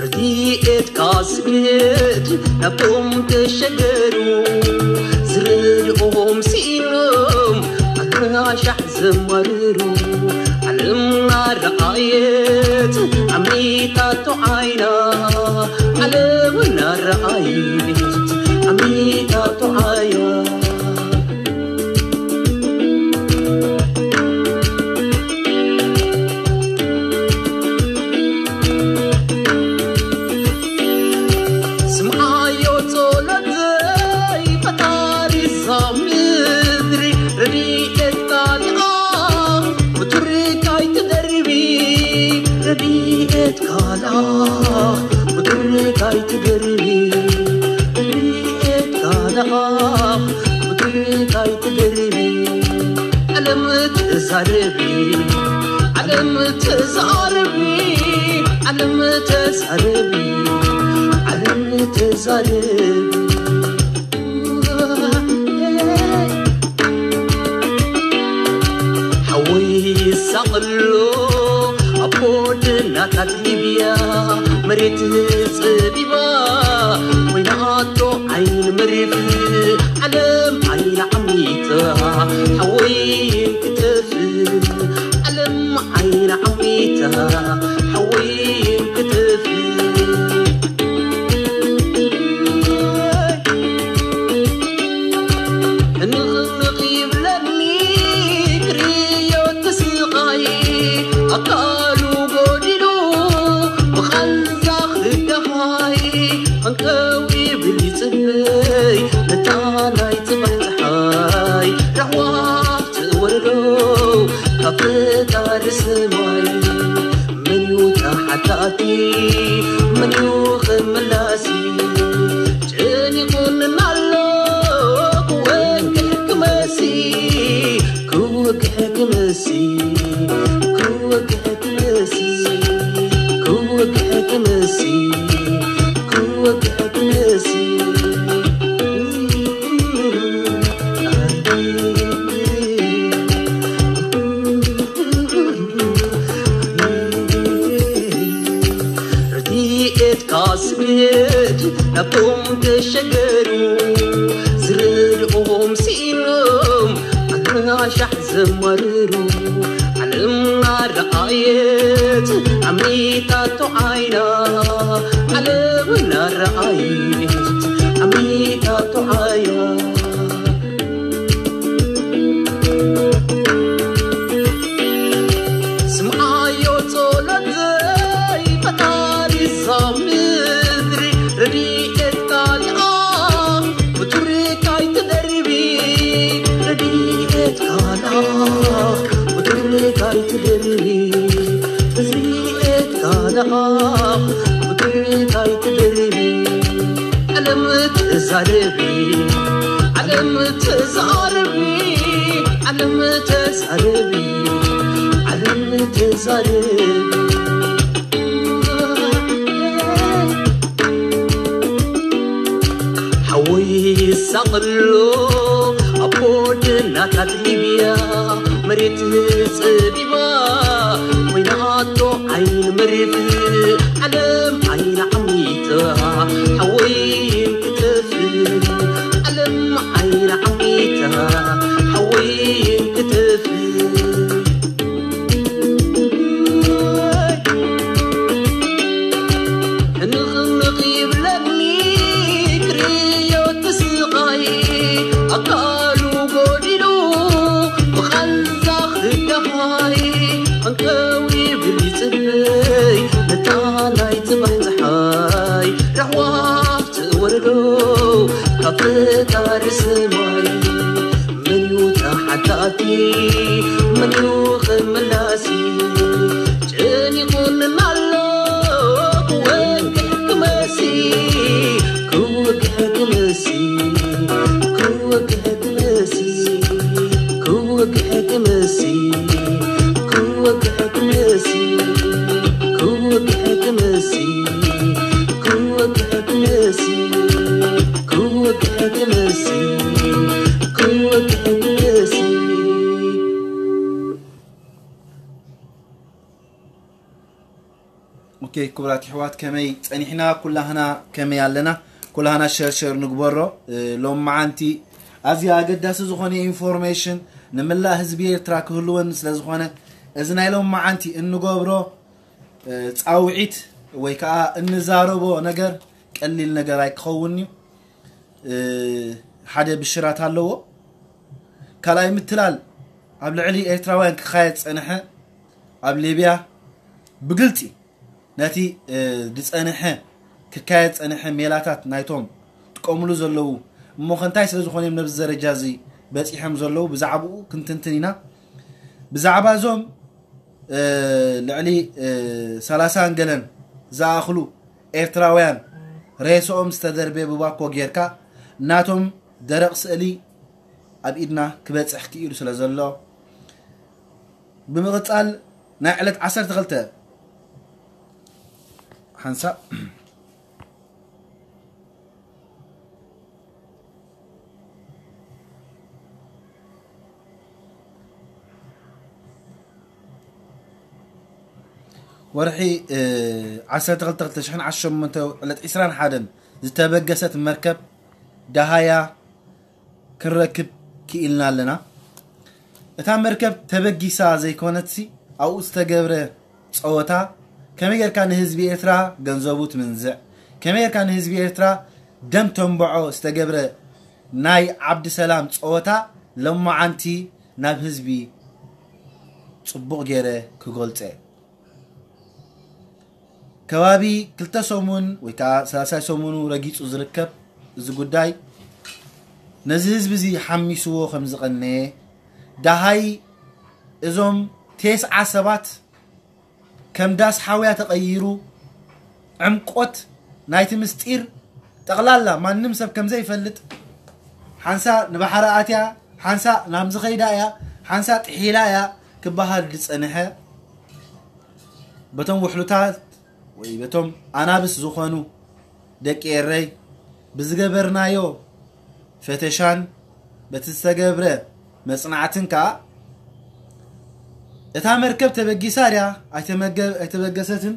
ረድኤትካ ስደድ ናብቶም ተሸገሩ፣ ዝረድኦም ስኢኖም ኣድራሻሕ ዘማርሩ። ዓለምና ረኣየት ዓሚታቶ ዓይና፣ ዓለምና ረኣየት ዓሚታቶ ዓይና። ስምዓዮ ጸሎተይ ፈጣሪ እዛ ምድሪ፣ ረድኤትካ ልኣኽ ብቱርካይ ትደርቢ፣ ረድኤትካ ልኣኽ ብቱርካይ ትደርቢ፣ ረድኤትካ ልኣኽ ብቱርካይ ትደርቢ። ዓለም ተዛረቢ፣ ዓለም ተዛረቢ፣ ዓለም ተዛረቢ፣ ዓለም ተዛረቢ። ሓወይ ይሳቐሎ ኣብ ጎደናታት ሊብያ፣ መሬት ጸቢባ ኮይናቶ ዓይኒ መሪፍ፣ ዓለም ዓይና ዓሚታ ሓወይ ክትፍ፣ ዓለም ዓይና ዓሚታ ሓወይ ክትፍ። ንቕንቕ ይብለኒ ክርእዮ እቲ ስቓይ፣ ኣካሉ ጎዲሉ ብቓንዛ ክደሃይ፣ ኣንቀው ይብል ይጽበይ ነታ ናይ ጽባሕ ጸሓይ፣ ራህዋ ትወርዶ ካብ ፈጣሪ ሰማይ። መን እዩ ተሓታቲ? መን እዩ ክምላሲ? ጨኒቑኒ ኣሎ ክወግሕ ክመሲ፣ ክወግሕ ክመሲ፣ ክወግሕ ክመሲ፣ ክወግሕ ክመሲ፣ ክወግሕ ክመሲ። ረድኤትካ ስደድ ናብቶም ተሸገሩ፣ ዝረድኦም ስኢኖም ኣድራሻሕ ዘማርሩ። ዓለምና ረኣየት ዓሚታቶ ዓይና፣ ዓለምና ረኣየት ዓሚታቶ ዓይና። ስምዓዮ ጸሎተይ ፈጣሪ እዛ ምድሪ፣ ረድኤትካ ልኣኽ ብቱርካይ ትደርቢ፣ ረድኤትካ ልኣኽ ብቱርካይ ትደርቢ፣ ረድኤትካ ልኣኽ ብቱርካይ ትደርቢ። ዓለም ተዛረቢ፣ ዓለም ተዛረቢ፣ ዓለም ተዛረቢ፣ ዓለም ተዛረቢ። ሓወይ ይሳቐሎ ኣብ ጎደናታት ሊብያ፣ መሬት ጸቢባ ኮይናቶ ዓይኒ መሪፍ፣ ዓለም ዓይና ዓሚታ ሓወይ ክትፍ፣ ዓለም ዓይና ዓሚታ ሓወይ ክትፍ። ንቕንቕ ይብለኒ ክርእዮ እቲ ስቓይ፣ ኣካሉ ጎዲሉ ብቓንዛ ክደሃይ፣ ኣንቀው ይብል ይጽበይ ነታ ናይ ጽባሕ ጸሓይ፣ ራህዋ ትወርዶ ካብ ፈጣሪ ሰማይ። መን እዩ ተሓታቲ? መን እዩ ክምላሲ? ጨኒቑኒ ኣሎ ክወግሕ ክመሲ፣ ክወግሕ ክመሲ፣ ክወግሕ ክመሲ፣ ክወግሕ ክመሲ፣ ክወግሕ ክመሲ፣ ክወግሕ ክመሲ፣ ክወግሕ ክመሲ፣ ክወግሕ ክመሲ፣ ክወግሕ ክመሲ። ኦኬ፣ ክቡራት ኣሕዋት፣ ከመይ ጸኒሕና? ኩላህና ከመይ ኣለና? ኩላህና ሸርሸር ንግበሮ። እ፣ ሎም መዓንቲ ኣዝያ ኣገዳሲ ዝኾነ ኢንፎርሜሽን ንመላእ ህዝቢ ኤርትራ ክህልወን ስለ ዝኾነ፣ እዚ ናይ ሎም መዓንቲ እንገብሮ፣ እ፣ ጻውዒት ወይ ከዓ እንዛረቦ ነገር ቀሊል ነገር ኣይክኸውን እዩ። እ፣ ሓደ ብሽራት ኣለዎ። ካልኣይ ምትላል ኣብ ልዕሊ ኤርትራውያን ክኻየድ ጸንሐ ኣብ ሊብያ ብግልጺ ነቲ፣ እ፣ ዝጸንሐ ክካየድ ጸንሐ ሜላታት ናይቶም ጥቀምሉ ዘለዉ እሞ ከንታይ ስለ ዝኾነ እዮም ነብዚ ደረጃ እዚ በጺሖም ዘለዉ ብዛዕባኡ ክንትንትን ኢና። ብዛዕባ እዞም፣ እ፣ ልዕሊ፣ እ፣ ሰላሳን ገለን ዝኣኽሉ ኤርትራውያን ሬስኦም ዝተደርበየ ብባኮ ጌርካ ናቶም ደረቕ ስእሊ ኣብ ኢድና ክበጽሕ ክኢሉ ስለ ዘሎ፣ ብምቕጻል ናይ ዕለት ዓሰርተ ክልተ ሓንሳእ ወርሒ፣ እ፣ ዓሰርተ ክልተ ክልተ ሽሕን ዓሰርተ ሸሞንተ ዕለት ዕስራን ሓደን ዝተበገሰት መርከብ ደሃያ ክንረክብ ክኢልና ኣለና። እታ መርከብ ተበጊሳ ዘይኮነትሲ ኣብኡ ዝተገብረ ጸወታ ከመይ ጌርካ ንህዝቢ ኤርትራ ገንዘቡ ትምንዝዕ፣ ከመይ ጌርካ ንህዝቢ ኤርትራ ደም ተንብዖ ዝተገብረ ናይ ዓብዲ ሰላም ጸወታ ለማዓንቲ ናብ ህዝቢ ጽቡቕ ጌረ ክገልጸ። ከባቢ ክልተ ሰሙን ወይ ከዓ ሳልሳይ ሰሙኑ ረጊጹ ዝርከብ እዚ ጉዳይ ነዚ ህዝቢ እዚ ሓሚስዎ ከም ዝቐነየ፣ ደሃይ እዞም ቴስዓ ሰባት ከም ዳስ ሓውያ ተቐይሩ፣ ዕምቆት ናይቲ ምስጢር ጠቕላላ ማንም ሰብ ከም ዘይፈልጥ፣ ሓንሳ ንባሕሪ ኣትያ፣ ሓንሳ ናብዚ ኸይዳ እያ፣ ሓንሳ ጥሒላ እያ ክበሃል ዝጸንሐ፣ በቶም ውሕሉታት ወይ በቶም ኣናብስ ዝኾኑ ደቂ ኤረይ ብዝገበርናዮ ፈተሻን በቲ ዝተገብረ መጽናዕትን ከኣ፣ እታ መርከብ ተበጊሳ ድያ ኣይተመገ-፣ ኣይተበገሰትን፣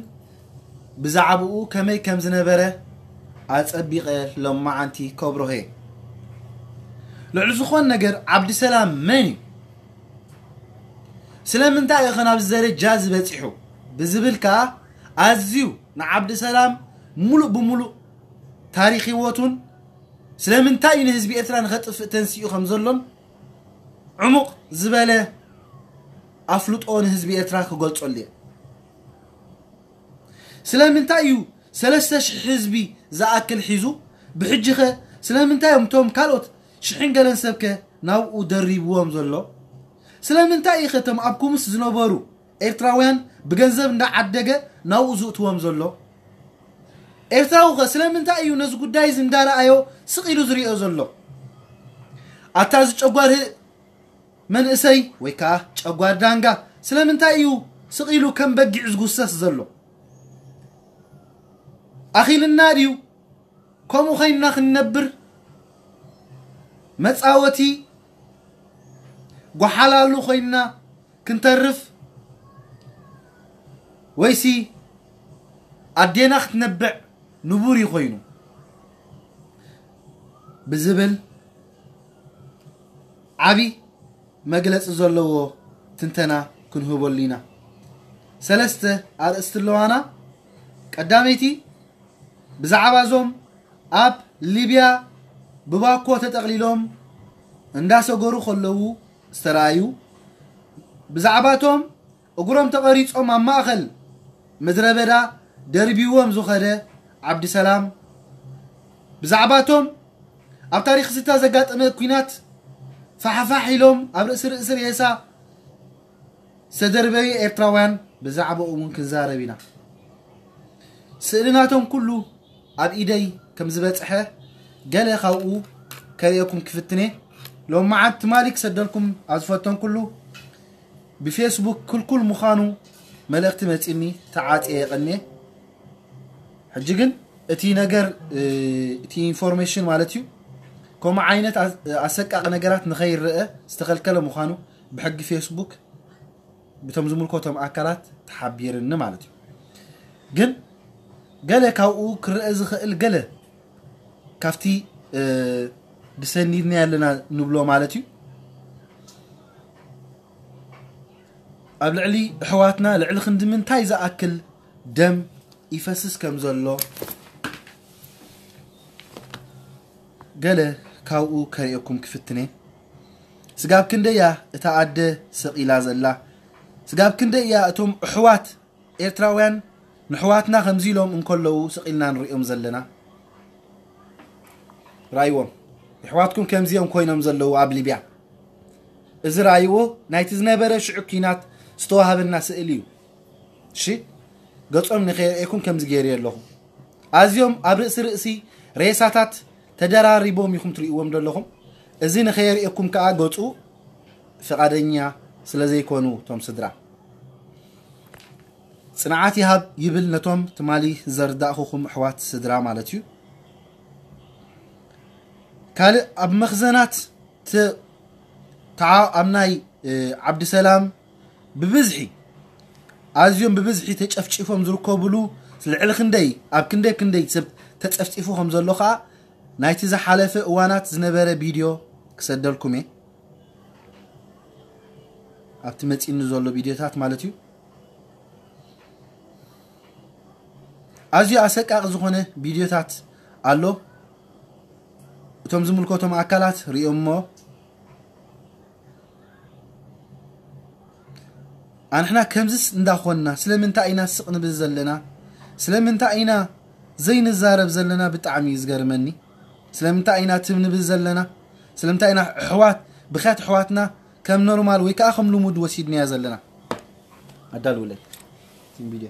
ብዛዕባኡ ከመይ ከም ዝነበረ ኣጸቢቐ ሎማዓንቲ ከብርሆ እየ። ልዕሊ ዝኾን ነገር ዓብዲ ሰላም መን እዩ? ስለምንታይ እዩ ኸ ናብዚ ደረጃ እዚ በጺሑ? ብዝብል ከኣ ኣዝዩ ንዓብዲ ሰላም ሙሉእ ብሙሉእ ታሪኽ ህይወቱን ስለምንታይ እዩ ንህዝቢ ኤርትራ ንኸጥፍእ ተንሲኡ ከም ዘሎን ዕሙቕ ዝበለ ኣፍልጦ ንህዝቢ ኤርትራ ክገልጸሉ እየ። ስለምንታይ እዩ ሰለስተ ሽሕ ህዝቢ ዝኣክል ሒዙ? ብሕጂ ኸ ስለምንታይ እዮም እቶም ካልኦት ሽሕን ገለን ሰብከ ናብኡ ደሪብዎም ዘሎ? ስለምንታይ እዩ ኸ እቶም ኣብ ኩምስ ዝነበሩ ኤርትራውያን ብገንዘብ እንዳዓደገ ናብኡ ዝእትዎም ዘሎ? ኤርትራዊ ኸ ስለምንታይ እዩ ነዚ ጉዳይ እዚ እንዳረኣዮ ስቕ ኢሉ ዝሪኦ ዘሎ? ኣታ እዚ ጨጓር መንእሰይ ወይ ከዓ ጨጓር ዳንጋ ስለምንታይ እዩ ስቕ ኢሉ ከም በጊዕ ዝጉሰስ ዘሎ? ኣኺልና ድዩ ከምኡ ኸይንና ክንነብር? መጻወቲ ጓሓላሉ ኾይንና ክንተርፍ? ወይሲ ኣዴና ክትነብዕ ንቡር እዩ ኮይኑ ብዝብል ዓቢ መግለጺ ዘለዎ ትንተና ክንህበሉ ኢና። ሰለስተ ኣርእስቲ ኣለዋና። ቀዳመይቲ፣ ብዛዕባ እዞም ኣብ ሊብያ ብባኮ ተጠቕሊሎም እንዳሰገሩ ከለዉ ዝተረኣዩ፣ ብዛዕባቶም እግሮም ተቐሪጾም ኣብ ማእኸል ምድረ በዳ ደርቢዎም ዝኸደ ዓብዲ ሰላም፣ ብዛዕባቶም ኣብ ታሪኽ ዝታ ዘጋጠመ ኲናት ፋሕፋሕ ኢሎም ኣብ ርእሲ ርእሲ ሬሳ ዝተደርበዩ ኤርትራውያን፣ ብዛዕባኡ እውን ክንዛረብ ኢና። ስእሊ ናቶም ኩሉ ኣብ ኢደይ ከም ዝበጽሐ ገለ ካብኡ ከርእየኩም ክፍትኔ። ሎም መዓልቲ ትማሊ ክሰደልኩም ኣብ ዝፈተንኩሉ ብፌስቡክ ክልኩል ምዃኑ መልእኽቲ መጺኒ ተዓጽየ የቐንየ። ሕጂ ግን እቲ ነገር፣ እ፣ እቲ ኢንፎርሜሽን ማለት እዩ፣ ከምኡ ዓይነት ኣስ-፣ ኣሰቃቂ ነገራት ንኸይረአ ዝተኸልከለ ምዃኑ ብሕጊ ፌስቡክ ብቶም ዝምልከቶም ኣካላት ተሓቢርኒ ማለት እዩ። ግን ገለ ካብኡ ክረአ ዝኽእል ገለ ካብቲ፣ እ፣ ድሰኒድና ኣለና ንብሎ ማለት እዩ። ኣብ ልዕሊ ኣሕዋትና ልዕሊ ክንዲ ምንታይ ዝኣክል ደም ይፈስስ ከም ዘሎ ገለ ካብኡ ከርእየኩም ክፍትነ። ስጋብ ክንደይ እያ እታ ኣደ ሰቒላ ዘላ? ስጋብ ክንደይ እያ እቶም ኣሕዋት ኤርትራውያን ንኣሕዋትና ከምዚ ኢሎም እንከለዉ ስቕ ኢልና ንሪኦም ዘለና? ራእይዎም። ኣሕዋትኩም ከምዚኦም ኮይኖም ዘለዉ ኣብ ሊብያ። እዚ ራእይዎ ናይቲ ዝነበረ ሽዑ ኲናት ዝተዋህበና ስእሊ እዩ። እሺ፣ ገጾም ንኸየርእየኩም ከምዚ ገይረ ኣለኹ። ኣዝዮም ኣብ ርእሲ ርእሲ ሬሳታት ተደራሪቦም ኢኹም ትርእይዎም ዘለኹም። እዚ ንኸየርእየኩም ከኣ ገጹ ፍቓደኛ ስለ ዘይኮኑ እቶም ስድራ። ጽንዓት ይሃብ ይብል ነቶም ትማሊ ዘርዳእኹኹም ኣሕዋት ስድራ ማለት እዩ። ካልእ ኣብ መኽዘናት ተ-፣ ተዓ-፣ ኣብ ናይ፣ እ፣ ዓብድሰላም ብብዝሒ፣ ኣዝዮም ብብዝሒ ተጨፍጪፎም ዝርከብሉ ልዕሊ ክንደይ፣ ኣብ ክንደይ ክንደይ ሰብ ተጨፍጪፉ ከም ዘሎ ኸኣ ናይቲ ዝሓለፈ እዋናት ዝነበረ ቪድዮ ክሰደልኩም እየ። ኣብቲ መጺኒ ዘሎ ቪድዮታት ማለት እዩ። ኣዝዩ ኣሰቃቂ ዝኾነ ቪድዮታት ኣሎ። እቶም ዝምልከቶም ኣካላት ሪኦሞ። ኣንሕና ከምዝስ እንዳኾንና ስለምንታይ ኢና ስቕ ንብል ዘለና? ስለምንታይ ኢና ዘይንዛረብ ዘለና? ብጣዕሚ እዩ ዝገርመኒ። ስለምንታይ ኢና ትም ንብል ዘለና? ስለምንታይ ኢና ኣሕዋት፣ ብኽያት ኣሕዋትና ከም ኖርማል ወይ ከዓ ከም ልሙድ ወሲድናያ ዘለና? ኣዳልውለይ ቲም ቪድዮ።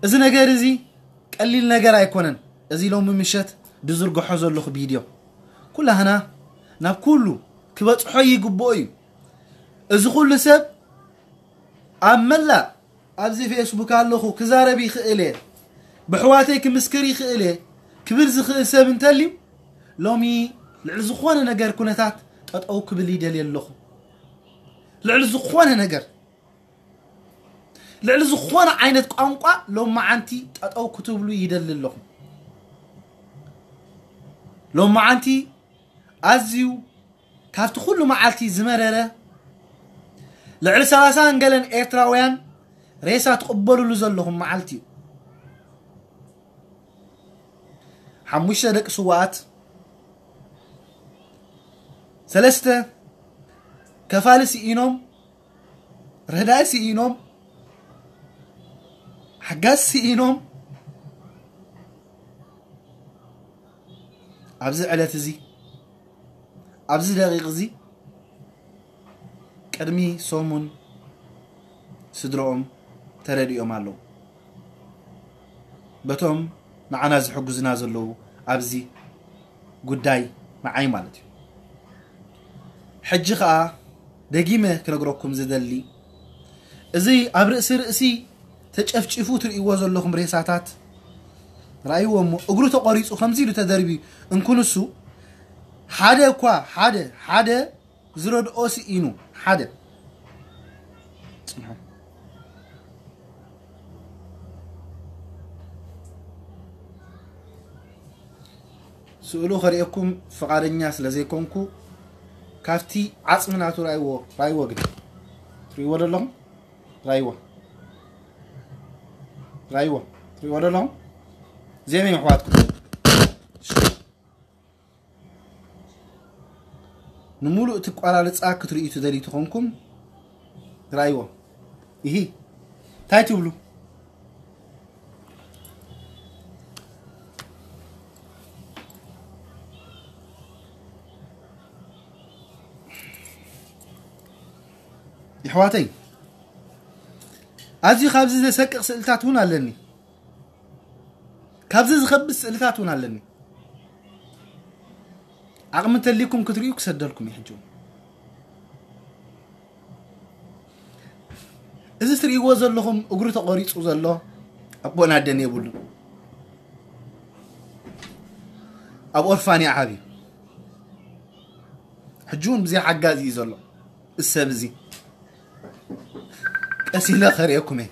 እዚ ነገር እዚ ቀሊል ነገር ኣይኮነን። እዚ ሎሚ ምሸት ዝዝርግሖ ዘለኹ ቪድዮ ኩላህና ናብ ኩሉ ክበጽሖ ይግብኦ እዩ። እዚ ኩሉ ሰብ ኣብ መላእ ኣብዚ ፌስቡክ ኣለኹ ክዛረብ ይኽእል እየ፣ ብሕዋተይ ክምስክር ይኽእል እየ ክብል ዝኽእል ሰብ እንተልዩ ሎሚ ልዕሊ ዝኾነ ነገር ኩነታት ጠጠው ክብል ይደልየ ኣለኹ። ልዕሊ ዝኾነ ነገር ልዕሊ ዝኾነ ዓይነት ቋንቋ ሎመዓንቲ ጠጠው ክትብሉ ይደሊ ኣለኹ። ሎመዓንቲ ኣዝዩ ካብቲ ኩሉ መዓልቲ ዝመረረ ልዕሊ ሰላሳ ገለን ኤርትራውያን ሬሳ ትቕበሉሉ ዘለኹም መዓልቲ እዩ። ሓሙሽተ ደቂ ስዋኣት፣ ሰለስተ ከፋሊ ስኢኖም፣ ረዳኢ ስኢኖም፣ ሓጋዝ ስኢኖም፣ ኣብዚ ዕለት እዚ፣ ኣብዚ ደቂቕ እዚ፣ ቅድሚ ሰሙን ስድረኦም ተረዲኦም ኣለዉ። በቶም ንዓና ዝሕግዙና ዘለዉ ኣብዚ ጉዳይ ንዓይ ማለት እዩ። ሕጂ ኸኣ ደጊመ ክነግረኩም ዝደሊ፣ እዚ ኣብ ርእሲ ርእሲ ተጨፍጪፉ ትርእይዎ ዘለኹም ሬሳታት ረኣይዎ እሞ፣ እግሩ ተቖሪጹ ከምዚ ኢሉ ተደርብዩ እንኩንሱ፣ ሓደ እኳ፣ ሓደ፣ ሓደ ዝረድኦ ስኢኑ፣ ሓደ። ጽንሑ። ስእሉ ከርእየኩም ፍቓደኛ ስለ ዘይኮንኩ፣ ካብቲ ዓጽሚ ናቱ ራይዎ፣ ራይዎ ግን። ትርእይዎ ዶ ኣለኹም? ራይዎ። ራይዎ። ትርእይዎ ዶ ኣለኹም? እዚኦም እዮም ኣሕዋትኩም። ንምሉእ እቲ ኣቋራርጻ ክትርእዩ ትደልዩ ተኾንኩም፣ ራይዎ። ኢሂ። እንታይ ትብሉ? የሕዋተይ፣ ኣዝዩ ካብዚ ዘሰቅቕ ስእልታት እውን ኣለኒ። ካብዚ ዝኸብድ ስእልታት እውን ኣለኒ። ዓቕሚ እንተልይኩም ክትርእዩ ክሰደልኩም እዩ ሕጂ እውን። እዚ ትርእይዎ ዘለኹም እግሩ ተቖሪጹ ዘሎ ኣቦና ደን የብሉን። ኣብ ኦርፋን እዩ ዓብዩ። ሕጂ እውን ብዘይ ሓጋዚ እዩ ዘሎ። እዚ ሰብ እዚ ቀስ ኢለ ከርእየኩም እየ።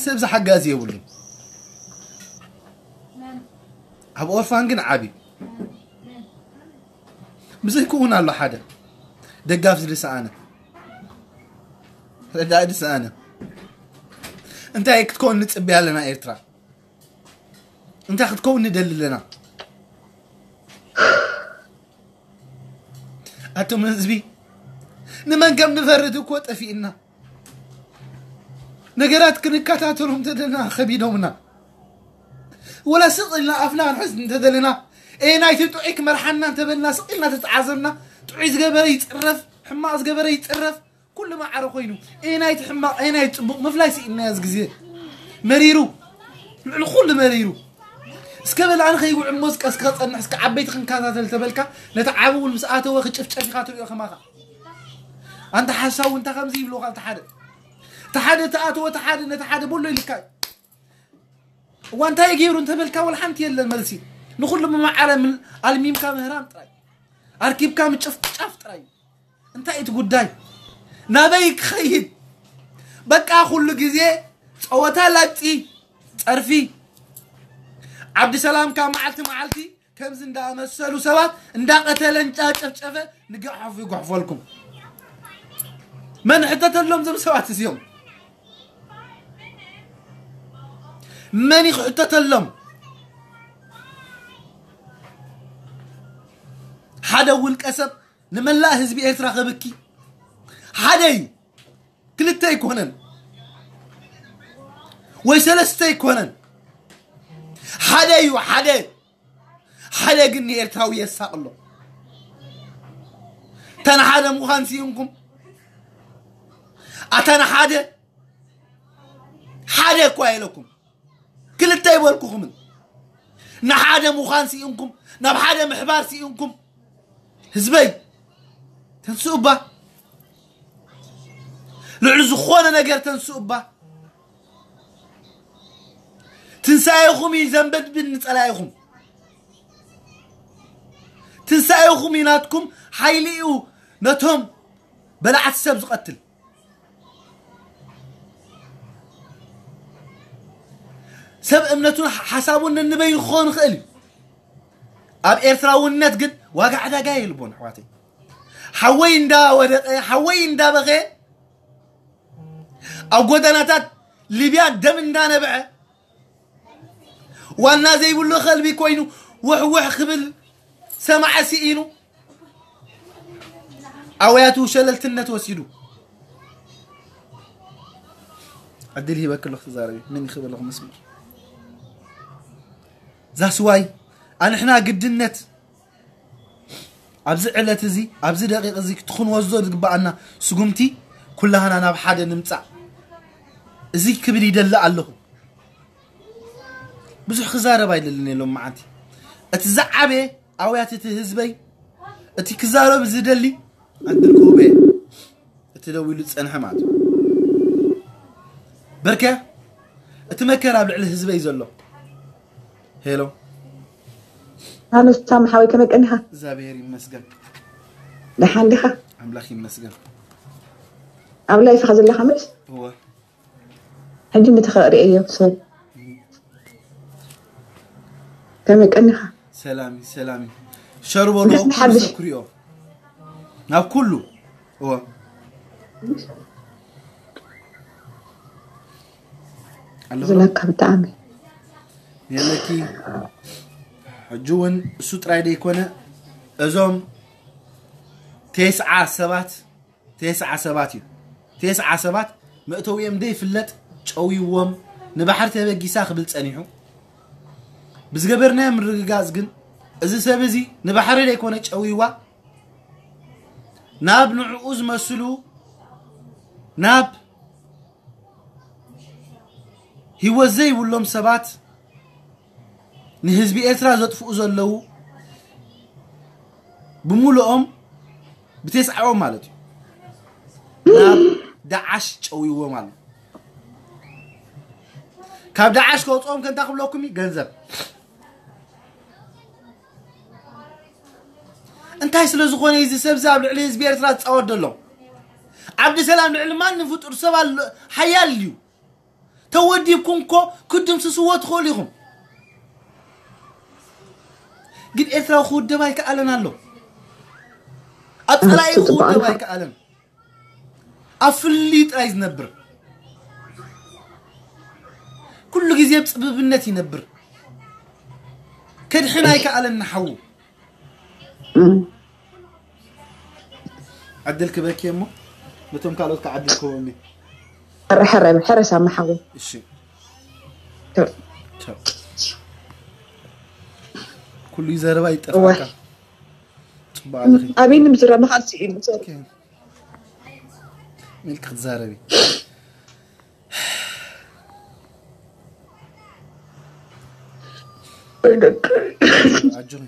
ሰብ ዝሓጋዚ የብሉን። ኣብ ኦርፋን ግን ዓቢ ብዘይክውን ኣሎ ሓደ ደጋፊ ዝሰኣነ፣ ረዳኢ ዝሰኣነ። እንታይ ክትከውን ንጽበያ ኣለና ኤርትራ? እንታይ ክትከውን ንደሊ ኣለና? ኣቶም ህዝቢ፣ ንመን ከም ንፈርድ እኮ ጠፊእና። ነገራት ክንከታተሎም ተደና ከቢዶምና። ወላ ስቕ ኢልና ኣፍና ክንሕዝ እንተደለና፣ ኤ ናይቲ ጥዑይ ክመርሓና እንተበልና፣ ስቕ ኢልና ተተዓዘብና። ጥዑይ ዝገበረ ይጽረፍ፣ ሕማቕ ዝገበረ ይጽረፍ። ኩሉ ማዕረ ኮይኑ፣ ኤ ናይቲ ሕማቕ፣ ኤ ናይቲ ጽቡቕ ምፍላይ ስኢልና እዚ ግዜ። መሪሩ፣ ልዕሊ ኩሉ መሪሩ። እስከ በል ኣነ ከይውዕል ሞ እስከ፣ እስከ ጸንሕ፣ እስከ ዓበይቲ ክንከታተል ተበልካ፣ ነቲ ዓቢ እውን ምስ ኣተወ ክጭፍጨፍ ኢኻ ትሪኦ ከማኻ። ኣንታ ሓሳዊ እንታ ከምዚ ይብልኻ፣ እቲ ሓደ፣ እቲ ሓደ ተኣተወ፣ እቲ ሓደ ነቲ ሓደ በሎ ኢልካ እዩ። እዋ እንታይ ገይሩ እንተበልካ፣ ወላ ሓንቲ የለን መልሲ። ንኹሉ መማዓረ ምን-፣ ኣልሚምካ ምህራም ጥራይ። ኣርኪብካ ምጭፍጫፍ ጥራይ። እንታይ እቲ ጉዳይ? ናበይ ክኸይድ? በቃ ኩሉ ግዜ ጸወታ ላግጺ፣ ጸርፊ። ዓብዲ ሰላም ካብ መዓልቲ መዓልቲ ከምዚ እንዳመሰሉ ሰባት እንዳቐተለ እንዳጨፍጨፈ ንጋሓፉ ይጓሕፈልኩም። መን ይሕተተሎም እዞም ሰባት እዚኦም? መን ይሕተተሎም? ሓደ ውልቀ ሰብ ንመላእ ህዝቢ ኤርትራ ከብኪ ሓደ እዩ። ክልተ ኣይኮነን ወይ ሰለስተ ኣይኮነን። ሓደ እዩ፣ ሓደ። ሓደ ግን ንኤርትራዊ የሳቕሎ። እታ ንሓደ ምዃን ስኢንኩም፣ ኣታ ንሓደ፣ ሓደ እኳ የለኩም። ክልተ ኣይበልኩኹምን። ንሓደ ምዃን ስኢንኩም፣ ናብ ሓደ ምሕባር ስኢንኩም። ህዝበይ፣ ተንስኡ እባ። ልዕሊ ዝኾነ ነገር ተንስኡ እባ። ትንሳኤኹም እዩ ዘንበድብድ ንጸላኢኹም። ትንሳኤኹም እዩ ናትኩም ሓይሊ እዩ ነቶም በላዕቲ ሰብ ዝቐትል። ሰብ እምነቱን ሓሳቡን ነንበይኑ ክኸውን ይኽእል እዩ። ኣብ ኤርትራውነት ግን ዋጋ ዕዳጋ የልቦን ኣሕዋተይ። ሓወይ እንዳወደቐ፣ ሓወይ እንዳበኸየ፣ ኣብ ጎደናታት ሊብያ ደም እንዳነብዐ፣ ዋና ዘይብሉ ከልቢ ኮይኑ ውሕ ውሕ ክብል ሰማዐ ስኢኑ፣ ኣውያቱ ሸለልትነት ወሲዱ። ዕድል ሂበኪ ኣለኹ፣ ትዛረቢ። መን ይኽብ ኣለኹ መስመር። ዛስዋይ ኣንሕና ግድነት ኣብዚ ዕለት እዚ፣ ኣብዚ ደቂቕ እዚ ክትኽንወዞ ዝግበኣና ስጉምቲ፣ ኩላህና ናብ ሓደ ንምጻእ። እዚ ክብል ይደሊ ኣለኹ። ብዙሕ ክዛረብ ኣይደልን የሎም መዓንቲ። እቲ ዝዓበየ ኣውያት እቲ ህዝበይ፣ እቲ ክዛረብ ዝደሊ ኣንድር ክሁበ፣ እቲ ደው ኢሉ ዝጸንሐ ማለት እዩ። በርከ፣ እቲ መከራ ኣብ ልዕሊ ህዝበይ ዘሎ። ሄሎ። ኣነ ሳሚ ሓወይ፣ ከመይ ቀኒኻ? እግዚኣብሔር ይመስገን። ደሓን ዲኻ? ኣምላኽ ይመስገን። ኣብ ላይፍ ኢኻ ዘለኻ መስ? እወ። ሕጂ ምትኸ ርእየዮ ሰብ። ከመይ ቀኒኻ? ሰላም እዩ፣ ሰላም እዩ። ሸርቦ ደስ ንኦ ኩሉ ሓድሽ። ሰብ ክሪኦ። ናብ ኩሉ። እወ። ኣለኹ ዶ? ዝለካ ብጣዕሚ። የለኪ። ሕጂ እውን እሱ ጥራይ ደይኮነ፣ እዞም ቴስዓ ሰባት፣ ቴስዓ ሰባት እዩ። ቴስዓ ሰባት መእተዊኦም ደይፍለጥ ጨውይዎም፣ ንባሕሪ ተበጊሳ ክብል ጸኒሑ። ብዝገበርናዮ ምርግጋጽ ግን፣ እዚ ሰብ እዚ ንባሕሪ ደይኮነ ጨውይዋ፣ ናብ ንዕኡ ዝመስሉ፣ ናብ ህይወት ዘይብሎም ሰባት፣ ንህዝቢ ኤርትራ ዘጥፍኡ ዘለዉ፣ ብምሉኦም ብቴስዓኦም ማለት እዩ፣ ናብ ዳዓሽ ጨውይዎም ኣሎ። ካብ ዳዓሽ ከውፅኦም ከንታ ክብለኩም እዩ፣ ገንዘብ። እንታይ ስለ ዝኾነ እዚ ሰብ እዚ ኣብ ልዕሊ ህዝቢ ኤርትራ ዝፃወት ዘሎ? ዓብዲ ሰላም ልዕሊ ማንም ፍጡር ሰብ ኣሎ፣ ሓያል እዩ። ተወዲብኩም እኮ ክትድምስስዎ ትኽእሉ ኢኹም። ግን ኤርትራዊ ክውደብ ኣይከኣለን ኣሎ። ኣብ ጸላኢ ክውደብ ኣይከኣለን። ኣብ ፍልልዩ ጥራይ ዝነብር፣ ኩሉ ግዜ ኣብ ጽብብነት ይነብር። ከድሕን ኣይከኣለን ንሓዉ። ዕድል ክበኪ እሞ ነቶም ካልኦት ከዓድል ክህቦም እየ። ሕረ ሕረ ሕረ ሳሚ ሓወይ። እሺ። ቻው። ቻው። ኩሉ ዘረባ ይጠፋካ። ጽቡቅ ኣለኺ። ኣበይ ንምዝራ መኻል ስኢሉ። ኦኬ። ሚልክ ክትዛረቢ። ኣጆኺ።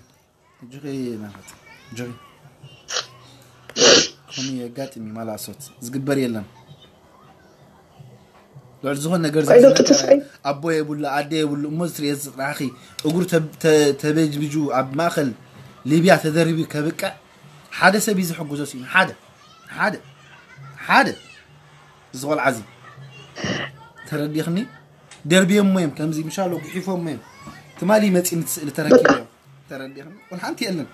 ጆኺ ናፈት ጆኺ። ከምኡ የጋጥም እዩ፣ ማላሶት ዝግበር የለን። ልዕሊ ዝኾነ ነገር ቆይ፣ ዶክተር ተስፋይ። ኣቦ የብሉ፣ ኣደ የብሉ፣ እሞ ዝትርእየ ዝጽናሕኺ እግሩ ተ- ተ- ተበጅብጁ ኣብ ማእኸል ሊብያ ተደሪቡ ከብቅዕ ሓደ ሰብ እዩ ዝሕግዞ ሲኢኑ። ሓደ ሓደ ሓደ እዚ ቆልዓ እዚ ተረዲኽኒ። ደርብዮሞ እዮም ከምዚ ምሻሎ ጉሒፎሞ እዮም። ትማሊ መፂኒ እቲ ስእሊ ተረኪበ እዮም። ተረዲኽኒ። ወላ ሓንቲ የለን።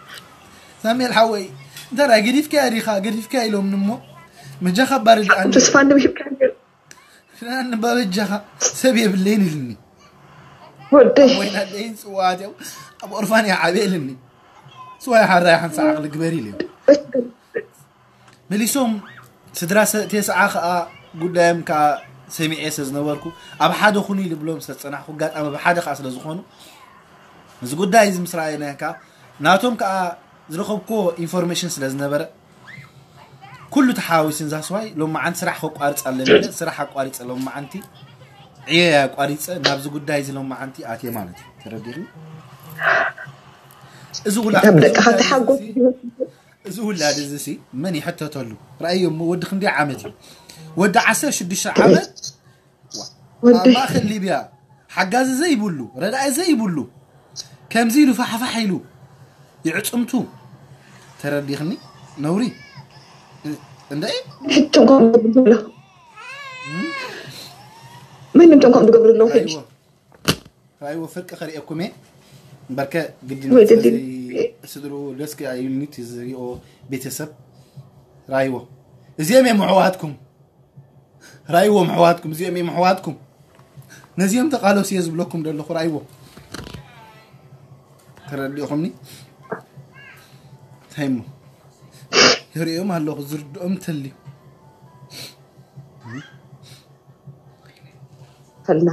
ሳሙኤል ሓወይ፣ እንታይ ደኣ ገዲፍካያ ዲኻ? ገዲፍካያ ኢሎምኒ እሞ፣ መጃኻ ኣባሪ ደኣ ተስፋ እንደምሽብካ ፍናን በበጃኻ ሰብ የብለይን ኢልኒ። ወደይ ወይና ደይን ጽዋት እዮም። ኣብ ኦርፋን እያ ዓብየ ኢልኒ። ስዋይ ሓራይ ሓንሳ ዓቕሊ ግበር ኢሉ። መሊሶም ስድራ ሰ- ቴስዓ ከኣ ጉዳዮም ከኣ ሰሚዐ ስለ ዝነበርኩ፣ ኣብ ሓደ ኩኑ ኢሉ ብሎም ስለ ዝጸናሕኩ፣ ኣጋጣሚ ኣብ ሓደ ከኣ ስለ ዝኾኑ፣ እዚ ጉዳይ እዚ ምስ ረኣየናዮ ከኣ፣ ናቶም ከኣ ዝረኸብኩዎ ኢንፎርሜሽን ስለ ዝነበረ፣ ኩሉ ተሓዋዊሱ ንዛ ስዋይ ሎማዓንቲ ስራሕ ከቋርጽ ኣለኒ ኢለ፣ ስራሕ ኣቋሪጸ ሎማዓንቲ ዕየ ኣቋሪጸ ናብዚ ጉዳይ እዚ ሎማዓንቲ ኣትየ ማለት እዩ። ተረዲእኒ? እዚ ውላ ካብ ደቅኻ ተሓጎስ እዚ ውላድ እዚ ሲ መን ይሕተተሉ? ረኣዮ እሞ ወዲ ክንደይ ዓመት እዩ? ወዲ ዓሰርተ ሽዱሽተ ዓመት ኣብ ወደይ ማእከል ሊብያ ሓጋዚ ዘይብሉ፣ ረዳኢ ዘይብሉ፣ ከምዚ ኢሉ ፋሕፋሕ ኢሉ ይዕጽምቱ። ተረዲኽኒ? ነውሪ እንደ ሕቶም ከም ዝገብሩ ዘለኹ መን እንቶም ከም ዝገብሩ ዘለዉ ሕጂ ራይዎ ራይዎ ፍርቂ ከርእየኩም እየ። እምበርከ ግዲ ወይ ግዲ። ስድሩ ደስኪ ኣይብልኒ እቲ ዝሪኦ ቤተሰብ ራይዎ እዚኦም እዮም ኣሕዋትኩም። ራይዎም ኣሕዋትኩም፣ እዚኦም እዮም ኣሕዋትኩም። ነዚኦም ተቃለሱ እየ ዝብለኩም ዘለኹ። ራይዎም ተረዲእኹምኒ? እንታይ እሞ ይርእዮም ኣለኹ ዝርድኦም እንተልዩ ፈልና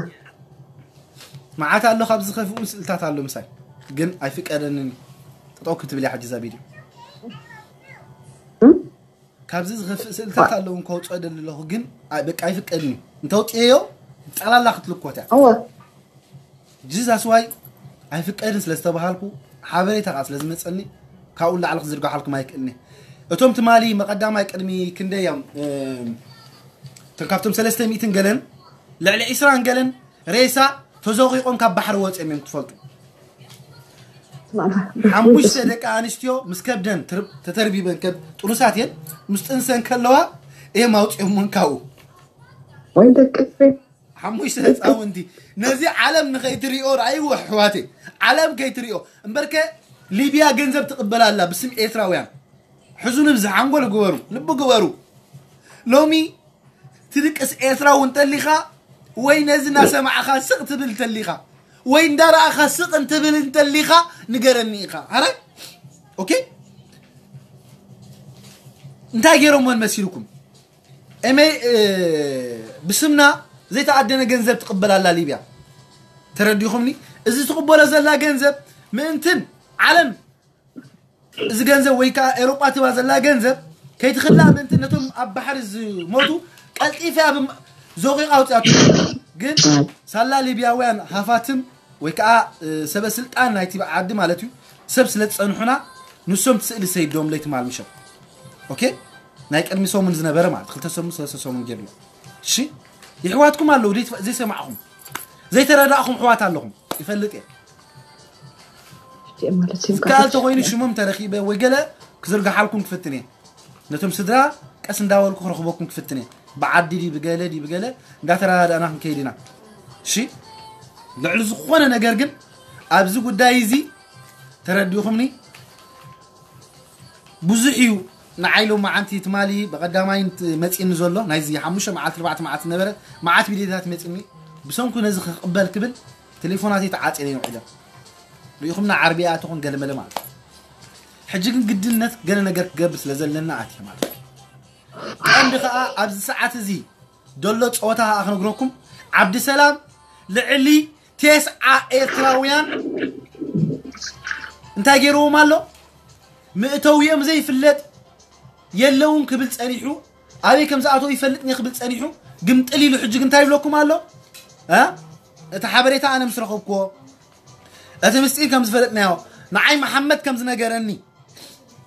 መዓት ኣሎ። ካብ ዝኸፍኡ ስእልታት ኣሎ ምሳይ ግን ኣይፍቀደንን እዩ። ጠጠው ክትብል እያ ሕጂ እዛ ቪድዮ። ካብዚ ዝኸፍእ ስእልታት ኣለውን ከውፅኦ ደሊ ኣለኹ ግን ኣይ- በቃ ኣይፍቀድን እዩ። እንተውፅየዮ ጠላላ ክትልኮት እያ። እወ ጅዛስ ዋይ ኣይፍቀድን ስለ ዝተባሃልኩ ሓበሬታ ከዓ ስለ ዝመፀኒ ካብኡ ላዕሊ ክዝርግሓልኩም ኣይክእልኒ። እቶም ትማሊ መቐዳማይ ቅድሚ ክንደይ እዮም እም፣ እቶም ካብቶም ሰለስተ ሚእትን ገለን ልዕሊ ዒስራን ገለን ሬሳ ተዘቂቆም ካብ ባሕሪ ወፅኦም እዮም ክትፈልጡ። ሓሙሽተ ደቂ ኣንስትዮ ምስ ከብደን ትር- ተተርቢበን ከብ ጥኑሳት እየን ምስ ጥንሰን ከለዋ እዮም ኣውፅኦሞን ካብኡ። ወይ ደቂ ሓሙሽተ ህፃውንቲ ነዚ ዓለም ንኸይትሪኦ ረኣይዎ ኣሕዋተይ። ዓለም ከይትሪኦ እምበርከ ሊብያ ገንዘብ ትቕበል ኣላ ብስም ኤርትራውያን። ሕዙ ንብዝሕ ሓንጎል ግበሩ ልቢ ግበሩ። ሎሚ ትድቅስ ኤርትራዊ እንተሊኻ ወይ ነዚ እናሰማዕኻ ስቕ ትብል እንተሊኻ ወይ እንዳረኣኻ ስቕ እንትብል እንተሊኻ ንገረኒ ኢኻ። ኣረ ኦኬ እንታይ ገይሮሞን መሲልኩም? ኤመይ ብስምና ዘይተኣደነ ገንዘብ ትቕበል ኣላ ሊብያ። ተረዲኹምኒ? እዚ ትቕበሎ ዘላ ገንዘብ ምእንትን ዓለም እዚ ገንዘብ ወይ ከዓ ኤሮጳ ትባ ዘላ ገንዘብ ከይትኽላ ምእንትን ነቶም ኣብ ባሕሪ ዝሞቱ ቀልጢፈ ኣብ ዘቂቕ ኣውፅኣቱ። ግን ሳላ ሊብያውያን ሃፋትም ወይ ከዓ ሰበ ስልጣን ናይቲ ዓዲ ማለት እዩ ሰብ ስለ ዝፀንሑና ንሶም ትስእሊ ሰይዶም ለይቲ ማል ምሸት ኦኬ ናይ ቅድሚ ሰሙን ዝነበረ ማለት ክልተ ሰሙን ሰለስተ ሰሙን ገድሎ እሺ ይሕዋትኩም ኣለዉ ዘይሰማዕኹም ዘይተረዳእኹም ሕዋት ኣለኹም ይፈልጥ እየ ዝከኣል ተኮይኑ ሽሞም ተረኪበ ወይ ገለ ክዝርግሓልኩም ክፍትን እየ ነቶም ስድራ ቀስ እንዳበልኩ ክረኽበኩም ክፍትን እየ ብዓዲ ዲ ብገለ ዲ ብገለ እንዳተረዳዳእና ክንከይድ ኢና እሺ፣ ልዕሊ ዝኾነ ነገር ግን ኣብዚ ጉዳይ እዚ ተረዲኹምኒ። ብዙሕ እዩ ንዓይ ሎማዓንቲ ትማሊ ብቐዳማይ መፂኒ ዘሎ ናይዚ ሓሙሽተ መዓልቲ ኣርባዕተ መዓልቲ ነበረ። መዓት ቪድዮታት መፂኒ። ብሰንኩ ነዚ ክቕበል ክብል ቴሌፎናተይ ተዓፂለ ውዒለ። ርኢኹምና ዓርቢያ ትኹን ገለመለ ማለት እዩ። ሕጂ ግን ግድነት ገለ ነገር ክገብር ስለ ዘለና ኣትየ ማለት እዩ። ቀንዲ ከዓ ኣብዚ ሰዓት እዚ ዘሎ ፀወታ ከዓ ክነግረኩም። ዓብዲሰላም ልዕሊ ቴስዓ ኤርትራውያን እንታይ ገይርዎም ኣሎ? ምእተዊኦም ዘይፍለጥ የለውን ክብል ጸኒሑ፣ ኣበይ ከም ዝኣተው ይፈልጥን ክብል ጸኒሑ። ግምጥል ኢሉ ሕጂ ግን እንታይ ይብለኩም ኣሎ? እ? እቲ ሓበሬታ ኣነ ምስ ረኸብኩዎ፣ እቲ ምስጢር ከም ዝፈለጥናዮ፣ ንዓይ መሓመድ ከም ዝነገረኒ፣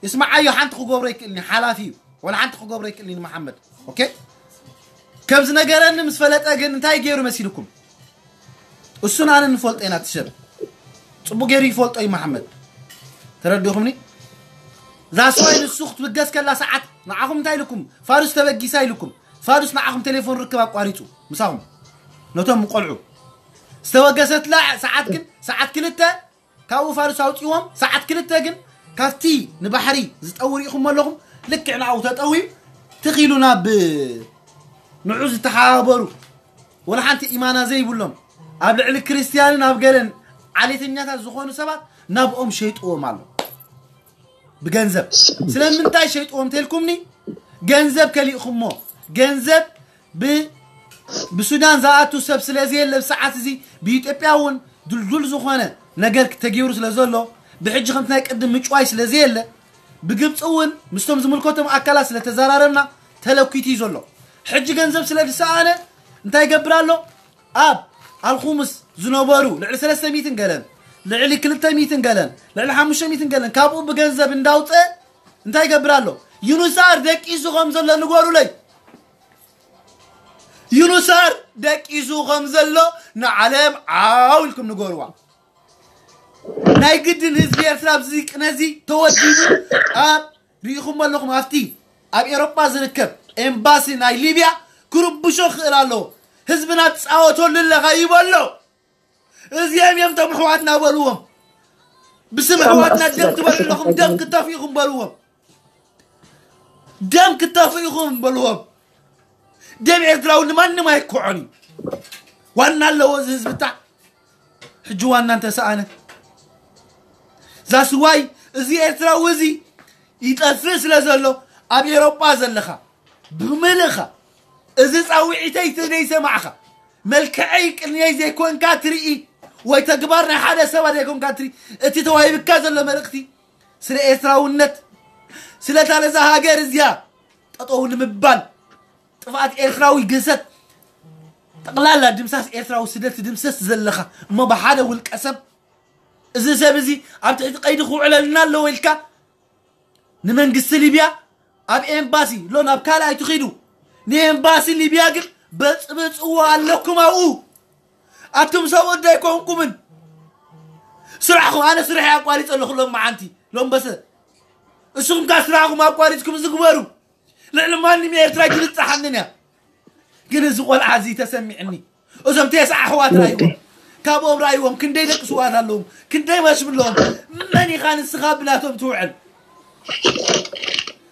ይስምዓዮ፣ ሓንቲ ክገብሮ ይክእልኒ፣ ሓላፊ እዩ። ወላ ሓንቲ ክገብሮ ይክእልኒ ንመሓመድ። ኦኬ? ከም ዝነገረኒ ምስ ፈለጠ ግን እንታይ ገይሩ መሲልኩም? እሱን ኣነ ንፈልጦ ኢና። ትሸር ጽቡቅ ገይሩ ይፈልጦ እዩ መሓመድ። ተረዲኹምኒ? ዛስዋይ ንሱ ክትብገስ ከላ ሰዓት ንዓኹም እንታይ ኢልኩም? ፋዱስ ተበጊሳ ኢልኩም። ፋዱስ ንዓኹም ቴሌፎን ርክብ ኣቋሪጹ ምሳኹም። ነቶም ቆልዑ ዝተበገሰትላ ሰዓት ግን ሰዓት ክልተ ካብኡ ፋዱስ ኣውጺዎም። ሰዓት ክልተ ግን ካብቲ ንባሕሪ ዝጠውር ኢኹም ኣለኹም። ልክዕ ንዓኡ ተጠውዩ ትኺሉ ናብ ንዑ ዝተሓባበሩ ወላ ሓንቲ ኢማና ዘይብሎም ኣብ ልዕሊ ክርስትያንን ኣብ ገለን ዓሌተኛታት ዝኾኑ ሰባት ናብኦም ሸይጥዎም ኣሎ ብገንዘብ። ስለምንታይ ሸይጥዎም ተልኩምኒ? ገንዘብ ከሊእኹሞ። ገንዘብ ብ ብሱዳን ዝኣቱ ሰብ ስለ ዘየለ ብሰዓት እዚ ብኢትዮጵያ እውን ድልዱል ዝኾነ ነገር ተገይሩ ስለ ዘሎ ብሕጂ ከምቲ ናይ ቅድም ምጭዋይ ስለ ዘየለ ብግብፂ እውን ምስቶም ዝምልከቶም ኣካላት ስለ ተዘራረብና ተለኪቱ እዩ ዘሎ። ሕጂ ገንዘብ ስለ ዝሰኣነ እንታይ ይገብር ኣሎ? ኣብ ኣልኹምስ ዝነበሩ ልዕሊ ሰለስተ ሚእትን ገለን ልዕሊ ክልተ ሚእትን ገለን ልዕሊ ሓሙሽተ ሚእትን ገለን ካብኡ ብገንዘብ እንዳውፀ እንታይ ይገብር ኣሎ? ዩኑሳር ደቂሱ ከም ዘሎ ንገሩለይ። ዩኑሳር ደቂሱ ከም ዘሎ ንዓለም ዓው ኢልኩም ንገርዋ። ናይ ግድን ህዝቢ ኤርትራ ኣብዚ ቅነዚ ተወዲቡ ኣብ ርኢኹም ኣለኹም ኣብቲ ኣብ ኤሮጳ ዝርከብ ኤምባሲ ናይ ሊብያ ክርብሾ ክእል ኣለዎ። ህዝብና ትጻወተሉ ኣለኻ ይበሎ። እዚኦም እዮም ቶም ኣሕዋትና በልዎም። ብስም ኣሕዋትና ደም ትበሉ ኣለኹም፣ ደም ክተፍኡ ኢኹም በልዎም። ደም ክተፍኡ ኢኹም በልዎም። ደም ኤርትራዊ ንማንም ኣይኮዖን እዩ። ዋና ኣለዎ እዚ ህዝብታ። ሕጂ ዋና እንተሰኣነ ዛስዋይ እዚ ኤርትራዊ እዚ ይጠፍእ ስለ ዘሎ ኣብ ኤሮጳ ዘለኻ ብምልእኻ እዚ ጻውዒተይ ዘይሰማዕኻ መልክዐይ ቅንየይ ዘይኮንካ ትርኢ ወይ ተግባር ናይ ሓደ ሰባት ዘይኮንካ ትርኢ እቲ ተዋሂብካ ዘሎ መልእኽቲ ስለ ኤርትራውነት ስለታ ነዛ ሃገር እዚኣ ጠጠው ንምባል ጥፍኣት ኤርትራዊ ግህሰት ጠቕላላ ድምሳስ ኤርትራዊ ስደት ትድምሰስ ዘለኻ እሞ ብሓደ ውልቀ ሰብ እዚ ሰብ እዚ ኣብ ትሕቲ ቀይዲ ክውዕለልና ኣለዎ ኢልካ ንመንግስቲ ሊብያ ኣብ ኤምባሲ ሎ ናብ ካልኣይ ትኺዱ ንኤምባሲ ሊብያ ግን በፅብፅዎ ኣለኩም ኣብኡ ኣቱም ሰብኡት ዶ ኣይኮንኩምን ስራሕኹም ኣነ ስራሕ ኣቋሪፀ ኣለኹ ሎም መዓንቲ ሎም በሰ እስኹም ካ ስራሕኹም ኣቋሪፅኩም ዝግበሩ ልዕሊ ማንም ኤርትራ ግልፃሓንን እያ ግን እዚ ቆልዓ እዚ ተሰሚዕኒ እዞም ቴስዓ ኣሕዋት ራይዎም ካብኦም ራይዎም ክንደይ ደቂ ስዋት ኣለዎም ክንደይ መሽም ኣለዎም መን ኢኻ ንስኻ ብናቶም ትውዕል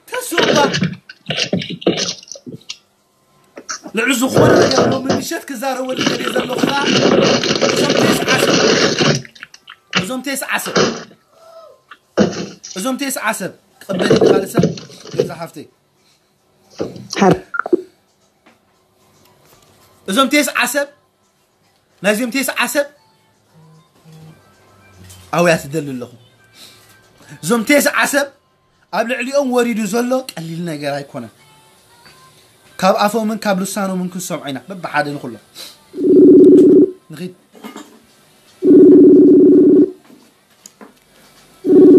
ተስባ ልዕሊ ዝኾነ ነገር ሎሚ ምሸት ክዛረበሉ ደልየ ዘለኹ ከዓ እዞም ቴስዓ ሰብ እዞም ቴስዓ ሰብ እዞም ቴስዓ ሰብ ክቕበል ይደኻል ሰብ ገዛ ሓፍተይ እዞም ቴስዓ ሰብ ናይዚኦም ቴስዓ ሰብ ኣውያ ትደሊ ኣለኹ እዞም ቴስዓ ሰብ ኣብ ልዕሊኦም ወሪዱ ዘሎ ቀሊል ነገር ኣይኮነን ካብ ኣፎምን ካብ ልሳኖምን ክንሰምዖ ኢና በብሓደ ንኩሎ ንኺድ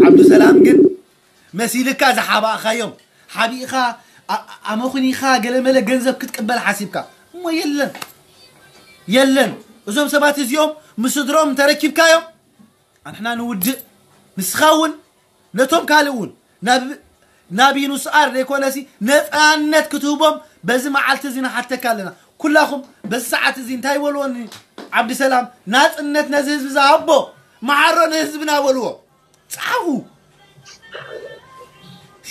ዓብዱሰላም ግን መሲልካ ዝሓባእኻዮም ሓቢእኻ ኣመኹኒኻ ገለመለ ገንዘብ ክትቅበል ሓሲብካ እሞ የለን የለን እዞም ሰባት እዚኦም ምስ ስድሮም እንተረኪብካዮም ኣንሕና ንውድእ ንስኻ እውን ነቶም ካልእ እውን ናብ ናብ ዩኑስኣር ዘይኮነሲ ነፃነት ክትህቦም በዚ መዓልቲ እዚ ንሓተካ ኣለና ኩላኹም በዚ ሰዓት እዚ እንታይ በልዎ ዓብዲ ሰላም፣ ናጽነት ነዚ ህዝቢ ዝሃቦ፣ መሓሮ ንህዝብና በልዎ። ጻፉ።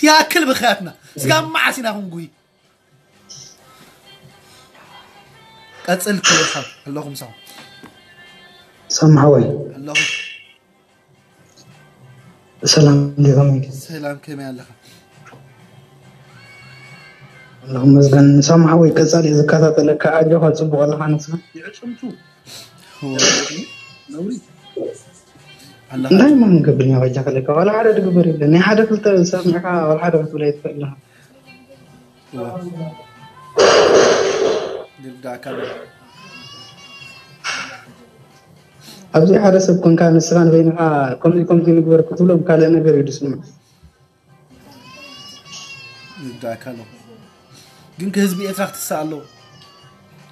ያክል ብኽያትና። ስጋብ መዓስ ኢና ክንጉይ? ቀጽል ክብል ሓው። ኣለኹም ሳው። ሰማሓወይ። ኣለኹም። ሰላም እንዴት አመንክ? ሰላም፣ ከመይ ኣለኻ? ኣለኹም መስገን። ሰማሓወይ፣ ቀጻሊ ዝከታተለካ፣ ኣጆኻ፣ ጽቡቕ ኣለኻ ንስኻ? ይዕጽምቱ። ነውሪ። ኣለኻ? እንታይ ማን ገብርኛ ባጃ ከለካ ዋላ ሓደ ድግበር የለ። ናይ ሓደ ክልተ ሰሚዕካ ዋላ ሓደ ክትብል ኣይትኽእል ኢኻ። ይርዳእካ ኣሎ። ኣብዚ ሓደ ሰብ ኮንካ ንስኻ ንበይንኻ ከምዚ ከምዚ ንግበር ክትብሎም ካልእ ነገር እዩ ዝስምዕ። ይርዳእካ ኣሎ። ግን ከህዝቢ ኤርትራ ክትስእ ኣለዎ።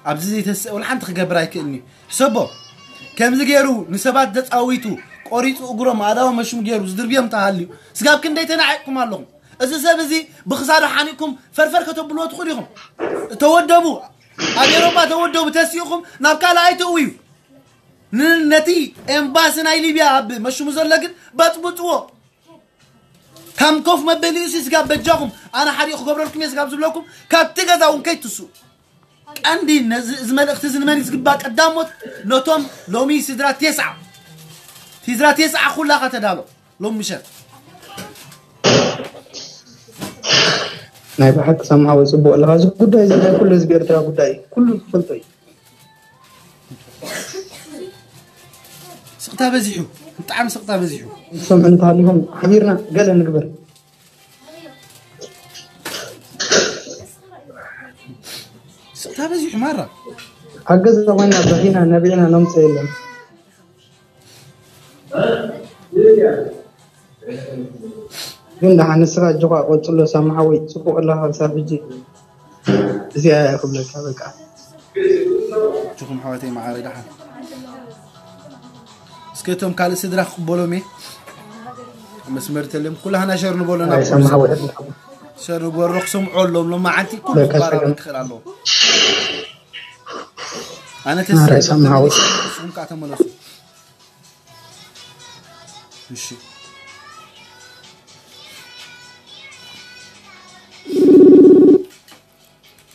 ኣብዚ ዘይተስእ ወላ ሓንቲ ክገብር ኣይክእልን እዩ። ሕሰቦ። ከምዚ ገይሩ ንሰባት ዘጻዊቱ፣ ቆሪጹ እግሮም ኣእዳዎም መሽሙ ገይሩ ዝድርብዮም ተሃልዩ፣ ስጋብ ክንደይ ተናዒቕኩም ኣለኹም? እዚ ሰብ እዚ ብኽሳዱ ሓኒቕኩም ፈርፈር ከተብልዎ ትኽእሉ ኢኹም። ተወደቡ። ኣብ ኤውሮጳ ተወደቡ፣ ተሲእኹም ናብ ካልእ ኣይተእውዩ። ን-፣ ነቲ ኤምባሲ ናይ ሊብያ ኣብ መሽሙ ዘሎ ግን በጽብጽዎ። ከም ኮፍ መበሊኡ ሲ ስጋብ በጃኹም ኣነ ሓዲኡ ክገብረልኩም እየ ስጋብ ዝብለኩም ካብቲ ገዛ እውን ከይትስኡ። ቀንዲ ነዚ፣ እዚ መልእኽቲ እዚ ንመን እዩ ዝግባእ? ቀዳሞት ነቶም ሎሚ ስድራ ቴስዓ፣ ስድራ ቴስዓ ኩላኻ ተዳሎ ሎም ምሸት። ናይ ብሓቂ ሰማሓወይ፣ ጽቡቕ ኣለኻ። እዚ ጉዳይ እዚ ናይ ኩሉ ህዝቢ ኤርትራ ጉዳይ እዩ። ኩሉ ዝፈልጦ እዩ። ስቕታ በዚሑ፣ ብጣዕሚ ስቕታ በዚሑ። ዝሰምዑ እንተሃሊኹም ሓቢርና ገለ ንግበር። ስቕታ በዚሑ ማራ። ኣብ ገዛ ኮይና በኺና ነቢዕና ነምፅእ የለን። ግን ደሓን ንስኻ ኣጆኻ ቀጽሎ ሳሚ ሓወይ፣ ጽቡቕ ኣለኻ ክሳብ ሕጂ። እዚኣ እያ ክብለካ በቃ። ችኹም ኣሕዋተይ መዓረይ ደሓን። እስከ እቶም ካልእ ስድራ ክቕበሎም እየ። መስመር ተልዮም ኩላህና ሸር ንበሎ ናብ ኣይ ሳሚ ሓወይ። ሸር ንበሎ ክሰምዖ ኣሎም ሎማዓንቲ ኩሉ በቃ ክባራበር ሰላም። ክኽእል ኣለዎ። ኣነ ኣረ ሳሚ ሓወይ። ንስኹም ከዓ ተመለሱ። እሺ።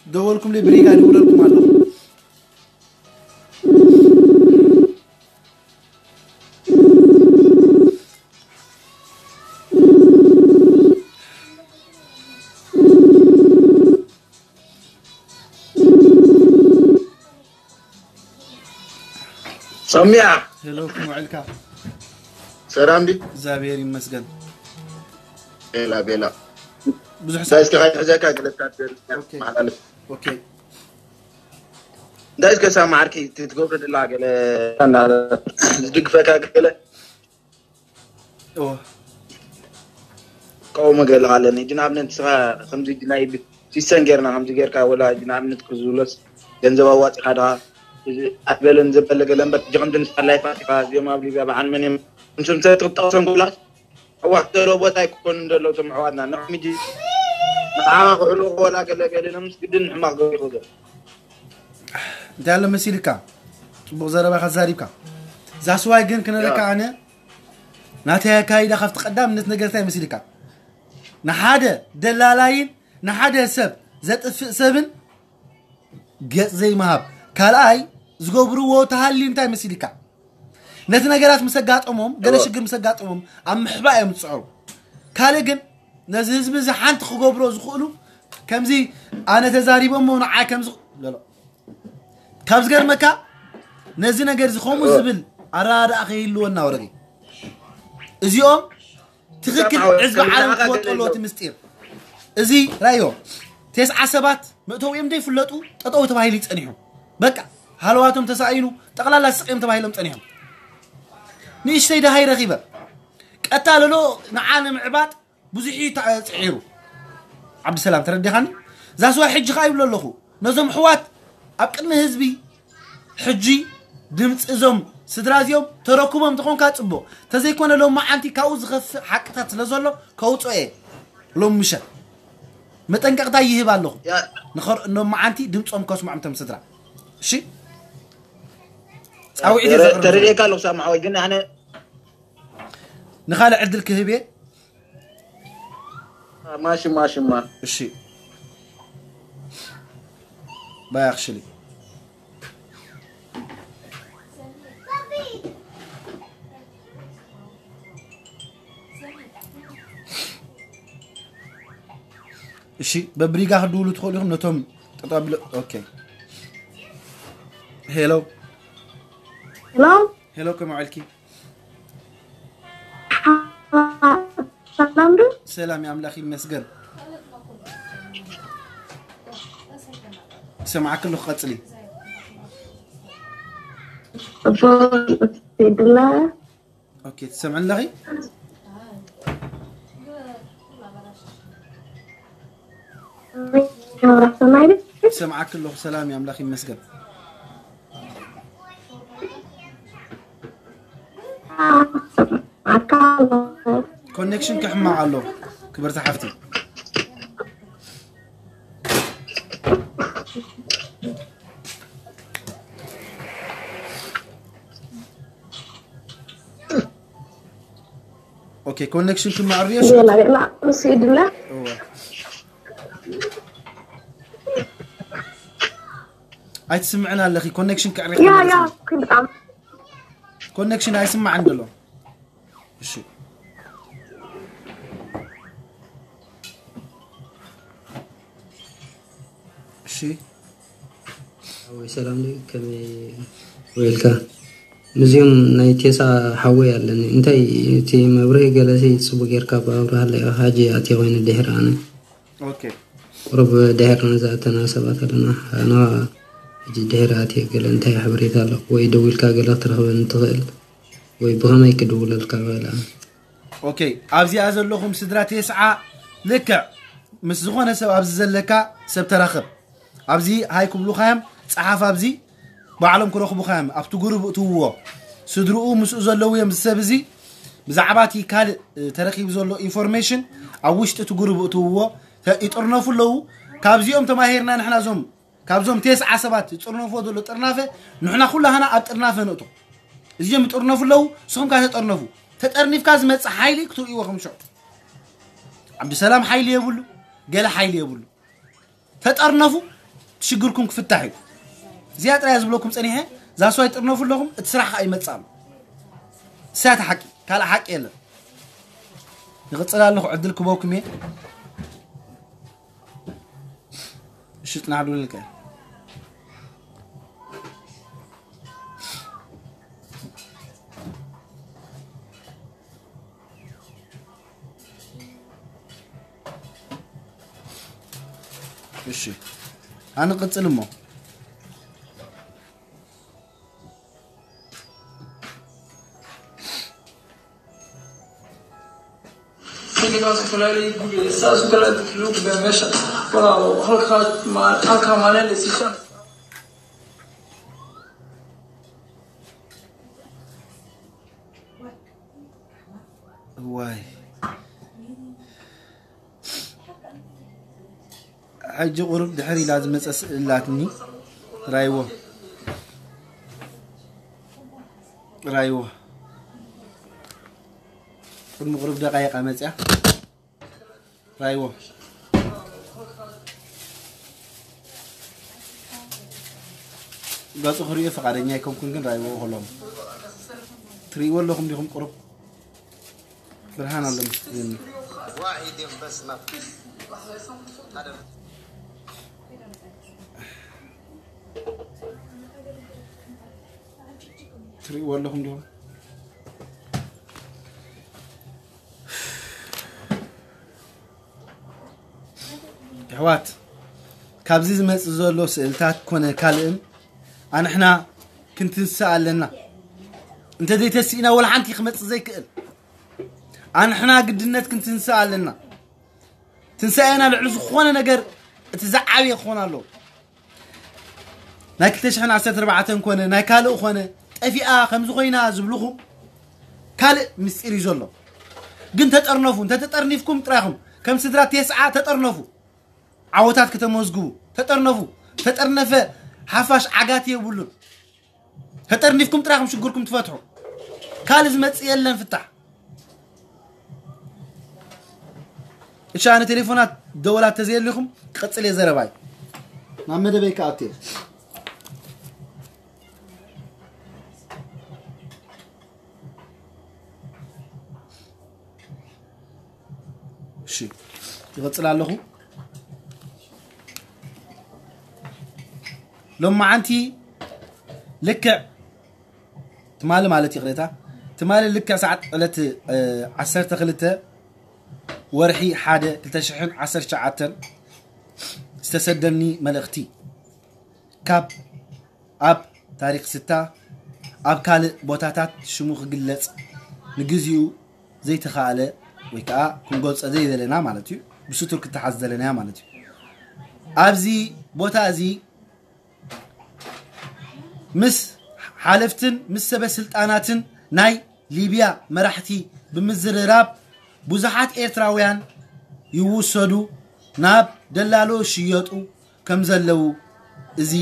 ደወልኩም ለይ ብሪጋ ይደውለልኩም ኣሎ። ሰሚያ ሄሎ፣ ክም ውዕልካ? ሰላም ዲ እግዚኣብሔር ይመስገን። ቤላ ቤላ ብዙሕ እንታይ ሰዓት እስከ ካይትሕዘካ ገለታት ኦኬ። መሓላለፍ ኦኬ። እንታይ እስከ ሳማ ዓርኪ ትትገብሮ ደላ ገለ ዝድግፈካ ገለ ኦ ቀውሞ ገለ ኣለኒ። እጂ ንኣብነት ንስኻ ከምዚ እጂ ናይ ብ-፣ ሲስተም ጌርና ከምዚ ጌርካ ወላ እጂ ንኣብነት ክዝብሎስ ገንዘብ ኣዋጺኻ ደኻ እዚ ኣትበለን ዝበለ ገለ እምበር እጂ ከምዚ ንስኻ ላይፍ ኣቲኻ እዚኦም ኣብ ሊብያ በዓል መን እዮም ንሶም ሰብ ትጠቕሶም ኩላስ ኣዋሕ ዘሎ ቦታ ኣይኮኑን ዘለዉ እቶም ኣሕዋትና። ንዕኦም እጂ ንዓኻ ክሕልዎ ወላ ገለ ገለ ኢሎምስ ግድን ሕማቕ ገይሩ ዘሎ። እንታይ ኣሎ መሲልካ? ጽቡቕ ዘረባኻ ዛሪብካ። ዛስዋይ ግን ክነረካ ኣነ ናተይ ኣካይዳ ካብቲ ቀዳምነት ነገር እንታይ መሲልካ? ንሓደ ደላላይን ንሓደ ሰብ ዘጥፍእ ሰብን ገጽ ዘይምሃብ። ካልኣይ ዝገብርዎ ተሃልዩ እንታይ መሲልካ? ነቲ ነገራት ምስ ኣጋጠሞም፣ ገለ እወ። ሽግር ምስ ኣጋጠሞም ኣብ ምሕባእ እዮም ዝጽዕሩ። ካልእ ግን ነዚ ህዝቢ እዚ ሓንቲ ክገብሮ ዝኽእሉ ከምዚ ኣነ ተዛሪቦሞ ንዓይ ከምዚ ለሎ። ካብ ዝገርመካ ነዚ ነገር እዚ ከምኡ ዝብል ኣረዳድኣ ከይህልወና ወረዲ። እዚኦም ትኽክል ሰማዊ፣ ህዝቢ ከም ዓለም ንዓኻ ክፈልጦ ኣለዎ ገለ እቲ ምስጢር። እዚ ራዮ ተስዓ ሰባት መእተዊ እዮም ዘይፍለጡ ጠጠው ተባሂሉ ይጸኒሑ። በቃ ሃለዋቶም ተሳኢኑ ጠቕላላ ስቕ እዮም ተባሂሎም ጸኒሖም። ንእሽተይ ደሃይ ረኺበ ቀታለሎ ንዓ ንምዕባጥ ብዙሕ እዩ ተዓ-፣ ጽዒሩ። ዓብድሰላም ተረዲኻኒ? ዛስዋ ሕጂ ከኣ ይብሎ ኣለኹ ነዞም ኣሕዋት ኣብ ቅድሚ ህዝቢ ሕጂ ድምፂ እዞም ስድራ እዚኦም ተረክቦም እንተኾንካ ጽቡቕ፣ ተዘይኮነ ሎማዓንቲ ካብኡ ዝኸፍእ ሓቅታት ስለ ዘሎ ከውፅኦ እየ። ሎም ምሸት መጠንቀቕታ ይህብ ኣለኹ። ያ- ንኸር-፣ ሎማዓንቲ ድምፆም ከስምዖም እቶም ስድራ። እሺ? ኣውዒት እየ ዘቕርብ ዘለኹ። ተረድኤካ ኣለኹ ሳምዓወይ፣ ግን ኣነ ንኻልእ ዕድል ክህብ እየ። ማሽማ ሽማ እሺ፣ ባይ ኣክሽሊ። እሺ፣ በብሪጋ ክትድውሉ ትኽእሉ ኢኹም ነቶም ጠጠብሎ። ኦኬ። ሄሎ ሄሎ ሄሎ፣ ከመይ ውዕልኪ? ሰላም ዶ? ሰላም፣ ኣምላኽ ይመስገን። ይሰማዓኪ ኣለኹ፣ ቀጽሊ። ጽቡቕ ድላ ኦኬ፣ ትሰምዕኒ ኣለኺ? ሰማይ ዶ? ይሰማዓኪ ኣለኹ። ሰላም፣ ኣምላኽ ይመስገን። ኣካ ኮኔክሽን ክሕማቕ ኣሎ ክብርቲ ሓፍቲ። ኦኬ፣ ኮኔክሽን ክማዕርዮ። ዜና ዜና ምስ ይድለ እወ። ኣይትስምዕን ኣለኺ፣ ኮኔክሽን ክዕሪ ያ ያ ኩን ብጣም ኮኔክሽን ኣይስማዕን ደሎ። እሺ፣ እሺ። ሓወይ ሰላም ድዩ? ከመይ ውዒልካ? ምስዚኦም ናይ ቴሳ ሓወይ ኣለኒ። እንታይ እቲ መብርሂ ገለሲ ጽቡቅ ጌርካ ብኣብርሃለይ ኢኻ። ሕጂ ኣትየ ኮይኑ ድሕሪ ኣነ ኦኬ። ቁሩብ ድሕሪ ነዛ እተና ሰባት ኣለና። ኣነ ሕጂ ድሕሪ ኣትየ ገለ እንታይ ሓበሬታ ኣሎ ወይ ደዊልካ ገለ ክትረኽበኒ ትኽእል ወይ ብኸመይ ክድውለልካ እኽእል ኣነ? ኦኬ፣ ኣብዚኣ ዘለኹም ስድራ ቴስዓ ልክዕ ምስ ዝኾነ ሰብ ኣብዚ ዘለካ ሰብ ተራኸብ። ኣብዚ ሃይ ክብሉኻ እዮም፣ ጸሓፍ ኣብዚ ባዕሎም ክረኽቡኻ እዮም። ኣብቲ ግሩብ እትውዎ ስድርኡ ምስኡ ዘለዉ እዮም። እዚ ሰብ እዚ ብዛዕባ እቲ ካልእ እ፣ ተረኺቡ ዘሎ ኢንፎርሜሽን ኣብ ውሽጢ እቲ ግሩብ እትውዎ ተ- ይጥርነፉ ኣለዉ። ካብዚኦም ተማሂርና ንሕና እዞም ካብዞም ቴስዓ ሰባት ዝጥርነፍዎ ዘሎ ጥርናፈ ንሕና ኩላህና ኣብ ጥርናፈ ንእቶ። እዚኦም ይጥርነፉ ኣለዉ፣ ንስኹም ከኣ ተጠርነፉ። ተጠርኒፍካ ዝመጽእ ሓይሊ ክትርእይዎ ከም ሽዑ። ዓብዱሰላም ሓይሊ የብሉ፣ ገለ ሓይሊ የብሉ። ተጠርነፉ፣ ሽግርኩም ክፍታሕ እዩ። እዚኣ ጥራይ ዝብለኩም ጸኒሐ፣ ዛስዋይ ጥርነፉ ኣለኹም፣ እቲ ስራሕ ከኣ ይመጽእ ኣሎ። እሳተ ሓቂ፣ ካልእ ሓቂ የለን። ይቕጽል ኣለኹ፣ ዕድል ክበኩም እየ። እሺ፣ ጽናሕ ዶ ልልከ? እሺ፣ ኣንቕጽል እሞ። Ele gosta de olhar e sabe o que ele é do clube, bem, mexa. Olha lá, o Hulk, Hulk, Hulk, Hulk, ዋይ፣ ሕጂ ቁሩብ ድሕር ኢላ ዝመጸ ስእሊ ኣላትኒ። ራይዎ፣ ራይዎ። ቅድሚ ቁሩብ ደቃይቃ መጽያ። ራይዎ። ገጹ ክርእዮ ፍቓደኛ ኣይኮንኩን፣ ግን ራይዎ ከሎም። ትርእይዎ ኣለኹም ዲኹም ቁሩብ? ብርሃን ኣሎ መስለኒ። ትርእይዎ ኣለኹም ዲኹም? ኣሕዋት፣ ካብዚ ዝመጽእ ዘሎ ስእልታት ኮነ ካልእን ኣንሕና ክንትንስእ ኣለና። እንተ ዘይተሲእና ወላ ሓንቲ ክመጽእ ዘይክእል። ኣንሕና ግድነት ክንትንስእ ኣለና። ትንሳኤና ልዕሊ ዝኾነ ነገር እቲ ዝዓበየ ክኾን ኣለዎ። ናይ ክልተ ሽሕን ዓሰርተ ኣርባዕተን ኮነ ናይ ካልእ ኮነ ጠፊኣ ከምዚ ኮይና ዝብልኹም ካልእ ምስጢር እዩ ዘሎ። ግን ተጠርነፉ፣ እንተተጠርኒፍኩም ጥራይኹም ከም ስድራ ቴስዓ ተጠርነፉ። ዓወታት ከተመዝግቡ ተጠርነፉ። ተጠርነፈ ሓፋሽ ዓጋት የብሉን። ተጠርኒፍኩም ጥራኹም ሽግርኩም ትፈትሑ። ካልእ ዝመጽእ የለን ፍታሕ። እሺ፣ ኣነ ቴሌፎናት ደወላት ተዘየልኩም ክቕጽል እየ ዘረባይ። ናብ መደበይ ክኣቱ እየ። እሺ፣ ይቕጽል ኣለኹ። ሎማዓንቲ ልክዕ ትማሊ ማለት ይቕሬታ፣ ትማሊ ልክዕ ሰዓት ዕለት ዓሰርተ ክልተ ወርሒ ሓደ ክልተ ሽሕን ዓሰርተ ትሽዓተን ዝተሰደኒ መልእኽቲ ካብ ኣብ ታሪክ ስታ ኣብ ካልእ ቦታታት ሽሙ ክግለጽ ንግዚኡ ዘይተኻእለ ወይ ከዓ ክንገልጾ ዘይደለና ማለት እዩ። ብስቱር ክተሓዝ ዘለናያ ማለት እዩ። ኣብዚ ቦታ እዚ ምስ ሓለፍትን ምስ ሰበ ስልጣናትን ናይ ሊብያ መራሕቲ ብምዝርራብ ብዙሓት ኤርትራውያን ይውሰዱ ናብ ደላሎ ሽየጡ ከም ዘለዉ እዚ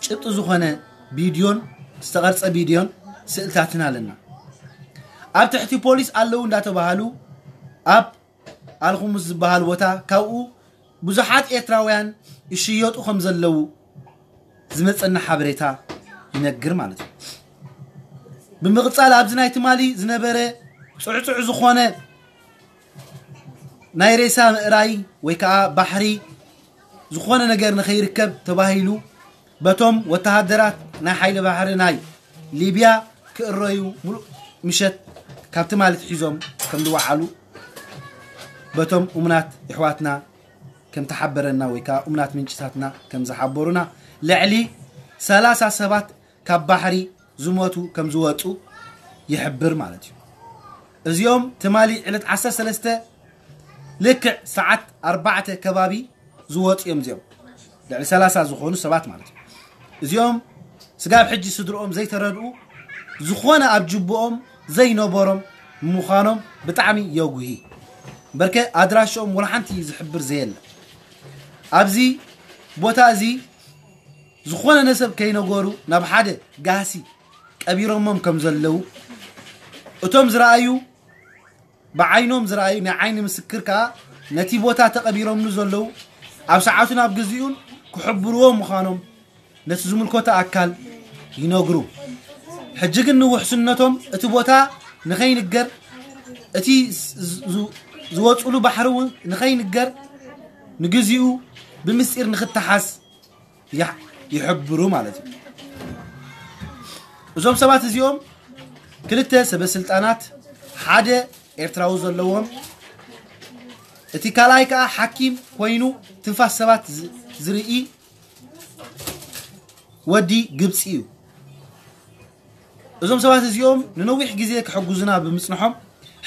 ጭብጢ ዝኾነ ቪድዮን ዝተቐርጸ ቪድዮን ስእልታትን ኣለና። ኣብ ትሕቲ ፖሊስ ኣለዉ እንዳተባሃሉ ኣብ ኣልኹሙስ ዝበሃል ቦታ ካብኡ ብዙሓት ኤርትራውያን ይሽየጡ ከም ዘለዉ ዝመጸና ሓበሬታ ይነግር ማለት እዩ። ብምቕጻል ኣብዚ ናይ ትማሊ ዝነበረ ጽዕጹዕ ዝኾነ ናይ ሬሳ ምእራይ ወይ ከዓ ባሕሪ ዝኾነ ነገር ንኸይርከብ ተባሂሉ በቶም ወተሃደራት ናይ ሓይሊ ባሕሪ ናይ ሊብያ ክእረዩ ሙሉእ ምሸት ካብ ትማሊ ኣትሒዞም ከም ዝወዓሉ በቶም እሙናት የሕዋትና ከም ተሓበረና ወይ ከዓ እሙናት ምንጭታትና ከም ዝሓበሩና ልዕሊ ሰላሳ ሰባት ካብ ባሕሪ ዝሞቱ ከም ዝወፁ ይሕብር ማለት እዩ። እዚኦም ትማሊ ዕለት ዓሰርተ ሰለስተ ልክዕ ሰዓት ኣርባዕተ ከባቢ ዝወፁ እዮም። እዚኦም ልዕሊ ሰላሳ ዝኾኑ ሰባት ማለት እዩ። እዚኦም ስጋብ ሕጂ ስድርኦም ዘይተረድኡ ዝኾነ ኣብ ጅቦኦም ዘይነበሮም ምዃኖም ብጣዕሚ የጉሂ። በርከ ኣድራሽኦም ወላ ሓንቲ ዝሕብር ዘየለ ኣብዚ ቦታ እዚ ዝኾነ ነሰብ ከይነገሩ ናብ ሓደ ጋህሲ ቀቢሮሞም ከም ዘለዉ እቶም ዝረኣዩ ብዓይኖም ዝረኣዩ ናይ ዓይኒ ምስክር ከኣ ነቲ ቦታ ተቐቢሮምሉ ዘለዉ ኣብ ሰዓቱን ኣብ ግዚኡን ክሕብርዎ ምዃኖም ነቲ ዝምልከቶ ኣካል ይነግሩ። ሕጂ ግን ንውሕስነቶም እቲ ቦታ ንኸይንገር እቲ ዝወፅሉ ባሕሪ እውን ንኸይንገር ንግዚኡ ብምስጢር ንክተሓዝ ይሕብሩ ማለት እዩ። እዞም ሰባት እዚኦም ክልተ ሰበ ስልጣናት ሓደ ኤርትራዊ ዘለዎም እቲ ካልኣይ ከዓ ሓኪም ኮይኑ ትንፋስ ሰባት ዝርኢ ወዲ ግብፂ እዩ። እዞም ሰባት እዚኦም ንነዊሕ ግዜ ክሕግዙና ብምፅንሖም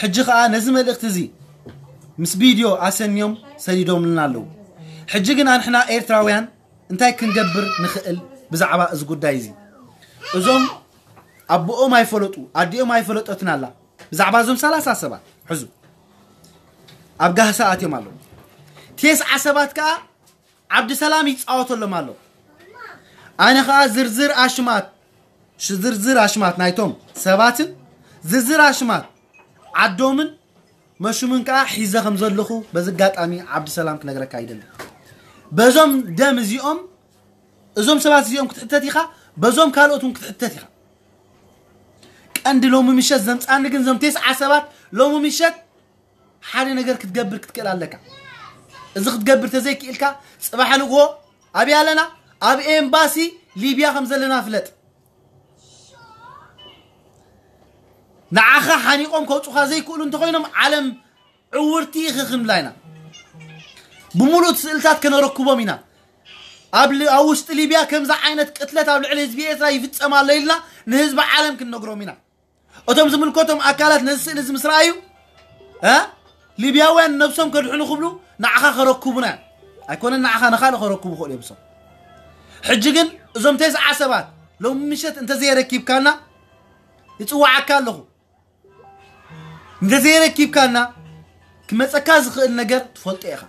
ሕጂ ከዓ ነዚ መልእክቲ እዚ ምስ ቪድዮ ኣሰንዮም ሰዲዶምልና ኣለዉ። ሕጂ ግን ኣንሕና ኤርትራውያን እንታይ ክንገብር ንኽእል ብዛዕባ እዚ ጉዳይ እዚ? እዞም ኣቦኦም ኣይፈለጡ ኣዲኦም ኣይፈለጠትን ኣላ። ብዛዕባ እዞም ሰላሳ ሰባት ሕዙ ኣብ ጋህሳ ኣትዮም ኣለዉ። ቴስዓ ሰባት ከዓ ዓብዲ ሰላም ይፃወተሎም ኣሎ። ኣነ ከዓ ዝርዝር ኣሽማት ዝርዝር ኣሽማት ናይቶም ሰባትን ዝርዝር ኣሽማት ዓዶምን መሹምን ከዓ ሒዘ ከም ዘለኹ በዚ ኣጋጣሚ ዓብዲ ሰላም ክነግረካ ይደሊ። በዞም ደም እዚኦም እዞም ሰባት እዚኦም ክትሕተት ኢኻ፣ በዞም ካልኦት እውን ክትሕተት ኢኻ። ቀንዲ ሎሚ ምሸት ዘምፃኒ ግን እዞም ቴስዓ ሰባት ሎሚ ምሸት ሓደ ነገር ክትገብር ክትክእል ኣለካ። እዚ ክትገብር ተዘይክኢልካ ፅባሕ ንግሆ ኣብይ ኣለና ኣብ ኤምባሲ ሊብያ ከም ዘለና ፍለጥ። ንዓኻ ሓኒቆም ከውፁኻ ዘይክእሉ እንተኮይኖም ዓለም ዕውርቲ ኢኺ ክንብላ ኢና። ብምሉእ እቲ ስእልታት ከነረክቦም ኢና። ኣብ ል- ኣብ ውሽጢ ሊብያ ከምዚ ዓይነት ቅትለት ኣብ ልዕሊ ህዝቢ ኤርትራ ይፍፀም ኣሎ ኢልና ንህዝቢ ዓለም ክንነግሮም ኢና። እቶም ዝምልከቶም ኣካላት ነዚ ስእሊ እዚ ምስ ረኣዩ እ ሊብያውያን ነብሶም ከድሕኑ ክብሉ ንዓኻ ከረክቡና እዮም። ኣይኮነን ንዓኻ ንኻልእ ከረክቡ ክእሉ እዮም እሶም። ሕጂ ግን እዞም ተስዓ ሰባት ሎሚ ምሸት እንተዘየረኪብካና ይፅዋዓካ ኣለኹ። እንተዘየረኪብካና ክመፀካ ዝኽእል ነገር ትፈልጦ ኢኻ።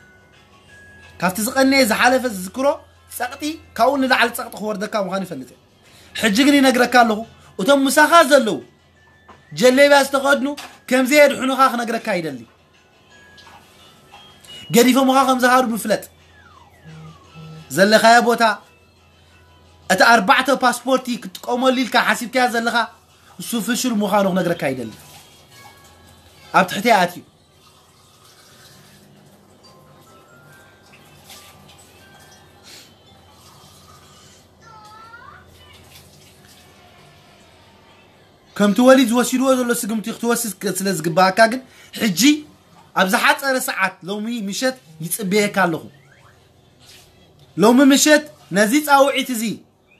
ካብቲ ዝቐነየ ዝሓለፈ ዝዝክሮ ፀቕጢ ካብኡ ንላዕሊ ፀቕጢ ክወርደካ ምዃኑ ይፈልጥ እየ። ሕጂ ግን ይነግረካ ኣለኹ፣ እቶም ምሳኻ ዘለዉ ጀሌብያ ዝተኸድኑ ከም ዘየድሕኑኻ ክነግረካ ይደሊ። ገዲፎምኻ ከም ዝሃሩ ምፍለጥ። ዘለኻዮ ቦታ፣ እቲ ኣርባዕተ ፓስፖርቲ ክትጥቀመሉ ኢልካ ሓሲብካዮ ዘለኻ፣ እሱ ፍሹል ምዃኑ ክነግረካ ይደሊ። ኣብ ትሕተይ ኣትዩ። ከምቲ ወሊድ ዝወሲድዎ ዘሎ ስግምቲ ክትወስድ ስለ ዝግባኣካ ግን፣ ሕጂ ኣብ ዝሓጸረ ሰዓት ሎሚ ምሸት ይጽበየካ ኣለኹ። ሎሚ ምሸት ነዚ ጻውዒት እዚ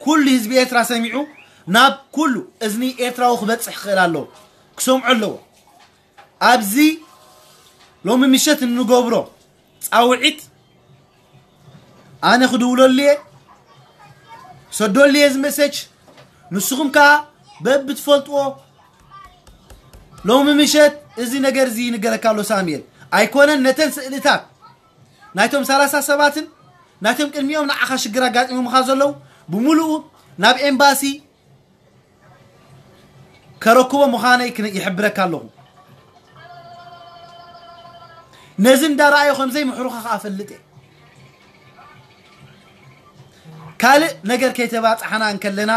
ኩሉ ህዝቢ ኤርትራ ሰሚዑ፣ ናብ ኩሉ እዝኒ ኤርትራዊ ክበጽሕ ክኽእል ኣለዎ፣ ክሰምዖ ኣለዎ። ኣብዚ ሎሚ ምሸት እንገብሮ ጻውዒት ኣነ ክድውለሉ እየ፣ ሰደሉ እየ እዚ መሰጅ። ንስኹም ከኣ በብትፈልጥዎ ሎሚ ምሸት እዚ ነገር እዚ ይንገረካ ኣሎ ሳሙኤል። ኣይኮነን ነተን ስእልታት ናይቶም ሰላሳ ሰባትን ናይቶም ቅድሚኦም ንዓኻ ሽግር ኣጋጢሞምኻ ዘለዉ ብምሉኡ ናብ ኤምባሲ ከረክቦ ምዃነይ ክነ-፣ ይሕብረካ ኣለኹ። ነዚ እንዳረኣዩ ከም ዘይምሕሩኻ ከኣ ፈልጥ እየ። ካልእ ነገር ከይተባጻሕና እንከለና፣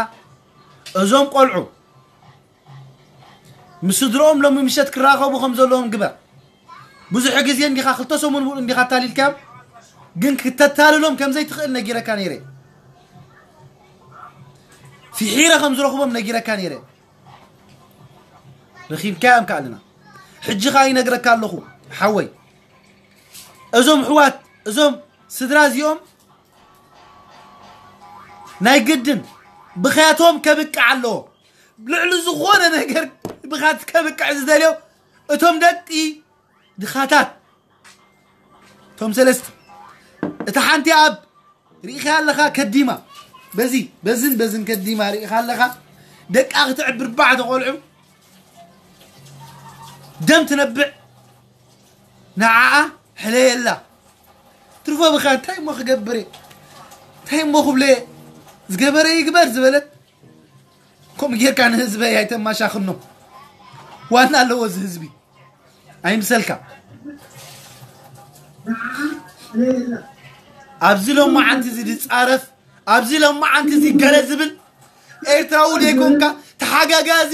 እዞም ቆልዑ ምስ ስድርኦም ሎሚ ምሸት ክራኸቡ ከም ዘለዎም ግበር። ብዙሕ ግዜ እንዲኻ፣ ክልተ ሰሙን ሙሉእ እንዲኻ ኣታሊልካዮም፣ ግን ክተታልሎም ከም ዘይትኽእል ነጊረካ ነይረ። ፍሒረ ከም ዝረኽቦም ነጊረካ ነይረ። ረኺብካዮም ከኣልና። ሕጂ ኸኣ ይነግረካ ኣለኹ፣ ሓወይ። እዞም ኣሕዋት፣ እዞም ስድራ እዚኦም ናይ ግድን ብኽያቶም ከብቅዕ ኣለዎ። ልዕሊ ዝኾነ ነገር ብኽያት ከብቅዕ ዝደልዮ እቶም ደቂ ድኻታት፣ እቶም ሰለስተ፣ እታ ሓንቲ ኣብ ርኢኻ ኣለኻ ከዲማ፣ በዚ፣ በዝን በዝን ከዲማ ርኢኻ ኣለኻ። ደቃ ክትዕብር ባዕ ተቖልዑ፣ ደም ትነብዕ፣ ንዓኣ ሕለየላ። ትርፎ ብኻ እንታይ እሞ ክገብር እየ? እንታይ እሞ ክብሎ እየ? ዝገበረ ይግበር ዝበለት። ከምኡ ጌርካ ንህዝበይ ኣይተማሻኽኖ። ዋና ኣለዎ እዚ ህዝቢ። ኣይምሰልካ። ኣብዚ ሎማዓንቲ እዚ ዝጻረፍ፣ ኣብዚ ሎማዓንቲ እዚ ገለ ዝብል ኤርትራዊ ዘይኮንካ ተሓጋጋዚ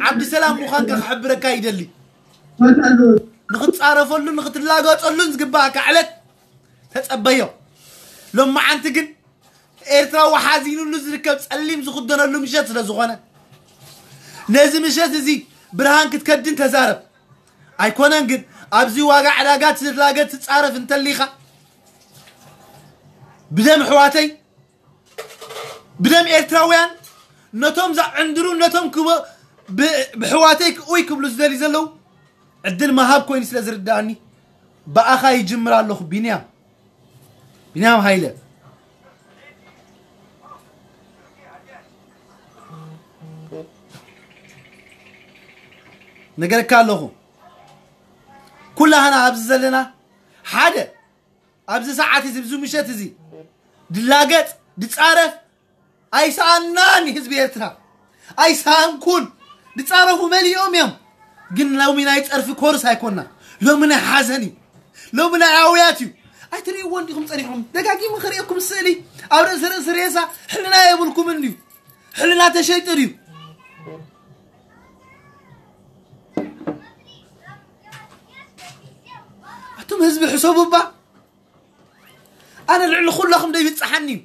ዓብዲ ሰላም ምዃንካ ክሕብረካ ይደሊ። ንኽትጻረፈሉ፣ ንኽትላገጸሉን ዝግባኣካ ዕለት ተጸበዮ። ሎማዓንቲ ግን ኤርትራዊ ሓዚኑሉ ዝርከብ ጸሊም ዝኽደነሉ ምሸት ስለ ዝኾነ፣ ነዚ ምሸት እዚ ብርሃን ክትከድን ተዛረብ። ኣይኮነን ግን ኣብዚ ዋጋ ዕዳጋ ትላገ ትጻረፍ እንተሊኻ፣ ብደም ኣሕዋተይ፣ ብደም ኤርትራውያን፣ ነቶም ዘዕንድሩ፣ ነቶም ክበ-፣ ብ-፣ ብሕዋተይ ክኡይ ክብሉ ዝደልዩ ዘለዉ ዕድል ምሃብ ኮይኑ ስለ ዝርድኣኒ፣ ብኣኻ ይጅምር ኣለኹ። ቢንያም፣ ቢንያም ሃይለ፣ ነገርካ ኣለኹ። ኩላህና ኣብዚ ዘለና ሓደ ኣብዚ ሰዓት እዚ፣ ኣብዚ ምሸት እዚ ድላገጽ፣ ድጻረፍ ኣይሰኣናን ህዝቢ ኤርትራ። ኣይሰኣንኩን። ድጻረፉ መሊኦም እዮም። ግን ሎሚ ናይ ጸርፊ ኮርስ ኣይኮና። ሎሚ ናይ ሓዘን እዩ። ሎሚ ናይ ኣውያት እዩ። ኣይትርእይዎ እንዲኹም ጸኒሕኩም። ደጋጊሙ ክርእየኩም ስእሊ ኣብ ርእሲ ርእሲ ሬሳ ሕልና የብልኩምን እዩ። ሕልና ተሸይጡ ድዩ? ኣቱም ህዝቢ ሕሰቡ እባ። ኣነ ልዕሊ ኩላኹም ደይብጽሓኒ እዩ።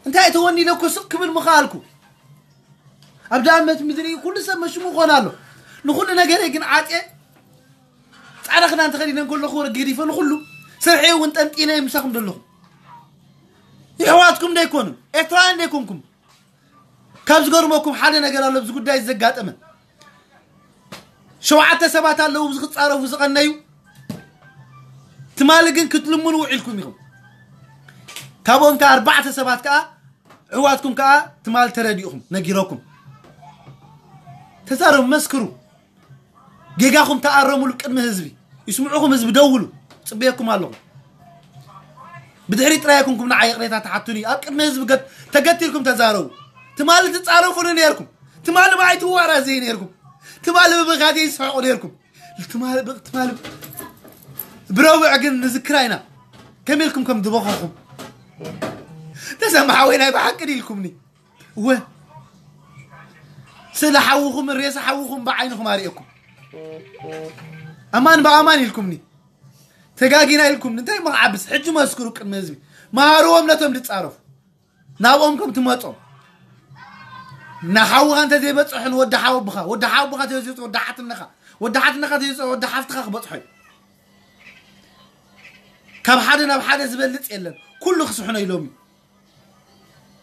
እንታይ ተወኒ ኢለ እኮ ስቕ ክብል ምኸኣልኩ። ኣብ ዳመት ምድሪ ኩሉ ሰብ መሽሙ ይኾን ኣሎ። ንኹሉ ነገረይ ግን ዓጽየ ጻዕዳ ክዳን ተኸዲነ እንከለኹ ወረ ገዲፈ ንኹሉ ስርሐይ እውን ጠንጢነ ምሳኹም ዘለኹ። ይሕዋትኩም ደይኮኑ፣ ኤርትራውያን ደይኮንኩም። ካብ ዝገርመኩም ሓደ ነገር ኣሎ ኣብዚ ጉዳይ ዘጋጠመ። ሸውዓተ ሰባት ኣለዉ ኣብዚ ክጻረፉ ዝቐነዩ። ትማሊ ግን ክትልምኑ ውዒልኩም ኢኹም። ካብኦም ከኣ ኣርባዕተ ሰባት ከኣ ኣሕዋትኩም ከኣ ትማሊ ተረዲእኹም፣ ነጊረኩም። ተዛረቡ፣ መስክሩ። ጌጋኹም ተኣረሙሉ ቅድሚ ህዝቢ። ይስምዑኹም ህዝቢ፣ ደውሉ። ጽበየኩም ኣለኹ። ብድሕሪ ጥራይ ኣይኮንኩም ንዓይ ይቕሬታ ትሓቱኒ። ኣብ ቅድሚ ህዝቢ ገት-፣ ተገቲርኩም ተዛረቡ። ትማሊ ትጻረፉኒ ነይርኩም። ትማሊ ብኣይ ትዋራዘዩ ነይርኩም። ትማሊ ብብኻቴ ይስሕቑ ነይርኩም። ትማሊ ብ-፣ ትማሊ ብረቡዕ ግን ንዝክራ ኢና። ከመይ ኢልኩም ከም ዝበኸኹም። ተሰማ ሓወይ ናይ ብሓቂ ድዩ ኢልኩምኒ። እወ። ስለ ሓውኹም፣ ሬሳ ሓውኹም ብዓይንኹም ኣርእየኩም። ኣማን ብኣማን ኢልኩምኒ። ተጋጊና ኢልኩም እንታይ መዓብስ ሕጂ መስክሩ ቅድሚ ህዝቢ። መሃርዎም ነቶም ዝጻረፉ። ናብኦም ከም ትመጾም። ንሓውኻ እንተ ዘይበጽሑ ንወዲ ሓወብኻ፣ ወዲ ሓወብኻ ተዘይበጽሑ ወዲ ሓትነኻ፣ ወዲ ሓትነኻ ተዘይበጽሑ ወዲ ሓፍትኻ ክበጽሖ እዩ። ካብ ሓደ ናብ ሓደ ዝበልጽ የለን። ኩሉ ክስሕኖ ኢሎም እዩ።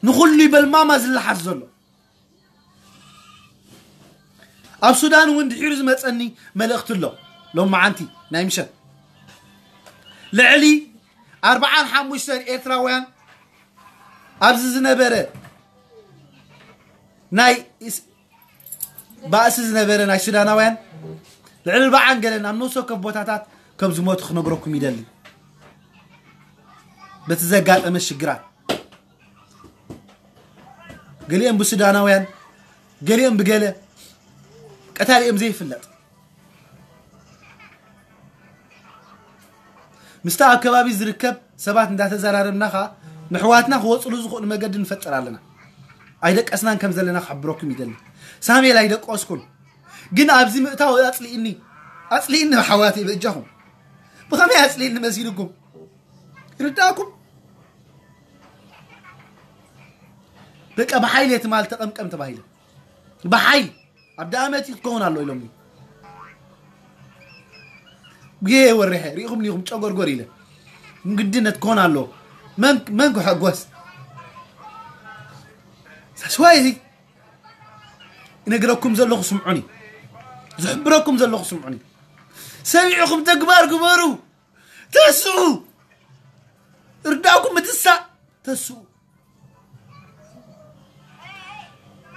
ንኹሉ ይበልማማ ዝለሓስ ዘሎ። ኣብ ሱዳን እውን ድሒሩ ዝመጸኒ መልእኽቲ ኣሎ። ሎም መዓንቲ ናይ ምሸት ልዕሊ ኣርብዓን ሓሙሽተን ኤርትራውያን ኣብዚ ዝነበረ ናይ ኢስ-፣ ባእሲ ዝነበረ ናይ ሱዳናውያን ልዕሊ ኣርብዓን ገለን ኣብ ነፍሲ ወከፍ ቦታታት ከም ዝሞቱ ክነግረኩም ይደሊ። በቲ ዘጋጠመ ሽግራት ገሊኦም ብሱዳናውያን፣ ገሊኦም ብገለ ቀታሊኦም ዘይፍለጥ ምስቲ ኣብ ከባቢ ዝርከብ ሰባት እንዳተዘራረብና ኸኣ ንሕዋትና ክወፅሉ ዝኽእሉ መገዲ ንፈጥር ኣለና። ኣይደቀስናን ከም ዘለና ክሕብረኩም ይደሊ። ሳሜል ኣይደቀስኩን፣ ግን ኣብዚ ምእታው ኣፅሊእኒ፣ ኣፅሊእኒ ሓዋተይ በጃኹም። ብኸመይ ኣፅሊእኒ መሲልኩም? ይርዳእኩም? በቃ ብሓይሊ ትማል ተቐምቀም ተባሂለ። ብሓይሊ ኣብ ዳመት ክትከውን ኣሎ ኢሎምኒ። ጉየ ወርሐ ሪኢኹም ኒኹም ጨጎርጎር ኢለ። ግድነት ክኾን ኣሎ። መን፣ መን ክሕጎስ? ሳስዋይ እዚ እነግረኩም ዘለኹ ስምዑኒ። ዝሕብረኩም ዘለኹ ስምዑኒ። ሰሚዕኹም ተግባር ግበሩ። ተስኡ። እርዳእኩም ምትሳእ። ተስኡ።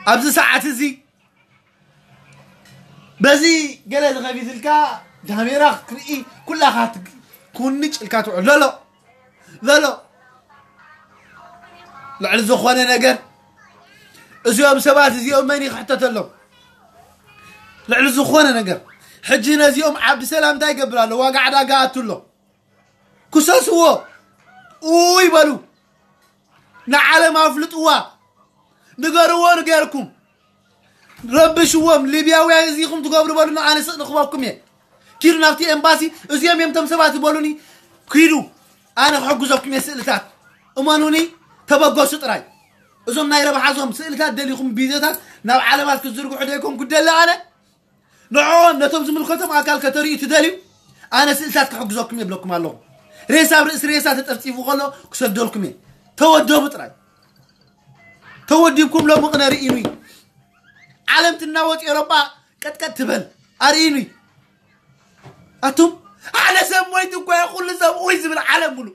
ኣብዚ ሰዓት እዚ በዚ ገለ ዝኸፊት ኢልካ ዳሜራ ክትርኢ ኩላኻ ትግ-፣ ኩንጭ ኢልካ ትውዕል። ሎሎ፣ ሎሎ። ልዕሊ ዝኾነ ነገር እዚኦም ሰባት እዚኦም መን ይኽሕተተሎም? ልዕሊ ዝኾነ ነገር። ሕጂ ነዚኦም ዓብዲ ሰላም እንታይ ይገብር ኣሎ? ዋጋ ዕዳጋ ኣቱ ኣሎ። ክሰስዎ። ኡይ በሉ። ንዓለም ኣፍልጥዋ። ንገርዎ ንገርኩም። ረብሽዎም። ሊብያውያን እዚኹም ትገብሩ በሉኒ፣ ኣነ ስቕ ንኽበኩም እየ። ኪዱ ናብቲ ኤምባሲ፣ እዚኦም እዮም እቶም ሰባት ዝበሉኒ፣ ኪዱ። ኣነ ክሕግዘኩም እየ ስእልታት። እመኑኒ፣ ተበገሱ ጥራይ። እዞም ናይ ረብሓ እዞም ስእልታት ደሊኹም ቪድዮታት ናብ ዓለማት ክትዝርግሑ ደይኮንኩ ደሊ ኣነ። ንዕኦም ነቶም ዝምልከቶም ኣካል ከተርእዩ ትደልዩ፣ ኣነ ስእልታት ክሕግዘኩም የብለኩም ኣለኹ። ሬሳ ኣብ ርእሲ ሬሳ ተጠፍጢፉ ከሎ ክሰደልኩም እየ። ተወደቡ ጥራይ። ተወዲብኩም ሎሚ ቅነ ርኢኑይ። ዓለም ትናወጥ፣ ኤውሮጳ ቀጥቀጥ ትበል። ኣርእዩይ። ኣቱም ሓደ ሰብ ሞይቱ እኮ እየ ኩሉ ሰብ ኡይ ዝብል ዓለም ሙሉ።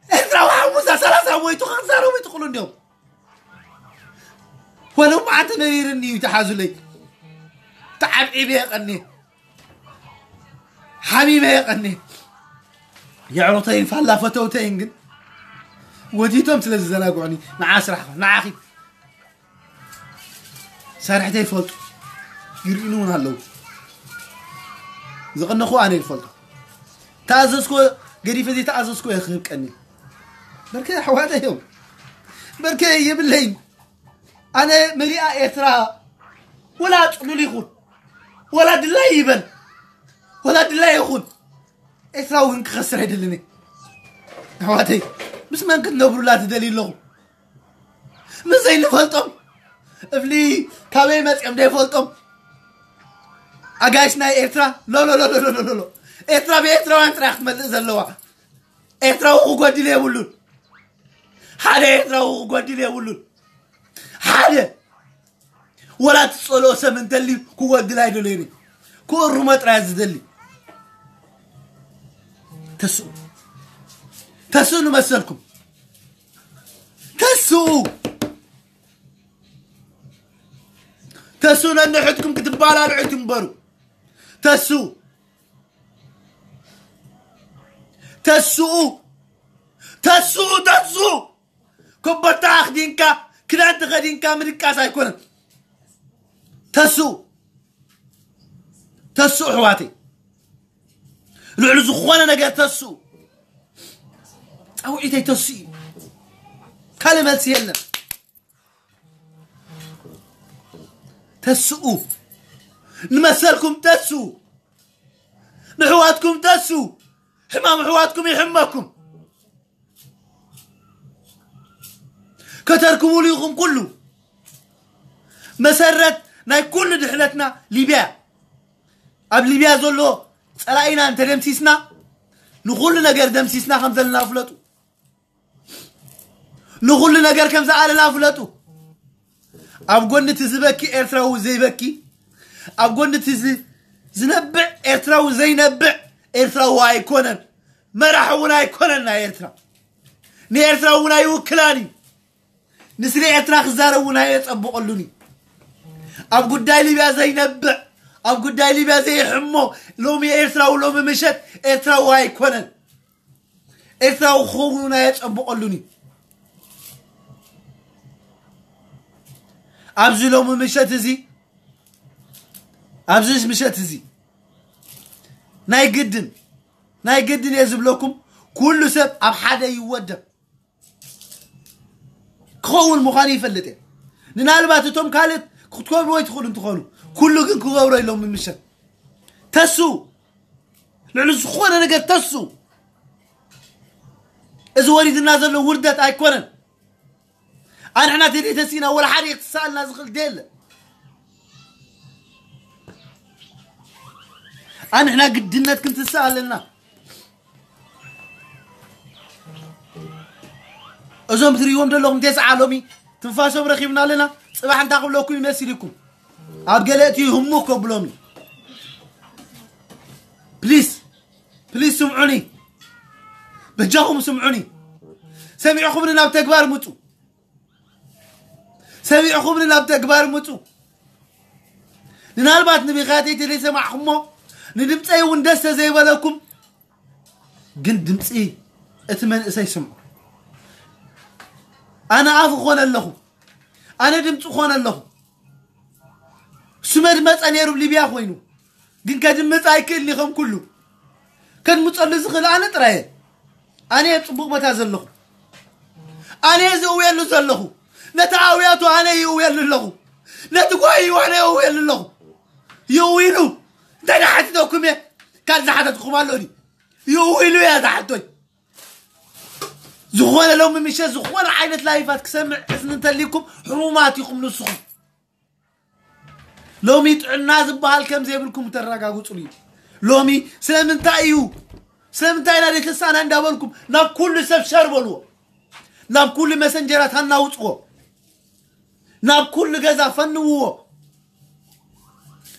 ኤርትራዊ ሓሙሳ ሰላሳ ሞይቱ ክዛረቡ ይትኽእሉ እንዲዮም። ወለው መዓንተ መሪርኒ እዩ ተሓዙለይ። ተዓብዒበ የቐኒ። ሓሚመ የቐኒ። የዕሮተይን ፋላ ፈተውተይን ግን ወዲቶም ስለ ዝዘናግዑኒ ንዓ ስራሕ ንዓኺ ሳርሕተይ ይፈልጡ ይርእዩኒ እውን ኣለዉ። ዝቐነኹ ኣነ ይፈልጡ። ተኣዘዝኮ ገዲፈ ዘይተኣዘዝኮ እየ ክህብ ቀኒ። በርከ ኣሕዋተይ እዮም። በርከ የብለይን። ኣነ መሊኣ ኤርትራ ወላ ጽሉል ይኹን፣ ወላ ድላይ ይበል፣ ወላ ድላይ ይኹን፣ ኤርትራዊ ግን ክኸስር ኣይደልን እየ። ኣሕዋተይ፣ ምስ መን ክትነብሩላ ትደልዩ ኣለኹም? ምስ ዘይንፈልጦም፣ እፍሊ ካበይ መጺኦም ዘይፈልጦም ኣጋይሽ ናይ ኤርትራ። ሎሎሎሎሎሎ። ኤርትራ ብኤርትራውያን ጥራይ ክትመልእ ዘለዋ። ኤርትራዊ ክጎድል የብሉን። ሓደ ኤርትራዊ ክጎድል የብሉን። ሓደ ወላ ትጸልኦ ሰብ እንተልዩ ክጎድል ኣይደለየን። ክእርሞ ጥራይ ዝደሊ። ተስኡ። ተስኡ ንመሰልኩም። ተስኡ። ተስኡ ነንሕድኩም ክትባላልዑ ትንበሩ። ተስኡ። ተስኡ። ተስኡ ተስኡ ኮቦርታ ኣኽዲንካ ክዳን ተኸዲንካ ምድቃስ ኣይኮነን። ተስኡ ተስኡ ኣሕዋተይ፣ ልዕሊ ዝኾነ ነገር ተስኡ። ፃውዒተይ ተስኡ እዩ። ካልእ መልሲ የለን። ተስኡ ንመሰልኩም ተስኡ፣ ንሕዋትኩም ተስኡ። ሕማም ኣሕዋትኩም ይሕመኩም። ከተርክቡሉ ኢኹም ኩሉ። መሰረት ናይ ኩሉ ድሕነትና ሊብያ። ኣብ ሊብያ ዘሎ ጸላኢና እንተደምሲስና ንኹሉ ነገር ደምሲስና ከም ዘለና ፍለጡ። ንኹሉ ነገር ከም ዝኣለና ፍለጡ። ኣብ ጎኒ እቲ ዝበኪ ኤርትራዊ ዘይበኪ፣ ኣብ ጎኒ እቲ ዝ- ዝነብዕ ኤርትራዊ ዘይነብዕ ኤርትራዊ ኣይኮነን። መራሒ እውን ኣይኮነን ናይ ኤርትራ። ንኤርትራ እውን ኣይውክላን እዩ። ንስለ ኤርትራ ክዛረብ እውን ኣየጸብቐሉን እዩ። ኣብ ጉዳይ ሊብያ ዘይነብዕ፣ ኣብ ጉዳይ ሊብያ ዘይሕሞ ሎሚ ኤርትራዊ፣ ሎሚ ምሸት ኤርትራዊ ኣይኮነን። ኤርትራዊ ክኸውን ኣየጸብቐሉን እዩ። ኣብዚ ሎሚ ምሸት እዚ ኣብዚ ምሸት እዚ ናይ ግድን ናይ ግድን እየ ዝብለኩም፣ ኩሉ ሰብ ኣብ ሓደ ይወደብ። ክኸውን ምዃኑ ይፈልጥ እየ። ምናልባት እቶም ካልእ ክትገብርዎ ይትኽእሉ እንትኾኑ፣ ኩሉ ግን ክገብሮ ኢሎም ምሸት ተሱ ልዕሊ ዝኾነ ነገር ተሱ። እዚ ወሪድና ዘሎ ውርደት ኣይኮነን። ኣንሕና ተደይ ተሲእና ወላ ሓደ ክትሰኣልና ዝኽእል ደየለ። ኣንሕና ግድነት ክንትስእ ኣለና። እዞም ትሪእዎም ዘለኹም ተስዓ ሎሚ ትንፋሶም ረኺብና ኣለና። ጽባሕ እንታይ ክብለኩም ይመስልኩም? ኣብ ገለ እቲ ህሙ ከብሎም እዩ። ፕሊስ ፕሊስ ስምዑኒ፣ በጃኹም ስምዑኒ። ሰሚዕኹምኒ ናብ ተግባር ምጹ። ሰሚዕኹምኒ ናብ ተግባር ምጹ። ምናልባት ንብኻተይ ተዘይሰማዕኹሞ ንድምፀይ እውን ደስ ዘይበለኩም፣ ግን ድምፂ እቲ መንእሰይ ስምዑ። ኣነ ኣፍ ኾነ ኣለኹ፣ ኣነ ድምፂ ኾነ ኣለኹ። እሱ መድመፀ ነይሩ ሊብያ ኮይኑ ግን ከድምፅ ኣይክእልን ከም ኩሉ። ከድምፀሉ ዝኽእል ኣነ ጥራየ። ኣነ እየ ኣብ ፅቡቕ ቦታ ዘለኹ። ኣነ እየ ዝእውየሉ ዘለኹ። ነቲ ኣውያቱ ኣነ ይእውየሉ ኣለኹ። ነቲ ጓሂ ኣነ ይእውየሉ ኣለኹ። ይእውይሉ እንታይ ዝሓትተኩም እየ? ካልእ ዝሓተትኩም ኣሎ ድዩ? ይእውይሉ እያ ዝሓቶይ። ዝኾነ ሎሚ ምሸት ዝኾነ ዓይነት ላይፋት ክሰምዕ እዝኒ እንተሊኩም ሕሙማት ኢኹም ንስኹም። ሎሚ ጥዕና ዝበሃል ከም ዘይብልኩም ተረጋግጹሉ እዩ። ሎሚ ስለምንታይ እዩ? ስለምንታይ ኢና ዘይተሳእና እንዳበልኩም ናብ ኩሉ ሰብ ሸር በልዎ። ናብ ኩሉ መሰንጀራት ኣናውጽዎ። ናብ ኩሉ ገዛ ፈንውዎ።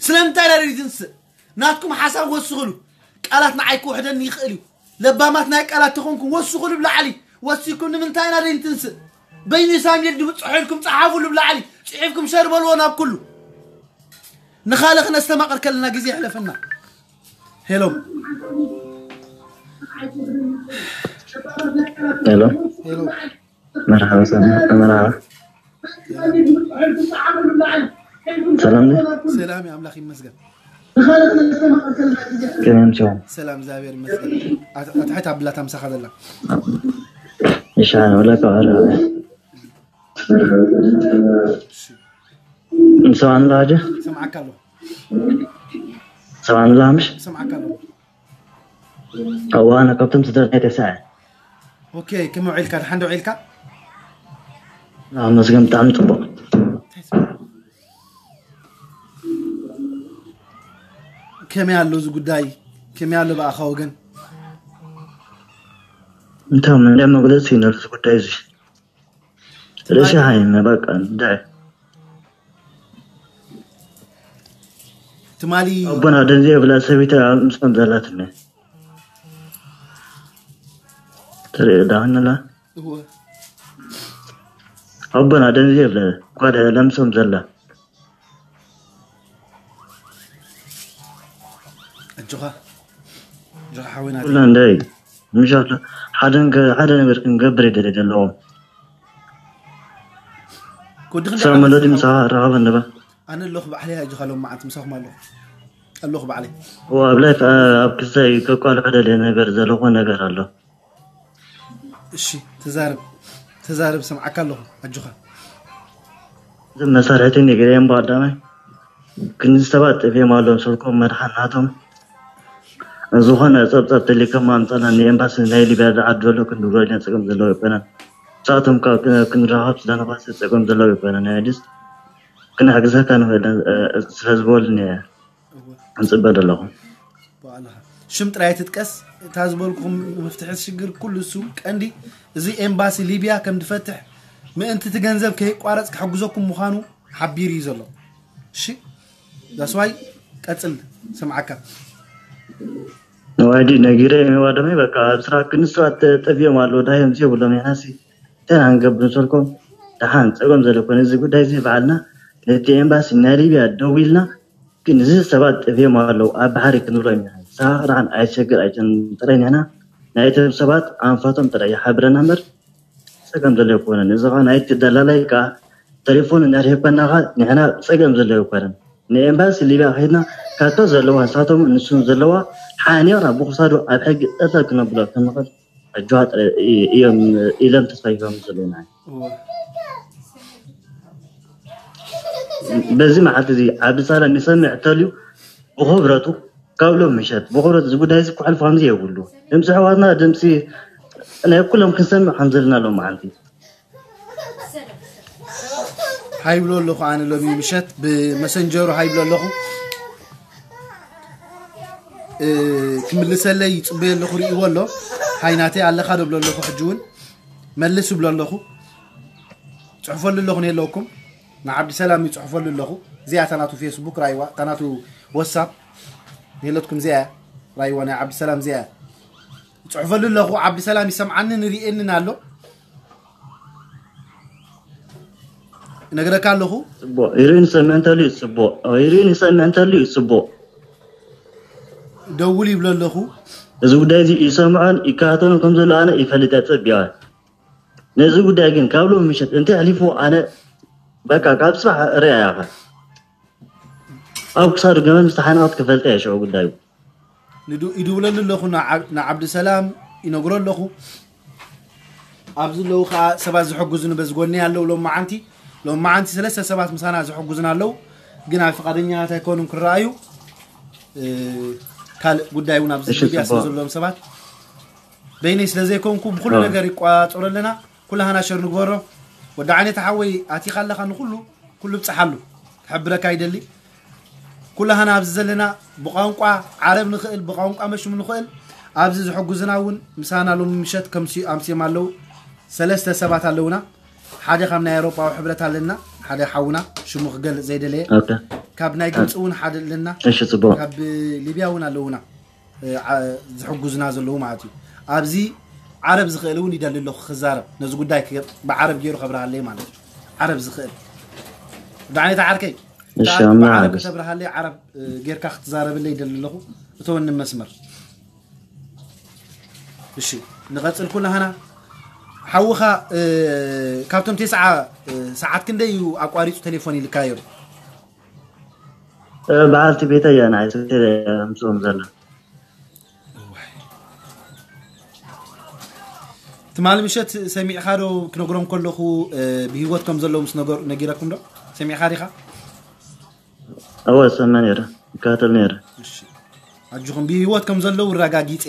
ስለምንታይ ኢና ዘይትንስእ? ናትኩም ሓሳብ ወስኽሉ። ቃላት ንዓይ ክውሕደኒ ይኽእል እዩ። ለባማት ናይ ቃላት ተኾንኩም ወስኹ ልብላዕሊ። ወሲኩም ንምንታይ ኢና ዘይንትንስእ? በይኑ ሳሙኤል ድምፅሑ ኢልኩም ፀሓፉ ልብላዕሊ። ፅሒፍኩም ሸር በልዎ ናብ ኩሉ። ንኻልእ ክነስተማቕር ከለና ግዜ የሕለፈና። ሄሎ። ሄሎ። ሄሎ። መርሓባ ሰላም፣ መርሓባ። ሰላም ነ ሰላም እዩ፣ ኣምላኽ ይመስገን። ከመይ ምሸው? ሰላም፣ እግዚኣብሔር ይመስገን። ኣት- ኣትሕት ኣብላታ ምሳኻ ዘላ። ይሻ ወላ ከዋረ። ሰማን ላጀ ሰምዓካ ኣሎ፣ ሰማን ላምሽ ሰምዓካ ኣሎ። ኣዋና ካብቶም ስደት ናይ ተሳዕ ኦኬ፣ ከመይ ውዒልካ? ድሓን ዶ ውዒልካ? መስገን ብጣዕሚ ጽቡቕ። ከመይ ኣሎ እዚ ጉዳይ? ከመይ ኣሎ ብኣኻ ወገን? እንቶም እንደ መግለጽ ይነር እዚ ጉዳይ እዚ ርእሲ ሃይነ በቃ እንደ ትማሊ ኣቦና ደንዚ የብላ ሰቢተ ምስም ዘላትነ ትርኢ ዳህንላ እወ ኣቦና ደንዚ የብለ ጓደ ለምሶም ዘላ ኣጆኻ ኣጆኻ ሓወይና ኩላ እንደይ ምሻ ሓደ ነገር ክንገብር ይደለ ዘለዎም። ክወዲ ክንደይ ሰላም ዓመት መለዲ ኢኻ? ምሳኻ ራኸበ ንበ ኣነ ኣለኹ ባዕለይ ኣጆኻ ሎም መዓልቲ ምሳኹም ኣለኹ ኣለኹ ባዕለይ። ኣብ ላይፍ ኣብ ክሳይ ከቋልሖ ደለ ነገር ዘለኹ ነገር ኣሎ። እሺ ተዛረብ ተዛረብ ሰምዓካ ኣለኹ ኣጆኻ። እዞም መሳርሕቲ ንግሪኦም ብቀዳማይ ክንዲ ሰባት ጥፍዮም ኣለዎም። ስልኮም መድሓን ናቶም ዝኾነ ጸብጻብ ተሊከም ኣምጻና ንኤምባሲ ናይ ሊብያ ዝዓዱ ዘሎ ክንድብሎ ኢልና ጸገም ዘለዎ ይኮነን። ንሳቶም ካብ ክንራኸብ ስለንኳስ ጸገም ዘለዎ ይኮነን። ናይ ኣዲስ ክንሕግዘካ ንኽእል ስለ ዝበሉኒ እየ እንጽበ ዘለኹ። በዓልኻ ሽም ጥራይ ትጥቀስ። እታ ዝበልኩም መፍትሒ ሽግር ኩሉ እሱ ቀንዲ እዚ ኤምባሲ ሊብያ ከም ድፈትሕ ምእንቲ እቲ ገንዘብ ከይቋረጽ ክሕግዘኩም ምዃኑ ሓቢሩ እዩ ዘሎ። እሺ ዳስዋይ ቀጽል ሰምዓካ። ንዋይዲ ነጊረ የሜዋ ደመይ በቃ ኣብ ስራ ክንስራት ጠፍዮም ኣለዉ። ዳዮም የብሎም። ያናሲ ተና ንገብር ንሰልኮም ደሓን ጸገም ዘለኮነ እዚ ጉዳይ እዚ በዓልና ነቲ ኤምባሲ ናይ ሊብያ ደዊልና ግን እዚ ሰባት ጠፍዮም ኣለዉ ኣብ ባሕሪ ክንብሎም ኢና። ንስኻ ደሓን ኣይትሸግር ኣይጨንጥረን ኢና። ናይቶም ሰባት ኣንፈቶም ጥራይ ይሓብረና እምበር ጸገም ዘሎ ኣይኮነን። እዚ ኸዓ ናይቲ ደላላይ ከኣ ተሌፎን እናርሄበና ኸዓ ንሕና ጸገም ዘሎ ኣይኮነን። ንኤምባሲ ሊብያ ከይድና ካብታ ዘለዋ ንሳቶም ንሱን ዘለዋ ሓኒቕና ብኽሳዱ ኣብ ሕጊ ጠጠው ክነብሎ ክንኽእል ኣጆኻ ጥራይ እዮም ኢሎም ተስፋ ይህቦም ዘለዉ ንዓይ። እወ። በዚ መዓልቲ እዚ ዓብዲ ሰላም ይሰምዕ ተልዩ ብኽብረቱ ካብ ሎም ምሸት ብኽብረቱ እዚ ጉዳይ እዚ ክሕልፎ ከምዚ የብሉ። ድምፂ ኣሕዋትና ድምፂ ናይ ኩሎም ክንሰምዕ ከም ዘለና ሎም መዓልቲ ሃይ ብሎ ኣለኹ ኣነ ሎሚ ምሸት ብመሰንጀሩ ሃይ ብሎ ኣለኹ። እ፣ ክምልሰለይ ይፅበዮ ኣለኹ ርእይዎ ኣሎ። ሃይ ናተይ ኣለኻ ዶ ብሎ ኣለኹ። ሕጂ እውን መልስ ብሎ ኣለኹ። ፅሕፈሉ ኣለኹ ነለኩም ንዓብዲ ሰላም ይፅሕፈሉ ኣለኹ። እዚኣ እታ ናቱ ፌስቡክ ራይዋ እታ ናቱ ወሳፕ ነለትኩም እዚኣ ራይዋ ናይ ዓብዲ ሰላም እዚኣ ይፅሕፈሉ ኣለኹ። ዓብዲ ሰላም ይሰምዓንን ይርእየንን ኣሎ። እነግረካ ኣለኹ። ጽቡቕ ይርእን ይሰምዕ እንተልዩ ጽቡቕ ይርእን ይሰምዕ እንተልዩ ጽቡቕ። ደውል ይብሎ ኣለኹ። እዚ ጉዳይ እዚ ይሰምዖን ይከታተሎን ከም ዘሎ ኣነ ይፈልጥ እየ ጸቢቐ። ነዚ ጉዳይ ግን ካብ ሎሚ ምሸት እንተ ኣሕሊፉ ኣነ በቃ ካብ ጽባሕ ርእያ እያ። ኣብ ክሳዱ ገመድ ምስ ተሓነቐት ክፈልጠ እየ ሽዑ ጉዳዩ። ንዱ- ይድውለሉ ኣለኹ ንዓ- ንዓብዲ ሰላም ይነግሮ ኣለኹ። ኣብዚ ኣለዉ ከዓ ሰባት ዝሕግዙኒ በዚ ጎኒ ኣለዉ። ሎም መዓንቲ ሎም መዓንቲ ሰለስተ ሰባት ምሳና ዝሕግዙና ኣለዉ፣ ግን ኣብ ፍቃደኛታት ኣይኮኑን ክረኣዩ። እ፣ ካልእ ጉዳይ እውን ኣብዚ እሺ፣ ሊብያ ስለ ጽቡቕ። ዘለዎም ሰባት በይነይ ስለ ዘይኮንኩ ብኩሉ ኣዎ። ነገር ይቋጸሩ ኣለና። ኩላህና ሸር ንግበሮ። ወዲ ዓይነታ ሓወይ ኣቲኻ ኣለኻ ንኩሉ ኩሉ ብጽሓሉ ክሕብረካ ይደሊ። ኩላህና ኣብዚ ዘለና ብቋንቋ ዓረብ ንኽእል ብቋንቋ መሽሙ ንኽእል ኣብዚ ዝሕጉዝና እውን ምሳና ሎሚ ምሸት ከምሲ ኣምስዮም ኣለዉ። ሰለስተ ሰባት ኣለውና። ሓደ ካብ ናይ ኣውሮጳዊ ሕብረት ኣለና። ሓደ ሓውና ሽሙ ክገልጽ ዘይደለየ ኦኬ። ካብ ናይ ግብፂ እውን ሓደ ኣለና። እሺ፣ ጽቡቕ። ካብ ሊብያ እውን ኣለውና። እ፣ ዓ- ዝሕጉዝና ዘለዉ ማለት እዩ። ኣብዚ ዓረብ ዝኽእል እውን ይደሊ ኣለኹ ክዛረብ ነዚ ጉዳይ ከ- ብዓረብ ገይሩ ከብርሃለይ ማለት እዩ። ዓረብ ዝኽእል ዳዕኔታ ዓርከይ እሺ፣ ብዓ- ኣምላኽ ብዓረብ ይሓግዝ። ከተብርሃለይ ዓረብ እ፣ ጌርካ ክትዛረበለይ ይደሊ ኣለኹ። እተወኒ መስመር። እሺ ንቐፅል ኩላህና። ሓውኻ እ፣ ካብቶም ቴስዓ እ፣ ሰዓት ክንደይ እዩ ኣቋሪፁ ቴሌፎን ኢልካዮ? እ፣ በዓልቲ ቤተይ እያ ንዓይ ስልከይ እያ ኣምፅኦም ዘላ። ትማሊ ምሸት ሰሚዕካ ዶ ክነግሮም ከለኹ እ፣ ብህይወት ከም ዘለዉ ምስ ነገሩ ነጊረኩም ዶ ሰሚዕካ ዲኻ? እወ ሰመ ነይረ ይከታተል ነይረ። እሺ ኣጆኹም ብህይወት ከም ዘለዉ ኣረጋጊፀ።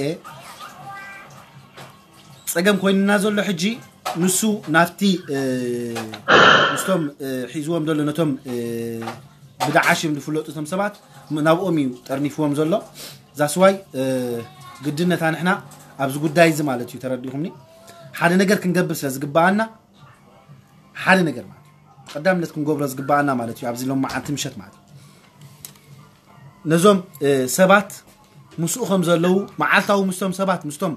ፀገም ኮይንና ዘሎ ሕጂ ንሱ ናብቲ እ፣ ምስቶም እ፣ ሒዝዎም ዘሎ ነቶም እ፣ ብደዓሽ እዮም ዝፍለጡ እቶም ሰባት ም- ናብኦም እዩ ጠርኒፍዎም ዘሎ። ዛስዋይ ግድነታ ንሕና ኣብዚ ጉዳይ እዚ ማለት እዩ ተረዲኹምኒ ሓደ ነገር ክንገብር ስለ ዝግባኣና ሓደ ነገር ማለት እዩ ቀዳምነት ክንገብሮ ዝግባኣና ማለት እዩ ኣብዚ ሎም መዓልቲ ምሸት ማለት እዩ ነዞም እ፣ ሰባት ምስኡ ከም ዘለዉ መዓልታዊ ምስቶም ሰባት ምስቶም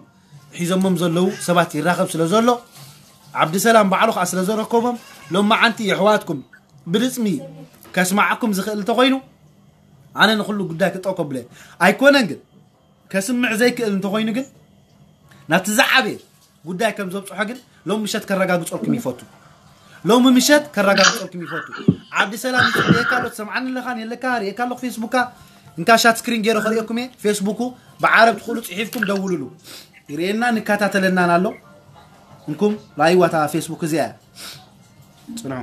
ሒዞሞም ዘለዉ ሰባት ይራኸብ ስለ ዘሎ ዓብዲ ሰላም ባዕሉ ከዓ ስለ ዘረከቦም ሎም መዓንቲ የሕዋትኩም ብድፅሚ ከስማዓኩም ዝኽእል እንተኮይኑ ኣነ ንኩሉ ጉዳይ ክጠው ከብለ ኣይኮነን ግን ከስምዕ ዘይክእል እንተኮይኑ ግን ናብቲ ዝዓበየ ጉዳይ ከም ዘብፅሖ ግን ሎም ምሸት ከረጋግፀልኩም ይፈቱ። ሎም ምሸት ከረጋግፀልኩም ይፈቱ። ዓብዲ ሰላም ይፅበየካ ኣሎ፣ ትሰምዓኒ ኣለኻ፣ የለካ፣ ርእየካ ኣለኹ ፌስቡካ። እንካ ሻት ስክሪን ገይረ ከርእየኩም እየ። ፌስቡኩ ብዓረብ ትኽእሉ ፅሒፍኩም ደውሉሉ። ይርእየና ንከታተለናን ኣሎ። እንኩም ራይዋታ ፌስቡክ እዚኣ እያ። ፅንሑ።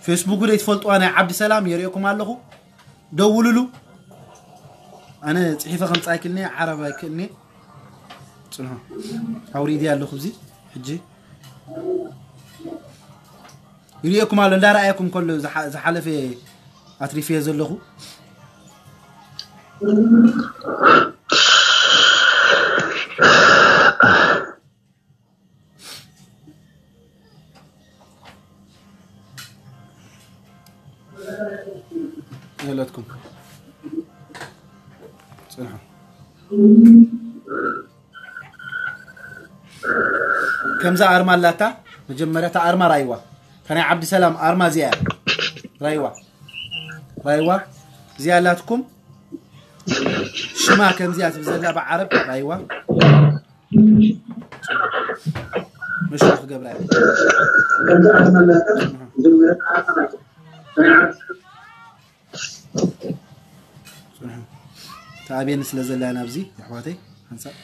ፌስቡክ ደይ ትፈልጥዋ ናይ ዓብዲ ሰላም የርእየኩም ኣለኹ። ደውሉሉ። ኣነ ፅሒፈ ከምፃ ኣይክልኒ፣ ዓረብ ኣይክእልኒ። ፅንሑ። ኣውሪዲ ኣለኹ እዚ ሕጂ። ይርእየኩም ኣሎ፣ እንዳረኣየኩም ከሎ ዝሓ- ዝሓለፈ ኣትሪፍየ ዘለኹ። የለትኩም። ፅንሑ። ከምዛ ኣርማ ኣላታ። መጀመርያ እታ ኣርማ ራይዋ፣ እታ ናይ ዓብዲ ሰላም ኣርማ እዚኣ እያ። ራይዋ፣ ራይዋ እዚኣ ኣላትኩም። ሽማ ከምዚኣ ትብል ዘላ ብዓረብ ራይዋ። መሽሮ ክገብራ እያ። ተኣቤን ስለ ዘላ ናብዚ ኣሕዋተይ ኣሕዋተይ ሓንሳብ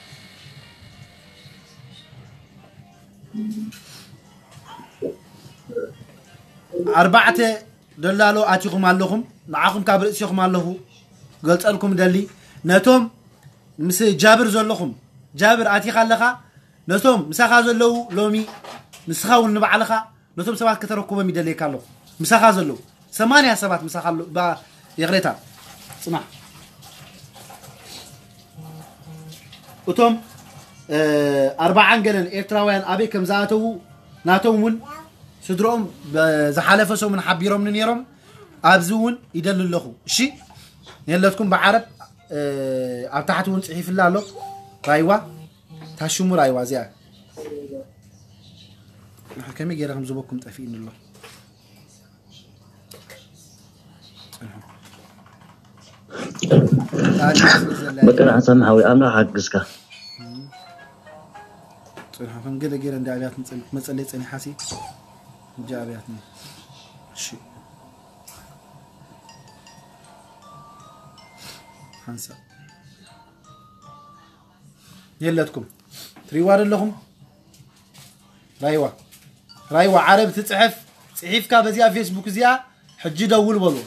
ኣርባዕተ ደላሎ ኣቲኹም ኣለኹም። ንዓኹም ካብ ርእሲኹም ኣለኹ ገልጸልኩም ደሊ። ነቶም ምስ ጃብር ዘለኹም፣ ጃብር ኣቲኻ ኣለኻ። ነቶም ምሳኻ ዘለዉ ሎሚ ንስኻ እውን ንባዕልኻ ነቶም ሰባት ከተረክቦም ይደልየካ ኣለኹ። ምሳኻ ዘለዉ ሰማንያ ሰባት ምሳኻ ኣለዉ። ባ- ይቕሬታ፣ ጽናሕ። እቶም ኣርባዓን ገለን ኤርትራውያን ኣበይ ከም ዝኣተዉ ናቶም እውን ስድሮኦም ዝሓለፈ ሰሙን ሓቢሮምኒ ነይሮም። ኣብዚ እውን ይደሊ ኣለኹ። እሺ፣ የለትኩም ብዓረብ ኣብ ታሕቲ እውን ጽሒፍላ ኣሎ። ራይዋ፣ ታሽሙ ራይዋ እዚኣ። ከመይ ገይረ ከም ዝበኩም ጠፊእኒ ኣሎ። በቃ ንሓሳብ ሓዊ ኣምላኽ ሓግዝካ። ጽንሑ ከም ገለ ገይረ እንደ ኣብያት መጸለይ ጸኒሓሲ እንጂ ኣብያት እሺ ሓንሳ የለትኩም ትሪዋ ዘለኹም ራይዋ ራይዋ ዓረብ ትጽሕፍ ጽሒፍካ በዚኣ ፌስቡክ እዚኣ ሕጂ ደውል በልዎ።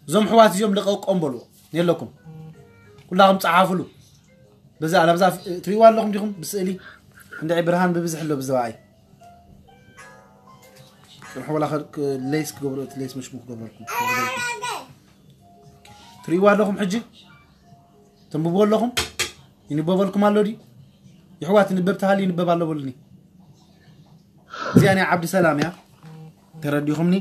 እዞም ሕዋት እዚኦም ልቀቆም በልዎ። የለኩም ኩላኹም ጸሓፍሉ። በዛ ናብዛ ትሪዋ ኣለኹም ዲኹም ብስእሊ እንድዒ ብርሃን ብብዝሕ ኣሎ ብዝባኣይ ጽንሑ ወላ ሌስ ክገብሮ ሌስ መሽሙ ክገብረልኩም ትሪዋ ኣለኹም ሕጂ ተንብብዎ ኣለኹም ይንበበልኩም ኣሎ ድዩ ይሕዋት ይንበብ ተሃሊ ይንበብ ኣሎ በሉኒ እዚኣ ናይ ዓብዲ ሰላም እያ ተረዲኹምኒ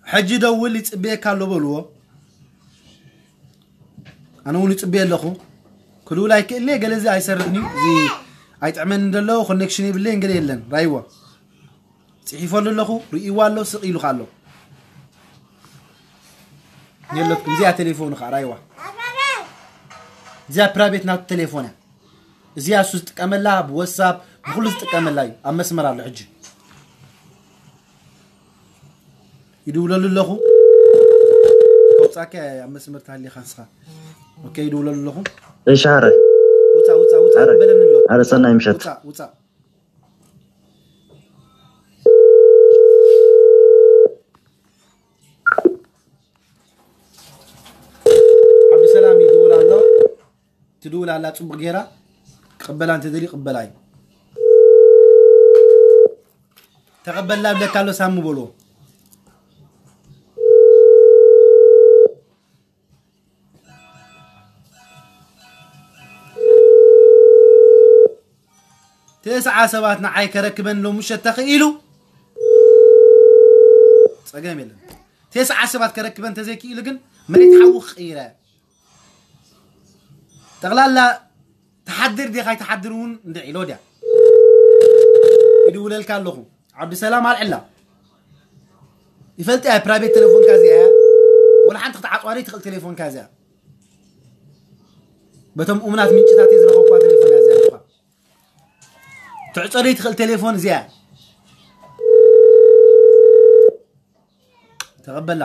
ሕጂ ደውል ይፅበየካ ኣሎ በልዎ ኣነ እውን ይፅበየ ኣለኹ ክልውል ኣይክእልኒ ገለ እዚ ኣይሰርሕን እዩ እዚ ኣይጥዕመን እንደሎ ኮኔክሽን ይብለይ ገለ የለን ራይዎ ፅሒፈሉ ኣለኹ ርእይዋ ኣሎ ስቕ ኢሉካ ኣሎ የለትኩም እዚኣ ቴሌፎኑ ከዓ ራይዋ እዚኣ ፕራይቬት ናቱ ቴሌፎን እያ እዚኣ እሱ ዝጥቀመላ ብወትሳፕ ብኩሉ ዝጥቀመላ እዩ ኣብ መስመር ኣሎ ሕጂ ይድውለሉ ኣለኹ ከውፃካ ኣብ መስመር ተሃሊኻ ንስኻ ኦኬ ይድውለሉ ኣለኹ እሺ ሓረ ውፃ ውፃ ውፃ በለኒ ኣሎ ሓረ ሰናይ ምሸት ውፃ ውፃ ዓብዱሰላም ይድውል ኣሎ ትድውል ኣላ ፅቡቅ ገይራ ክቅበላ እንተደልዩ ይቅበላ እዩ ተቀበልና ብለካ ኣሎ ሳሙ በልዎ ተስዓ ሰባት ንዓይ ከረክበን ሎምሸት ተኽኢሉ ጸገም የለን ተስዓ ሰባት ከረክበን ተዘይክኢሉ ግን መሬት ሓዊ ክቕይረ ጠቕላላ ትሓድር ዲኻ ኣይትሓድር እውን እንድዒ ሎድያ ይድውለልካ ኣለኹ ዓብዱሰላም ኣልዕላ ይፈልጥ እያ ፕራይቬት ቴሌፎንካ እዚኣ እያ ወላ ሓንቲ ክትዓፅዋ ዘይትኽእል ቴሌፎንካ እዚኣ በቶም እሙናት ምንጭታት እየ ዝረኸብኳ ቴሌፎን እያ እዚኣ። ትዕጾ ደይ ትኽእል ቴሌፎን እዚኣ። ተቐበላ።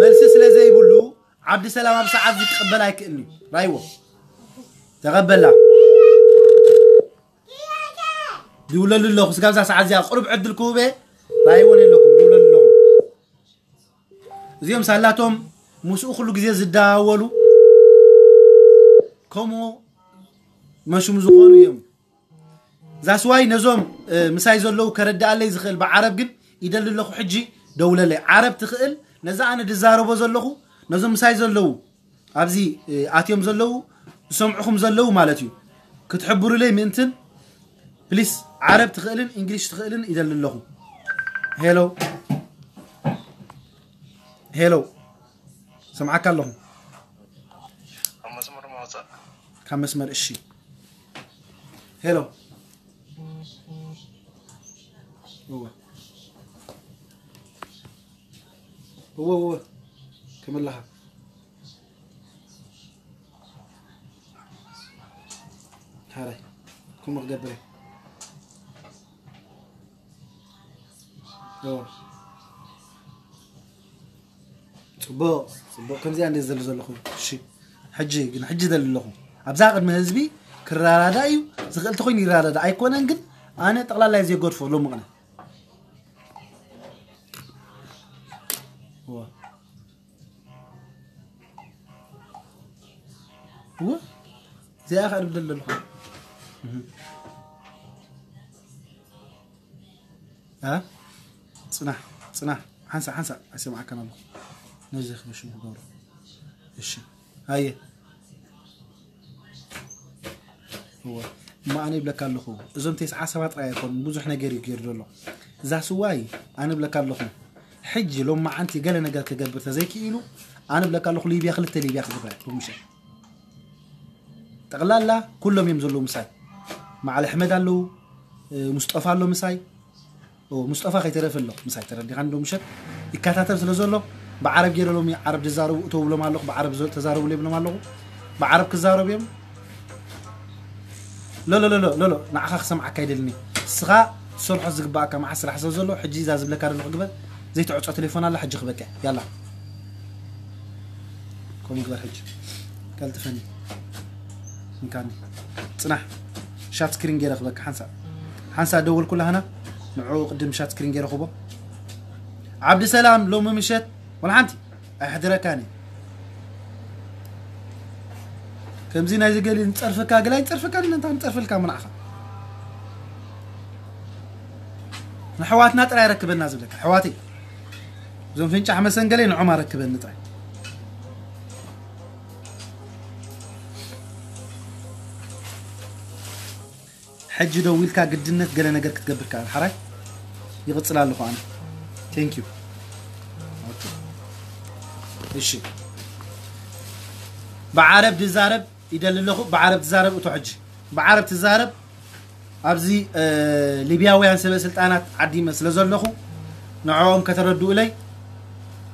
መልሲ ስለ ዘይብሉ ዓብዲ ሰላም ኣብ ሰዓት እዚ ክቕበል ኣይክእልን እዩ። ራይዎ። ተቐበላ። ድውለሉ ኣለኹ። ስጋብ እዛ ሰዓት እዚኣ ቁሩብ ዕድል ክህበ ራይዎ ነለኩም። ድውለሉ ኣለኹ። እዚኦም ሳላቶም ምስኡ ኩሉ ግዜ ዝደዋወሉ ከምኡ መሹም ዝኾኑ እዮም። ዛስዋይ ነዞም ምሳይ ዘለዉ ከረድኣለይ ዝኽእል ብዓረብ ግን ይደሊ ኣለኹ። ሕጂ ደውለለይ። ዓረብ ትኽእል ነዛ ኣነ ድዛረቦ ዘለኹ ነዞም ምሳይ ዘለዉ ኣብዚ ኣትዮም ዘለዉ ዝሰምዑኹም ዘለዉ ማለት እዩ። ክትሕብሩለይ ምእንትን ፕሊስ። ዓረብ ትኽእልን እንግሊሽ ትኽእልን ይደሊ ኣለኹ። ሄሎ፣ ሄሎ፣ ሰምዓካ ኣለኹ። ካብ መስመር ማውፃእ። ካብ መስመር። እሺ። ሄሎ። እወ። እወ፣ እወ። ከመይ ኣለኻ? ሓራይ። ከምኡ ክገብር እየ። እወ። ጽቡቕ፣ ጽቡቕ። ከምዚኣ እንደ ዘሉ ዘለኹ። እሺ። ሕጂ ግን፣ ሕጂ ዘሉ ኣለኹ። ኣብዛ ቅድሚ ህዝቢ ክረዳዳእ እዩ። ዝኽእል ተኾይኑ ይረዳዳእ። ኣይኮነን ግን፣ ኣነ ጠቕላላ እየ ዘየገድፎ ሎሚ ቅነ። እወ። እወ። እዚኣ ኸኣ ድብል ዘለኹ። እህ። ኣ? ጽናሕ፣ ጽናሕ። ሓንሳእ፣ ሓንሳእ። ኣይሰምዓካን ኣለኹ። ነዚ ክበሽ ይገብሮ። እሺ። ኣየ። እወ። እሞ ኣነ ይብለካ ኣለኹ። እዞም ተስዓ ሰባት ጥራይ ኣይኮኑን። ብዙሕ ነገር እዩ ገይሩ ዘሎ። እዛ ስዋይ፣ ኣነ ይብለካ ኣለኹ። ሕጂ ሎም መዓንቲ ገለ ነገር ክገብር ተዘይክኢሉ፣ ኣነ ይብለካ ኣለኹ፣ ሊብያ፣ ክልተ ሊብያ ክገብር እየ፣ ብምሸት። ጠቕላላ ኩሎም እዮም ዘለዉ ምሳይ። መዓል ኣሕመድ ኣለዉ፣ እ፣ ሙስጠፋ ኣሎ ምሳይ። ኦ፣ ሙስጠፋ ከይተረፈ ኣሎ ምሳይ። ተረዲኻ እንዶ ምሸት ይከታተል ስለ ዘሎ፣ ብዓረብ ገይረ ሎሚ ዓረብ ዝዛረቡ እተው ብሎም ኣለኹ፣ ብዓረብ ዘ-፣ ተዛረቡለይ ብሎም ኣለኹ። ብዓረብ ክዛረቡ እዮም። ሎ፣ ሎ፣ ሎ፣ ሎ፣ ሎ፣ ሎ፣ ንዓኻ ክሰምዓካ ኣይደልኒ። ንስኻ ትሰርሖ ዝግባኣካ መዓት ስራሕ ስለ ዘሎ፣ ሕጂ እዛ ዝብለካ ዘለኹ ግበር። ዘይትዕጾ ቴሌፎን ኣላ፣ ሕጂ ክበቅዕ። ያላ። ከምኡ ግበር ሕጂ። ቀልጥፈኒ። እንካኒ። ጽናሕ። ሻት ስክሪን ገይረ ክበካ ሓንሳእ። ሓንሳእ ደወልኩላ ህና። ንዕኡ ቅድም ሻት ስክሪን ገይረ ክቦ። ዓብዲ ሰላም ሎሚ ምሸት ወላ ሓንቲ ኣይሕድረካኒ። ከምዚ ናይ ዝገሊ ንጸርፈካ፣ ገላይ ንጸርፈካ፣ ንመንታ ንጸርፈልካ ምንዓኻ። ንሕዋትና ጥራይ ረክበና ዝብለካ፣ ሕዋተይ። እዞም ፍንጫሕ መሰንገለይ ንዖም ኣረክበኒ ጥራይ። ሕጂ ደው ኢልካ ግድነት ገለ ነገር ክትገብር ከኣል። ሓራይ ይቕጽል ኣለኹ ኣነ። Thank you። ኦኬ። እሺ። ብዓረብ ድዛረብ ይደሊ ኣለኹ። ብዓረብ ትዛረብ እቶ ሕጂ። ብዓረብ ትዛረብ ኣብዚ፣ እ፣ ሊብያውያን ሰበ ስልጣናት ዓዲመ ስለ ዘለኹ ንዕኦም ከተረድኡለይ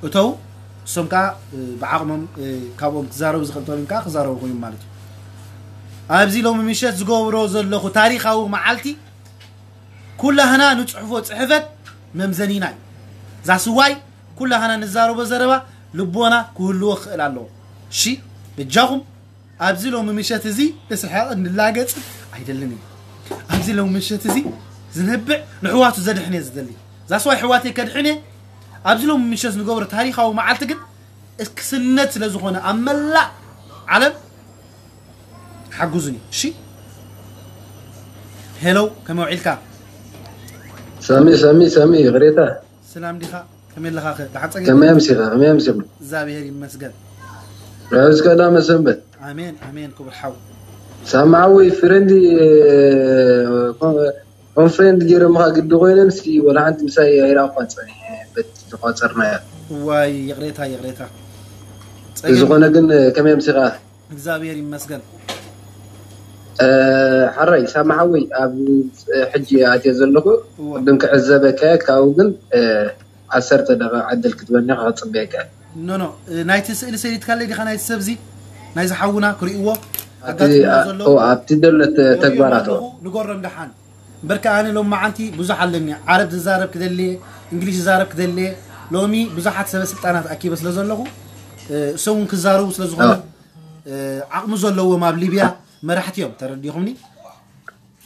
እተው። እሶም ከኣ፣ እ፣ ብዓቕሞም፣ እ፣ ካብኦም ክዛረቡ ዝኽእል ተሪም ከኣ ክዛረቡ ኮይኖም ማለት እዩ። ኣብዚ ሎሚ ምሸት ዝገብሮ ዘለኹ ታሪኻዊ መዓልቲ ኩላህና ንጽሕፎ ጽሕፈት መምዘኒና እዩ። ዛስዋይ ኩላህና ንዛረቦ ዘረባ ልቦና ክህልዎ ክኽእል ኣለዎ። እሺ፣ በጃኹም ኣብዚ ሎሚ ምሸት እዚ ንስሕቕ ንላገጽ ኣይደልን እዩ። ኣብዚ ሎሚ ምሸት እዚ ዝነብዕ ንሕዋቱ ዘድሕን እየ ዝደሊ። ዛስዋይ ሕዋተይ ከድሕን እየ። ኣብዚ ሎሚ ምሸት ንገብሮ ታሪኻዊ መዓልቲ ግን እስክስነት ስለ ዝኾነ ኣብ መላእ ዓለም ሓግዙኒ። እሺ? ሄሎ፣ ከመይ ውዒልካ? ሳሚ፣ ሳሚ፣ ሳሚ፣ ይቕሬታ። ሰላም ዲኻ? ከመይ ኣለኻ? ከ-፣ ደሓን ጸጊብካ? ከመይ ኣምሲኻ? ከመይ ኣምሲኹም? እግዚኣብሔር ይመስገን። ራብስ ቀዳመ ሰንበት። ኣሜን፣ ኣሜን፣ ክቡር ሓው። ሳሚ ሓወይ፣ ፍሬንድ፣ እ፣ ኮን-፣ ኮን ፍሬንድ ገይሮምኻ ግዲ ኮይኖም ሲ፣ ወላ ሓንቲ ምሳይ ኣይረኣኹን ጸኒሐ፣ በቲ ዝቆጸርናዮ። ዋይ፣ ይቕሬታ፣ ይቕሬታ። ጸገም ዝኾነ ግን፣ ከመይ ኣምሲኻ? እግዚኣብሔር ይመስገን። እ፣ ሓራይ፣ ሳሚ ሓወይ፣ ኣብ ሕጂ ኣትየ ዘለኹ፣ እወ። ቅድም ክዕዘበካ እየ፣ ካብኡ ግን፣ እ፣ ዓሰርተ ደቂቃ ዕድል ክትበኒ ክጽበየካ እየ። ኖ ኖ፣ ናይቲ ስእሊ ሰዲድካለይ ዲኻ? ናይቲ ሰብዚ፣ ናይዚ ሓውና ክርእይዎ ኣብቲ ኣ- ኦ፣ ኣብቲ ዘሎ ተ- ተግባራት ኦ። ንጎሮም ደሓን። እምበር ከኣ ኣነ ሎም መዓንቲ ብዙሕ ኣለኒ፣ ዓረብ ዝዛረብ ክደልየ፣ እንግሊሽ ዝዛረብ ክደልየ። ሎሚ ብዙሓት ሰበ ስልጣናት ኣኪበ ስለ ዘለኹ፣ እሶም እውን ክዛረቡ ስለ ዝኾነ፣ ዓቕሚ ዘለዎም ኣብ ሊብያ መራሕቲ እዮም። ተረዲኹምኒ?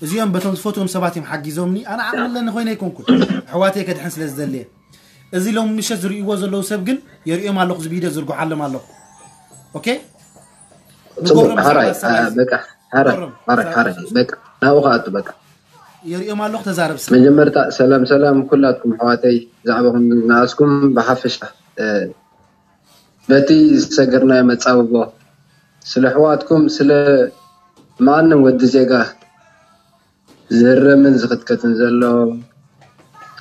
እዚኦም በቶም ዝፈትዎም ሰባት እዮም ሓጊዞምኒ። ኣነ ዓቕሚ ኣለኒ ኮይነ ኣይኮንኩን፣ ኣሕዋተይ ከድሕን ስለ ዝደልየ። እዚ ሎም ምሸት ዝርእይዎ ዘለዉ ሰብ ግን የርእዮም ኣለኹ፣ እዚ ቪድዮ ዝርግሓሎም ኣለኹ። ኦኬ? ጽቡቅ። ሓራይ በቃ ሓራይ ሓራይ ሓራይ በቃ ናብኡ ከኣቱ በቃ። የርእዮም ኣለኹ፣ ተዛረብ ሰብ። መጀመርታ ሰላም ሰላም ኩላትኩም ኣሕዋተይ፣ ብዛዕባኹም ንኣስኩም ብሓፈሻ፣ እ፣ በቲ ዝሰገርናዮ መጻብቦ ስለ ኣሕዋትኩም፣ ስለ ማንም ወዲ ዜጋ ዝህረምን ዝኽትከትን ዘሎ፣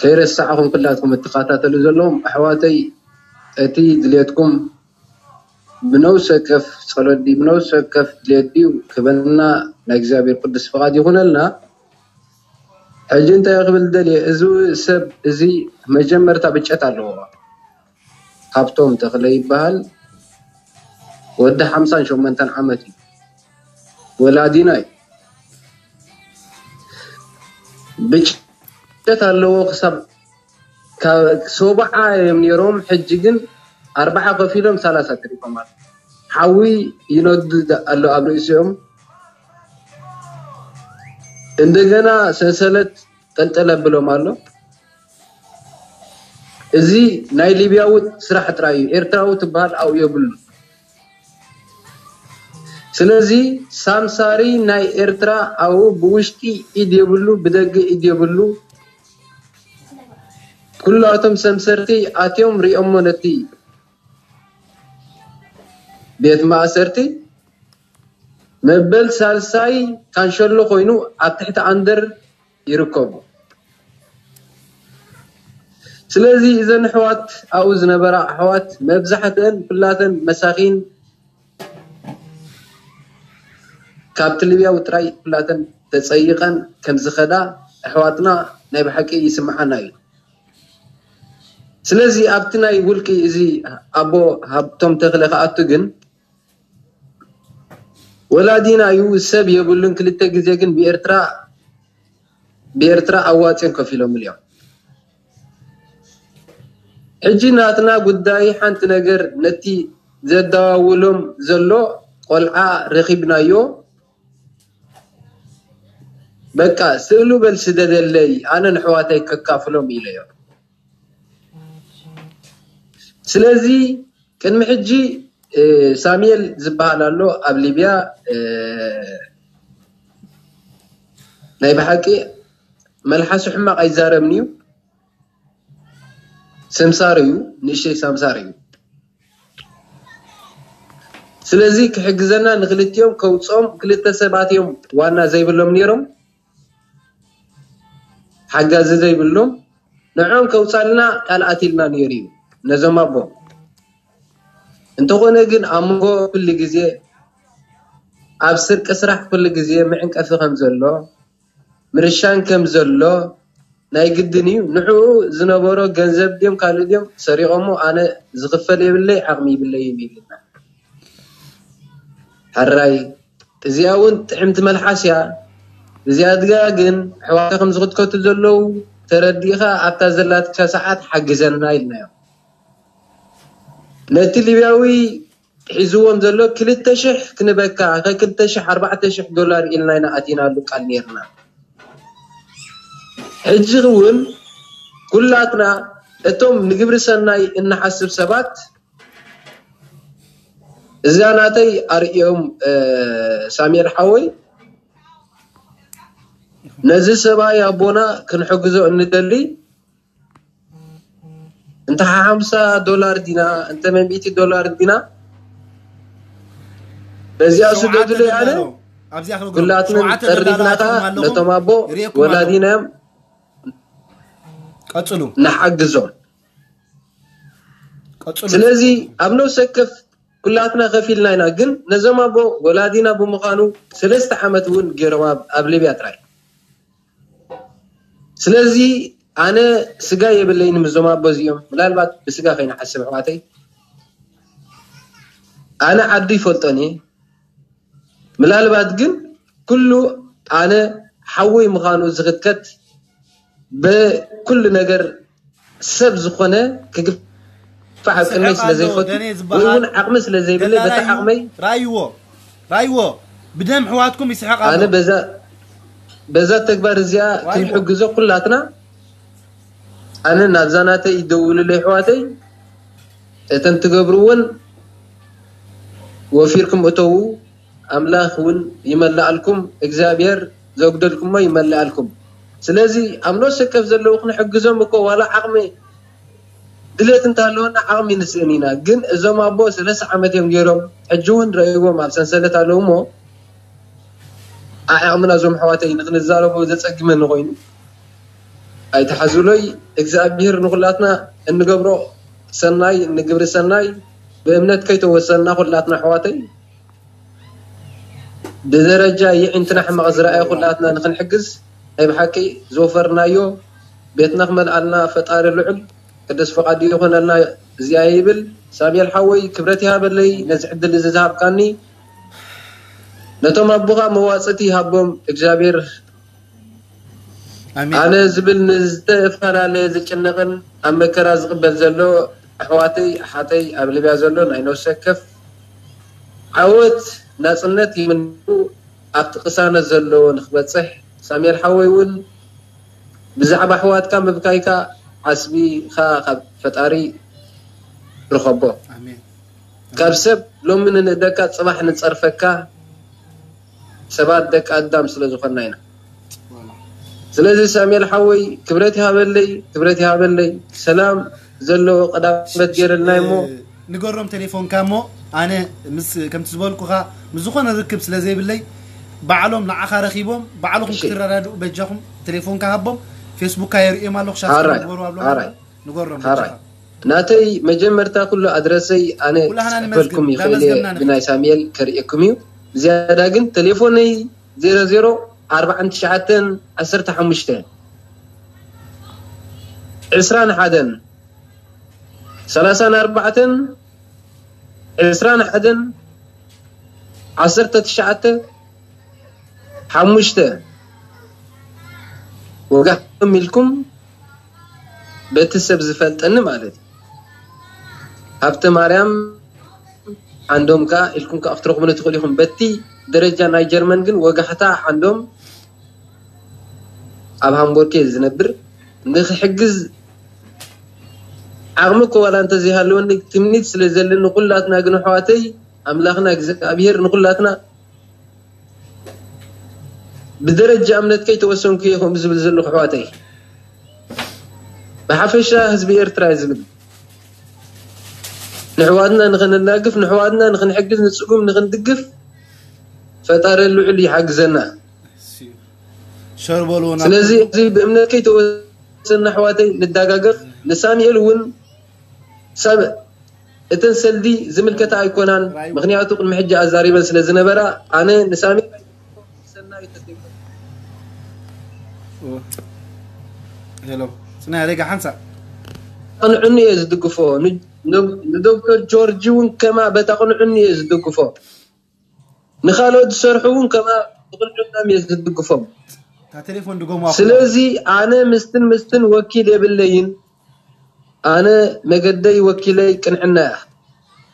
ከይረሳዕኹም ኩላትኩም እትኸታተሉ ዘለኹም ኣሕዋተይ፣ እቲ ድሌትኩም ብነፍሲ ወከፍ ጸሎት ድዩ፣ ብነፍሲ ወከፍ ድሌት ድዩ ክበልና ናይ እግዚኣብሔር ቅዱስ ፍቓድ ይኹነልና። ሕጂ እንታይ ክብል ደልየ፣ እዚ ሰብ እዚ መጀመርታ ብጨት ኣለዎ። ሃብቶም ተኽለ ይበሃል። ወዲ ሓምሳን ሸሞንተን ዓመት እዩ። ወላዲና እዩ። ብጨት ኣለዎ ክሳብ ካብ ሰብዓ እዮም ነይሮም፣ ሕጂ ግን ኣርባዓ ከፊሎም ሰላሳ ተሪፎም ኣሎ። ሓዊ ይነዱ ኣሎ ኣብ ርእሲኦም። እንደገና ሰንሰለት ጠልጠል ኣብሎም ኣሎ። እዚ ናይ ሊብያዊ ስራሕ ጥራይ እዩ። ኤርትራዊ ትበሃል ኣብኡ የብሉ። ስለዚ ሳምሳሪ ናይ ኤርትራ ኣብኡ ብውሽጢ ኢድ የብሉ፣ ብደገ ኢድ የብሉ። ኩላቶም ሰምሰርቲ ኣትዮም ሪኦሞ ነቲ ቤት ማእሰርቲ መበል ሳልሳይ ካንሸሎ ኮይኑ ኣብ ትሕቲ ኣንደር ይርከቡ። ስለዚ እዘን ኣሕዋት ኣብኡ ዝነበራ ኣሕዋት መብዛሕትአን ኩላተን መሳኺን ካብቲ ሊብያዊ ጥራይ ኩላተን ተጸይቐን ከም ዝኸዳ ኣሕዋትና ናይ ብሓቂ ይስምዓና እዩ። ስለዚ ኣብቲ ናይ ውልቂ እዚ ኣቦ ሃብቶም ተኽለ ክኣቱ ግን ወላዲና እዩ፣ ሰብ የብሉን። ክልተ ግዜ ግን ብኤርትራ ብኤርትራ ኣዋጽኦም ከፊሎምሉ እዮም። ሕጂ ናትና ጉዳይ ሓንቲ ነገር ነቲ ዘደዋውሎም ዘሎ ቆልዓ ረኺብናዮ። በቃ ስእሉ በል ስደደለይ፣ ኣነ ንሕዋተይ ከካፍሎም ኢለዮ። ስለዚ ቅድሚ ሕጂ ሳሙኤል ዝበሃል ኣሎ ኣብ ሊብያ፣ ናይ ብሓቂ መልሓሱ ሕማቕ ኣይዛረብን እዩ። ሰምሳር እዩ፣ ንእሽተይ ሳምሳር እዩ። ስለዚ ክሕግዘና ንክልቲኦም ከውፅኦም ክልተ ሰባት እዮም ዋና ዘይብሎም ነይሮም፣ ሓጋዚ ዘይብሎም ንዕኦም ከውፃልና ቃል ኣትልና ነይሩ እዩ ነዞም ኣቦ። እንተኾነ ግን ኣብ መንጎ ኩሉ ግዜ ኣብ ስርቂ ስራሕ ኩሉ ግዜ መዕንቀፊ ከም ዘሎ ምርሻን ከም ዘሎ ናይ ግድን እዩ። ንዕኡ ዝነበሮ ገንዘብ ድዮም ካልእ ድዮም ሰሪቖሞ፣ ኣነ ዝኽፈል የብለይ ዓቕሚ ይብለይ እዩ ይብልና። ሕራይ እዚኣ እውን ጥዕምቲ መልሓስ እያ። እዚኣ ድጋ ግን ኣሕዋትካ ከም ዝኽትከቱ ዘለዉ ተረዲእኻ ኣብታ ዘላትካ ሰዓት ሓግዘና ኢልናዮ። ነቲ ሊብያዊ ሒዝዎም ዘሎ ክልተ ሽሕ ክንበካ ከክልተ ሽሕ ኣርባዕተ ሽሕ ዶላር ኢልና ኢና ኣቲናሉ ቃል ነይርና። ሕጂ እውን ኩላትና እቶም ንግብሪ ሰናይ እንሓስብ ሰባት እዛ ናተይ ኣርእዮም ሳሙኤል ሓወይ ነዚ ሰብኣይ ኣቦና ክንሕግዞ እንደሊ እንተ ሓምሳ ዶላር ዲና እንተ መን ሚእቲ ዶላር ዲና በዚኣ ስደዱለይ ኣነ ኩላትና ጠሪድናታ ነቶም ኣቦ ወላዲናዮም ቀጽሉ ንሓግዞም። ቀጽሉ ስለዚ ኣብ ነፍሲ ወከፍ ኩላትና ከፊልና ኢና፣ ግን ነዞም ኣቦ ወላዲና ብምዃኑ ሰለስተ ዓመት እውን ገይሮም ኣብ ኣብ ሊብያ ጥራይ። ስለዚ ኣነ ስጋ የብለይን ምስዞም ኣቦ እዚኦም፣ ምናልባት ብስጋ ከይንሓስብ ኣሕዋተይ፣ ኣነ ዓዱ ይፈልጦን እየ። ምናልባት ግን ኩሉ ኣነ ሓወይ ምዃኑ ዝኽትከት ብኩሉ ነገር ሰብ ዝኾነ ክግፋዕ ኣብ ቅድመይ ስለ ዘይፈቱ ወይ እውን ዓቕሚ ስለ ዘይብለይ በቲ ዓቕመይ ራይዎ ራይዎ ብደም ሕዋትኩም ይስሕቕ ኣሎ። በዛ ተግባር እዚኣ ክንሕግዞ ኩላትና ኣነ ናብዛ ናተይ ይደውሉለይ ኣሕዋተይ እተን ትገብርወን ወፊርኩም እተዉ ኣምላኽ እውን ይመልኣልኩም እግዚኣብሔር ዘጉደልኩሞ ይመልኣልኩም ስለዚ ኣብ ነፍሲ ወከፍ ዘለዉ ክንሕግዞም እኮ ዋላ ዓቕሚ ድሌት እንተሃለወና ዓቕሚ ንስእን ኢና ግን እዞም ኣቦ ሰለስተ ዓመት እዮም ገይሮም ሕጂ እውን ረእይዎም ኣብ ሰንሰለት ኣለዉ እሞ ዓቕምና እዞም ኣሕዋተይ ንክንዛረቦ ዘፀግመኒ ኮይኑ ኣይትሓዙለይ እግዚኣብሔር ንኩላትና እንገብሮ ሰናይ እንግብሪ ሰናይ ብእምነት ከይተወሰንና ኩላትና ኣሕዋተይ ብደረጃ የዒንትና ሕማቕ ዝረኣየ ኩላትና ንክንሕግዝ ናይ ብሓቂ ዝወፈርናዮ ቤትና ክመልኣልና ፈጣሪ ልዑል ቅዱስ ፍቓዱ ይኾነልና እዚኣ ይብል ሳሙኤል ሓወይ ክብረት ይሃበለይ ነዚ ዕድል እዚ ዝሃብካኒ ነቶም ኣቦኻ መዋፅእቲ ይሃቦም እግዚኣብሔር ኣነ ዝብል ንዝተፈላለየ ዝጭነቕን ኣብ መከራ ዝቕበል ዘሎ ኣሕዋተይ ኣሓተይ ኣብ ልብያ ዘሎ ናይ ነፍሲ ወከፍ ዓወት ናፅነት ይምነዩ ኣብቲ ቅሳነት ዘለዎ ንክበፅሕ ሳሙኤል ሓወይ እውን ብዛዕባ ኣሕዋትካ ምብካይካ ዓስቢኻ ካብ ፈጣሪ ርኸቦ ካብ ሰብ ሎሚ ንንእደካ ፅባሕ ንፀርፈካ ሰባት ደቂ ኣዳም ስለ ዝኾንና ኢና ስለዚ ሳሙኤል ሓወይ ክብረት ይሃበለይ ክብረት ይሃበለይ ሰላም ዘለዎ ቀዳመት ገይረልና እሞ ንገሮም ቴሌፎንካ እሞ ኣነ ምስ ከምቲ ዝበልኩኻ ምስ ዝኾነ ርክብ ስለ ዘይብለይ ባዕሎም ንዓኻ ረኺቦም ባዕልኹም ክትረዳድኡ በጃኹም ቴሌፎንካ ሃቦም ፌስቡክካ የርእዮም ኣለኹ ሻት ኣራይ ግበሩ ኣብሎም ኣራይ ንገሮም ኣራይ ናተይ መጀመርታ ኩሉ ኣድረሰይ ኣነ ኩላህና ክፅሕፈልኩም ንመዝግብ፣ ይኽእል እንዳመዝገብና እየ ንኽእል። ብናይ ሳሙኤል ከርእየኩም እዩ ዝያዳ ግን ቴሌፎነይ ዜሮ ዜሮ ኣርባዓን ትሽዓተን ዓሰርተ ሓሙሽተ ዕስራን ሓደን ሰላሳን ኣርባዕተን ዕስራን ሓደን ዓሰርተ ትሽዓተ ሓሙሽተ ወጋሕም ኢልኩም በቲ ሰብ ዝፈልጠኒ ማለት እዩ ሃብተ ማርያም ዓንዶም ከኣ ኢልኩም ከኣ ክትረኽቡኒ ትኽእሉ ኢኹም በቲ ደረጃ ናይ ጀርመን ግን ወጋሕታ ዓንዶም ኣብ ሃምቦርግ እየ ዝነብር ንክሕግዝ ዓቕሚ እኮ ዋላ እንተዘይሃለወኒ ትምኒት ስለ ዘለኒ ኩላትና ግን ኣሕዋተይ ኣምላኽና እግዚኣብሔር ንኩላትና ብደረጃ እምነት ከይተወሰንኩ እየ ከምኡ ዝብል ዘለኹ ኣሕዋተይ ብሓፈሻ ህዝቢ ኤርትራ እየ ዝብል ንሕዋትና ንኽንናግፍ ንሕዋትና ንኽንሕግዝ ንፅጉም ንኽንድግፍ ፈጣሪ ልዑል ይሓግዘና ሸር በልዎ ናብ ስለዚ እዚ ብእምነት ከይተወሰና ኣሕዋተይ ንዳጋገፍ ንሳሙኤል እውን ሰብ እተን ሰልዲ ዝምልከታ ኣይኮናን ምክንያቱ ቅድሚ ሕጂ ኣዛሪበን ስለ ዝነበራ ኣነ ንሳሙኤል ሰናይ ተሰይኮ ሄሎ ፅናይ ሬጋ ሓንሳ ቅንዕኒ እየ ዝድግፎ ን- ን- ንዶክተር ጆርጅ እውን ከማ በታ ቅንዕኒ እየ ዝድግፎ ንካልኦት ዝሰርሑ እውን ከማ ብቅንዕናም እየ ዝድግፎም እታ ቴሌፎን ድገሙ ስለዚ ኣነ ምስትን ምስትን ወኪል የብለይን ኣነ መገደይ ወኪለይ ቅንዕና እያ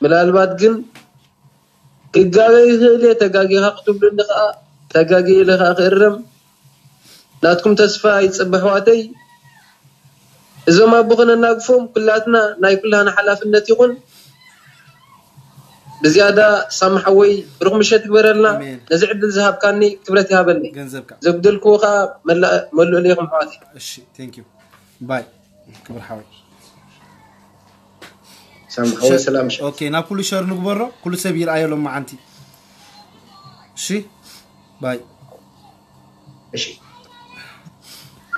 ምናልባት ግን ክጋገ ይኽእል እየ ተጋጊኻ ክትብሉኒ ከዓ ተጋጊ ኢለ ከዓ ክእርም ናትኩም ተስፋ ይፅበ ኣሕዋተይ እዞም ኣቦ ከነናግፎም ኩላትና ናይ ኩላና ሓላፍነት ይኹን ብዝያዳ ሳሚ ሓወይ ብሩክ ምሸት ይግበረልና ኣሜን። ነዚ ዕድል ዝሃብካኒ ክብረት ይሃበኒ ገንዘብካ ዘጉደልክዎ ከዓ መላእ- መሉእ ኢኹም ኣሕዋተይ እሺ ቴንክ ዩ ባይ ክብር ሓወይ ሳሚ ሓወይ ሰላም ሸ ኦኬ ናብ ኩሉ ሸር ንግበሮ ኩሉ ሰብ ይርኣዮ ሎም መዓንቲ እሺ ባይ እሺ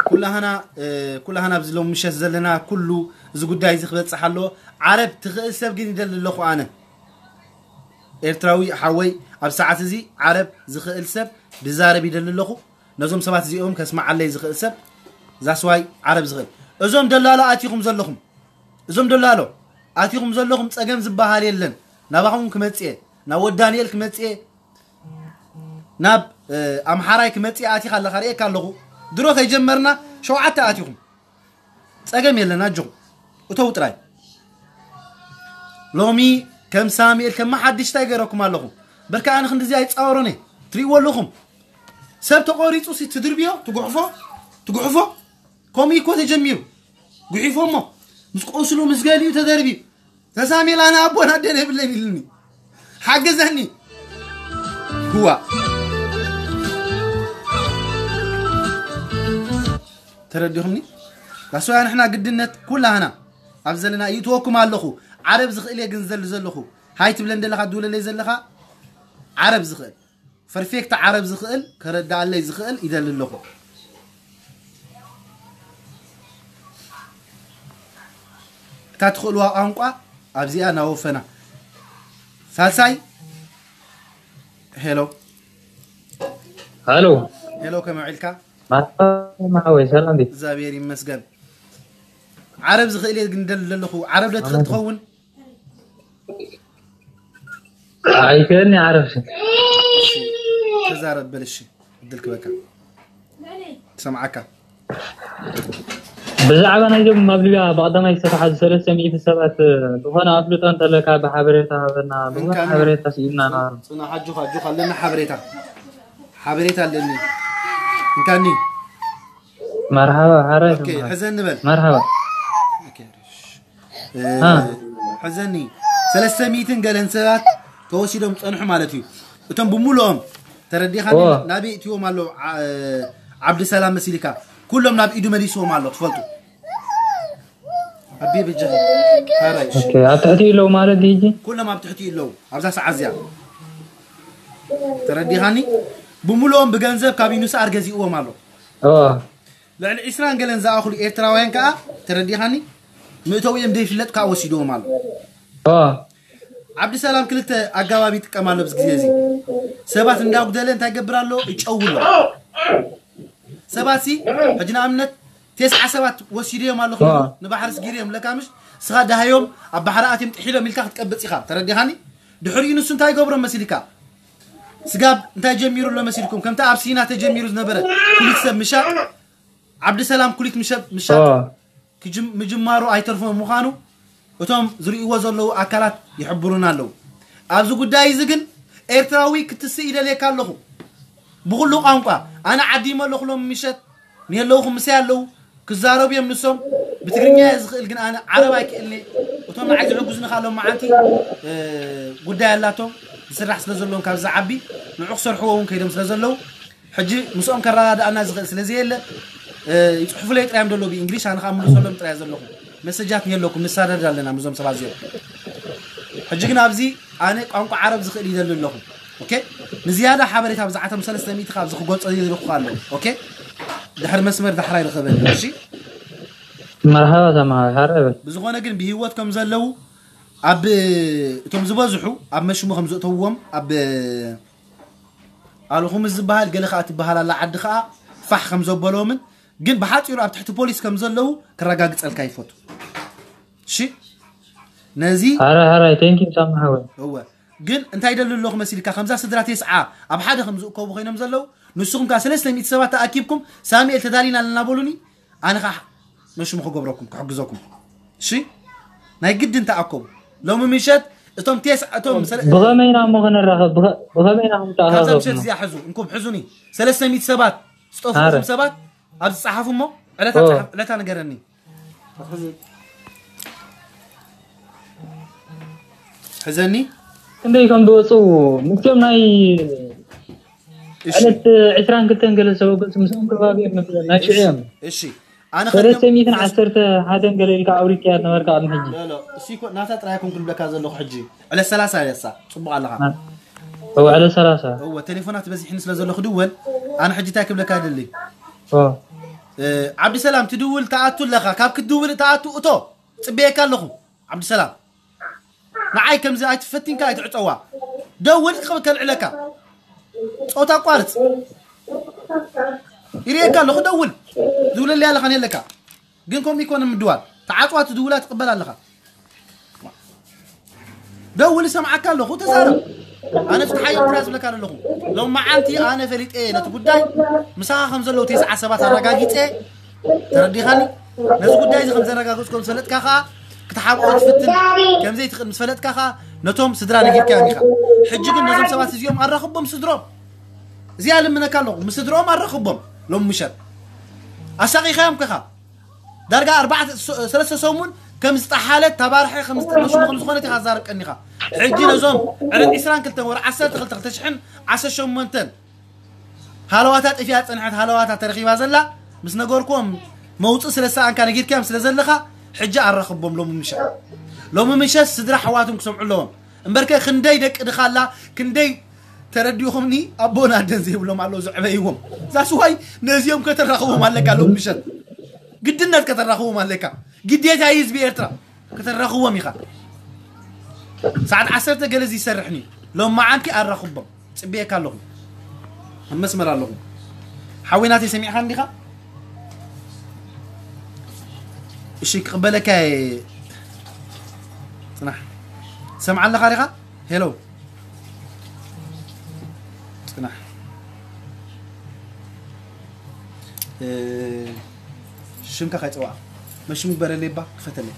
ኩላህና እ፣ ኩላህና ኣብዚ ሎም ምሸት ዘለና ኩሉ እዚ ጉዳይ እዚ ክበፅሕ ኣለዎ ዓረብ ትኽእል ሰብ ግን ይደሊ ኣለኹ ኣነ ኤርትራዊ ሓወይ ኣብ ሰዓት እዚ ዓረብ ዝኽእል ሰብ ድዛረብ ይደሊ ኣለኹ ነዞም ሰባት እዚኦም ከስማዓለይ ዝኽእል ሰብ ዛስዋይ ዓረብ ዝኽእል እዞም ደላሎ ኣቲኹም ዘለኹም እዞም ደላሎ ኣቲኹም ዘለኹም ፀገም ዝበሃል የለን ናባኹም ክመጽእ እየ፣ ናብ ወዲ ዳንኤል ክመጽእ እየ፣ ናብ ኣምሓራይ ክመጽእ እየ። ኣቲኻ ኣለኻ፣ ርእየካ ኣለኹ። ድሮ ከይጀመርና ሸውዓተ ኣቲኹም። ጸገም የለን ኣጆኹም። እተው ጥራይ። ሎሚ ከም ሳሙኤል ከም ሓድሽ እንታይ ገይረኩም ኣለኹ? በርካ ኣነ ክንድዚ ኣይጻወሮን እየ። ትርእይዎ ኣለኹም። ሰብ ተቆሪጹ ሲ ትድርብዮ፣ ትጉሕፎ፣ ትጉሕፎ። ከምኡ እኮ ተጀሚሩ። ጉሒፎሞ። ምስ ቆስሉ ምስ ገሊኡ ተደርብዩ። ተሳሜል ኣነ ኣቦን ኣደን የብለይን ኢልኒ። ሓግዘኒ። ህዋ። ተረዲኹምኒ? ዳስዋ ንሕና ግድነት ኩላህና ኣብ ዘለና ይእትወኩም ኣለኹ። ዓረብ ዝኽእል እየ ግን ዘሉ ዘለኹ። ሃይ ትብለን ዘለኻ፣ ትድውለለይ ዘለኻ ዓረብ ዝኽእል። ፐርፌክት ዓረብ ዝኽእል፣ ከረዳኣለይ ዝኽእል ይደሊ ኣለኹ። እታ ትኽእልዋ ቋንቋ ኣብዚኣ እናወፈና። ሳልሳይ፣ ሄሎ። ሃሎ። ሄሎ፣ ከመይ ውዒልካ? ማርሓባ ማሓወይ፣ ሰላም ድዩ? እግዚኣብሔር ይመስገን። ዓረብ ዝኽእል እየ ግን ደል-፣ ዘለኹ። ዓረብ ዶ ትኽእል ኣመን። ትኸውን? ኣይክእልኒ ዓረብ። እሺ፣ ተዛረብ በል። እሺ፣ እድል ክበካ። ትሰምዓካ። ብዛዕባ ናይዞም ኣብ ሊብያ ብቐዳማይ ዝተታሓዙ ሰለስተ ሚእቲ ሰባት ዝኾነ ኣፍልጦ እንተለካ ብሓበሬታ ሃበና። ብዙሕ እንካኒ። ሓበሬታ ስኢልና ኢና። ጽና፣ ሓጆኻ፣ ኣጆኻ፣ ኣለና ሓበሬታ። ሓበሬታ ኣለኒ። እንካኒ። መርሓባ፣ ሓራይ ኦኬ፣ ተምሃር። ሕዘኒ በል። መርሓባ። ኦኬ፣ እሺ። እ፣ አ። ሕዘኒ። ሰለስተ ሚእትን ገለን ሰባት ተወሲዶም ጸንሑ ማለት እዩ። እቶም ብምሉኦም ተረዲኻኒ? ኦ። ናበይ እትዎም ኣለዉ? ዓ-፣ እ፣ ዓብዲ ሰላም መሲልካ። ኩሎም ናብ ኢዱ መሊስዎም ኣሎ፣ ትፈልጡ። ኣቤ በጃኺ። ሓራይ፣ እሺ። ኦኬ፣ ኣብ ትሕቲ ኣለዉ ማለት ድዩ ሕጂ? ኩሎም ኣብ ትሕቲ ኣለዉ። ኣብዛ ሰዓት እዚኣ። ተረዲኻኒ? ብምሉኦም ብገንዘብ ካብ ዩኒስኣር ገዚእዎም ኣሎ። ኦ። ልዕሊ ዒስራን ገለን ዝኣኽሉ ኤርትራውያን ከኣ፣ ተረዲኻኒ? መእተዊኦም ዘይፍለጥ ከኣ ወሲድዎም ኣሎ። ኦ። ዓብዲ ሰላም ክልተ ኣገባብ ይጥቀም ኣሎ ኣብዚ ግዜ እዚ። ሰባት እንዳጉደለ እንታይ ይገብር ኣሎ? ይጨው ኣሎ። ሰባት ሲ፣ ሕጂ ንኣብነት፣ ተስዓ ሰባት ወሲድዮም ኣለኹ፣ ኦ። ንባሕሪ ስጊርዮም ለካ ምሽ? ስኻ ደሃዮም ኣብ ባሕሪ ኣትዮም ጥሒሎም ኢልካ ክትቀብጽ ኢኻ። ተረዲኻኒ? ድሕሪኡ ንሱ እንታይ ይገብሮም መሲልካ? ስጋብ እንታይ ጀሚሩ ኣሎ መሲልኩም? ከምቲ ኣብ ሲና ተጀሚሩ ዝነበረ ኩሊት ሰብ ምሻጥ፣ ዓብዲ ሰላም ኩሊት ምሸ-፣ ምሻጥ ኦ። ክጅም-፣ ምጅማሩ ኣይተርፎም ምዃኑ እቶም ዝርእይዎ ዘለዉ ኣካላት ይሕብሩና ኣለዉ። ኣብዚ ጉዳይ እዚ ግን ኤርትራዊ ክትስእ ይደልየካ ኣለኹ። ብኹሉ ቋንቋ ኣነ ዓዲመ ኣለኹ ሎም ምሸት ንየለውኹም ምሳይ ኣለዉ። ክዛረቡ እዮም ንሶም። ብትግርኛ እየ ዝኽእል፣ ግን ኣነ ዓረብ ኣይክእልኒ። እቶም ንዓይ ዝሕግዙኒ ካልኦም መዓንቲ፣ እ፣ ጉዳይ ኣላቶም። ዝስራሕ ስለ ዘለዎም ካብ ዝዓቢ ንዑ ክሰርሕዎ እውን ከይዶም ስለ ዘለዉ፣ ሕጂ ምስኦም ከረዳድኣና ዝኽእል ስለ ዘየለ፣ እ፣ ይጽሕፉለይ ጥራይ እዮም ዘለዉ ብእንግሊሽ፣ ኣነ ኸኣ ምልሰሎም ጥራይ ዘለኹ። መሰጃት ንየለኩም፣ ንሳደድ ኣለና ምስዞም ሰባት እዚኦም። ሕጂ ግን ኣብዚ ኣነ ቋንቋ ዓረብ ዝኽእል ይደሊ ኣለኹ። ኦኬ? ንዝያዳ ሓበሬታ ብዛዕባቶም ሰለስተ ሚእቲ ካብ ዝኽጎጾ ይልኩ ኣለዉ። ኦኬ? ድሕሪ መስመር ዳሕራይ ርኸበኒ፣ እሺ? መርሓባ ተማሃር፣ ሓረ በል። ብዝኾነ ግን ብህይወት ከም ዘለዉ ኣብ እቶም ዝበዝሑ ኣብ መሽሙ ከም ዘእተውዎም ኣብ ኣልኹም ዝበሃል ገለ ኸኣ ትበሃል ኣላ ዓዲ ኸኣ ፋሕ ከም ዘበሎምን ግን ብሓጺሩ ኣብ ትሕቲ ፖሊስ ከም ዘለዉ ክረጋግጸልካ ይፈቱ። እሺ? ነዚ ሓረ፣ ሓረ፣ thank you ሳሚ ሓወይ። እወ። ግን እንታይ ይደሊ ኣለኹ መሲልካ? ከምዛ ስድራ ተስዓ ኣብ ሓደ ከም ዝእከቡ ኮይኖም ዘለዉ፣ ንስኹም ከኣ ሰለስተ ሚእቲ ሰባት ተኣኪብኩም፣ ሳሙኤል ተዳሊና ኣለና በሉኒ፣ ኣነ ከኣ መሽሙ ክገብረኩም፣ ክሕግዘኩም። እሺ? ናይ ግድን ተኣከቡ። ሎሚ ምሸት እቶም ቴስ-፣ እቶም ሰለ-፣ ብኸመይ ኢና እሞ ክንራኸብ? ብኸ-፣ ብኸመይ ኢና ክንተኣኻኸብ ካብዛ ምሸት እሞ? እዚኣ ሕዙ፣ እንኩም ሕዙኒ። ሰለስተ ሚእቲ ሰባት ዝጠፍኡኹም ኣረ። ሰባት ኣብዚ ጸሓፉ እሞ፣ ዕለታ ኦ። ጸሓፍ-፣ ዕለታ ንገረኒ። ሕዘኒ? ክንደይ ከም ዝወፁ፣ ምስኦም ናይ እሺ። ዕለት ዕስራን ክልተን ገለ ሰበገሱ ምስኦም ከባቢ እዮም መስለኒ፣ ናይ ሽዑ እዮም። እሺ። ኣነ ሰለስተ ሚእትን ዓሰርተ ሓደን ገለ ኢልካ ኣውሪድካያ ነበርካ ቅድሚ ሕጂ። ሎ፣ ሎ፣ እሱ እኮ ናታ ጥራይ ኣይኮንኩን ዝብለካ ዘለኹ ሕጂ። ዕለት ሰላሳ እያ እሳ። ጽቡቕ ኣለኻ። አ-፣ እወ፣ ዕለት ሰላሳ። እወ፣ ቴሌፎናት በዚሕኒ ስለ ዘሎ ክድወል፣ ኣነ ሕጂ እንታይ ክብለካ ይደሊ? ኦ። እ፣ ዓብዲ ሰላም፣ ትድውል ትኣቱ ኣለኻ። ካብ ክትድውል ትኣቱ እቶ። ጽበየካ ኣለኹ። ዓብዲ ሰላም። ንዓይ ከምዚ ኣይትፈቲንካ ኣይትዕጸዋ። ደውል ክብ-፣ ከልዕለካ። ጾታ ኣቋርጽ። ይርእየካ ኣለኹ፣ ደውል። ዝውለለይ ኣለኻ የለካ። ግን ከምኡ ይኮነ ምድዋል። ተዓጽዋ ትድውላ ትቕበል ኣለኻ። ደውል፣ እሰምዓካ ኣለኹ፣ ተዛረብ። ኣነ ፍትሓዮም ጥራይ ዝብለካ ዘለኹ። ሎም መዓልቲ ኣነ ፈሊጠ ነቲ ጉዳይ ምሳኻ ከም ዘለዉ ተስዓ ሰባት ኣረጋጊጸ፣ ተረዲኻኒ። ነዚ ጉዳይ እዚ ከም ዘረጋገጽኩም ዝፈለጥካ ኸኣ ክትሓብኦ ትፍትን ከም ዘይትኽእል ምስ ፈለጥካ ኸኣ ነቶም ስድራ ነጊርካዮም ኢኻ። ሕጂ ግን ነዞም ሰባት እዚኦም ኣራኽቦም ስድሮም። እዚኣ ልምነካ ኣለኹ፣ ምስ ስድሮም ኣራኽቦም። ሎም ምሸት ኣሳቒኻዮም ከኻ ዳርጋ ኣርባዕተ ሰ- ሰለስተ ሰሙን ከም ዝጠሓለት ታባርሐ ከም ዝጠ- መሽሙ ከም ዝኾነት ኢኻ ዛረብ ቀኒኻ። ሕጂ ነዞም ዕለት ዕስራን ክልተን ወር ዓሰርተ ክልተ ክልተ ሽሕን ዓሰርተ ሸሞንተን ሃለዋታ ጠፊኣ ጸንሐት ሃለዋታ ተረኺባ ዘላ ምስ ነገርኩም መውጽእ ስለ ሰኣንካ ነጊርካዮም ስለ ዘለኻ ሕጂ ኣራኽቦም ሎሚ ምሸት። ሎሚ ምሸት ስድራ ኣሕዋቶም ክሰምዑ ኣለዎም። እምበርከ ክንደይ ደቂ ድኻላ ክንደይ ተረዲኹምኒ ኣቦን ኣደን ዘይብሎም ኣለዉ ዘዕበይዎም። ዛስዋይ ነዚኦም ከተራኽቦም ኣለካ ሎም ምሸት ግድነት ከተራኽቦም ኣለካ። ግዴታ እዩ ህዝቢ ኤርትራ ከተራኽቦም ኢኻ። ሰዓት ዓሰርተ ገለ እዚ ይሰርሕኒ ሎም መዓንቲ ኣራኽቦም ጽብየካ ኣለኹ። ኣብ መስመር ኣለኹ። ሓዊናተይ ሰሚዕኻ እንዲኻ? እሺ ክቕበለካ እየ። ጽናሕ። ትሰምዓ ኣለኻ ዲኻ? ሄሎ። ጽናሕ። እ፣ ሽምካ ከይጸዋዕ። መሽሙ ግበረለይ እባ፣ ክፈተለይ።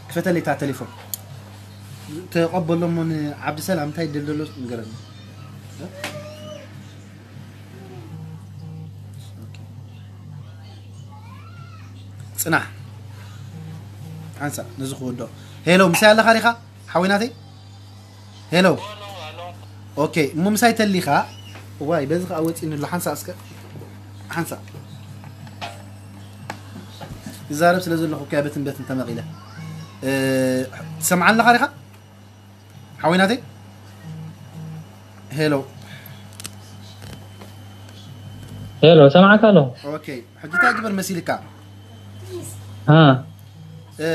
ክፈተለይ እታ ቴሌፎን። ተቐበሎ እሞ ንዓብዲ ሰላም እንታይ ይደል ዘሎ ንገረኒ። ጽናሕ። ሓንሳ ነዚ ክወዶ። ሄሎ፣ ምሳይ ኣለኻ ዲኻ? ሓወይ ናተይ? ሄሎ። ኦኬ፣ እሞ ምሳይ ተሊኻ? ዋይ፣ በዚ ኸኣ ወጺእኒ ኣሎ። ሓንሳ እስከ። ሓንሳ። ይዛረብ ስለ ዘለኹ እኮ እያ በትን በትን ተመቒለ። እ፣ ትሰምዓኒ ኣለኻ ዲኻ? ሓወይ ናተይ? ሄሎ። ሄሎ፣ ሰማዕካ ኣለኹ። ኦኬ፣ ሕጂ እንታይ ግበር መሲልካ? እ፣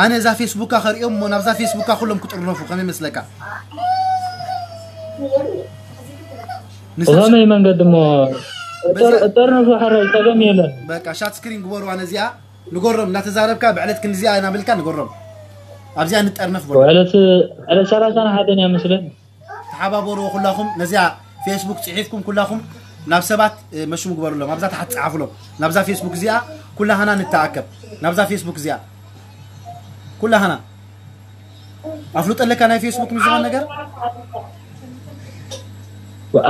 ኣነ እዛ ፌስቡካ ከርእዮም እሞ ናብዛ ፌስቡካ ኩሎም ክጥርነፉ ከመይ ይመስለካ? ንሰብ ብኸመይ መንገዲ እሞ በዛ- ጠር- ጠርነፉ፣ ሕራይ ጸገም የለን። በቃ ሻት ስክሪን ግበርዋ ነዚኣ፣ ንገሮም እናተዛረብካ ብዕለት ክንዲዚኣ እናበልካ ንገሮም። ኣብዚኣ ንጠርነፍ በሉ። ዕለት ዕለት ሰላሳን ሓደን እያ መስለኒ። ተሓባበርዎ ኩላኹም፣ ነዚኣ ፌስቡክ ጽሒፍኩም ኩላኹም ናብ ሰባት፣ እ፣ መሽሙ ግበሩሎም። ኣብዛ ታሕቲ ጸሓፉሎም። ናብዛ ፌስቡክ እዚኣ ኩላህና ንተኣከብ። ናብዛ ፌስቡክ እዚኣ ኩላህና። ኣፍልጦ ኣለካ ናይ ፌስቡክ ምስ ዝኾነ ነገር?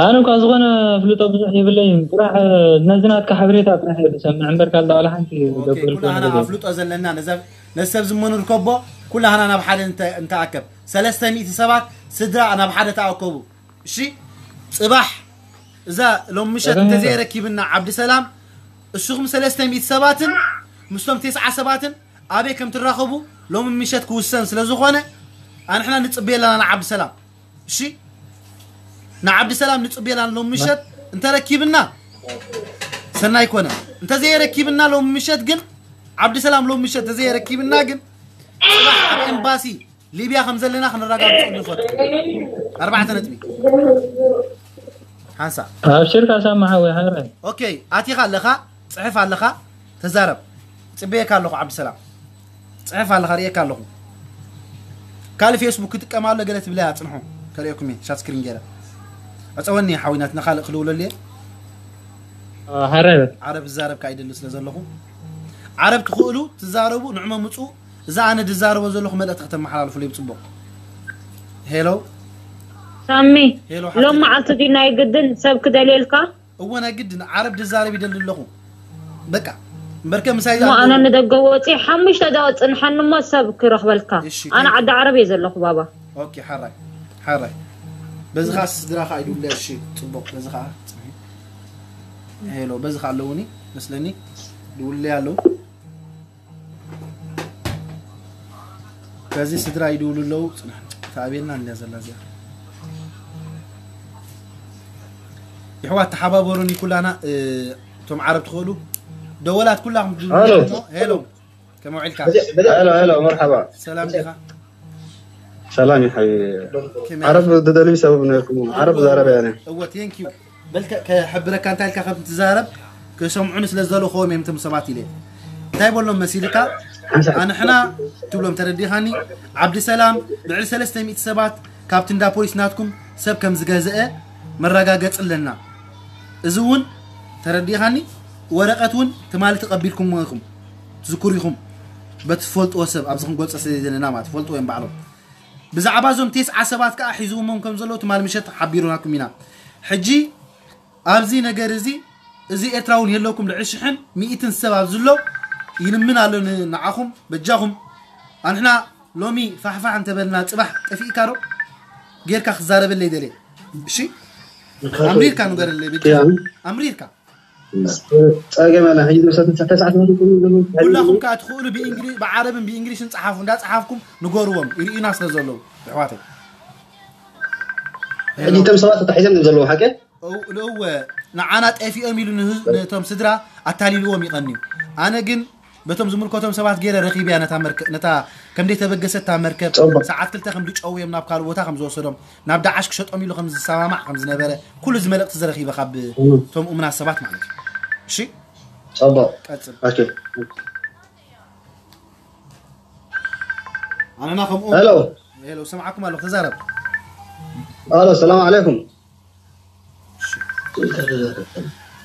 ኣነ እኳ ዝኾነ ኣፍልጦ ብዙሕ የብለይን። ጥራሕ ነዚ ናትካ ሓበሬታ ጥራሕ እየ ዝሰምዕ እምበር ካልእ ዋላ ሓንቲ ኦኬ፣ ዘብልኩ ኩላህና ነገር የለን። ኣፍልጦ ዘለና ነዛ ነዚ ሰብ ዝመኑ ርከቦ ኩላህና ናብ ሓደ እንተ- እንተኣከብ። ሰለስተ ሚእቲ ሰባት ስድራ ናብ ሓደ ተኣከቡ። እሺ፣ ጽባሕ እዛ ሎም ምሸት ተገኘ። እንተዘይረኪብና ዓብዲ ሰላም፣ እስኹም ሰለስተ ሚእቲ ሰባትን ምስቶም ተስዓ ሰባትን ኣበይ ከም ትራኸቡ ሎም ምሸት ክውሰን ስለ ዝኾነ፣ ኣንሕና ንጽበየ ኣለና ንዓብዲ ሰላም። እሺ፣ ንዓብዲ ሰላም ንጽበየ ኣለና ሎም ምሸት እንተረኪብና ሰናይ ኮነ። እንተዘይረኪብና ሎም ምሸት ግን፣ ዓብዲ ሰላም ሎም ምሸት እንተዘይረኪብና ግን፣ ጽባሕ ኣብ ኤምባሲ ሊብያ ከም ዘለና ክንረጋግጾ ንፈቱ። ኣርባዕተ ነጥቢ። ሓንሳ። ኣብሽርካ ሳማ ሓወይ፣ ሓራይ። ኦኬ፣ ኣቲኻ ኣለኻ፣ ጽሕፍ ኣለኻ፣ ተዛረብ። ጽበየካ ኣለኹ ዓብዲ ሰላም። ጽሕፍ ኣለኻ፣ ርእየካ ኣለኹ። ካልእ ፌስቡክ ክጥቀም ኣሎ፣ ገለ ትብለያ፣ ጽንሑ። ከርእየኩም እየ፣ ሻት ስክሪን ገይረ። ዕጸወኒ ሓዊናት፣ ንኻልእ ክልውለሉ እየ። አ፣ ሓራይ በል። ዓረብ ዝዛረብ ከኣ ይደሊ ስለ ዘለኹ። ዓረብ ትኽእሉ፣ ትዛረቡ፣ ንዕመ ምጹ፣ እዛ ኣነ ድዛረቦ ዘለኹ መልእኽቲ ከተመሓላልፉለይ ብጽቡቕ። ሄሎ። ሳሚ፣ ሄሎ፣ ሓፍተይ። ሎም መዓልቲ ድዩ ናይ ግድን ሰብ ክደልየልካ? እወ፣ ናይ ግድን ዓረብ ድዛረብ ይደሊ ኣለኹ። በቃ፣ እምበርከ ምሳይ እሞ ኣነ ንደገ ወፂእ ሓሙሽተ ደቂቕ ፅንሓኒ እሞ ሰብ ክረኽበልካ። እሺ፣ ኣነ thank you። ዓዲ ዓረብ እየ ዘለኹ ባባ። ኦኬ፣ ሓራይ፣ ሓራይ። በዚ ኸኣ ስድራ ኸኣ ይድውለ፣ እሺ፣ ጽቡቕ፣ በዚ ኸኣ ጽንሒ። ሄሎ፣ በዚ ኸኣ ኣለውኒ መስለኒ፣ ይድውሉለይ ኣለዉ። በዚ ስድራ ይድውሉ ኣለዉ። ጽናሕ፣ ተኣቤልና እንድያ ዘላ እዚኣ። ይሕዋት፣ ተሓባበሩኒ ኩላና፣ እ፣ እቶም ዓረብ ትኽእሉ ደወላት ኩላኹም ትድውሉ ሄሎ። ኣለዉ። ሄሎ፣ ከመይ ውዒልካ? ሄሎ፣ ሄሎ፣ መርሓባ። ሰላም ዲኻ? ሰላም እዩ ሓቢቢ። ከመይ ዓረብ ትደልዩ ሰበብ ነርኩም። ዓረብ ዛረብ እያ። እወ፣ thank you። በል ከ-፣ ከሕብረካ እንታይ ኢልካ ከም ትዛረብ ክሰምዑኒ ስለ ዝደለኹ እዮም እቶም ሰባት ኢለ። እንታይ በሎም መሲልካ? ኣንሕና ትብሎም ተረዲኻኒ። ዓብዲ ሰላም ልዕሊ ሰለስተ ሚእቲ ሰባት ካብቲ እንዳ ፖሊስ ናትኩም ሰብ ከም ዝገዝአ መረጋገጺ ኣለና። እዚ እውን ተረዲኻኒ። ወረቐት እውን ትማሊ ተቐቢልኩሞ ኢኹም፣ ትዝክሩ ኢኹም። በቲ ትፈልጥዎ ሰብ ኣብዚ ክንገልጾ ስለ ዘለና ማለት ትፈልጥዎ እዮም ባዕሎም። ብዛዕባ እዞም ቴስዓ ሰባት ከኣ ሒዝዎሞም ከም ዘለዉ ትማሊ ምሸት ሓቢሩናኩም ኢና። ሕጂ ኣብዚ ነገር እዚ፣ እዚ ኤርትራ እውን የለኩም፣ ልዕሊ ሽሕን ሚእትን ሰብ ኣብዚ ኣሎ ይልምን ኣሎ ን-፣ ንዓኹም በጃኹም። ኣንሕና ሎሚ ፋሕፋሕ እንተበልና ጽባሕ ጠፊእካ ዶ ጌርካ ክዛረበለይ ደልየ። እሺ፣ ኣምሪርካ ንገረለይ በጃ። ኣምሪርካ። ጸገም ኣላ። ሕጂ ዝመሰለኒ ተስዓት መቶ ኩሉ ዘለዉ ኩላኹም ከኣ ትኽእሉ ብእንግሊ-፣ ብዓረብን ብእንግሊሽን ጸሓፉ። እንዳጸሓፍኩም ንገርዎም፣ ይርእዩና ስለ ዘለዉ፣ ኣሕዋተይ። ሕጂ እቶም ሰባት ተታሒዞም እዮም ዘለዉ፣ ሓቂ? እው፣ እው፣ ንዓና ጠፊኦም ኢሉ ንህዝ-፣ ነቶም ስድራ ኣታሊልዎም ይቐንዩ። ኣነ ግን በቶም ዝምልከቶም ሰባት ገይረ ረኺበያ ነታ መርከ-፣ ነታ ከም ደይተበገሰት እታ መርከብ ጽቡቕ። ሰዓት ክልተ ከም ድጨውዮም ናብ ካልእ ቦታ ከም ዝወሰዶም፣ ናብ ዳዓሽ ክሸጦም ኢሉ ከም ዝሰማማዕ ከም ዝነበረ፣ ኩሉ እዚ መልእኽቲ ዝረኺበ ካብ እም። እቶም እሙናት ሰባት ማለት እዩ። እሺ? ጽቡቕ። ቀጽል። ኦኬ። ኣነና ከምኡ ሄሎ። ሄሎ፣ ሰምዓኩም ኣለኹ፣ ተዛረብ። ሄሎ፣ ሰላም ዓለይኩም።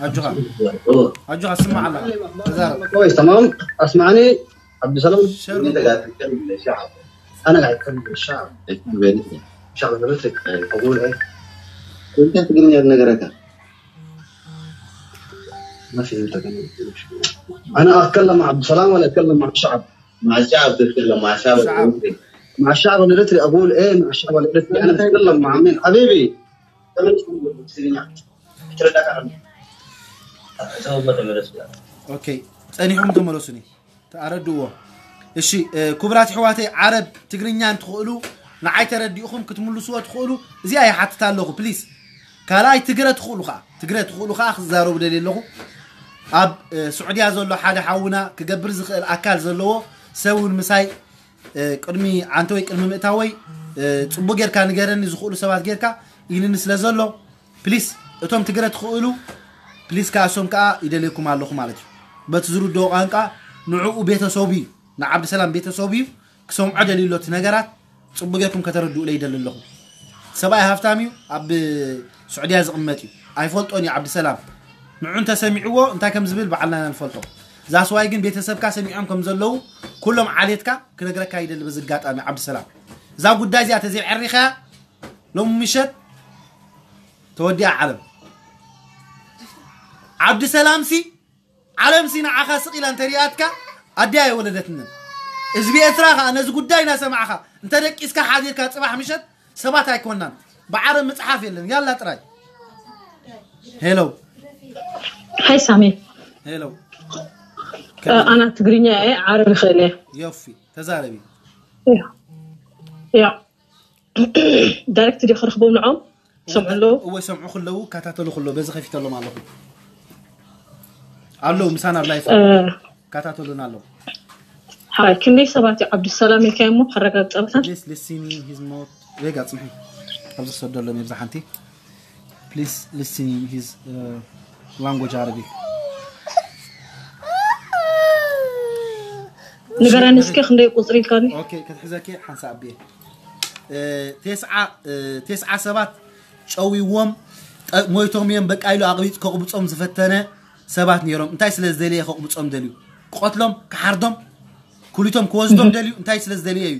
ኣጆኻ። ኣጆኻ፣ ስማዕ ኣለኻ። ተዛረብ። كويس، تمام. اسمعني، عبد السلام. شر. أنا قاعد أتكلم للشعب. أنا قاعد أتكلم للشعب. الشعب الإريتري. أقول إيه؟ أنت تقول لي النقرة. ما في متكلم. أنا أتكلم مع عبد السلام ولا أتكلم مع الشعب؟ مع الشعب تتكلم، مع الشعب الشعب. الإريتري. مع الشعب الإريتري أقول إيه؟ مع الشعب الإريتري أنا أتكلم مع مين؟ حبيبي. ኦኬ፣ ጸኒሖም ተመለሱኒ። ተኣረድዎ። እሺ፣ እ፣ ክቡራት ኣሕዋተይ፣ ዓረብ ትግርኛ እንትኽእሉ ንዓይ ተረዲእኹም ክትምልስዎ ትኽእሉ። እዚኣ ይሓትት ኣለኹ፣ ፕሊስ። ካልኣይ ትግረ ትኽእሉ ኸኣ፣ ትግረ ትኽእሉ ኸኣ ክዛረቡ ደልየ ኣለኹ። ኣብ፣ እ፣ ስዑድያ ዘሎ ሓደ ሓውና ክገብር ዝኽእል ኣካል ዘለዎ ሰብ እውን ምሳይ፣ እ፣ ቅድሚ ዓንተወይ ቅድሚ ምእታወይ፣ እ፣ ጽቡቅ ጌርካ ንገረኒ ዝኽእሉ ሰባት ጌርካ ኢልኒ ስለ ዘሎ፣ ፕሊስ እቶም ትግረ ትኽእሉ፣ ፕሊስ ከኣ እሶም ከኣ ይደልየኩም ኣለኹ ማለት እዩ። በቲ ዝርድኦ ቋንቋ ንዕኡ ቤተሰቡ እዩ፣ ንዓብዲ ሰላም ቤተሰቡ እዩ፣ ክሰምዖ ደልዩ ኣሎ እቲ ነገራት። ጽቡቅ ጌርኩም ከተረድኡለይ ይደሊ ኣለኹ። ሰብኣይ ሃፍታም እዩ፣ ኣብ ስዑድያ ዝቕመጥ እዩ። ኣይፈልጦን እዩ ዓብዲ ሰላም። ንዑ እንተሰሚዕዎ እንታይ ከም ዝብል ባዕልና ኢና ንፈልጦ። ዛስዋይ ግን ቤተሰብካ ሰሚዖም ከም ዘለዉ ኩሎም ዓሌትካ ክነግረካ ይደሊ በዚ ኣጋጣሚ ዓብዲ ሰላም። እዛ ጉዳይ እዚኣ ተዘይዐሪኻያ ሎም ምሸት ተወዲኣ ዓለም። ዓብዲ ሰላምሲ ዓለምሲ ንዓኻ ስቕ ኢላ እንተሪኣትካ ኣደይ ኣይወለደትንን። ህዝቢ ኤርትራ ኸኣ ነዚ ጉዳይ እናሰማዕኻ እንተ ደቂስካ ሓዲርካ ጽባሕ ምሸት ሰባት ኣይኮናን። ብዓረብ ምጽሓፍ የለን። ያላ ጥራይ። ሄሎ። ሃይ ሳሚ። ሄሎ። ኣና ትግርኛ እየ፣ ዓረብ ይኽእል እየ። ዮፊ፣ ተዛረቢ። ያ። ያ። ዳይሬክት ድዩ ክረኽቦም ንዖም? ሰምዑ ኣለዉ? እወ፣ ሰምዑ ክለዉ፣ ካታተሉ ክለዉ፣ በዚ ከፊተሎም ኣለኹ። ኣለዉ፣ ምሳና ኣብ ላይፍ እ፣ ካታተሉና ኣለዉ። ሓራይ፣ ክንደይ ሰባት እዩ ዓብዱሰላም ኢልካዮ እሞ፣ ከረጋግጸልካ? Please listen his mouth. ሬጋ፣ ጽንሒ። ኣብዚ ክሰደሎም፣ ኣብዚ ሓንቲ። Please listen his, uh, language Arabic. ንገረኒ እስኪ፣ ክንደይ ቁጽሪ ኢልካኒ? ኦኬ፣ ክትሕዘኪ ሓንሳእ ኣቢየ። እ፣ ቴስዓ፣ እ፣ ቴስዓ ሰባት ጨዊዎም፣ ጠ-፣ ሞይቶም እዮም፣ በቃ ኢሉ ኣቕቢጽ-፣ ከቕብጾም ዝፈተነ ሰባት ነይሮም። እንታይ ስለ ዝደለየ ከቕብጾም ደልዩ? ክቐትሎም? ክሓርዶም? ኩሊቶም ክወስዶም ደልዩ? እንታይ ስለ ዝደለየ እዩ?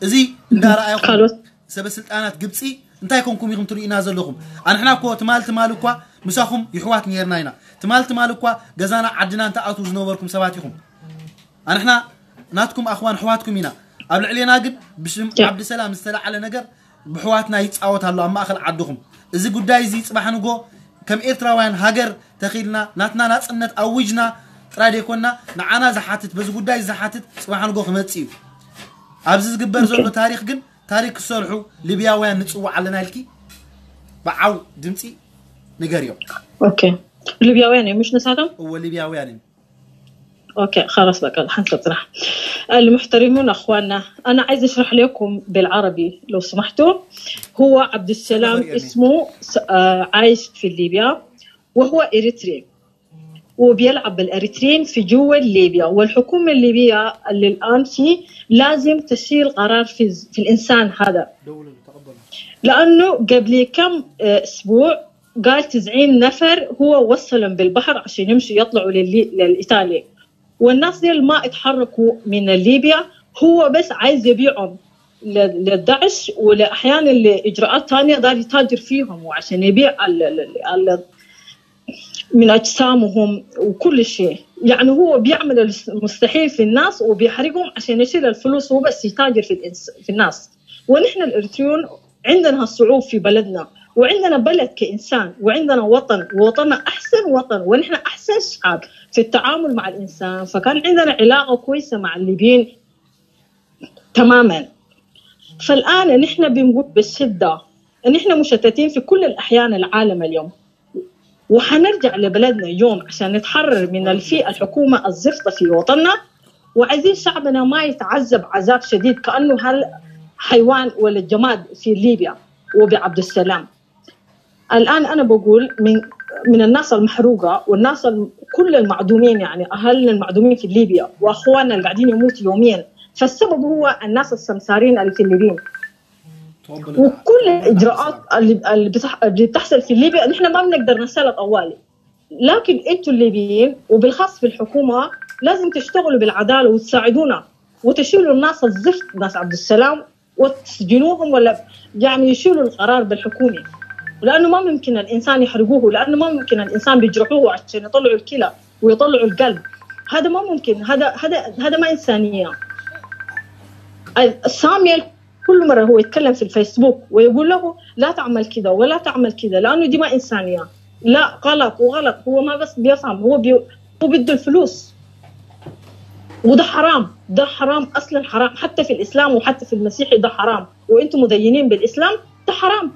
እዚ እንዳረኣየኹም ካልኦት? ሰበ ስልጣናት ግብጺ እንታይ ኮንኩም ኢኹም ትርእዩና ዘለኹም? ኣንሕና እኮ ትማል ትማል እኳ ምሳኹም ይሕዋት ነይርና ኢና። ትማል ትማል እኳ ገዛና ዓድና እንተኣትዉ ዝነበርኩም ሰባት ኢኹም። ኣንሕና ናትኩም ኣኽዋን ኣሕዋትኩም ኢና። ኣብ ልዕሌና ግን ብሽም ያ። ዓብዲ ሰላም ዝተላዕለ ነገር ብሕዋትና ይጻወት ኣሎ ኣብ ማእኸል ዓድኹም። እዚ ጉዳይ እዚ ጽባሕ ንጎ ከም ኤርትራውያን ሃገር ተኺልና ናትና ናጽነት ኣዊጅና ጥራይ ደይኮንና ንዓና ዝሓትት በዚ ጉዳይ ዝሓትት ጽባሕ ንጎ ክመጽእ እዩ። ኣብዚ ዝግበር ዘሎ ታሪኽ ግን ታሪክ ክሰርሑ ሊብያውያን ንጽውዕ ኣለና ኢልኪ ብዓው ድምጺ ንገርዮም። ኦኬ ሊብያውያን እዮም ምሽ ንሳቶም? እወ ሊብያውያን እዮም። ኦኬ خلاص በቃ ሓንሳብ ጥራሕ። المحترمون أخواننا، أنا عايز أشرح لكم بالعربي لو سمحتوا. هو عبد السلام اسمه، آه، عايش في ليبيا وهو إريتري. وبيلعب بالإريتريين في جوا ليبيا، والحكومة الليبية اللي الآن في لازم تشيل قرار في، في الإنسان هذا. لأنه قبل كم آه، أسبوع قال تسعين نفر هو وصلهم بالبحر عشان يمشوا يطلعوا للي- للإيطالي، والناس ديل ما اتحركوا من ليبيا. هو بس عايز يبيعهم ل- للداعش، ولأحيانا لإجراءات تانية دار يتاجر فيهم، وعشان يبيع ال- ال- ال- ال- من أجسامهم وكل شيء. يعني هو بيعمل المستحيل في الناس وبيحرقهم عشان يشيل الفلوس، هو بس يتاجر في الإنس- في الناس. ونحن الإريتريون عندنا هالصعوب في بلدنا، وعندنا بلد كإنسان، وعندنا وطن، ووطننا أحسن وطن، ونحن أحسن شعب في التعامل مع الإنسان. فكان عندنا علاقة كويسة مع الليبيين تماما. فالآن نحن بنقول بشدة إن إحنا مشتتين في كل الأحيان العالم اليوم، وحنرجع لبلدنا يوم عشان نتحرر من الفئة الحكومة الزفطة في وطننا، وعايزين شعبنا ما يتعذب عذاب شديد كأنه هل حيوان ولا جماد في ليبيا وبعبد السلام. الآن أنا بقول من من الناس المحروقة والناس ال- كل المعدومين، يعني أهلنا المعدومين في ليبيا وأخواننا اللي قاعدين يموتوا يوميا، فالسبب هو الناس السمسارين اللي في الليبيين. وكل الإجراءات اللي اللي بتح- اللي بتحصل في ليبيا نحن ما بنقدر نسألها طوالي، لكن انتوا الليبيين وبالخاص في الحكومة لازم تشتغلوا بالعدالة وتساعدونا وتشيلوا الناس الزفت، ناس عبد السلام، وتسجنوهم ولا يعني يشيلوا القرار بالحكومة، لأنه ما ممكن الإنسان يحرقوه، لأنه ما ممكن الإنسان بيجرحوه عشان يطلعوا الكلى ويطلعوا القلب. هذا ما ممكن، هذا هذا هذا ما إنسانية. ساميل كل مرة هو يتكلم في الفيسبوك ويقول له لا تعمل كذا ولا تعمل كذا، لأنه دي ما إنسانية. لا، غلط وغلط. هو ما بس بيفهم، هو بي... هو بده الفلوس. وده حرام، ده حرام أصلا، حرام حتى في الإسلام وحتى في المسيحي، ده حرام. وإنتم مدينين بالإسلام، ده حرام.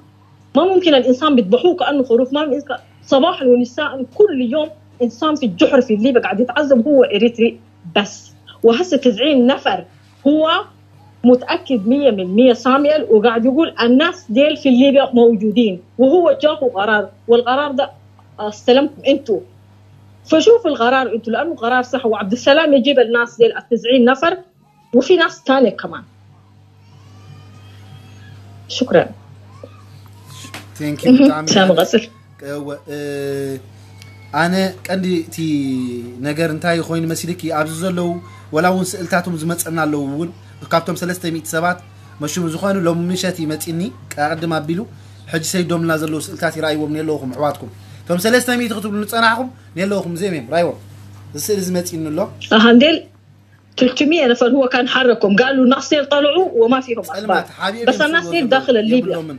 ما ممكن الإنسان بيذبحوه كأنه خروف، ما ممكن. صباحا ونساء كل يوم إنسان في الجحر في ليبيا قاعد يتعذب، هو إريتري بس. وهسه تسعين نفر هو متأكد مية من مية ساميل، وقاعد يقول الناس ديل في ليبيا موجودين، وهو جاكو قرار، والقرار ده استلمكم انتو. فشوف القرار انتو، لأنه قرار صح، وعبد السلام يجيب الناس ديل التسعين نفر، وفي ناس تانية كمان. شكرا. Thank you ብጣዕሚ سامي غسل እወ፣ እ፣ ኣነ ቀንዲ እቲ ነገር እንታይ ኮይኑ መሲልኪ ኣብዚ ዘለዉ ወላ እውን ስእልታቶም ዝመፀና ኣለዉ እውን ካብቶም ሰለስተ ሚእቲ ሰባት መሽሙ ዝኾኑ ሎሚ ምሸት ይመፂኒ ቀቅድም ኣቢሉ ሕጂ ሰይዶምልና ዘለዉ ስእልታት ይረኣይዎም ነለኹም ኣሕዋትኩም እቶም ሰለስተ ሚእቲ ክትብሉ ንፀናሕኩም ነለኹም እዚኦም እዮም ራይዎም እዚ ስእሊ ዝመፂኒ ኣሎ هنديل ثلاثمية نفر هو كان حركهم، قالوا الناس ديل طلعوا وما فيهم أخبار، ፀልማት ሓቢኦም بس الناس ديل داخل ليبيا የብሎምን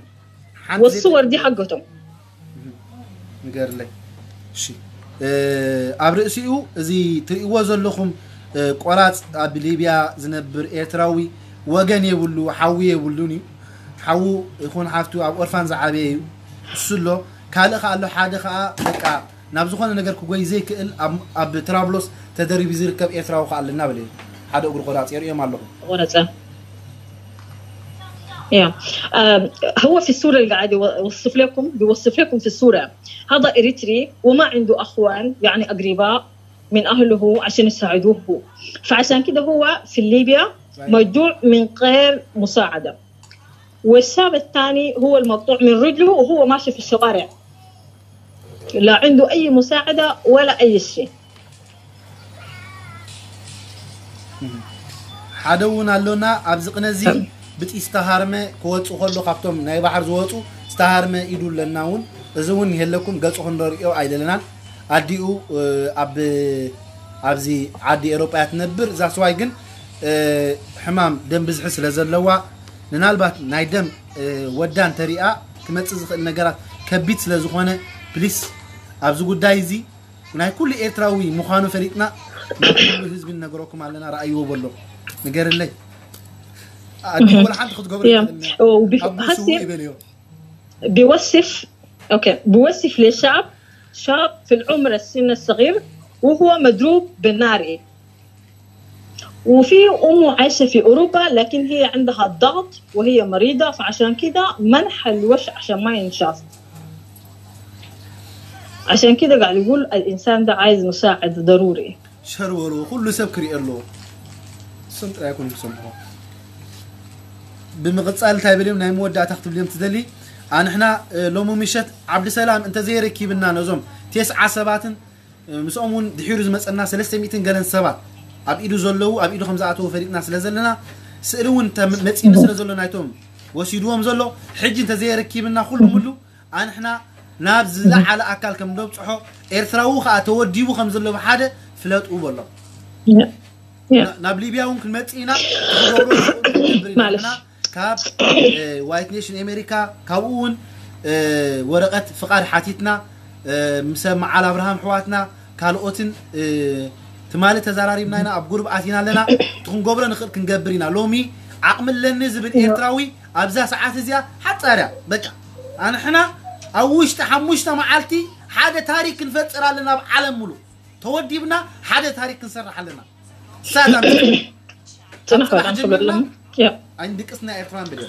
ሓንቲ والصور دي حقتهم. ንገርለይ እሺ እ፣ ኣብ ርእሲኡ እዚ ትርእይዎ ዘለኹም እ፣ ቆራፅ ኣብ ሊብያ ዝነብር ኤርትራዊ ወገን የብሉ ሓዊ የብሉን እዩ ሓዉ ይኹን ሓፍቱ ኣብ ኦርፋን ዝዓበየ እዩ እሱ ኣሎ ካልእ ከኣ ኣሎ ሓደ ከኣ በቃ ናብ ዝኾነ ነገር ክጎይ ዘይክእል ኣብ- ኣብ ትራብሎስ ተደሪቡ ዝርከብ ኤርትራዊ ከኣ ኣለና በለ ሓደ እግሩ ቆራፅ የርእዮም ኣለኹ ورقة. يا آم، هو في الصورة اللي قاعد يو- يوصف لكم، بيوصف لكم في الصورة. هذا إريتري وما عنده أخوان، يعني أقرباء من أهله عشان يساعدوه. فعشان كده هو في ليبيا مجوع من غير مساعدة. والشاب الثاني هو المقطوع من رجله وهو ماشي في الشوارع، لا عنده أي مساعدة ولا أي شيء. ሓደ እውን ኣሎና ኣብዚ ቅነዚ ብጢ ዝተሃርመ ክወፁ ከሎ ካብቶም ናይ ባሕር ዝወፁ ዝተሃርመ ኢዱ ኣለና እውን እዚ እውን የለኩም ገፁ ክንሪኦ ኣይደለናን ኣዲኡ እ፣ ኣብ ኣብዚ ዓዲ ኤሮጳ እያ ትነብር እዛ ስዋይ ግን እ፣ ሕማም ደም ብዝሒ ስለ ዘለዋ ምናልባት ናይ ደም እ፣ ወዳ እንተሪኣ ክመፅእ ዝኽእል ነገራት ከቢድ ስለ ዝኾነ ፕሊስ ኣብዚ ጉዳይ እዚ ናይ ኩሉ ኤርትራዊ ምዃኑ ፈሊጥና ናብ ኩሉ ህዝቢ ንነግረኩም ኣለና ረኣይዎ በሎ ንገርለይ ኣዲኡ ወላ ሓንቲ ክትገብሮ يا ይኽእል وبف- ኣቦ ስውእ هسي ይበልዮ بيوصف اوكي بيوصف لشاب شاب في العمر السن الصغير وهو مضروب بالنار وفي امه عايشه في اوروبا لكن هي عندها الضغط وهي مريضه فعشان كده منحى الوش عشان ما ينشاف عشان كده قاعد يقول الإنسان ده عايز مساعد ضروري. ሸር በልዎ፣ ኩሉ ሰብ ክሪኦ ኣለዎ። እሶም ጥራይ ኣይኮኑን ክሰምዑ። ብምቕፃል እንታይ በልዮም ናይ መወዳእታ ክትብልዮም ትደሊ? ኣንሕና እ፣ ሎሚ ምሸት ዓብድሰላም እንተዘይረኪብና ነዞም ቴስዓ ሰባትን እ፣ ምስኦም እውን ድሒሩ ዝመፀና ሰለስተ ሚእትን ገለን ሰባት ኣብ ኢዱ ዘለዉ ኣብ ኢዱ ከም ዝኣተዉ ፈሊጥና ስለ ዘለና ስእሊ እውን እንተ መፂኒ ስለ ዘሎ ናይቶም ወሲድዎም ዘሎ ሕጂ እንተዘየረኪብና ኩሉ ሙሉ ኣንሕና ናብ ዝለዓለ ኣካል ከም ነብፅሖ ኤርትራዊ ከዓ ተወዲቡ ከም ዘሎ ሓደ ፍለጡ በሎም። ናብ ሊብያ እውን ክንመፅእ ኢና። ክትገብሮ ትኽእሉ ክንገብር ኢና። ማለሽ። ንሕና ካብ ዋይት ኔሽን ኣሜሪካ ካብኡ እውን እ፣ ወረቐት ፍቓድ ሓቲትና እ፣ ምስ በዓል ኣብርሃም ኣሕዋትና ካልኦትን እ፣ ትማሊ ተዘራሪብና ኢና። ኣብ ጉሩብ ኣቲና ኣለና። እቲ ክንገብሮ ንኽእል ክንገብር ኢና። ሎሚ ዓቕሚ ኣለኒ ዝብል ኤርትራዊ ኣብዛ ሰዓት እዚኣ ሓጻርያ በቃ ኣንሕና ኣብ ውሽጢ ሓሙሽተ መዓልቲ ሓደ ታሪክ ክንፈጥር ኣለና። ኣብ ዓለም ሙሉ ተወዲብና ሓደ ታሪክ ክንሰርሕ ኣለና። ሳታ ፅንሕ በጣም ክብለሎም። ኣይንድቅስና ኤርትራን ብደ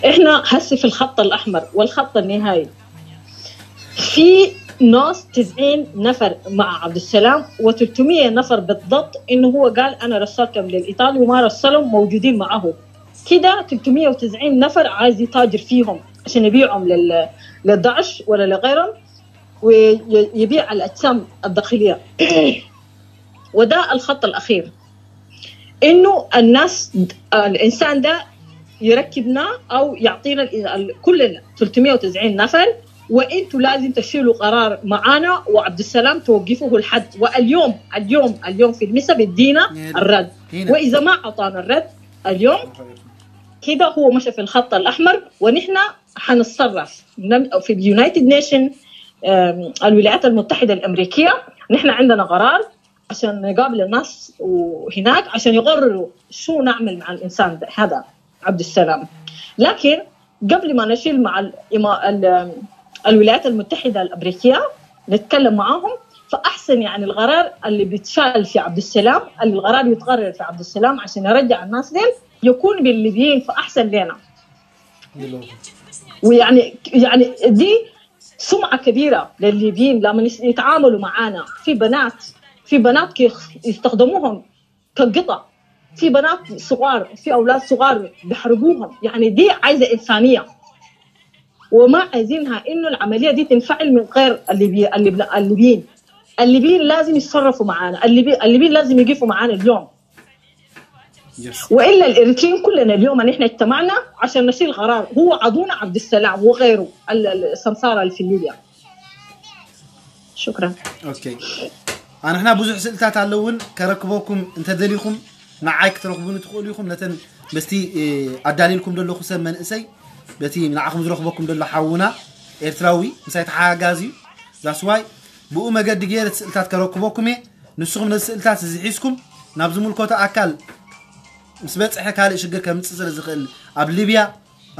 احنا هسه في الخط الاحمر والخط النهائي. في ناس تسعين نفر مع عبد السلام و300 نفر بالضبط، انه هو قال انا رسلتهم للايطالي وما رسلهم، موجودين معه. كده ثلاثمية وتسعين نفر عايز يتاجر فيهم عشان يبيعهم لل... للداعش ولا لغيرهم، ويبيع الاجسام الداخليه. وده الخط الاخير، انه الناس، الانسان ده يركبنا او يعطينا ال- ال- كلنا ثلاثمية وتسعين نفر، وانتوا لازم تشيلوا قرار معانا وعبد السلام توقفوه الحد. واليوم اليوم اليوم في المسا بدينا الرد، واذا ما اعطانا الرد اليوم كده هو مشى في الخط الاحمر، ونحن حنتصرف في اليونايتد نيشن، الولايات المتحده الامريكيه. نحن عندنا قرار عشان نقابل الناس وهناك عشان يقرروا شو نعمل مع الانسان ده، هذا عبد السلام. لكن قبل ما نشيل مع ال ال الولايات المتحده الامريكيه، نتكلم معاهم، فاحسن يعني القرار اللي بيتشال في عبد السلام، القرار يتقرر في عبد السلام عشان يرجع الناس ديل يكون بالليبيين، فاحسن لنا. ويعني يعني دي سمعه كبيره للليبيين لما يتعاملوا معانا. في بنات، في بنات كيخ- يستخدموهم كقطع، في بنات صغار، في اولاد صغار بيحرقوهم. يعني دي عايزه انسانيه، وما عايزينها انه العمليه دي تنفعل من غير الليبي الليبيين. الليبيين لازم يتصرفوا معانا، الليبيين لازم يقفوا معانا اليوم. والا الاريتريين كلنا اليوم نحن اجتمعنا عشان نشيل قرار، هو عدونا عبد السلام وغيره، السمساره اللي في ليبيا. شكرا. ኦኬ ኣንሕና ብዙሕ ስእልታት ኣለውን ከረክበኩም እንተደሊኹም ንዓይ ክትረኽቡኒ ትኽእሉ ኢኹም። ነተን በቲ ኣዳሊልኩም ዘለኹ ሰብ መንእሰይ በቲ ንዓኹም ዝረኽበኩም ዘሎ ሓውና ኤርትራዊ ምሳይ ተሓጋጋዚ እዩ። ዛስዋይ ብኡ መገዲ ገይረ ስእልታት ከረክበኩም እየ። ንስኹም ነዚ ስእልታት እዚ ሒዝኩም ናብ ዝምልከቶ ኣካል ምስ በፅሐ ካልእ ሽግር ከምፅእ ስለ ዝኽእል ኣብ ሊብያ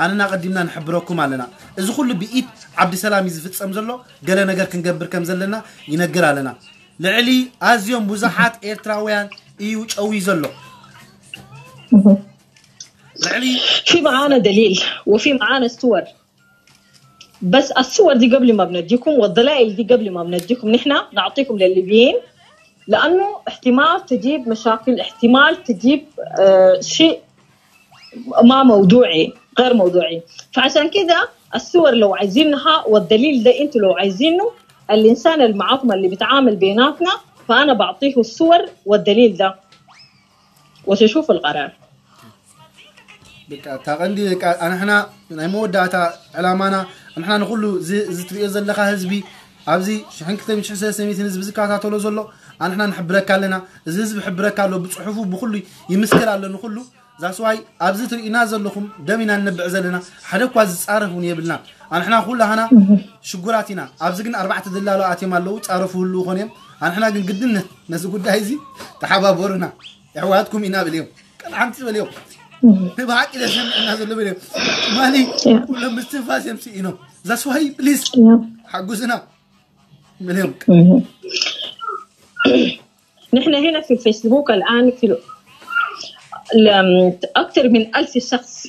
ኣንና ቀዲምና ንሕብረኩም ኣለና። እዚ ኩሉ ብኢድ ዓብዲሰላም እዩ ዝፍፀም ዘሎ። ገለ ነገር ክንገብር ከም ዘለና ይነግር ኣለና። ልዕሊ ኣዝዮም ብዙሓት ኤርትራውያን እዩ ጨውዩ ዘሎ። ልዕሊ في معانا دليل وفي معانا صور، بس الصور دي قبل ما بنديكم والدلائل دي قبل ما بنديكم نحن نعطيكم للليبيين، لأنه احتمال تجيب مشاكل، احتمال تجيب آه شيء ما موضوعي، غير موضوعي. فعشان كده الصور لو عايزينها والدليل ده انتوا لو عايزينه، الإنسان اللي معاكم اللي بيتعامل بيناتنا، فأنا بعطيه الصور والدليل ده وتشوف القرار. በቃ እታ ቀንዲ በቃ ኣንሕና ናይ መወዳእታ ዕላማና ኣንሕና ንኩሉ እዚ እዚ ትሪኦ ዘለካ ህዝቢ ኣብዚ ሽሕን ክልተ ሚእትን ሽሕን ሰለስተ ሚእትን ህዝቢ ዝከታተሎ ዘሎ ኣንሕና ንሕብረካ ኣለና። እዚ ህዝቢ ሕብረካ ኣሎ ብፅሑፉ ብኩሉ ይምስክር ኣሎ ንኩሉ ዛስዋይ ኣብዚ ትርኢና ዘለኹም ደም ኢና ንነብዕ ዘለና ሓደ እኳ ዝፃረፍ እውን የብልና። ኣንሕና ኩላህና ሽጉራት ኢና። ኣብዚ ግን ኣርባዕተ ደላሎ ኣትዮም ኣለዉ ፃረፉ ህልው ኮን እዮም። ኣንሕና ግን ግድነት ነዚ ጉዳይ እዚ ተሓባበሩና። ኣሕዋትኩም ኢና በልዮም። ቃል ሓንቲ በልዮም። ንብሓቂ ዘሰምዕና ዘሎ በልዮም። ትማሊ ኩሎም ምስትንፋስ እዮም ስኢኖም። ዛስዋይ ፕሊዝ ሓጉዝና በልዮም። نحن هنا في الفيسبوك الآن في ال- أكثر من ألف شخص،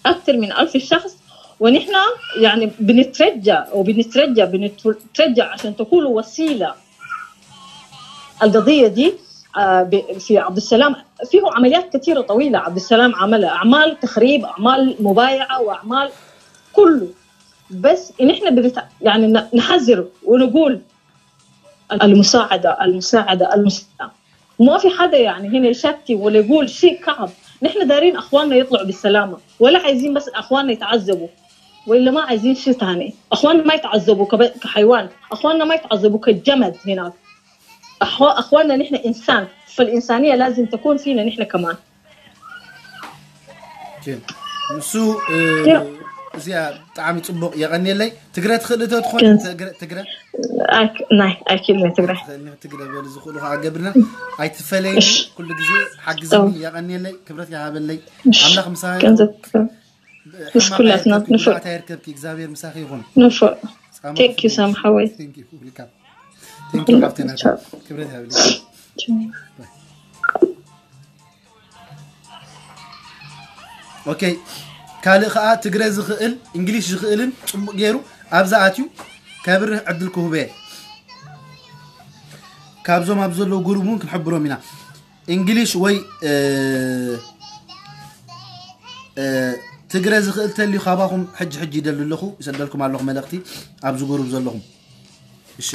أكثر من ألف شخص، ونحن يعني بنترجى وبنترجى بنترجى عشان تكون وسيلة القضية دي. آه، ب- في عبد السلام فيه عمليات كثيرة طويلة. عبد السلام عمل أعمال تخريب، أعمال مبايعة، وأعمال كله. بس نحن بنت... يعني ن- نحذر ونقول المساعدة، المساعدة، المساعدة. ما في حدا يعني هنا يشتي ولا يقول شيء كعب. نحن دارين أخواننا يطلعوا بالسلامة، ولا عايزين بس أخواننا يتعذبوا، وإلا ما عايزين شيء تاني. أخواننا ما يتعذبوا كب... كحيوان، أخواننا ما يتعذبوا كجمد هناك. أخو... أخواننا نحن إنسان، فالإنسانية لازم تكون فينا نحن كمان. ንሱ እዚኣ ብጣዕሚ ፅቡቕ። የቐንየለይ። ትግረ ትኽእል ዶ ትኾን? ትግረ ኣይክእልን ትግረ። ትግረ በሉ ዝኽእሉ ከዓ ገብርና። ኣይትፈለይኒ፣ ኩሉ ግዜ ሓግዝኒ። የቐንየለይ፣ ክብረት ይሃበለይ። ኣምላኽ ምሳና። ምስ ኩላትና ንፉዕ። ይርከብኪ። እግዚኣብሔር ምሳኺ ይኹን። ንፉዕ። Thank you ሳም ሓወይ። Thank you ሓፍትና። ክብረት ይሃበለይ። ኦኬ። ካልእ ከዓ ትግረ ዝኽእል፣ እንግሊሽ ዝኽእልን ፅቡቕ ገይሩ ኣብዛ ኣትዩ ከብርህ ዕድል ክህቦ እየ። ካብዞም ኣብ ዘለዉ ግሩፕ እውን ክንሕብሮም ኢና። እንግሊሽ ወይ ትግረ ዝኽእል ተልዩ ካባኹም ሕጂ ሕጂ ይደሊ ኣለኹ፣ ይሰደልኩም ኣለኹ መልእኽቲ ኣብዚ ግሩፕ ዘለኹም። እሺ።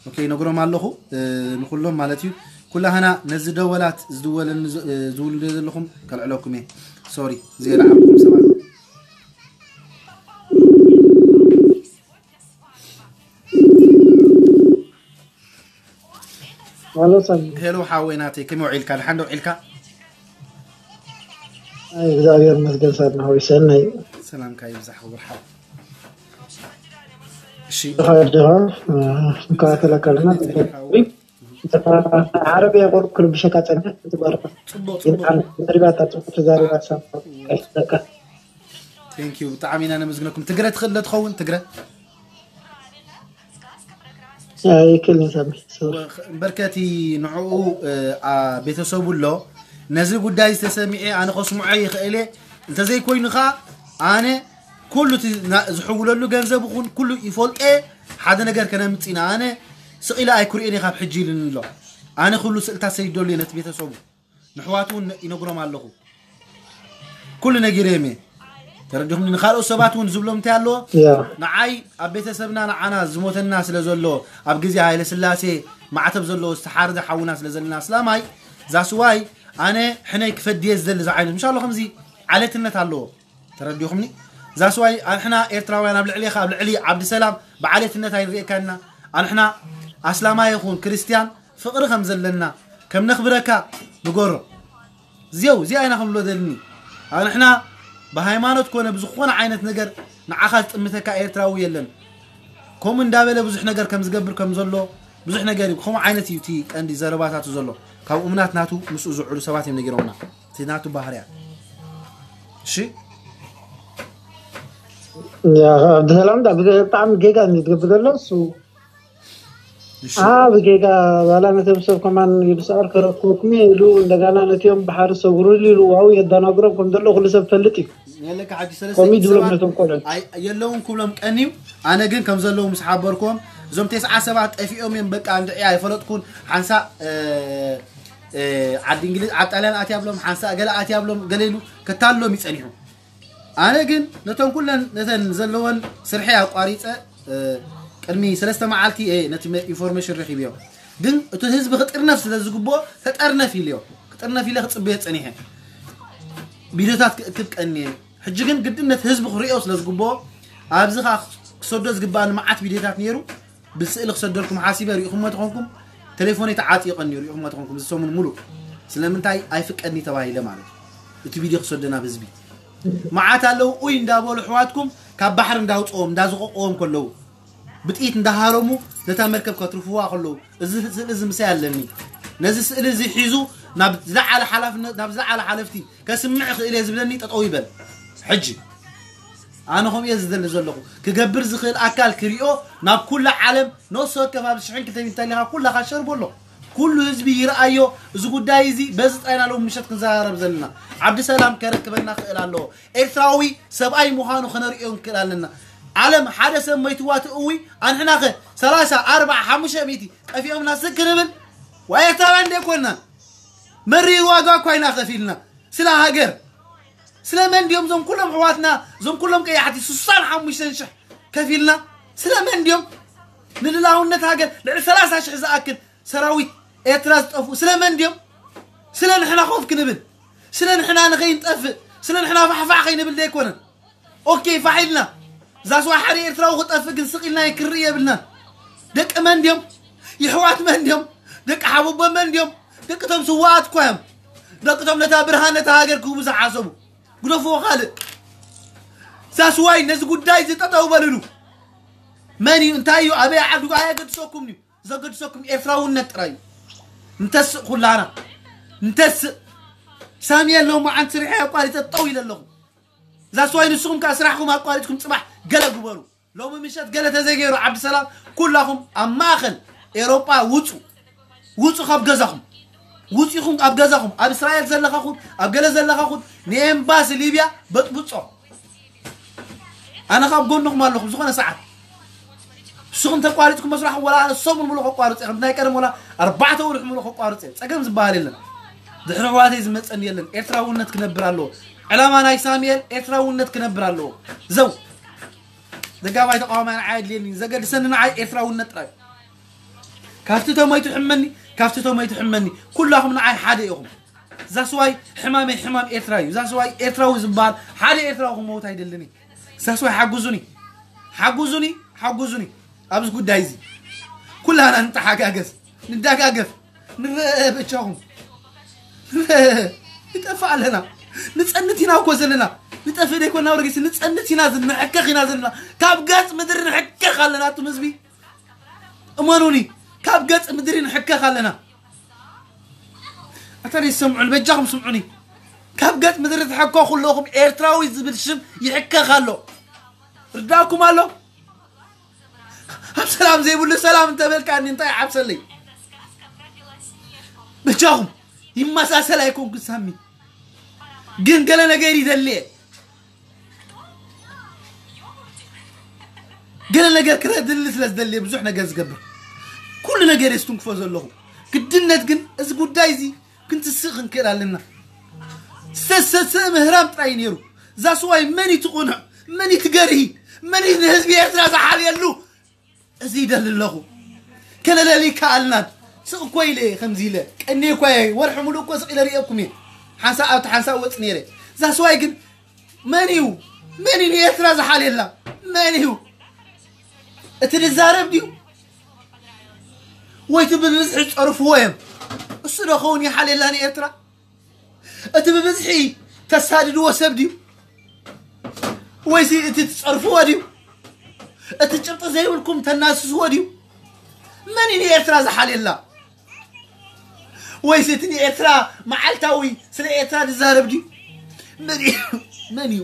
ኦኬ፣ ነግሮም ኣለኹ ንኩሎም ማለት እዩ። ኩላህና ነዚ ደወላት ዝድወለኒ ዝውልደ ዘለኹም ከልዕለኩም እየ። ሶሪ፣ ዘይረዓብኩም ሰባት። ሄሎ ሳሚ። ሄሎ ሓወይ ናተይ፣ ከመይ ውዒልካ? ደሓን ዶ ውዒልካ? ኣይ እግዚኣብሔር ይመስገን ሳሚ ሓወይ፣ ሰናይ። ሰላምካ ይብዛሕ ክቡር ሓው። እሺ ድኻ ድኻ እንከታተለካ ኣለና። ዓረብያ ቆርብ ክርብሸካ ጸኒሐ ትባርካ። ጽቡቅ ግን ጽቡቅ። ኣነ ተዛሪባ ተጽፉ ተዛሪባ ሳሚ ከይስደካ። Thank you፣ ብጣዕሚ ኢና ነመስግነኩም። ትግረ ትኽእል ዶ ትኸውን? ትግረ ኣይክእልን ሳሚ ሶሪ። እምበርከቲ ንዕኡ እ፣ ኣ፣ ቤተሰቡ ኣሎ። ነዚ ጉዳይ ዝተሰሚዐ ኣነ ከስምዖ ይኽእል እየ። እንተዘይኮይኑ ኸዓ ኣነ ኩሉ እቲ ና- ዝሕውለሉ ገንዘብ ይኹን ኩሉ ይፈልጦ እየ። ሓደ ነገር ከነምጽእ ኢና። ኣነ ስቕ ኢለ ኣይኩርኤን እየ ካብ ሕጂ ኢሉኒ ኣሎ። ኣነ ኩሉ ስእልታት ሰዲደሉ እየ ነቲ ቤተሰቡ። ንሕዋቱ እውን ይነግሮም ኣለኹ። ኩሉ ነጊረዮም እየ። ተረዲኹምኒ? ንኻልኦት ሰባት እውን ዝብሎም እንታይ ኣለዎ? ያ ንዓይ ኣብ ቤተሰብና ንዓና ዝሞተና ስለ ዘሎ፣ ኣብ ግዜ ሃይለ ስላሴ ማዕተብ ዘለዎ ዝተሓርደ ሓውና ስለ ዘለና ኣስላማይ ዛስዋይ ኣነ ሕነይ ክፈድየ ዝደሊ ዝዓይነት ምሻሎ ከምዚ ዓሌትነት ኣለዎ። ተረዲኹምኒ? ዛስዋይ ኣንሕና ኤርትራውያን ኣብ ልዕሌኻ ኣብ ልዕሊ ዓብዲ ሰላም ብዓሌትነት ኣይንርእየካና። ኣንሕና ኣስላማይ ይኹን ክርስትያን ፍቕሪ ከም ዘለና ከም ነኽብረካ ንገሮ። እዚው እዚኣ ኢና ክንብሎ ደልኒ። ኣንሕና ብሃይማኖት ኮነ ብዝኾነ ዓይነት ነገር ንዓኻ ዝጥምተካ ኤርትራዊ የለን። ከምኡ እንዳበለ ብዙሕ ነገር ከም ዝገብር ከም ዘሎ ብዙሕ ነገር እዩ። ከምኡ ዓይነት እዩ እቲ ቀንዲ ዘረባታቱ ዘሎ። ካብ እሙናት ናቱ ምስኡ ዝውዕሉ ሰባት እዮም ነጊሮምና። እቲ ናቱ ባህርያ። እሺ ያ ብሰላም ዳ ብጣዕሚ ጌጋ እዩ ዝገብር ዘሎ እሱ። እሺ ኣብ ጌጋ ባላ ነቶም ሰብ ከማን ይብስዕር ከረክብኩም ኢሉ እንደገና ነቲኦም ብሓሪ ሰጉሩሉ ኢሉ ዋው የደናግሮም ከም ዘሎ ኩሉ ሰብ ፈልጥ እዩ። የለካ ሓጂ ሰለስተ ከምኡ ይድብሎም ሰባት ነቶም ቆልዑ። ኣይ- የለውን ክብሎም ቀንዩ። ኣነ ግን ከም ዘለዉ ምስ ሓበርኩም እዞም ተስዓ ሰባት ጠፊኦም እዮም በቃ እንድዒ ኣይፈለጥኩን። ሓንሳ እ፣ እ፣ ዓዲ እንግሊዝ ዓብ ጣልያን ኣትያ ብሎም ሓንሳ ገለ ኣትያ ብሎም ገለ ኢሉ ከታልሎም ይጸኒሑ። ኣነ ግን ነቶም ኩለን ነተን ዘለወን ስርሐ ኣቋሪጸ እ፣ ቅድሚ ሰለስተ መዓልቲ እየ ነቲ መ- ኢንፎርሜሽን ረኺብዮ። ግን እቲ ህዝቢ ክጥርነፍ ስለ ዝግብኦ ተጠርነፍ ኢልዮ። ክጥርነፍ ኢለ ክጽበዮ ጸኒሐ። ቪድዮታት ክእክብ ቀንየ። ሕጂ ግን ግድነት ህዝቢ ክርእዮ ስለ ዝግብኦ ኣብዚ ኸዓ ክሰዶ ዝግባኣኒ መዓት ቪድዮታት ነይሩ። ብስእሊ ክሰደልኩም ሓሲበ ሪኢኹምዎ ተኾንኩም ቴሌፎነይ ተዓጢቑ ነይሩ ሪኢኹምዎ ተኾንኩም እዚ ሰሙን ሙሉእ ስለምንታይ ኣይፍቀድኒ ተባሂለ ማለት እዩ። እቲ ቪድዮ ክሰዶ ናብ ህዝቢ መዓት ኣለዉ ኡይ እንዳበሉ ኣሕዋትኩም ካብ ባሕሪ እንዳውፅኦም እንዳዝቐቕዎም ከለዉ ብጥይት እንዳሃረሙ ነታ መርከብ ከትርፍዋ ከለዉ እዚ ስእሊ እዚ ምሳይ ኣለኒ። ነዚ ስእሊ እዚ ሒዙ ናብ ዝለዓለ ሓላፍነት ናብ ዝለዓለ ሓለፍቲ ከስምዕ ይኽእል እየ ዝብለኒ ጠጠው ይበል። ሕጂ ኣነ ከምኡ እየ ዝደሊ ዘለኹ። ክገብር ዝኽእል ኣካል ክሪኦ ናብ ኩላ ዓለም ነፍሲ ወከፍ ኣብዚ ሽሕን ክልተ ሚእትን ተሊኻ ኩላኻ ሸር በሎ። ኩሉ ህዝቢ ይርኣዮ። እዚ ጉዳይ እዚ በዚ ጥራይና ሎም ምሸት ክንዘራረብ ዘለና። ዓብዲ ሰላም ከረክበና ክእል ኣለዎ። ኤርትራዊ ሰብኣይ ምዃኑ ከነርእዮ ንክእል ኣለና። ዓለም ሓደ ሰብ መይትዋ ትእዊ፣ ኣንሕናኸ ሰላሳ፣ ኣርባዓ፣ ሓሙሽተ ሚእቲ ጠፊኦምና ስክ ክንብል? ዋ ኤርትራውያን እንደ ኮና መሪር ዋጋ እኳ ኢና ከፊልና ስለ ሃገር። ስለ መን ድዮም እዞም ኩሎም ኣሕዋትና፣ እዞም ኩሎም ቀያሕቲ ሱሳን ሓሙሽተን ሽሕ ከፊልና? ስለ መን ድዮም ንልላውነት ሃገር ልዕሊ ሰላሳ ሽሕ ዝኣክል ሰራዊት ኤርትራ ዝጠፍኡ ስለ መን ድዮም? ስለ ንሕና ኮፍ ክንብል፣ ስለ ንሕና ንኸይንጠፍእ፣ ስለ ንሕና ፋሕፋሕ ከይንብል ዘይኮነን። ኦኬ፣ ፋሕ ኢልና። ዛስዋ ሓደ ኤርትራዊ ክጠፍእ ግን ስቕ ኢልና ክንርኢ የብልናን። ደቂ መን ድዮም? ይሕዋት መን ድዮም? ደቂ ሓቦቦ መን ድዮም? ደቂ ቶም ስዋኣት እኳ እዮም። ደቂ ቶም ነታ ብርሃን ነታ ሃገር ክህቡ ዝሓሰቡ። ግደፍዎ ካልእ። ዛስዋይ ነዚ ጉዳይ እዚ ጠጠው በልሉ። መን እዩ? እንታይ እዩ? ኣበይ ዓዱ? ኣየገድሰኩም እዩ። ዘገድሰኩም ኤርትራውነት ጥራይ እዩ። እንተስእ ኩላና። እንተስእ። ሳሚ ኣለዎ መዓንቲ ስርሐ ኣቋሪጸ ጠው ኢለ ኣለኹ። ዛስዋይ ንስኹም ከኣ ስራሕኩም ኣቋሪጽኩም ጽባሕ ገለ ግበሩ። ሎሚ ምሸት ገለ ተዘይገይሩ ዓብዲ ሰላም ኩላኹም ኣብ ማእኸል ኤሮጳ ውጹ። ውጹ ካብ ገዛኹም። ውጹ ኢኹም ኣብ ገዛኹም። ኣብ እስራኤል ዘለኻኹም፣ ኣብ ገለ ዘለኻኹም ንኤምባሲ ሊብያ በጥብጾ። ኣነ ካብ ጎንኹም ኣለኹ ዝኾነ ሰዓት። ንስኹም ተቋሪጽኩም መስራሕኩም ወላ ኣነ ሰሙን ሙሉእ ከቋርጽ እየ። ከምቲ ናይ ቀደም ወላ ኣርባዕተ ወርሒ ሙሉእ ከቋርጽ እየ። ጸገም ዝበሃል የለን። ድሕሪ ኣሕዋተይ ዝመጸኒ የለን። ኤርትራውነት ክነብር ኣለዎ። ዕላማ ናይ ሳሙኤል ኤርትራውነት ክነብር ኣለዎ። ዘው። ደጋማይ ተቃዋማይ ንዓይ ኣድልየኒ። ዘገድሰኒ ንዓይ ኤርትራውነት ጥራይ። ካብቲ ተሞይቱ ሕመኒ፣ ካብቲ ተሞይቱ ሕመኒ። ኩላኹም ንዓይ ሓደ ኢኹም። ዛስዋይ ሕማመይ ሕማም ኤርትራ እዩ። ዛስዋይ ኤርትራዊ ዝበሃል ሓደ ኤርትራዊ ክመውት ኣይደልን እየ። ዛስዋይ ሓጉዙኒ። ሓጉዙኒ፣ ሓጉዙኒ። ኣብዚ ጉዳይ እዚ ኩላና ንተሓጋገዝ፣ ንደጋገፍ፣ ንረአ በቻኹም። ንረአ። ንጠፍእ ኣለና። ንጸንት ኢና እኮ ዘለና። ንጠፍእ ደይኮና ወረጊስ፣ ንጸንት ኢና፣ ንሕከኽ ኢና ዘለና። ካብ ገጽ ምድሪ ንሕከኽ ኣለና፣ ኣቱም ህዝቢ። እመኑኒ፣ ካብ ገጽ ምድሪ ንሕከኽ ኣለና። ኣታ ደይ ሰምዑኒ፣ በጃኹም ስምዑኒ። ካብ ገጽ ምድሪ ትሕከኹ ኣለኹም፣ ኤርትራዊ ዝብል ሽም ይሕከኽ ኣሎ። ርዳእኩም ኣሎ? ኣብ ሰላም ዘይብሉ ሰላም እንተበልካኒ እንታይ ይዓብሰለይ? በጃኹም፣ ይመሳሰል ኣይኮንኩን ሳሚ። ግን ገለ ነገር ይደልየ። ገለ ነገር ክረድሊ ስለ ዝደልየ ብዙሕ ነገር ዝገብር። ኩሉ ነገር የስትንክፎ ዘለኹ። ግድነት ግን እዚ ጉዳይ እዚ ክንትስእ ክንክእል ኣለና። ዝተሰሰ ምህራም ጥራይ ነይሩ። ዛስዋይ መን እዩ ትቑኑዕ? መን እዩ ትገርሂ? መን እዩ ንህዝቢ ኤርትራ ዝሓልየሉ? እዚ ይደሊ ኣለኹ። ከለለሊ ከኣልናን። ስቕ እኮ ኢለ እየ ከምዚ ኢለ። ቀንየ እኳ እየ። ወርሒ ሙሉእ እኮ ስቕ ኢለ ርእየኩም እየ። ሓንሳእ ኣብቲ ሓንሳእ ወጽእ ነይረ። ዛስዋይ ግን መን እዩ? መን እዩ ንኤርትራ ዝሓልየላ? መን እዩ? እቲ ዝዛረብ ድዩ? ወይ እቲ ብብዝሒ ዝጸርፍዎ እዮም? እሱ ዶ ኸውን ይሓልየላ ንኤርትራ? እቲ ብብዝሒ ተሳድድዎ ሰብ ድዩ? ወይሲ እቲ ትጸርፍዎ ድዩ? እቲ ጭብጢ ዘይብልኩም ተናስስዎ ድዩ? መን እዩ ንኤርትራ ዝሓልየላ? ወይስ እቲ ንኤርትራ መዓልታዊ ስለ ኤርትራ ዝዛረብ ድዩ? መን እዩ? መን እዩ?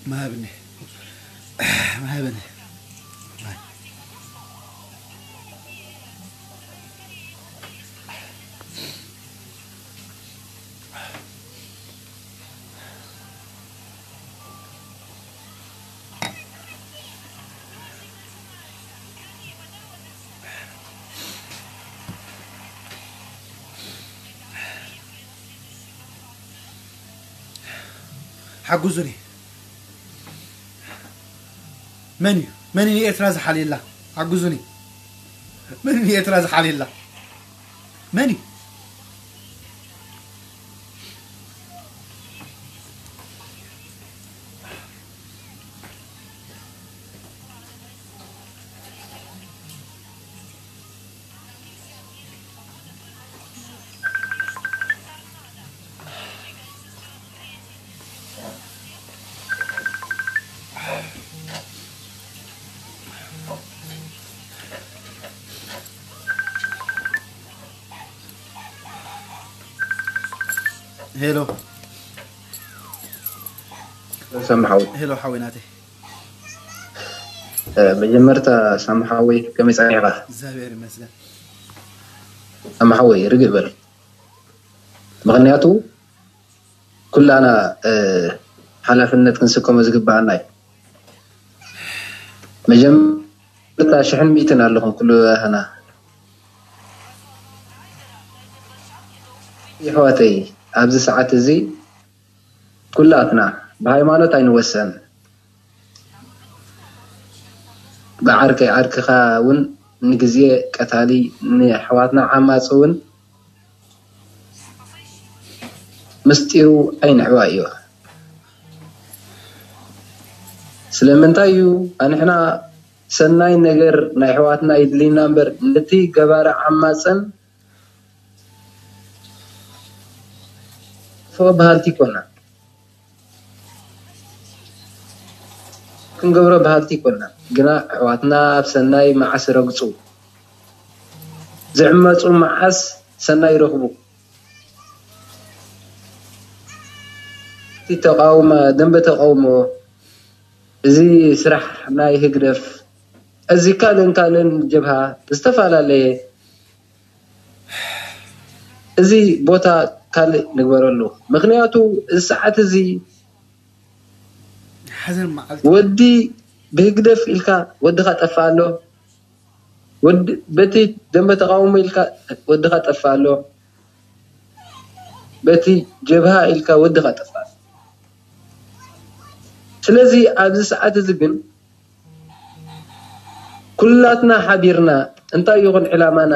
ማህብኒ ማህብኒ ሓጉዙኒ። መን እዩ? መን እዩ ንኤርትራ ዝሓልየላ? ሓጉዙኒ። መን እዩ ንኤርትራ ዝሓልየላ? መን እዩ? ሄሎ ሳሚ ሓወይ። ሄሎ ሓወይ ናተይ። መጀመርታ ሳሚ ሓወይ፣ ከመይ ጸኒሕካ? እግዚኣብሔር ይመስገን። ሳሚ ሓወይ፣ ርግእ በል። ምኽንያቱ ኩላና ሓላፍነት ክንስከሞ ዝግባኣና እዩ። መጀመርታ ሽሕን ሚእትን ኣለኹም ኩሉ ኣህና ይሕዋተይ። ኣብዚ ሰዓት እዚ ኩላትና ብሃይማኖት ኣይንወሰን። ብዓርከይ ዓርክኻ እውን ንግዜ ቀታሊ፣ ንኣሕዋትና ዓማፂ እውን ምስጢሩ ኣይንዕዋ እዩ። ስለምንታይ እዩ ኣንሕና ሰናይ ነገር ናይ ኣሕዋትና ይድልይና እምበር ነቲ ገባሪ ዓማፅን ክጥፍኦ በሃልቲ ይኮና። ክንገብሮ በሃልቲ ይኮና። ግና ኣሕዋትና ኣብ ሰናይ መዓስ ረግፁ፣ ዝዕመፁ መዓስ ሰናይ ይረኽቡ። እቲ ተቃውሞ፣ ደንበ ተቃውሞ፣ እዚ ስራሕ ናይ ህግደፍ፣ እዚ ካልእን ካልእን ጀብሃ ዝተፈላለየ፣ እዚ ቦታ ካልእ ንግበረሉ። ምኽንያቱ እዚ ሰዓት እዚ ሓዘን መዓልቲ ወዲ ብህግደፍ ኢልካ ወድኻ ጠፋ ኣሎ። ወዲ በቲ ደንበ ተቃውሞ ኢልካ ወድኻ ጠፋ ኣሎ። በቲ ጀብሃ ኢልካ ወድኻ ጠፋ ኣሎ። ስለዚ ኣብዚ ሰዓት እዚ ግን ኩላትና ሓቢርና እንታይ ይኹን ዕላማና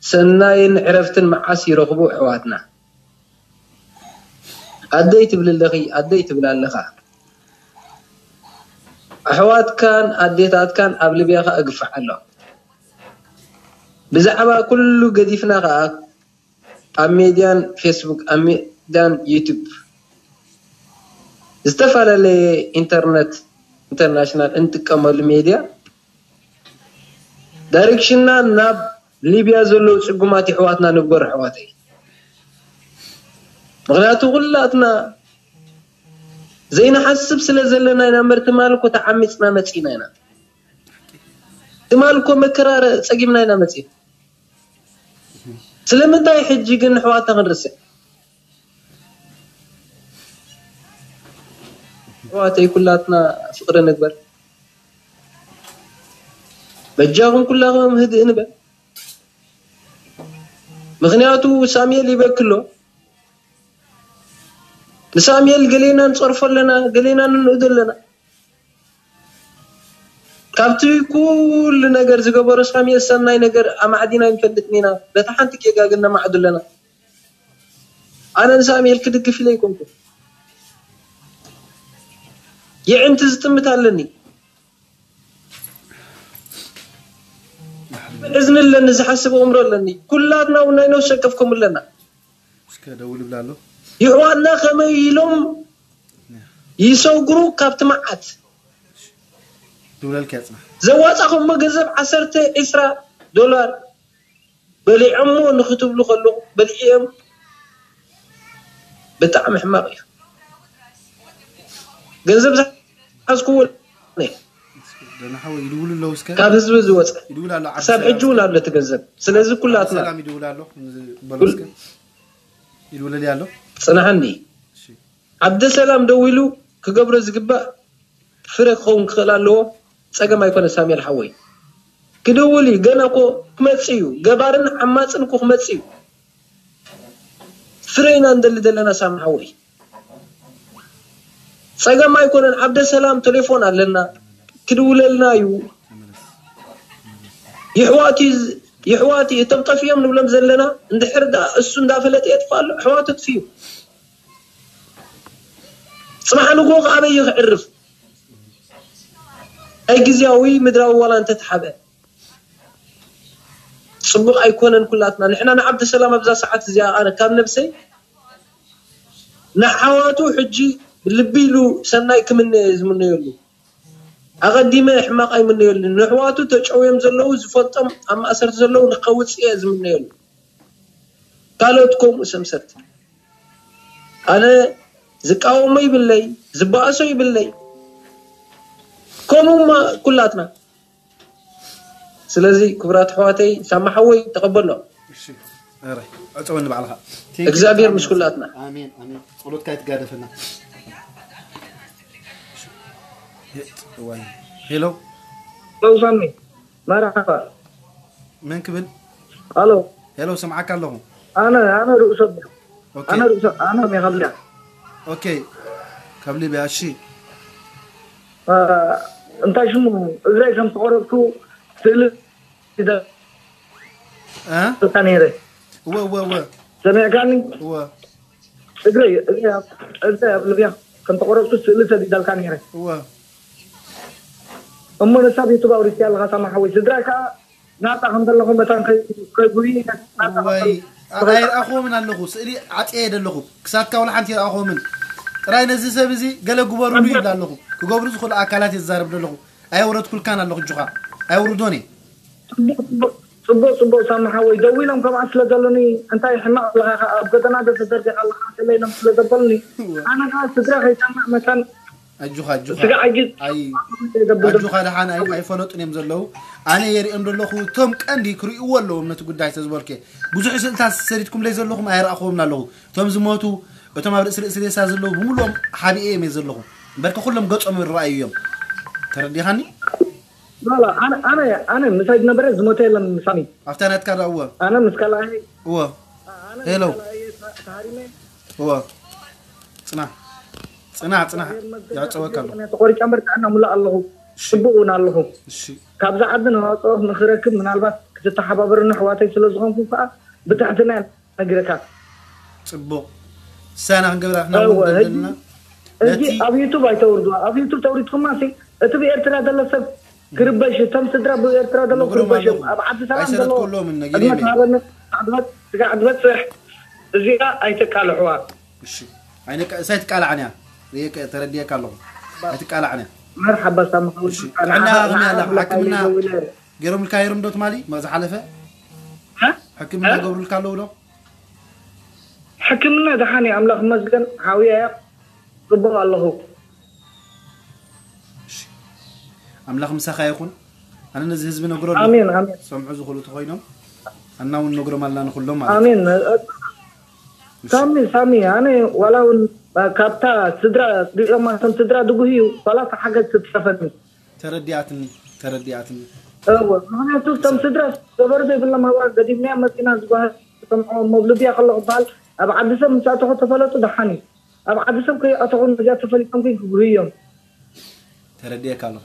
ሰናይን ዕረፍትን መዓስ ይረኽቡ ኣሕዋትና? ኣደይ ትብል ኣለኺ፣ ኣደይ ትብል ኣለኻ። ኣሕዋትካን ኣዴታትካን ኣብ ልብያ ከኣ ግፋዕ ኣሎ። ብዛዕባ ኩሉ ገዲፍና ከኣ ኣብ ሜድያን ፌስቡክ፣ ኣብ ሜድያን ዩቱብ፣ ዝተፈላለየ ኢንተርነት ኢንተርናሽናል እንጥቀመሉ ሜድያ ዳይሬክሽንና ናብ ሊብያ ዘለዉ ጽጉማት የሕዋትና ንግበር ኣሕዋተይ። ምኽንያቱ ኩላትና ዘይንሓስብ ስለ ዘለና ኢና እምበር ትማል እኮ ተዓሚጽና መጺና ኢና። ትማል እኮ መከራ ጸጊምና ኢና መጺና። ስለምንታይ ሕጂ ግን ኣሕዋትና ክንርስዕ? ኣሕዋተይ ኩላትና ፍቕሪ ንግበር። በጃኹም ኩላኹም ህድእ ንበል። ምኽንያቱ ሳሙኤል ይበኪ ኣሎ። ንሳሙኤል ገሌና ንጸርፎ ኣለና፣ ገሌና ንንእዶ ኣለና። ካብቲ ኩሉ ነገር ዝገበሮ ሳሙኤል ሰናይ ነገር ኣማዕዲና ኣይንፈልጥን ኢና። በታ ሓንቲ ጌጋ ግን ነማዕዱ ኣለና። ኣነ ንሳሙኤል ክድግፍ ኢለ ኣይኮንኩን። የዕንቲ ዝጥምት ኣለኒ። እዝኒ ኣለኒ፣ ዝሓስብ ኣእምሮ ኣለኒ። ኩላትና እውን ናይ ነፍሲ ወከፍ ከምኡ ኣለና። እስከ ደውል ይብላ ኣሎ። ይሕዋትና ከመይ ኢሎም ይሰግሩ ካብቲ መዓት ድውለልካ ያጽና። ዘዋጻኹሞ ገንዘብ ዓሰርተ ዒስራ ዶላር በሊዖሞ ንክትብሉ ከለኹ በሊዕዮም። ብጣዕሚ ሕማቕ እዩ። ገንዘብ ዝሓዝኩዎ ደናሓወ ይድውሉ ኣለዉ። እስከ ካብ ህዝቢ ዝወፀ ይድውል ኣሎ። ዓዲ ክሳብ ሰላም ሕጂ እውን ኣሎ እቲ ገንዘብ። ስለዚ ኩላትና ሰላም ይድውል ኣሎ። በሎ እስከ ይድውለል ኣሎ። ፅናሓኒ። ዓብደ ሰላም ደዊሉ ክገብሮ ዝግባእ ፍረ ክኸውን ክኽእል ኣለዎ። ፀገም ኣይኮነ ሳሙኤል ሓወይ ክድውል እዩ። ገና እኮ ክመፅእ እዩ። ገባርን ዓማፅን እኮ ክመፅእ እዩ። ፍረ ኢና እንደሊ ዘለና ሳሚ ሓወይ። ፀገም ኣይኮነን። ዓብደ ሰላም ቴሌፎን ኣለና ክድውለልና እዩ። ይሕዋት እዩ ዝ- ይሕዋት እዩ። እቶም ጠፊኦም ንብሎም ዘለና እንድሕር ደኣ እሱ እንዳፈለጠ የጥፋ ኣሎ። ኣሕዋቱ ኣጥፍኡ። ጽባሕ ንግሆ ከኣ ኣበይ ክዕርፍ? ናይ ግዝያዊ ምድራዊ ዋላ እንተተሓበ ጽቡቕ ኣይኮነን። ኩላትና ንሕና ንዓብደ ሰላም ኣብዛ ሰዓት እዚኣ ኣነ ካብ ነብሰይ ንሓዋቱ ሕጂ ልቢ ኢሉ ሰናይ ክምነ ዝምነየሉ ኣቐዲመ ሕማቕ ኣይምነየሉ። ንሕዋቱ ተጨውዮም ዘለዉ ዝፈልጦም ኣብ ማእሰርቲ ዘለዉ ንኸውጽእ እየ ዝምነየሉ። ካልኦት ከምኡ ሰምሰርቲ ኣነ ዝቃወሞ ይብለይ፣ ዝበኣሶ ይብለይ። ከምኡማ ኩላትና። ስለዚ ክቡራት ኣሕዋተይ፣ ሳማ ሓወይ ተቐበሎ። እሺ፣ ኧረ ዕፀወኒ ባዕልኻ። እግዚኣብሔር ምስ ኩላትና። ኣሜን ኣሜን። ጸሎትካ ይትጋደፈና። ሄሎ። ለው ሳሚ፣ መርሓባ። መን ክብል? ኣሎ። ሄሎ፣ ሰምዓካ ኣለኹ። ኣነ ኣነ ርእሶ ኦኬ። ኣነ ርእሶ ኣነ ሜኻብልያ። ኦኬ። ካብ ሊብያ። እሺ። እንታይ ሽሙ? እግረይ ከም ተቆረጥኩ ስእሊ እ? ካ ነይረ። እወ እወ እወ ሰሚዕካኒ? እወ እግረይ እግረይ ኣብ- እግረይ ኣብ ልብያ ከም ተቆረጥኩ ስእሊ ሰዲዳልካ ነይረ። እወ። እሞ ንሳ ቤቱ ኣውሪስያ ኣለኻ ሳማ ሓወይ። ስድራይ ከዓ ናጻ ከም ዘለኹ መታን ከይጉይ ወይ ኣይረኣኹምን ኣለኹ። ስእሊ ዓፅየ ደለኹ። ክሳትካ ወላ ሓንቲ ይረኣኹምን። ጥራይ ነዚ ሰብ እዚ ገለ ግበሩሉ ይብል ኣለኹ። ክገብሩ ዝኽእሉ ኣካላት የዛረብ ደለኹ። ኣየውረድኩልካን ኣለኹ። እጁኻ ኣየውርዶን እየ። ጽቡቅ ጽቡቅ ጽቡቅ ጽቡቅ ሳሚ ሓወይ፣ ደው ኢሎም ከምኣ ስለ ዘለኒ፣ እንታይ ሕማቅ ኣለኻ ከኣ ኣብ ጎደና ዶ ተዘርጊኻ ኣለኻ ስለ ኢሎም ስለ ዘበሉኒ፣ ኣነ ከኣ ስድራ ከይሰምዕ መታን ኣጆኻ ኣጆኻ ስጋ ዓጊት ኣይ ይገብር ዘሎ። ኣጆኻ ደሓን ኣይ ኣይፈለጡን እዮም ዘለዉ። ኣነ የርእዮም ዘለኹ። እቶም ቀንዲ ክርእይዎ ኣለዎም ነቲ ጉዳይ ተዝበልኩ ብዙሕ ስእልታት ሰዲድኩምለይ ዘለኹም ኣይረኣኽዎም ኣለኹ። እቶም ዝሞቱ እቶም ኣብ ርእሲ ርእሲ ሬሳ ዘለዉ ብምሉኦም ሓቢኤ እዮም ዘለኹ። በልከ ኩሎም ገጾም ይረኣዩ እዮም። ተረዲኻኒ? ላላ ኣነ ኣነ ኣነ ምሳይ ዝነበረ ዝሞተ የለን ሳሚ። ኣብታ ናትካ ዳ እወ ኣነ ምስ ካልኣይ እወ ኣነ ሄሎ። ምስ ካልኣይ ተሃሪመ እወ ጽናሕ ጽናሕ ጽናሕ። ይዕጸወካ ኣለኹ። ተቆሪጫ እምበር ጥዕና ሙሉእ ኣለኹ። ጽቡቅ እውን ኣለኹ። እሺ ካብዛ ዓዲ ንዋፅኦ ንክረክብ ምናልባት ክትተሓባበርኒ ኣሕዋተይ ስለ ዝኾንኩም ከዓ ብትሕትና እየ ነግረካ። ጽቡቕ። ሳና ክንገብራ እወ፣ ክናወን ዘለና እዚ ነቲ ኣብ ዩቱብ ኣይተውርድዋ። ኣብ ዩቱብ ተውሪድኩማ ሲ እቲ ብኤርትራ ዘሎ ሰብ ክርበሽ፣ እቶም ስድራ ብኤርትራ ዘሎ ነግሮም ክርበሽ እዮም። ኣለኹ። ኣብ ዓዲ ሰላም ዘሎ ኣይሰለጥኩሎምን፣ ነጊረም እግመት እየ። ሃበኒ፣ ስጋዕ ትበጽሕ፣ ስጋዕ ትበጽሕ እዚኣ ኣይተቃልሕዋ። እሺ። ኣይነቃ-፣ እሳይ ትቃላዕን እያ። ርእየ-፣ ተረዲየካ ኣለኹ። ኣይትቃላዕን እያ። መርሓባ ሳሚ ሓወይ። እሺ። ጥዕና ከመይ ኣላ? ሕክምና ገይሮምልካ ነይሮም ዶ ትማሊ? ዝሓለፈ? እ? ሕክምና እ? ገብሩልካ ኣለዉ ዶ? ሕክምና ደሓን እዩ፣ ኣምላኽ ይመስገን። ሓውያ እያ፣ ጽቡቕ ኣለኹ። እሺ። ኣምላኽ ምሳኻ ይኹን። ኣነ ነዚ ህዝቢ ነግሮ ኣለኹ። ኣሜን፣ ኣሜን። ሰምዑ ዝኽእሉ ተኾይኖም ኣና እውን ነግሮም ኣለና ንኹሎም ማለት እዩ። ኣሜን። ሳሚ፣ ሳሚ፣ ኣነ ዋላ እውን ካብታ ስድራ ሪኦም ኣቶም ስድራ ድጉህ እዩ፣ ዋላ ሓገዝ ክትረፈኒ። ተረዲኣትኒ፣ ተረዲኣትኒ። እወ፣ ምኽንያቱ እቶም ስድራ ገበሩ ዘይብሎም ኣዋር ገዲፍናያ መፂና ዝበሃል ዝሰምዖ መብልብያ ከሎ ክበሃል ኣብ ዓዲ ሰብ ምስ ኣተኹ ተፈለጡ ደሓን እዩ። ኣብ ዓዲ ሰብ ከይኣተኹ ነዚኣ ተፈሊጦም ግን ክጉህዩ እዮም። ተረዲኤካ ኣለኹ።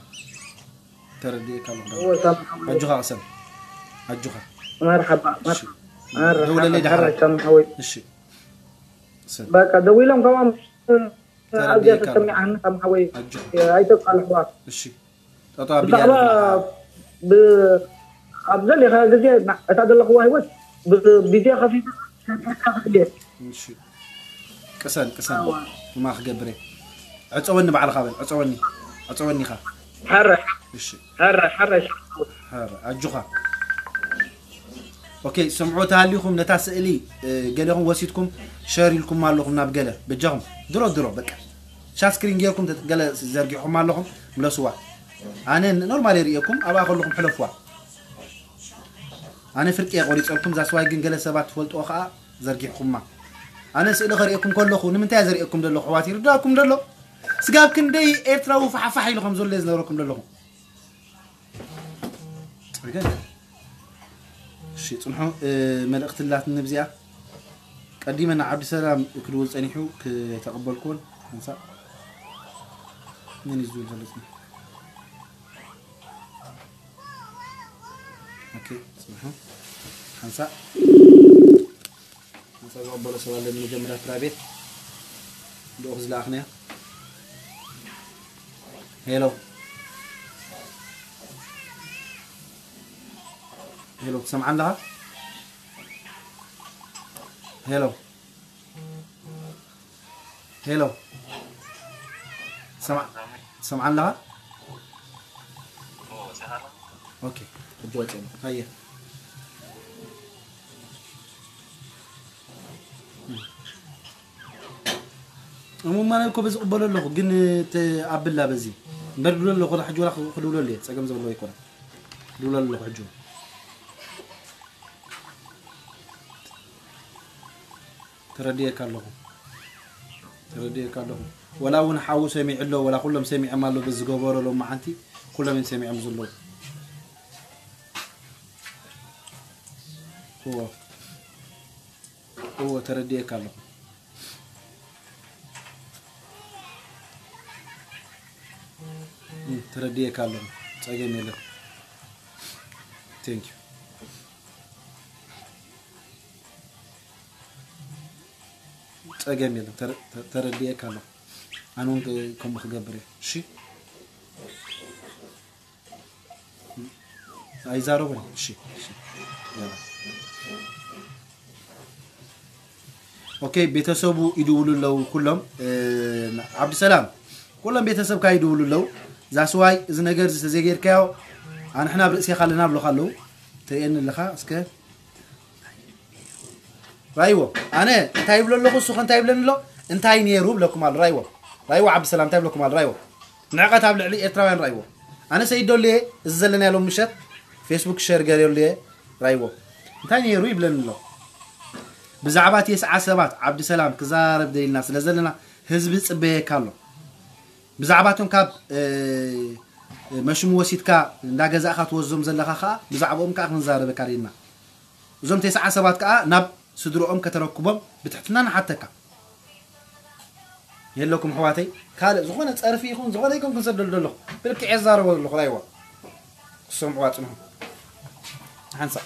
ተረዲኤካ ኣለኹ። እወ፣ ሳሚ ሓወይ። ኣጆኻ ቅሰን። ኣጆኻ። መርሓባ፣ እሺ። መርሓባ፣ ደውለለይ ደሓን። ሓራይ ሳሚ ሓወይ። እሺ። ቅሰን። በቃ ደዊሎም ከማን ኣዝያ ተረዲኤካ ኣለኹ። ተሰሚዓኒ ሳሚ ሓወይ። ኣጆኻ። ኣይተቃልሕዋ። እሺ። ጠጠው ኣቢለ ብዛዕባ ኣለኹ። ብ- ኣብ ዘሌኻ ግዜ ና- እታ ዘለኽዋ ህይወት ብ- ብዜ ከፊቱ ክሰርሓካ ክእል እየ። እሺ። ቅሰን፣ ቅሰን። እማ ክገብር እየ። ዕፀወኒ ባዕልኻ በል። ዕፀወኒ። ዕፀወኒ ኢኻ። ሓረ እሺ። ሓረ ሓረ ሓረ፣ ኣጆኻ። ኦኬ፣ ሰምዑ ተሃሊኹም ነታ ስእሊ፣ እ፣ ገሌኹም ወሲድኩም ሸር ኢልኩም ኣለኹም ናብ ገለ። በጃኹም። ድሮ፣ ድሮ፣ በቃ። ሻት ስክሪን ጌርኩም ተ-፣ ገለ ዘርጊሕኩም ኣለኹም። ምለስዋ። ኣነ ኖርማል የርእየኩም፣ ኣብኣ ከለኹም ሕለፍዋ። ኣነ ፍርቂ እየ ቆሪጸልኩም፣ ዛስዋይ ግን ገለ ሰባት ትፈልጥዎ ኸኣ ዘርጊሕኩማ። ኣነ ስእሊ ከርእየኩም ከለኹ፣ ንምንታይ እየ ዘርእየኩም ዘለኹ? ኣሕዋት፣ ይርዳእኩም ደሎ? ስጋብ ክንደይ ኤርትራዊ ፋሕፋሕ ኢሉ ከም ዘሎ እየ ዝነግረኩም ዘለኹ። ጸገም። እሺ፣ ጽንሑ፣ እ፣ መልእኽቲ ኣላትኒ ብዚኣ። ቀዲመ ናብ ዓብዲ ሰላም ክድውል ጸኒሑ፣ ክተቐበልኩዎን፣ ሓንሳእ። መን እዩ ዝድውል ዘሎ ጽንሑ? ኦኬ፣ ጽንሑ። ሓንሳእ። ሓንሳእ ዝቐበሎ ሰብ ኣለኒ፣ መጀመርያ ፕራይቬት። ልኡኽ ዝለኣኽናዮ። ሄሎ። ሄሎ፣ ትሰምዓኒ ኣለኻ? ሄሎ። ሄሎ። ትሰምዓ-፣ ትሰምዓኒ ኣለኻ? ኦኬ፣ ሕጂ ወፂአ። ሃየ። እሙማን እኮ በዚ ቅበሎ ኣለኹ፣ ግን ተ-፣ ኣብላ በዚ እምበር ድውሎ ኣለኹ። ሕጂ ወላ ክድውለሉ እየ፣ ጸገም ዘለዎ ኣይኮነን። ድውሎ ኣለኹ ሕጂ። ተረድኤካ ኣለኹ። ተረድኤካ ኣለኹ። ወላ እውን ሓዉ ሰሚዑ ኣሎ፣ ወላ ኩሎም ሰሚዖም ኣሎ፣ በዚ ዝገበሮ ሎማዓንቲ ኩሎም እዮም ሰሚዖም ዘለዉ። እዎ። እዎ፣ ተረድኤካ ኣለኹ። እም፣ ተረድኤካ ኣለኹ። ጸገም የለን። Thank you። ጸገም የለን። ተረ-፣ ተ-፣ ተረድኤካ ኣለኹ። ኣነ እውን ከ-፣ ከምኡ ክገብር እየ። እሺ? ኣይዛረቡን። እሺ፣ እሺ። ያላ። ኦኬ፣ ቤተሰቡ ይድውሉ ኣለዉ ኩሎም። እ፣ ዓብዱሰላም፣ ኩሎም ቤተሰብካ ይድውሉ ኣለዉ። ዛስዋይ፣ እዚ ነገር እዚ ተዘይጌርካዮ፣ ኣንሕና ኣብ ርእሴኻ ኣለና ብሎኻ ኣለዉ። ትርእየኒ ኣለኻ፣ እስከ ራይዎ። ኣነ እንታይ ይብሎ ኣለኹ፣ እሱ ከ እንታይ ይብለኒ ኣሎ? እንታይ ነይሩ ብለኩም ኣሎ፣ ራይዎ። ራይዎ፣ ዓብዱሰላም፣ እንታይ ይብለኩም ኣሎ፣ ራይዎ። ንዕቀት ኣብ ልዕሊ ኤርትራውያን ራይዎ። ኣነ ሰይድ ደልየ፣ እዚ ዘለና ሎም ምሸት ፌስቡክ ሸር ገርየሉየ፣ ራይዎ። እንታይ ነይሩ ይብለኒ ኣሎ። ብዛዕባ ቴስዓ ሰባት ዓብዱሰላም ክዛረብ ደሊልና ስለ ዘለና፣ ህዝቢ ጽበየካ ኣሎ። ብዛዕባቶም ካብ፣ እ፣ መሽሙ ወሲድካ እንዳገዛእካ ትወስዶም ዘለኻ ኸኣ፣ ብዛዕባኦም ከኣ ክንዛረበካ ደሊና። እዞም ቴስዓ ሰባት ከኣ ናብ ስድርኦም ከተረክቦም ብትሕትና ንሓተካ። የለኩም ኣሕዋተይ፣ ካልእ ዝኾነ ጸርፊ ይኹን ዝኾነ ይኹን ክንሰደሉ ኣለኹ። ብልክዕ የዛረቦ ኣለኹ፣ ራይዎ። ክሰምዑዋ ጽንሑ። ሓንሳእ።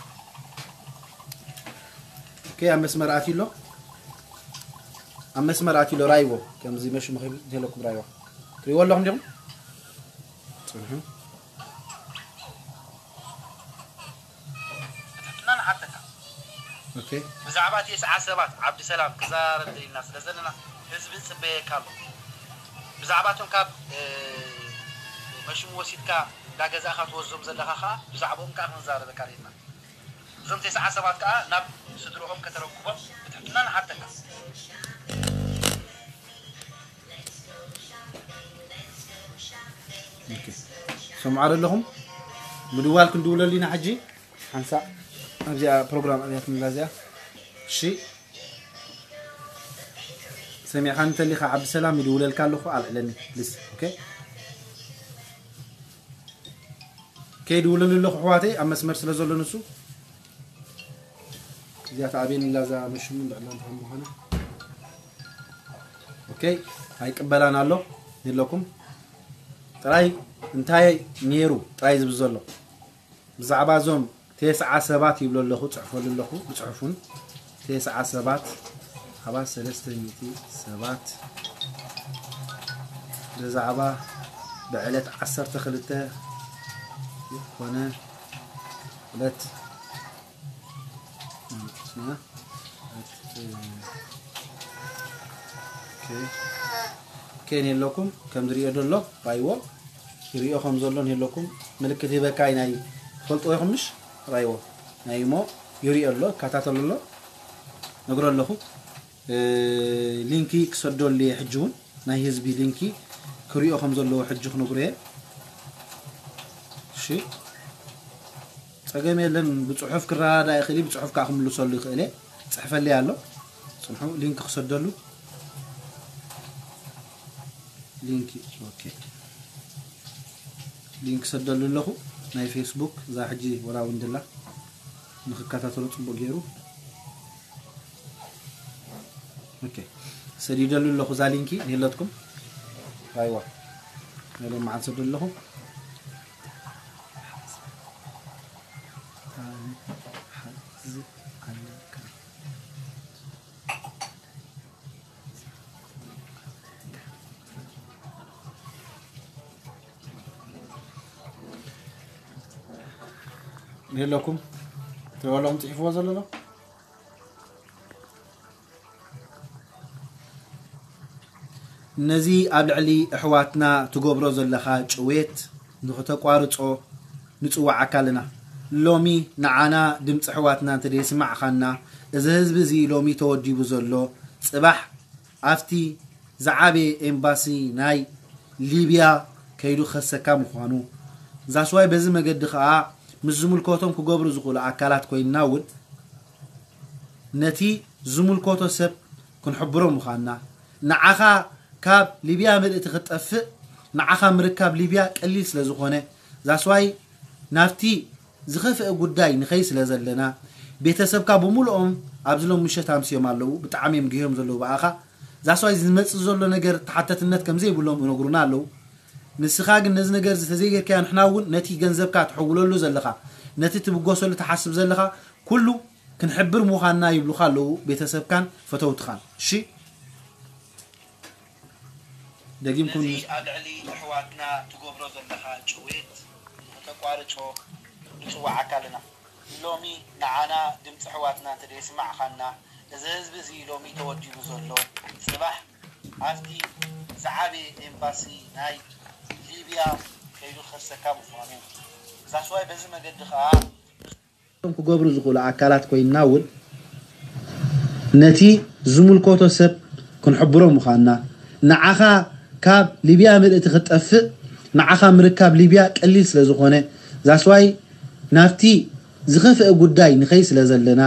ኦኬ፣ ኣብ መስመር ኣትዩ ኣሎ። ኣብ መስመር ኣትዩ ኣሎ፣ ራይዎ። ከምዚ መሽሙ ከይብል የለኩም፣ ራይዎ። ትሪእዎ ኣለኹም ዲኹም? ጽንሑ። ብትሕትና ንሓተካ። ኦኬ። ብዛዕባ ቴስዓ ሰባት ዓብዲ ሰላም ክዛረብ ደሊና ስለ ዘለና ህዝቢ ጽበየካ ኣሎ። ብዛዕባቶም ካብ፣ እ፣ መሽሙ ወሲድካ እንዳገዛእካ ትወስዶም ዘለኻ ኸኣ ብዛዕባኦም ከኣ ክንዛረበካ ደሊና። እዞም ቴስዓ ሰባት ከኣ ናብ ስድርኦም ከተረክቦም ብትሕትና ንሓተካ። ኦኬ። ሰምዓ ኣለኹም? ምድዋል ክንድውለሉ ኢና ሕጂ። ሓንሳእ ኣብዚኣ ፕሮግራም ኣብያትንላ እዚኣ። እሺ። ሰሚዕካ እንተሊኻ ዓብዲ ሰላም ይድውለልካ ኣለኹ፣ ኣልዕለኒ ፕሊስ። ኦኬ። ከይድውለሉ ኣለኹ ኣሕዋተይ፣ ኣብ መስመር ስለ ዘሎ ንሱ። እዚኣ ተኣብየኒ ኣላ እዛ መሽሙ እንድዕላ እንተኾን ምዃና። ኦኬ፣ ኣይቅበላን ኣሎ የለኩም። ጥራይ እንታይ ነይሩ ጥራይ ዝብል ዘሎ። ብዛዕባ እዞም ቴስዓ ሰባት ይብሎ ኣለኹ፣ ጽሕፈሉ ኣለኹ፣ ብጽሑፉን። ቴስዓ ሰባት፣ ኣባ ሰለስተ ሚእቲ ሰባት ብዛዕባ ብዕለት ዓሰርተ ክልተ ዝኾነ ዕለት ኦኬ። ኦኬ፣ የለኩም ከም ዝሪኦ ዘሎ ራይዎ ይሪኦ ከም ዘሎ የለኩም ምልክት ሂበካ እዩ። ናይ ትፈልጥዎ ኢኹም ምሽ? ራይዎ ናይ እሞ ይሪኦ ኣሎ፣ ይከታተሎ ኣሎ፣ ነግሮ ኣለኹ። እ፣ ሊንኪ ክሰደሉ እየ ሕጂ እውን ናይ ህዝቢ ሊንኪ ክሪኦ ከም ዘለዎ ሕጂ ክነግሮ እየ። እሺ፣ ጸገም የለን። ብጽሑፍ ክረዳዳእ ይኽእል እዩ፣ ብጽሑፍ ከኣ ክምልሰሉ ይኽእል እየ። ጽሕፈልይ ኣሎ። ጽንሑ፣ ሊንክ ክሰደሉ። ሊንክ፣ ኦኬ። ሊንክ ሰደሉ ኣለኹ። ናይ ፌስቡክ፣ እዛ ሕጂ ወላ እውን ድላ ንኽከታተሎ ጽቡቕ ገይሩ። ኦኬ። ሰዲደሉ ኣለኹ እዛ ሊንኪ፣ ንየለትኩም። ራይዋ። ናይ ሎማዓንቲ ሰደሉ ኣለኹ። የለኩም። ተባሎም ጽሒፍዎ ዘሎ ነው። ነዚ ኣብ ልዕሊ ኣሕዋትና ትገብሮ ዘለኻ ጭዌት ንኽተቋርጾ ንጽውዓካ ኣለና። ሎሚ ንዓና ድምጺ ኣሕዋትና እንተደይስማዕኻና፣ እዚ ህዝቢ እዚ ሎሚ ተወዲቡ ዘሎ፣ ጽባሕ ኣብቲ ዝዓበየ ኤምባሲ ናይ ሊብያ ከይዱ ክኸሰካ ምዃኑ፣ ዛስዋይ በዚ መገዲ ኸዓ ምስ ዝምልከቶም ክገብሩ ዝኽእሉ ኣካላት ኮይንና እውን ነቲ ዝምልከቶ ሰብ ክንሕብሮ ምዃንና፣ ንዓኻ ካብ ሊብያ ምልእቲ ክትጠፍእ ንዓኻ ምርካብ ሊብያ ቀሊል ስለ ዝኾነ፣ ዛስዋይ ናብቲ ዝኸፍአ ጉዳይ ንኸይ ስለ ዘለና፣ ቤተሰብካ ብምልኦም ኣብዚ ሎም ምሸት ኣምስዮም ኣለዉ። ብጣዕሚ እዮም ግህዮም ዘለዉ ብኣኻ። ዛስዋይ ዝመጽእ ዘሎ ነገር ተሓተትነት ከም ዘይብሎም እነግሩና ኣለዉ። ንስኻ ግን ነዚ ነገር እዚ ተዘይጌርካዮ፣ ንሕና እውን ነቲ ገንዘብካ ትሕውለሉ ዘለኻ፣ ነቲ ትብገሰሉ ትሓስብ ዘለኻ ኩሉ ክንሕብር ምዃንና ይብሉኻ ኣለዉ ቤተሰብካን ፈተውትኻን። እሺ? ደጊምኩም እዚ ኣብ ልዕሊ ኣሕዋትና ትገብሮ ዘለኻ ጭውየት ንኽተቋርጾ ንጽውዓካ ኣለና። ሎሚ ንዓና ድምፂ ኣሕዋትና እንተደይስማዕኻና፣ እዚ ህዝቢ እዚ ሎሚ ተወዲቡ ዘሎ፣ ጽባሕ ኣብቲ ዝዓበየ ኤምባሲ ናይ ሊብያ ከይዱ ክኸሰካ ምዃኑ፣ ዛስዋይ በዚ መገዲ ኸዓ እቶም ክገብሩ ዝኽእሉ ኣካላት ኮይንና እውን ነቲ ዝምልከቶ ሰብ ክንሕብሮ ምዃንና፣ ንዓኻ ካብ ሊብያ ምልእቲ ክትጠፍእ ንዓኻ ምርካብ ሊብያ ቀሊል ስለ ዝኾነ፣ ዛስዋይ ናብቲ ዝኸፍአ ጉዳይ ንኸይ ስለ ዘለና፣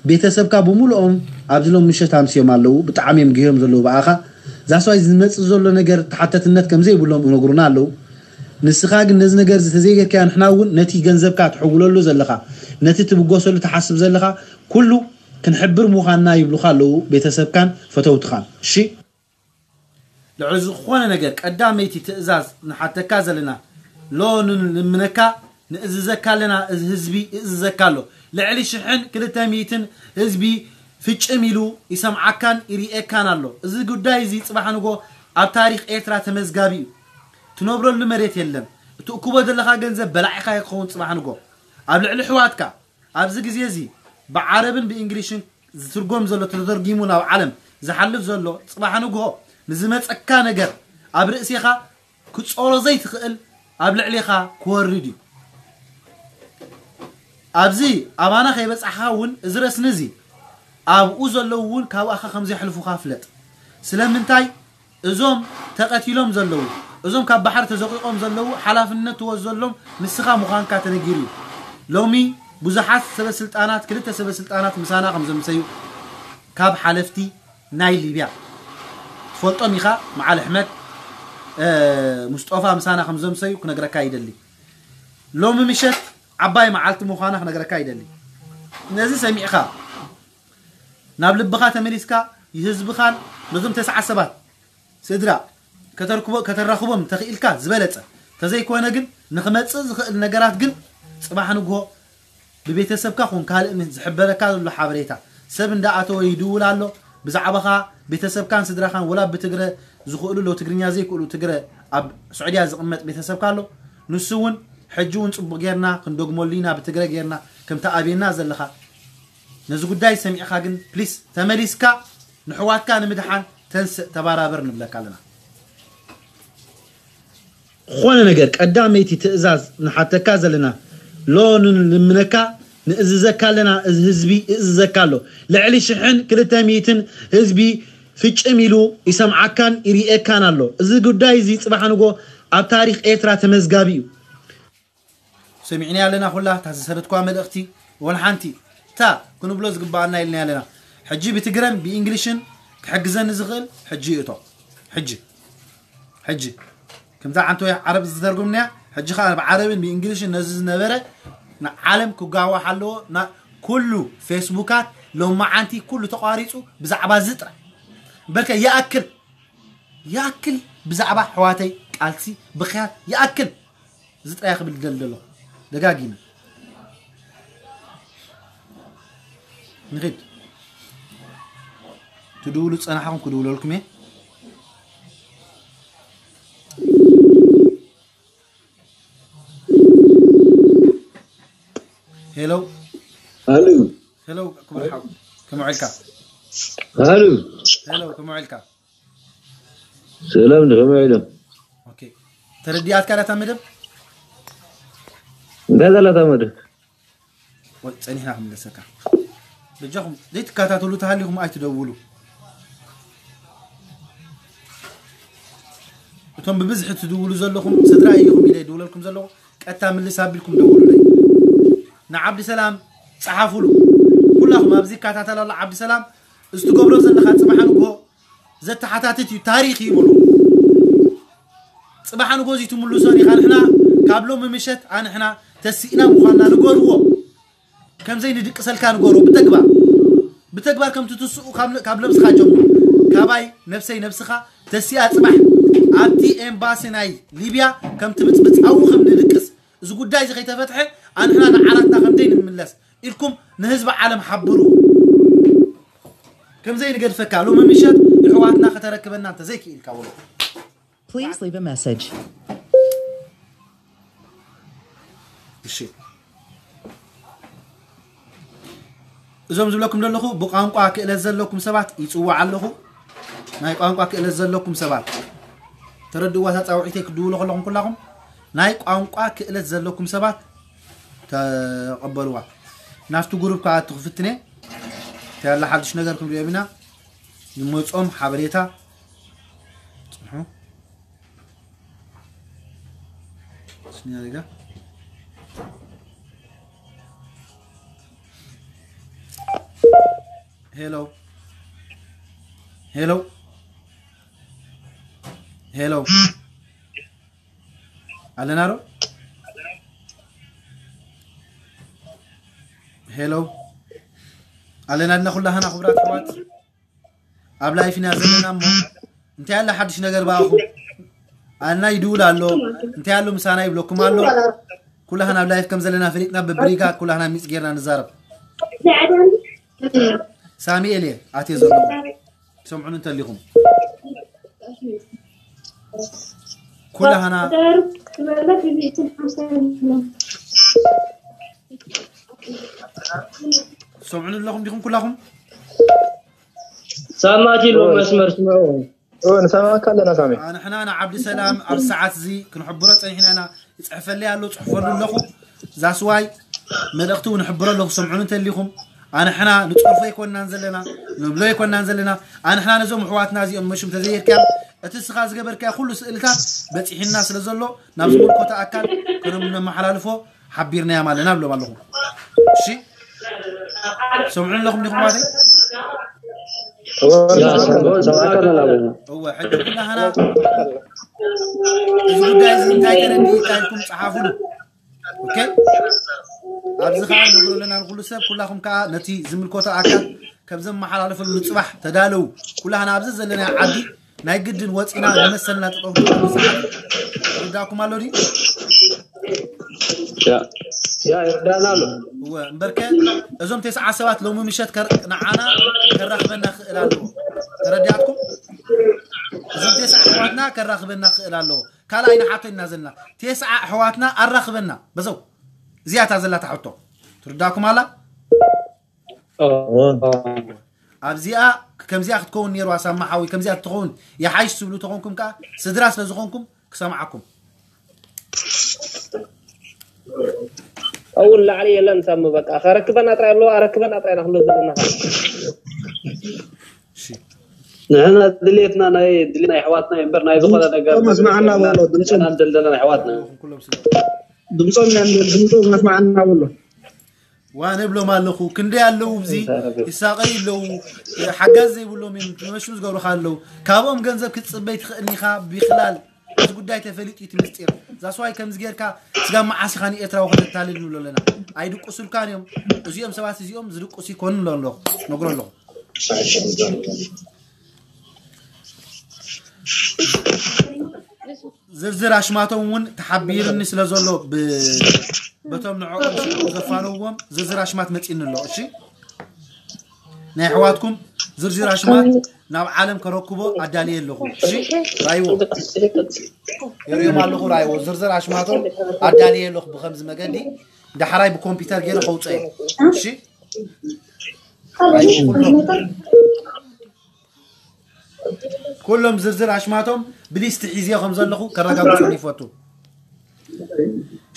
ቤተሰብካ ብምልኦም ኣብዚ ሎም ምሸት ኣምስዮም ኣለዉ። ብጣዕሚ እዮም ግህዮም ዘለዉ ብኣኻ። ዛስዋይ ዝመጽእ ዘሎ ነገር ተሓተትነት ከም ዘይብሎም እነግሩና ኣለዉ። ንስኻ ግን ነዚ ነገር እዚ ተዘይጌርካዮ፣ ንሕና እውን ነቲ ገንዘብካ ትሕውለሉ ዘለኻ፣ ነቲ ትብገሰሉ ትሓስብ ዘለኻ ኩሉ ክንሕብር ምዃንና ይብሉኻ ኣለዉ ቤተሰብካን ፈተውትኻን። እሺ? ልዕሊ ዝኾነ ነገር ቀዳመይቲ ትእዛዝ ንሓተካ ዘለና፣ ሎ ንልምነካ፣ ንእዝዘካ ኣለና፣ እዚ ህዝቢ ይእዝዘካ ኣሎ። ልዕሊ ሽሕን ክልተ ሚእትን ህዝቢ ፍጭም ኢሉ ይሰምዓካን ይርእየካን ኣሎ። እዚ ጉዳይ እዚ ጽባሕ ንጎ ኣብ ታሪኽ ኤርትራ ተመዝጋቢ እዩ። ትነብረሉ መሬት የለን። እትእክቦ ዘለኻ ገንዘብ በላዒኻ ክኸውን ጽባሕ ንጎ። ኣብ ልዕሊ ኣሕዋትካ ኣብዚ ግዜ እዚ ብዓረብን ብእንግሊሽን ዝትርጎም ዘሎ፣ ተተርጊሙ ናብ ዓለም ዝሓልፍ ዘሎ፣ ጽባሕ ንግሆ ንዝመጸካ ነገር ኣብ ርእሴኻ ክጾሮ ዘይትኽእል ኣብ ልዕሌኻ ክወርድ እዩ። ኣብዚ ኣባና ከይበጻሕኻ እውን እዚ ረስኒ እዚ ኣብኡ ዘለዉ እውን ካብኣኻ ከም ዘሕልፉኻ ፍለጥ። ስለምንታይ? እዞም ተቐቲሎም ዘለዉ፣ እዞም ካብ ባሕሪ ተዘቒቖም ዘለዉ ሓላፍነት ትወዘሎም ንስኻ ምዃንካ ተነጊሩ እዩ። ሎሚ ብዙሓት ሰበ ስልጣናት፣ ክልተ ሰበ ስልጣናት ምሳና ከም ዘምሰዩ ካብ ሓለፍቲ ናይ ሊብያ ትፈልጦም ኢኻ። መዓል ኣሕመድ፣ እ፣ ሙስጦፋ ምሳና ከም ዘምሰዩ ክነግረካ ይደሊ። ሎሚ ምሸት ዓባይ መዓልቲ ምዃና ክነግረካ ይደሊ። ነዚ ሰሚዕኻ ናብ ልብኻ ተመሊስካ፣ ህዝብኻን ነዞም ተስዓ ሰባት ስድራ ከተርክቦ-፣ ከተራኽቦም ተኽኢልካ ዝበለጸ። ተዘይኮነ ግን ንኽመጽእ ዝኽእል ነገራት ግን ጽባሕ ንግሆ ብቤተሰብካ ኹን ካልእ ምን ዝሕበረካ ዘሎ ሓበሬታ፣ ሰብ እንዳኣተወ ይድውል ኣሎ። ብዛዕባኻ ቤተሰብካን ስድራኻን፣ ወላ ብትግረ ዝኽእሉ ኣለዉ፣ ትግርኛ ዘይክእሉ፣ ትግረ ኣብ ስዑድያ ዝቕመጥ ቤተሰብካ ኣሎ። ንሱ እውን ሕጂ እውን ጽቡቕ ጌርና ክንደግመሉ ኢና፣ ብትግረ ጌርና ከምቲ ኣብየና ዘለኻ። ነዚ ጉዳይ ሰሚዕኻ ግን ፕሊስ ተመሊስካ ንሕዋትካ ንምድሓን ተንስእ፣ ተባራበር ንብለካ ኣለና። ዝኾነ ነገር ቀዳመይቲ ትእዛዝ ንሓተካ ዘለና፣ ሎ ንልምነካ፣ ንእዝዘካ ኣለና፣ እዚ ህዝቢ ይእዝዘካ ኣሎ። ልዕሊ ሽሕን ክልተ ሚእትን ህዝቢ ፍጭም ኢሉ ይሰምዓካን ይርእየካን ኣሎ። እዚ ጉዳይ እዚ ጽባሕ ንጎ ኣብ ታሪኽ ኤርትራ ተመዝጋቢ እዩ። ሰሚዕና ኣለና ኩላ እታ ዝሰደድኳ መልእኽቲ፣ ወላ ሓንቲ እታ ክንብሎ ዝግባኣና ኢልና ኣለና። ሕጂ ብትግረን ብእንግሊሽን ክሕግዘኒ ዝኽእል ሕጂ ይእቶ። ሕጂ፣ ሕጂ። ከምዛ ዓንቶ ዓረብ ዝተርጉምናያ፣ ሕጂ ኸኣ ብዓረብን ብእንግሊሽን ነዚ ዝነበረ ንዓለም ክጋዋሕ ኣለዎ። ና-፣ ኩሉ ፌስቡካት ሎማዓንቲ ኩሉ ተቋሪጹ ብዛዕባ እዚ ጥራይ። በልከ ይኣክል፣ ይኣክል ብዛዕባ ኣሕዋተይ ቃልሲ ብኽያት ይኣክል። እዚ ጥራይ ክብል ዝደሊ ዘለኹ ደጋጊመ። ንኺድ። ትድውሉ ዝጸናሕኹም ክድውለልኩም እየ። ሄሎ። ኣሉ። ሄሎ፣ ክቡር ሓው። ከመይ ውዒልካ? ኣሉ። ሄሎ፣ ከመይ ውዒልካ? ሰላም፣ ከመይ ውዒሎም? ኦኬ። ተረዲኣትካ ዳታ መደብ? እንታይ ዘላታ መደብ? ወይ፣ ጸኒሕና ክንመለሰካ። በጃኹም፣ ዘይትከታተሉ ተሃሊኹም ኣይትደውሉ። እቶም ብብዝሒ ትድውሉ ዘለኹም ስድራ ኢኹም ኢለ ይድውለልኩም ዘለኹ። ቀጥታ ምልስ ኣቢልኩም ደውሉለይ። ንዓብዲ ሰላም ጸሓፉሉ። ኩላኹም ኣብዚ ይከታተል ኣሎ ዓብዲ ሰላም፣ እዚ ትገብሮ ዘለኻ ጽባሕ ንግሆ ዘተሓታትት እዩ፣ ታሪኽ እዩ በሉ። ጽባሕ ንግሆ እዚ ትምልሶን ኢኻ። ንሕና ካብ ሎሚ ምሸት ኣንሕና ተሲእና ምዃንና ንገርዎ። ከም ዘይንድቅሰልካ ንገርዎ ብተግባር። ብተግባር ከም ትትስኡ ካብ ነ- ካብ ነብስኻ ጀምሩ። ካባይ ነብሰይ ነብስኻ ተሲኣ ጽባሕ ኣብቲ ኤምባሲ ናይ ሊብያ ከም ትብጽብጽ ኣብኡ ከም ንድቅስ፣ እዚ ጉዳይ እዚ ከይተፈትሐ ኣንሕና ንዓራትና ከም ዘይንምለስ ኢልኩም ንህዝቢ ዓለም ሓብሩ። ከም ዘይንገድፈካ ሎሚ ምሸት የሕዋትና ከተረክበና እንተዘይክኢልካ ወሎ Please leave a message. እሺ እዞም ዝብለኩም ዘለኹ ብቋንቋ ክእለት ዘለኩም ሰባት ይፅዋዕ ኣለኹ። ናይ ቋንቋ ክእለት ዘለኩም ሰባት ተረድእዋ። እታ ፃውዒተይ ክድውሉ ከለኹም ኩላኹም ናይ ቋንቋ ክእለት ዘለኩም ሰባት ተቐበልዋ። ናብቲ ጉሩብ ከዓ ትኽፍትነ ተያላ ሓድሽ ነገር ክንሪኦም ኢና። ዝመፆም ሓበሬታ ፅንሑ ስኒያ ሪጋ ሄሎ ሄሎ ሄሎ ኣለና ዶ? ሄሎ ኣለና ድና ኩላህና ክቡራት ኣሕዋት ኣብ ላይፍ ኢና ዘለና እሞ እንታይ ኣለ ሓድሽ ነገር ባኹ ኣና ይድውል ኣሎ እንታይ ኣሎ ምሳና ይብለኩም ኣሎ ኩላህና ኣብ ላይፍ ከም ዘለና ፈሊጥና ብብሪጋ ኩላህና ሚጽ ጌርና ንዛረብ ሳሚኤል እየ ኣትየ ዘለኹ ሰምዑን እንተሊኹም ኩላህና ሰምዑን ኣለኹም ዲኹም ኩላኹም ሳማት ኢሉ መስመር ስምዑ ንሰማካ ኣለና ሳሚ ንሕና ንዓብዲ ሰላም ኣብ ሰዓት እዚ ክንሕብሮ ፀኒሕና ኢና ይፅሕፈለይ ኣሎ ፅሕፈሉ ኣለኹ ዛስዋይ መልእኽቲ እውን ሕብሮ ኣለኹ ሰምዑን እንተሊኹም ኣንሕና ንፀርፎ ኣይኮንናን ዘለና ንብሎ ኣይኮንናን ዘለና ኣንሕና ነዞም ኣሕዋትና እዚኦም መሽም ተዘየርካዮም እቲ ስኻ ዝገበርካዮ ኩሉ ስእልታት በፂሕና ስለ ዘሎ ናብ ዝምልኮተ ኣካል ከነም ነመሓላልፎ ሓቢርናዮም ኣለና ብሎም ኣለኹ እሺ ሰምዑን ኣለኹም ዲኹም ማለት እወ ሕጂ ኩላህና እዚ ጉዳይ እዚ እንታይ ተረዲእካ ኢልኩም ፀሓፉሉ ኦኬ ኣብዚ ከዓ ንብሎ ኣለና ንኩሉ ሰብ ኩላኹም ከዓ ነቲ ዝምልኮቶ ኣካል ከም ዘመሓላለፈሉ ንፅባሕ ተዳለው ኩላህና ኣብዚ ዘለና ዓዲ ናይ ግድን ወፂና ንመሰልና ጠጠው ሰዓት ይርዳኩም ኣሎ ድዩ ያ ይርዳና ኣሎ እወ እምበርከ እዞም ተስዓ ሰባት ሎሚ ምሸት ከር- ንዓና ከራኽበና ክእል ኣለዎ ተረዲኣትኩም እዞም ተስዓ ኣሕዋትና ከራኽበና ክእል ኣለዎ ካልኣይ ንሓቶ ኢና ዘለና ተስዓ ኣሕዋትና ኣራኽበና በዘው እዚኣታ ዘላ ትሕቶ ትርዳኩም ኣላ ኣብዚኣ ከምዚኣ ክትከውን ነይርዋ ሳማ ሓዊ ከምዚኣ ትኸውን ይሓይሽ ትብሉ ተኾንኩም ከዓ ስድራ ስለ ዝኾንኩም ክሰምዓኩም እውን ላዕሊ የለን ሳሚ በቃ ከረክበና ጥራይ ኣለዎ ኣረክበና ጥራይ ኢና ክንብል ዘለና ንሕና ድሌትና ናይ ድሌ ናይ ኣሕዋትና እዩ እምበር ናይ ዝኾነ ነገር መስማዕና በሎ ድምፆም ዘለና ናይ ኣሕዋትና ኩሎም ስለ ድምፆም ድምፆ መስማዕና በሎ ዋነ ብሎም ኣለኹ ክንደይ ኣለዉ እዚ ይሳቐዩ ኣለዉ ሓጋዝ ዘይብሎም እዮም መሽም ዝገብሩካ ኣለዉ ካብኦም ገንዘብ ክትፅበይ ትኽእል ኢኻ ብክላል እዚ ጉዳይ ተፈሊጡ እቲ ምስጢር ዛስዋይ ከምዚ ጌርካ ስጋ መዓስ ኢኻ ንኤርትራዊ ከተታልል ንብሎ ኣለና ኣይድቁሱልካን እዮም እዚኦም ሰባት እዚኦም ዝድቁሱ ይኮኑ ኣሎ ኣለኹ ነግሮ ኣለኹ ዝርዝር ኣሽማቶም እውን ተሓቢርኒ ስለ ዘሎ ብ- በቶም ንዕኦም ሽዑ ዘፋነውዎም ዝርዝር ኣሽማት መፂኒ ኣሎ እሺ ናይ ኣሕዋትኩም ዝርዝር ኣሽማት ናብ ዓለም ከረክቦ ኣዳልየ ኣለኹ እሺ ራይዎ የርእዮም ኣለኹ ራይዎ ዝርዝር ኣሽማቶም ኣዳልየ ኣለኹ ብከምዚ መገዲ ዳሕራይ ብኮምፒውተር ገይረ ከውፀየ እሺ ራይዎ ኩሎም ኩሎም ዝርዝር ኣሽማቶም ብሊስት ሒዝዮ ከም ዘለኹ ከረጋግፀሉ ይፈቱ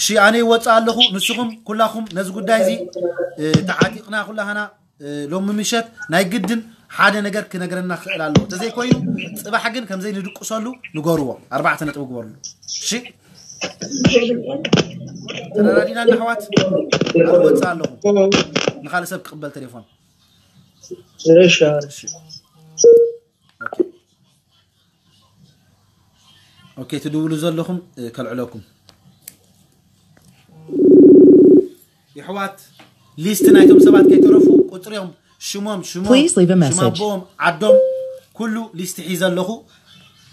እሺ ኣነ ይወፅእ ኣለኹ ንስኹም ኩላኹም ነዚ ጉዳይ እዚ ተዓጢቕና ኩላህና ሎሚ ምሸት ናይ ግድን ሓደ ነገር ክነግረና ክኽእል ኣለዎ። እንተዘይኮይኑ፣ ጽባሕ ግን ከምዘይ ንድቅሰሉ ንገርዎ። ኣርባዕተ ነጥቢ ግበርሉ። እሺ? ተረዳዲና ኣሕዋት? ኣወጽእ ኣለኹ። ንኻልእ ሰብ ክቕበል ቴሌፎን። እሺ። እሺ። ኦኬ። ኦኬ፣ ትድውሉ ዘለኹም፣ እ፣ ከልዕለኩም። የሕዋት፣ ሊስት ናይቶም ሰባት ከይተረፉ ቁጽሪኦም፣ ሽሞም፣ ሽሞም፣ Please leave a ሽም message. ኣቦኦም፣ ዓዶም፣ ኩሉ ሊስት ሒዘ ኣለኹ።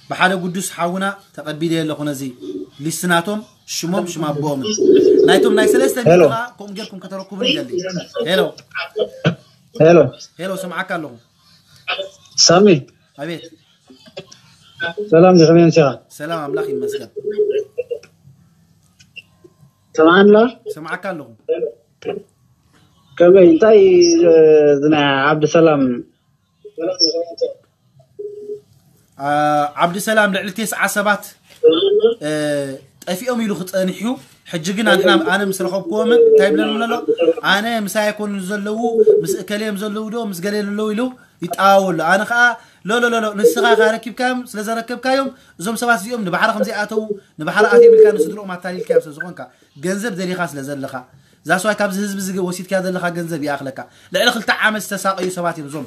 ብሓደ ጉዱስ ሓውና ተቐቢለ ኣለኹ ነዚ ሊስት ናቶም፣ ሽሞም፣ ሽም ኣቦኦም። ናይቶም ናይ ሰለስተ ሄሎ። ሚእቲ ከምኡ ጌርኩም ከተረኩቡን ይደሊ። ሄሎ። ሄሎ። ሄሎ፣ ሰምዓካ ኣለኹ። ሳሚ። ኣቤት። ሰላም፣ ከመይ ኣምሲኻ? ሰላም፣ ኣምላኽ ይመስገን። ሰምዓኒ? ሰምዓካ ኣለኹ። ከመይ፣ እንታይ፣ እ፣ እዚ ናይ ዓብዲ ሰላም? አ፣ ዓብዲ ሰላም ልዕሊ ተስዓ ሰባት፣ እ፣ ጠፊኦም ኢሉ ክጸንሕ እዩ። ሕጂ ግን ኣንሕና፣ ኣነ ምስ ረኸብክዎምን እንታይ ይብለኒ ኣሎ? ኣነ ምሳይ ኣይኮኑን ዘለዉ፣ ምስ እከለ እዮም ዘለዉ ዶ፣ ምስ ገለ ዘለዉ ኢሉ ይጠዋወሉ። ኣነ ኸኣ፣ ሎ፣ ሎ፣ ሎ፣ ሎ፣ ንስኻ ኸኣ ረኪብካዮም፣ ስለ ዘረከብካዮም፣ እዞም ሰባት እዚኦም ንባሕሪ ከም ዘይኣተዉ፣ ንባሕሪ ኣትዮም ኢልካ ንስድርኦም ኣታሊልካዮም ስለ ዝኾንካ፣ ገንዘብ ደሊኻ ስለ ዘለኻ፣ ዛስዋይ ካብዚ ህዝቢ እዚ ወሲድካዮ ዘለኻ ገንዘብ ይኣኽለካ። ልዕሊ ክልተ ዓመት ዝተሳቐዩ ሰባት እዮም እዞም፣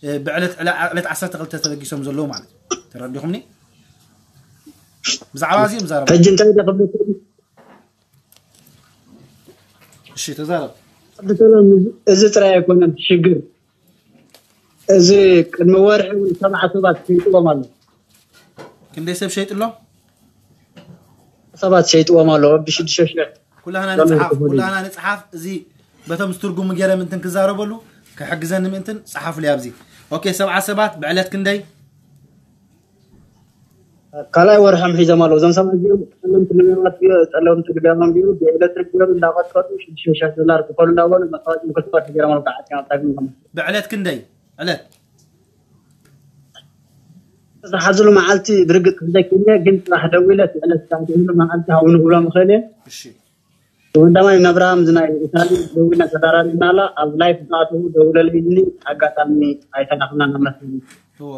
እ፣ ብዕለት፣ ዕለ-፣ ዕለት ዓሰርተ ክልተ ተበጊሶም ዘለዉ ማለት እዩ። ተረዲኹምኒ? ብዛዕባ እዚ እዮም ዛረቡ። ሕጂ እንታይ ዶ ክብለኩም? እሺ፣ ተዛረብ። ዓብዲ ሰላም፣ እዚ፣ እዚ ጥራይ ኣይኮነን ሽግር። እዚ ቅድሚ ወርሒ እውን ሰብዓ ሰባት ሸይጥዎም ኣሎ። ክንደይ ሰብ ሸይጥሎ? ሰባት ሸይጥዎም ኣሎ፣ ብሽዱሽተ ሽሕ ኩላህና ዶላር ንጽሓፍ፣ ክፈሉ። ኩላህና ንጽሓፍ። እዚ በቶም ዝትርጉሙ ገይረ ምእንትን ክዛረበሉ፣ ክሕግዘኒ ምእንትን ጸሓፉለይ ኣብዚ። ኦኬ፣ ሰብዓ ሰባት ብዕለት ክንደይ? ካልኣይ ወርሖም ሒዞም ኣለዉ። እዞም ሰባት እዚኦም ጸለምቲ ልብያማት ድዮ-፣ ጸለምቲ ልብያማት ድዮ-፣ ብኤሌክትሪክ ድዮም እንዳቐጥቀጡ ሽዱሽተ ሽሕ ዶላር ክፈሉ እንዳበሉ መስዋዕቲ ምክልፋል ገይሮም ኣለዉ። ብዓት እዮም ኣብታ ግን ብዕለት ክንደይ? ዕለት? ዝሓዝሉ መዓልቲ ብርግጽ ክሕዘኪ እየ፣ ግን ጽባሕ ደዊለ እቲ ዕለት ክኣትየሉ መዓልቲ ሃቡኒ ክብሎም እኽእል እየ። እሺ። ወንዳማይ ነብርሃም ዝናይ ኢታሊ ደዊልና ተዳራሪብና ኣላ። ኣብ ላይፍ ዝኣተዉ ደውለለይኒ፣ ኣጋጣሚ ኣይተራኽብናን ኣብ መስመር። እወ።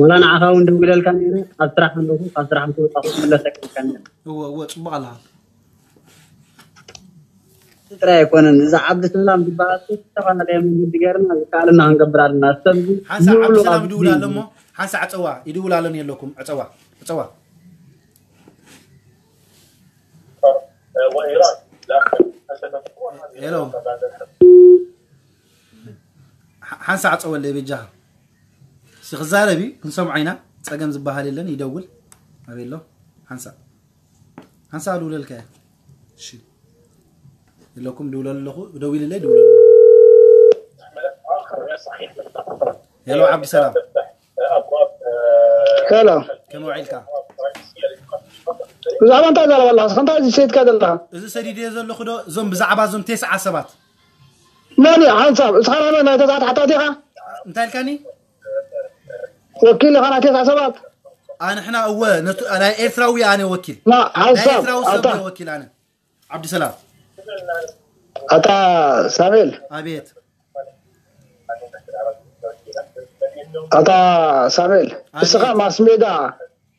ወላ ንዓኻ እውን ደዊለልካ ነይረ፣ ኣብ ስራሕ ኣለኹ፣ ካብ ስራሕ ምስ ወጻኹ ክምለሰካ ኢልካ ነይረ። እወ፣ እወ፣ ጽቡቕ ኣለኻ። ጥራይ ኣይኮነን፣ እዚ ዓብዲ ሰላም ዝበሃል ዝተፈላለየ መንገዲ ገይርና ዝከኣለና ክንገብር ኣለና። ሰብ እዚ ሓንሳእ ሙሉ ዓብዲ ሰላም ኣብዚ ይድውል ኣሎ እሞ፣ ሓንሳእ ዕጸዋ፣ ይድውል ኣሎ የለኩም፣ ዕጸዋ፣ ዕጸዋ። ሄሎ። ሓ-፣ ሓንሳእ ዕጸወለይ በጃኻ። እስኪ ክዛረብ እዩ፣ ክንሰምዖ ኢና። ጸገም ዝበሃል የለን፣ ይደውል። ኣበይ ኣሎ? ሓንሳእ። ሓንሳእ እድውለልካ እየ። እሺ። የለኩም፣ ድውለሉ ኣለኹ። ደዊልለይ፣ ድውለሉ። ሄሎ፣ ዓብዲ ሰላም። ሄሎ። ከመይ ውዒልካ? ብዛዕባ እንታይ ትዛረብ ኣለኻ? እስኻ እንታይ እዚ ሰዲድካ ዘለኻ? እዚ ሰዲደዮ ዘለኹ ዶ፣ እዞም ብዛዕባ እዞም ተስዓ ሰባት? መን እዩ ሓንሳብ? እስኻ ናይ መን ናይ ተስዓተ ሓታ ዲኻ? እንታይ ኢልካኒ? ወኪል ኢኻ ናይ ተስዓ ሰባት? ኣንሕና እወ፣ ነቱ-፣ ናይ ኤርትራዊ ኣነ ወኪል። ና፣ ናይ ሓንሳብ፣ ኤርትራዊ ሰብ ኣታ። እየ ወኪል ኣነ። ዓብዲሰላም። ኣታ ሳሙኤል። ኣቤት። ኣታ ሳሙኤል፣ ኣቤት። እስኻ ማስ ሜዳ፣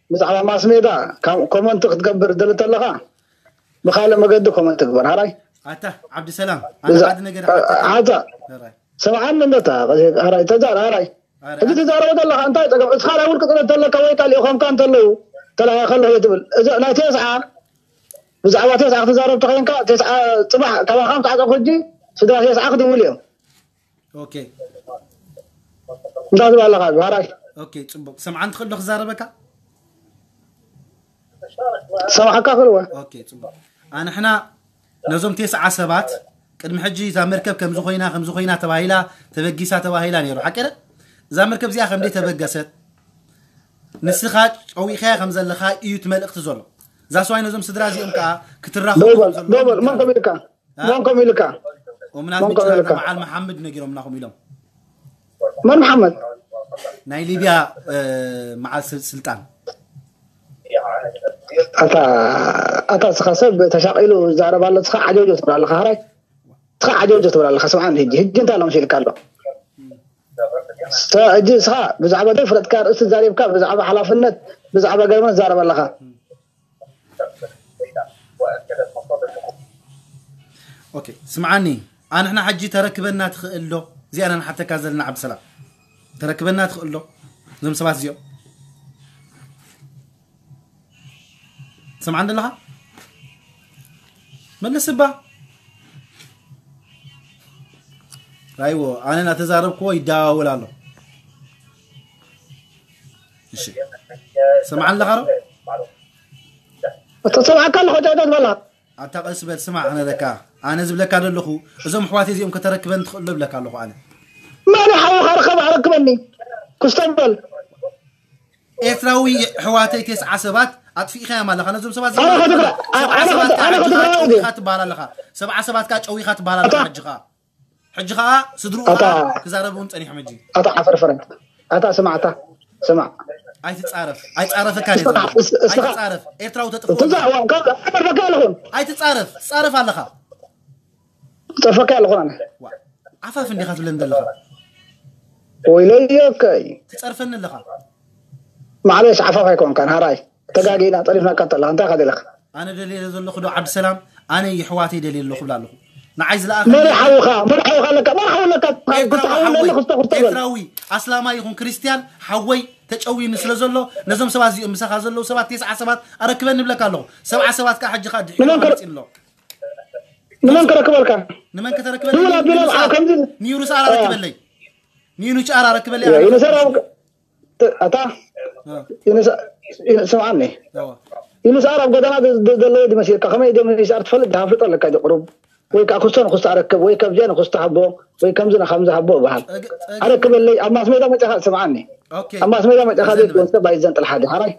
ብዛዕባ ማስ ሜዳ ካብ ኮመንት ክትገብር ድሊ ተለኻ፣ ብኻልእ መገዲ ኮመንት ግበር። ሃራይ። ኣታ ዓብዲሰላም፣ ኣነ ብዛ-፣ ሓደ ነገር እ፣ ሓተካ። ሓንሳ፣ ሃራይ። ስምዓኒ እንዶ እታ፣ ሃራይ፣ ተዛር፣ ሃራይ። ኣረ፣ ሕጂ ኣረ። ትዛረቦ ዘለኻ እንታይ ጸገም? እስኻ ናይ ውልቂ ጥረት ተለካ ወይ ካልእ ኾንካ እንተለዉ፣ ተለካ ከለኹ እየ ትብል። እዚ ናይ ተስዓ፣ ብዛዕባ ተስዓ ክትዛረብ ተኾይንካ፣ ተስዓ ጽባሕ ካባኻ ምስ ዓጸኹ ሕጂ፣ ስድራ ተስዓ ክድውሉ እዮም። ኦኬ። እንታይ ትብል ኣለኻ? ሃራይ። ኦኬ፣ ጽቡቕ። ሰምዓኒ ትኽእል ዶ ክዛረበካ? ሰምዓካ ክልወ። ኦኬ፣ ጽቡቕ። ኣንሕና ነዞም ተስዓ ሰባት ቅድሚ ሕጂ እዛ መርከብ ከምዚ ኮይና፣ ከምዚ ኮይና ተባሂላ፣ ተበጊሳ ተባሂላ ነይሩ። ሓቂ ደ? እዛ መርከብ እዚኣ ከም ደይ ተበገሰት፣ ንስኻ ጨዊኻያ ከም ዘለኻ እዩ እቲ መልእኽቲ ዘሎ። እዛ ሰዋይ ነዞም ስድራ እዚኦም ከኣ ክትራኸቡ ደው በል፣ ከም ዘለዎም ደው በል። መን ይትራኸቡ። ከም ኢልካ? አ? መን ከም ኢልካ? እምናት መን ከም ምጭና ኢልካ? በዓል መሓመድ ነጊሮምና ከም ኢሎም። መን መሓመድ? ናይ ሊብያ፣ እ፣ መዓል ስል-፣ ስልጣን። ኣታ፣ ኣታ እስኻ ሰብ ተሻቒሉ ዝዛረብ ኣሎ፣ እስኻ ዓጀውጀው ትብል ኣለኻ፣ ሃራይ። እስኻ ዓጀውጀው ትብል ኣለኻ፣ ስምዓኒ ሕጂ። ሕጂ እንታይ ኣሎ መሲልካ ኣሎ? ሕጂ እስኻ ብዛዕባ ዘይፍለጥካ ርእሲ ዛሪብካ፣ ብዛዕባ ሓላፍነት፣ ብዛዕባ ገርመን ትዛረብ ኣለኻ። ኦኬ፣ ስምዓኒ። ኣንሕና ሕጂ ተረክበና ትኽእል ዶ? እዚኣ ኢና ንሓተካ ዘለና። ዓብሰላም፣ ተረክበና ትኽእል ዶ? እዞም ሰባት እዚኦም ስምዓን ደለኻ? መልስ እባ። ራይዎ፣ ኣነ እናተዛረብክዎ ይደዋወል ኣሎ። እሺ፣ ስምዓን ኣለኻ ዶ? ተሰማዕካ ኣለኹ። ጨውጨት በላ። ኣታ ቀስ በል፣ ስማዕ፣ ኣነ ለካ ኣነ ዝብለካ ዘለኹ፣ እዞም ኣሕዋተይ እዚኦም ከተረክበን ትኽእሎ ብለካ ኣለኹ ኣነ። መን ሓውኻ ርከብ ኣረክበኒ? ክስተበል። ኤርትራዊ ኣሕዋተይ ተስዓ ሰባት ኣጥፊእኻዮም ኣለኻ። ነዞም ሰባት ኣነ ከትግራ- ኣነ- ኣነ ከት- ኣነ ከትግራዊ ድየ? ጨዊኻ ትበሃል ኣለኻ። ሰብዓ ሰባት ከኣ ጨዊኻ ትበሃል ኣለኻ። ሕጂ ከኣ ሕጂ ከኣ ስድርኡ ኣታ- ከኣ ክዛረቡ እውን ጸኒሖም። ሕጂ ኣታ ዓፈርፈረ። ኣታ ስማዕታ ስማዕ። ኣይትጻረፍ። ኣይጻረፍካ እየ እስኻ- ዘለኹ። እስ- እስኻ- ኣይትጻረፍ። ኤርትራዊ ተጥፍኡ ትዛ ኣለኻ። ካብ ዓፈርፈካ ኣለኹም። ኣይትጻረፍ። ትጻረፍ ኣለኻ። ጸፈካ ኣለኹ ኣነ። ዋ፣ ዓፋፍ እንዲኻ ትብለኒ ዘለኻ። ወይለዮከይ። ትጸርፈኒ ኣለኻ። ማዕለሽ ዓፋፍ ኣይኮንካን ሃራይ። ተጋጊና ጸሪፍናካ እንተለኻ እንታይ ኢኻ ደለኻ? ኣነ ደልየ ዘለኹ ዶ ዓብድሰላም? ኣነ የሕዋተይ ደልየ ኣለኹ ብላ ኣለኹ። ንዓይ ዝለኣኸ መን ሓውኻ? መን ሓውኻ ኣለካ? መን ሓው ኣለካ? ኤርትራዊ ክስተሓውል ሓወይ፣ ኣለኹ ክስተኹ ተበል። ኤርትራዊ ኣስላማይ ይኹን ክርስትያን ሓወይ ተጨውይኒ ስለ ዘሎ ነዞም ሰባት እዚኦም ምሳኻ ዘለዉ ሰባት ተስዓ ሰባት ኣረክበኒ ብለካ ኣለኹ። ሰብዓ ሰባት ከዓ ሕጂ ከዓ ድሒሩ ንመን ከረ- መፂ ኣሎ። ንመን ከረክበልካ? ንመን ከተረክበኒ? ንውላ ቢሎም ኒውሩስ ኣብ ከምዚ- ኒውሩስ ኣራ ረክበለይ። ኒውሩስ ኣራ ረክበለይ። ያ፣ ይንሰር ኣብ- ተ- ኣታ ይንሳ- ይን- ስምዓኒ። ይንሳር ኣብ ጎደና ደ- ደ- ዘለዉ ድመሲልካ ከመይ ደ ምንሳር ትፈልጥ ዳፍልጥ ኣለካ ዲ ቁሩብ ወይ ከዓ ክስቶ ንክስቶ ኣረክብ ወይ ከብዚያ ንክስቶ ሃቦ ወይ ከምዚ ንከምዚ ሃቦ ይበሃል። ኣረክበለይ ኣብ ማስ ሜዳ መጫኻ ስምዓኒ። ኣብ ማስ ሜዳ መጫኻ ዘይትወንሰ ባይዘንጥል ሓደ ሓራይ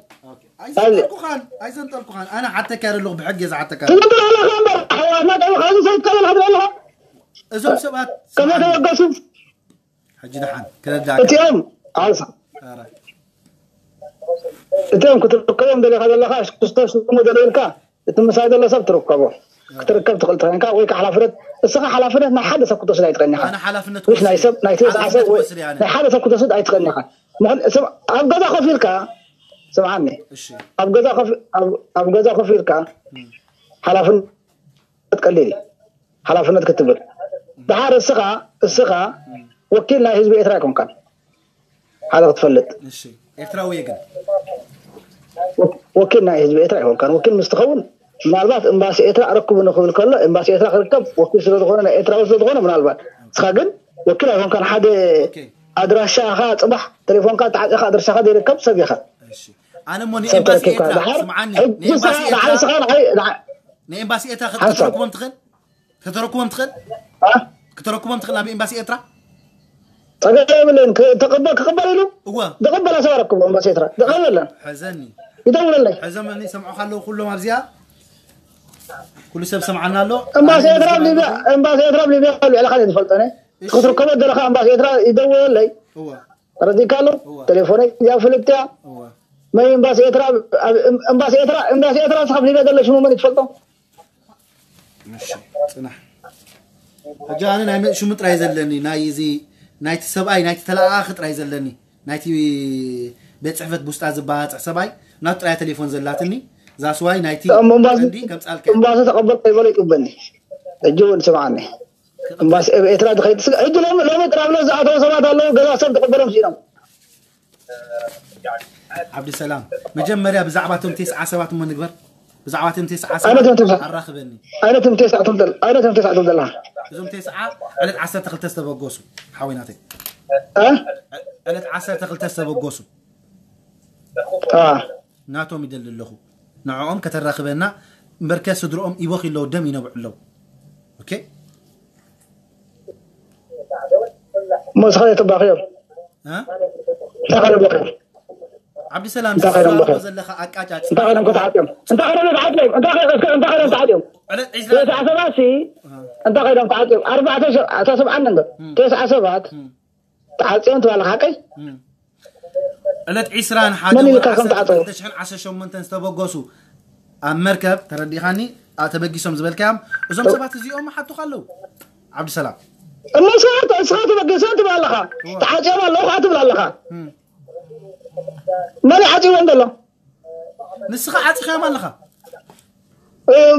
ኣይዘንጠልኩኻን ኣይዘንጠልኩኻን። ኣነ ሓተካ ያደለኹ ብሕግ እየ ዝሓተካ። ትዘንጥል ኣለኻ እምበር ኣሕዋትና ጠቢኻ እዚ ሰይድ ቀበል ሃድር ኣለኻ እዞም ሰባት ከመይ ተበገሱ ሕጂ ደሓን ክረዳእ እቲኦም ኣልሳ እቲኦም ክትርከቦም ደሊኻ ዘለኻ ክስቶ ሽሙ ደልየልካ እቲ ምሳይ ዘሎ ሰብ ትርከቦ ክትርከብ ትኽእል ተኸንካ ወይ ከዓ ሓላፍነት እስኻ ሓላፍነት ናይ ሓደ ሰብ ክትወስድ ኣይትኸንካ ኣነ ሓላፍነት ምስ ናይ ሰብ ናይ ተስዓ ሰብ ወይ ወስድ ያነ ናይ ሓደ ሰብ ክትወስድ ኣይትኸንካ ምኽን- ስም- ኣብ ገዛ ኮፍ ኢልካ ስምዓኒ እሺ ኣብ ገዛ ኮፍ ኣብ- ኣብ ገዛ ኮፍ ኢልካ ሓላፍነት ቀሊል እዩ ሓላፍነት ክትብል ድሓር እስኻ እስኻ ወኪል ናይ ህዝቢ ኤርትራ ኣይኮንካን ሓደ ክትፈልጥ እሺ ኤርትራዊ እየ ግን ወኪል ናይ ህዝቢ ኤርትራ ኣይኮንካን ወኪል ምስ ትኸውን ምናልባት ኤምባሲ ኤርትራ ኣረክቡ ንክብል ከሎ ኤምባሲ ኤርትራ ክርከብ ወኪል ስለ ዝኾነ ናይ ኤርትራዊ ስለ ዝኾነ ምናልባት እስኻ ግን ወኪል ኣይኮንካን ሓደ ኦኬ ኣድራሻኻ ፅባሕ ቴሌፎንካ ተዓፂኻ ኣድራሻኻ ዘይርከብ ሰብ ኢኻ እሺ ኣነ እሞ ሰብ ንኤምባሲ ተረኪብካ ኤርትራ ድሓር ስምዓኒ ሕጂ ንኤምባሲ ንስኻ ንዓይ ኤርትራ ስኻ ንዓይ ንዓይ- ንኤምባሲ ኤርትራ ሓንሳብ። ከተረክቦም ትኽእል ከተረክቦም ትኽእል ኣ? ከተረክቦም ትኽእል ናብ ኤምባሲ ኤርትራ ፀገም የብለን ክ- ተቐበል ክቕበል ኢሉ እወ ዝቕበላ ሰብ ኣረክቦ ኤምባሲ ኤርትራ ዝቐበለን ሕዘኒ ይደውለለይ ሕዞም እኒ ሰምዑኻ ኣለዉ ኩሎም ኣብዚኣ ኩሉ ሰብ ሰምዓና ኣሎ ኤምባሲ ኤርትራ ኣብ ሊብያ ኤምባሲ ኤርትራ ኣብ ሊብያ ልዕሊ ካልእ ዝፈልጠነ ክትርከቦ ዘለካ ኤምባሲ ኤርትራ ይደውለለይ እወ ረዲካ ኣሎ እወ። ቴሌፎነይ እዚኣ ፍልጥያ እወ መን ኤምባሲ ኤርትራ ኣብ- ኣብ- ኤምባሲ ኤርትራ ኤምባሲ ኤርትራ ንስኻ ኣብ ሊብያ ዘሎ ሽሙ መን ትፈልጦ እሺ ጽናሕ ሕጂ ኣነ ናይ መ- ሽሙ ጥራይ ዘለኒ ናይ እዚ ናይቲ ሰብኣይ ናይቲ ተለኣኣኺ ጥራይ ዘለኒ ናይቲ ቤት ጽሕፈት ቡስጣ ዝበሃፅሕ ሰብኣይ ናቱ ጥራይ ቴሌፎን ዘላትኒ ዛስዋይ ናይቲ እሞ እምባሲ- ቀንዲ ከምፃልካ እምባሲ ተቐበል ከይበሎ ይቅበኒ ሕጂ እውን ስምዓኒ እምባሲ ኣብ ኤርትራ ዝኸይድ ስጋ ሕጂ ሎሚ ሎሚ ጥራብሎ ዝኣተው ሰባት ኣለዉ ገዛ ሰብ ተቐበሎም ሲኢኖም ዓብዲ ሰላም መጀመርያ ብዛዕባ እቶም ቴስዓ ሰባት እሞ ንግበር ብዛዕባ እቶም ቴስዓ ኣነ እቶም ቴስዓ- ኣራኽበኒ ኣይነቶም ቴስዓ ትብል ዘለ- ኣይነቶም ቴስዓ ትብል ዘለኻ እዞም ቴስዓ ዕለት ዓሰርተ ክልተ ዝተበገሱ ሓወይናተይ እ? ዕለት ዓሰርተ ክልተ ዝተበገሱ አ። ናቶም ይደሊ ኣለኹ ንዕኦም ከተራኽበና እምበርከ ስድርኦም ይበኺ ኣለዉ ደም ይነብዑ ኣለዉ ኦኬ እሞ እስኻ የተባኽዮም እ? እንታይ ካልኦም በኺዮም ዓብዲ ሰላም እንታይ ከይዶም ዝዛረቦ በኺዮም? ዘለኻ ኣቃጫጭ እንታይ ከይዶም ከተዓፅዮም እንታይ ከይዶም ተዓፅዮም እንታይ ከይዶም እንታይ ከይዶም ተዓፅዮም ዕለት ዒስራ ተስዓ ሰባት ሲ እንታይ ከይዶም ተዓፅዮም ኣርባዕተ ሸ- ኣታ ስምዓኒ እንዶ ተስዓ ሰባት ተዓፅዮም ትባል ሓቀይ ዕለት ዒስራን ሓደ መን ወርሒ ኢልካ ከም ዓሰርተ ተዓፀው? ክልተ ሽሕን ዓሰርተ ሸሞንተን ዝተበገሱ ኣብ መርከብ ተረዲኻኒ ኣ- ተበጊሶም ዝበልካዮም እዞም ሰባት እዚኦም ሓቱኻ ኣለዉ ዓብዲ ሰላም እሞ ንስኻ ንስኻ ትበግሰ ትብል ኣለኻ። ተዓፅዮም ኣለዉ ከዓ ትብል ኣለኻ። መን ይዓፅዎም ዘሎ? ንስኻ ዓፂኻዮም ኣለኻ።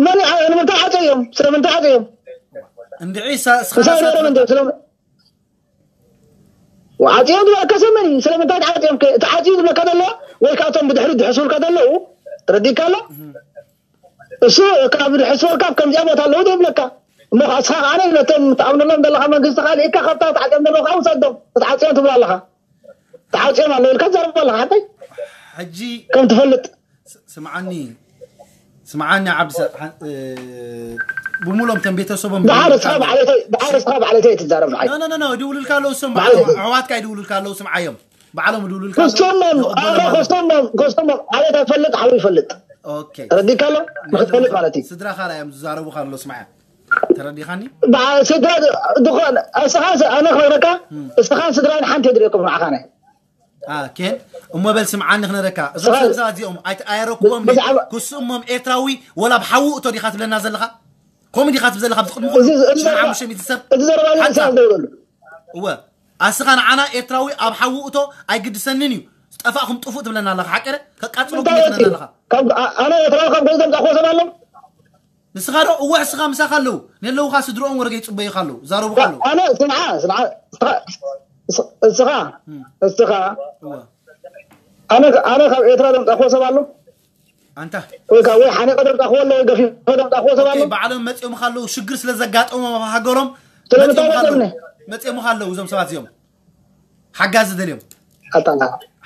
መን ንምንታይ ዓፅዮም? ስለምንታይ ዓፅዮም? እንድዒ ምሳይ ነሮም እንደ ስለ ዓፅዮም ዝበለካ ሰብ መን እዩ? ስለምንታይ ተዓፅዮም? ተዓፅዩ ዝብለካ ዘሎ ወይ ከዓ እቶም ብድሕሪ ዝሕስቡልካ ዘለዉ ተረዲእካ ኣሎ። እሱ ካብ ድሕስበልካ ኣብ ከምዚኣ ቦታ ኣለዉ ዘይብለካ እሞ ከዓ እስኻ ከዓ ነቶም ትኣምነሎም ዘለካ መንግስቲ ካልእካ ካብታ ተዓፅዮም ዘለዉ ከዓ ውሰዶም። ተዓፅዮም ትብል ኣለኻ። ተዓፅዮም ኣለዉ ኢልካ ትዛረብ ኣለኻ ሓቀይ ሕጂ ከም ትፈልጥ ስምዓኒ ስምዓኒ ዓብዲ ሰ- ሓ- እ፣ ብሙሎም ከም ቤተሰቦም ድሓር እስኻ ብዓለተይ ድሓር እስኻ ብዓለተይ ትዛረብ ንዓይ ኖ ኖ ኖ ይድውሉልካ ኣለዉ እሶም ባዕሎም ኣሕዋትካ ይድውሉልካ ኣለዉ ስምዓዮም ባዕሎም ይድውሉልካ ኣለዉ ክስቶሞም ኣረ ክስቶሞም ክስቶሞም ዓሌት ኣይፈልጥ ሓው ይፈልጥ ኦኬ ተረዲካ ኣሎ ንክትፈልጥ ማለት እዩ ስድራኻ ራዮም ዝዛረቡኻ ኣሎ ስምዓያ ተረዲኻኒ ስድራ ዝኾነ እስኻ ኣነ ክነግረካ እስኻን ስድራን ሓንቲ የድልየኩም ንዓኻ ናይ ኬን እሞ በል ስምዓኒ ክነረካ እዞም ሰብ ሰባት እዚኦም ኣየረክቦም ክስእሞም ኤርትራዊ ወላ ኣብ ሓዊ እቶ ዲኻ ትብለና ዘለኻ ከምኡ ዲኻ ትብ ዘለኻ ኣብዚ ቅድሚ ኩሉ ሽሕ ሓሙሽተ ሚእቲ ሰብ እዚ ዘረባ እዚ ሓንሳ ሰዓት ደውለሉ እወ ኣስኻ ንዓና ኤርትራዊ ኣብ ሓዊ እቶ ኣይግድሰንን እዩ ዝጠፋእኹም ጥፉእ ትብለና ኣለኻ ሓቀረ ከቃጽሉ ትብለና ኣለኻ ካብ ኣነ ኤርትራዊ ካብ ገዝኦም ዛኮ ሰብ ኣሎ ንስኻ ዶ እወ እስኻ ምሳኻ ኣለዉ ነለዉኻ ስድሮኦም ወረገ ይጽበዩኻ ኣለዉ ዛረቡኻ ኣለዉ ኣነ ስምዓ ስምዓ እስኻ እስኻ እወ ኣነ ኣነ ካብ ኤርትራ ዘምጻእክዎ ሰብ ኣሎ ኣንታ ወይ ካብ ወይ ሓኒቐ ዘምጻእክዎ ኣሎ ወይ ገፊፈ ዘምጻእክዎ ሰብ ኣሎ ባዕሎም መጺኦምኻ ኣለዉ ሽግር ስለ ዘጋጠሞም ኣብ ሃገሮም ስለምንታይ መጺኦምኻ ኣለዉ መጺኦምኒ መጺኦምኻ ኣለዉ እዞም ሰባት እዚኦም ሓጋዚ ደልዮም ኣታ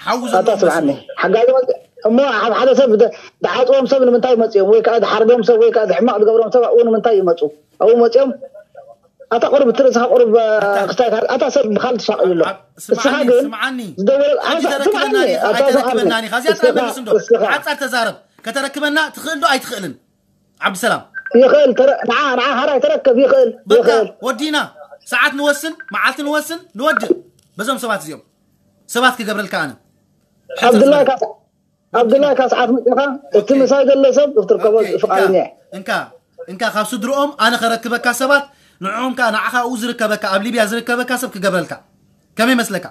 ሓዊ ኣታ ዘለዎም ስምዓኒ ሓጋዚ መጽ- እሞ ኣብ ሓደ ሰብ ደ- ድዓፅዎም ሰብ ንምንታይ መፅኦም ወይ ከዓ ድሓርዶም ሰብ ወይ ከዓ ድሕማቕ ዝገብሮም ሰብ ኣብኡ ንምንታይ ይመፁ ኣብኡ መፅኦም ኣታ ቁሩብ እቲ ርእስኻ ቁሩብ ክስታይ ኣታ ሰብ ብካል ትሳቐዩ ኣሎ እስኻ ስምዓኒ ግን ስምዓኒ ዝደወለ ሕጂ ኣታ ተረክበና ስምዓኒ ዲኻ ኣታ ኣይተረክበና ስምዓኒ ዲኻ እዚኣ ጥራይ መልስ እንዶ እስኻ ሓፃር ተዛረብ ከተረክበና ትኽእል ዶ ኣይትኽእልን ዓብድሰላም ይኽእል ተረ- ንዓ ንዓ ሓራይ ተረከብ ይኽእል በቃ ይኽእል ወዲና ሰዓት ንወስን መዓልቲ ንወስን ንወድእ በዞም ሰባት እዚኦም ሰባት ክገብረልካ ኣነ ዓብድላይ ካሳ ዓብድላይ ካሳ ሰዓት መፅኻ እቲ ምሳይ ዘሎ ሰብ ክትርከቦ ፍቃደኛ እየ እንካ እንካ ካብ ስድርኦም ኣነ ከረክበካ ሰባት ንዕኦም ከዓ ንዓኻ ኣብኡ ዝርከበካ ኣብ ሊብያ ዝርከበካ ሰብ ክገብረልካ ከመይ መስለካ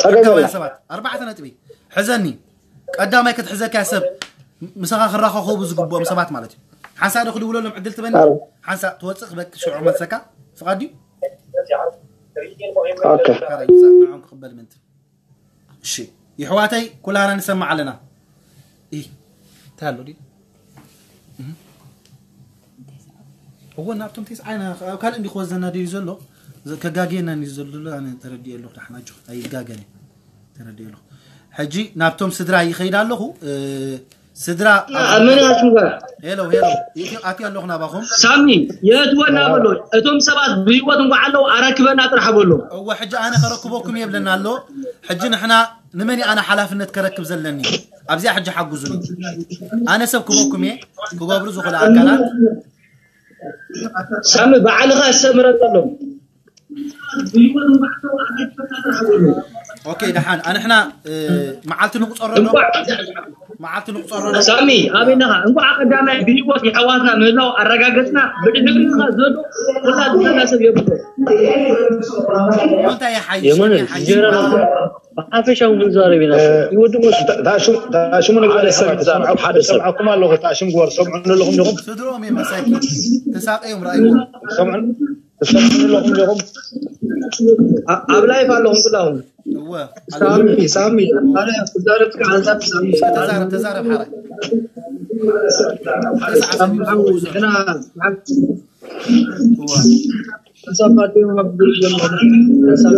ፀገም ርካባያ የለን ሰባት ኣርባዕተ ነጥቢ ሕዘኒ ቀዳማይ ክትሕዘካ ሰብ ምሳኻ ክራኸኸቡ ዝግብኦም ሰባት ማለት እዩ ሓንሳእ ዶ ክድውለሎም ዕድል ትበኒ ኣረ። ሓንሳእ ትወፅእ ክበክ ሽዑ መልሰካ ፍቓድ ድዩ ኦኬ ካራ ይምፃእ ንዕኦም ክቕበል ምንትን እሺ ይሕዋተይ ኩላህና ንሰማዕ ኣለና ይ እንታይ ኣሎ ድዩ እህ። እወ ናብቶም ቴስዓ ኢና ኣብ ካልእ እንዲ ክወዘና ድዩ ዘሎ ዘ- ከጋግየና እንዲ ዘሎ ኣነ ተረዲኤ ኣለኹ ዳሕና ጆ ኣይጋገን ተረዲኤ ኣለኹ ሕጂ ናብቶም ስድራ ይኸይድ ኣለኹ እ፣ ስድራ ኣብ መን ኣትዩ ጋር ሄሎ ሄሎ ኢትዮ ኣትዮ ኣለኹ ናባኹም ሳሚ የእትወና በሎ እቶም ሰባት ብህይወት እንኳ ኣለዉ ኣረክበና ጥራሕ በሎ እወ ሕጂ ኣነ ከረክበኩም የብለና ኣሎ ሕጂ ንሕና ንመን ኣነ ሓላፍነት ከረክብ ዘለኒ ኣብዚኣ ሕጂ ሓግዙኒ ኣነ ሰብ ክበኩም እየ ክገብሩ ዝኽእሉ ኣካላት ሳሚ ባዕልኻ ኣስተምረሎም ኦኬ ደሓን ኣንሕና እ፣ መዓልቲ ንቁፀረሎ መዓልቲ ንቁፀረሎ ሳሚ ኣበይናኻ እንኳዕ ቀዳማይ ብህይወት የሕዋትና ምህላው ኣረጋገፅና ብድሕሪኻ ዘሎ ኩላ ዝፈላ ሰብ የብሎ እንታይ ይሓይሽ የመን እንታይ ይሓይሽ እንጀራ ብሓፈሻ እውን ክንዛረብ ኢና ይወድሞ ሽሙ ንግበር ሰምዓኩም ኣለኹ ታሽም ግበር ሰምዑ ኣለኹም ዲኹም ስድሮም እዮም መሳኪን ተሳቀዮም ረኣይዎም ሰምዑ ትሰምዑ ኣለኹም ዲኹም ኣብ ላይፍ ኣለኹም ኩላኹም እወ ሳሚ ሳሚ ኣነ ክዛረብ ሓንሳብ ሳሚ ተዛረብ ተዛረብ ሓራይ ሳሚ ሓው ንሕና እወ ሓንሳብ ባዴ መብዱል ዘሎ ሓንሳብ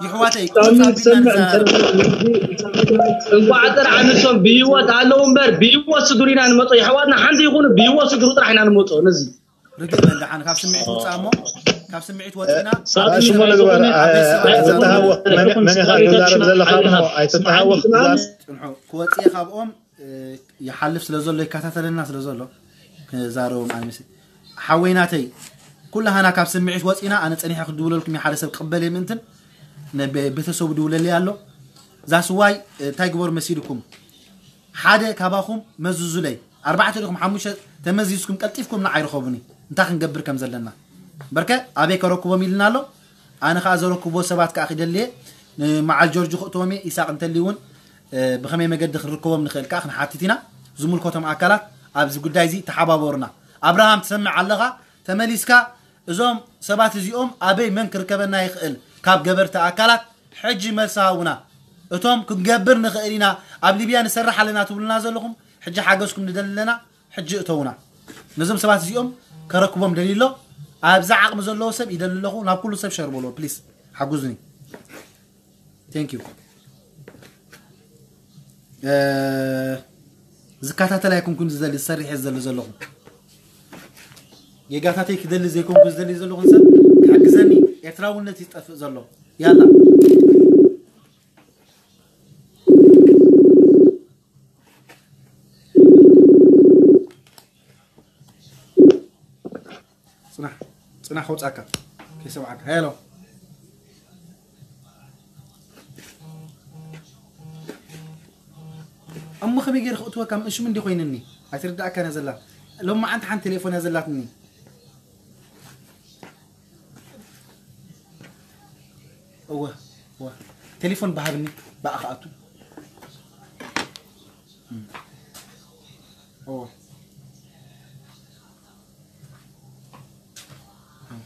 ይሕዋተይ እንቋዕ ጥራሕ ንሶም ብህይወት ኣለዉ እምበር ብህይወት ስድሩ ኢና ንመፆ የሕዋትና ሓንቲ ይኹኑ ብህይወት ስድሩ ጥራሕ ኢና ንመፆ ነዚ ርግእ በል ደሓን ካብ ስምዒት ውፃእ እሞ ካብ ስምዒት ወፂና ሽሙ ንግበር ኣይትተሃወኽ መን ኢኻ ትዛረብ ዘለኻ እሞ ኣይትተሃወኽ ፅንሑ ክወፅእ ካብኦም ይሓልፍ ስለ ዘሎ ይከታተለና ስለ ዘሎ ክዛረቦም ኣነ ምስ ሓወይ ናተይ ኩላሃና ካብ ስምዒት ወፂና ኣነ ፀኒሐ ክድውለልኩም ሓደ ሰብ ክቕበል እየ ምእንትን ቤተሰቡ ድውለለይ ኣሎ ዛስዋይ እንታይ ግበሩ መሲልኩም ሓደ ካባኹም መዝዙለይ ኣርባዕተ ዲኹም ሓሙሽተ ተመዚዝኩም ቀልጢፍኩም ንዓይ ርኸቡኒ፣ እንታይ ክንገብር ከም ዘለና። በርከ ኣበይ ከረክቦም ኢልና ኣሎ። ኣነ ከዓ ዘረክቦ ሰባት ከዓ ክደልየ፣ ንመዓል ጆርጅ ክእትዎም እየ። ኢሳቅ እንተልዩ እውን ብኸመይ መገዲ ክንርከቦም ንኽእል ከዓ ክንሓትት ኢና። ዝምልከቶም ኣካላት ኣብዚ ጉዳይ እዚ ተሓባበሩና። ኣብርሃም ትሰምዕ ኣለኻ? ተመሊስካ እዞም ሰባት እዚኦም ኣበይ መን ክርከበና ይኽእል ካብ ገበርቲ ኣካላት ሕጂ መልሲ ሃቡና። እቶም ክንገብር ንኽእል ኢና፣ ኣብ ሊብያ ንሰርሕ ኣለና ትብሉና ዘለኹም፣ ሕጂ ሓገዝኩም ንደሊ ኣለና። ሕጂ እተውና። ነዞም ሰባት እዚኦም ከረክቦም ደልዩ ኣሎ። ኣብዛ ዓቕሚ ዘለዎ ሰብ ይደሊ ኣለኹ። ናብ ኩሉ ሰብ ሸር በሎ ፕሊስ፣ ሓጉዙኒ። Thank you። ዝከታተል ኣይኮንኩን ዝደሊ፣ ዝሰርሕ እየ ዝደሊ ዘለኹ። ጌጋታተይ ክደሊ ዘይኮንኩ ዝደሊ ዘለኹን ሰብ ክሕግዘኒ። ኤርትራውነት ይጠፍእ ዘሎ። ያላ። ጽናሕ፣ ጽናሕ ከውጻካ። ከይሰምዓካ። ሄሎ። እሞ ከመይ ገይረ ክእትወካ? ምእሽም እንዲ ኮይንኒ። ኣይትርዳእካን እያ ዘላ። ሎማዓንቲ ሓንቲ ቴሌፎን እያ ዘላትኒ። እወ፣ እወ። ቴሌፎን ብሃብኒ፣ ብኣ ክኣቱ። እም። እወ። እም።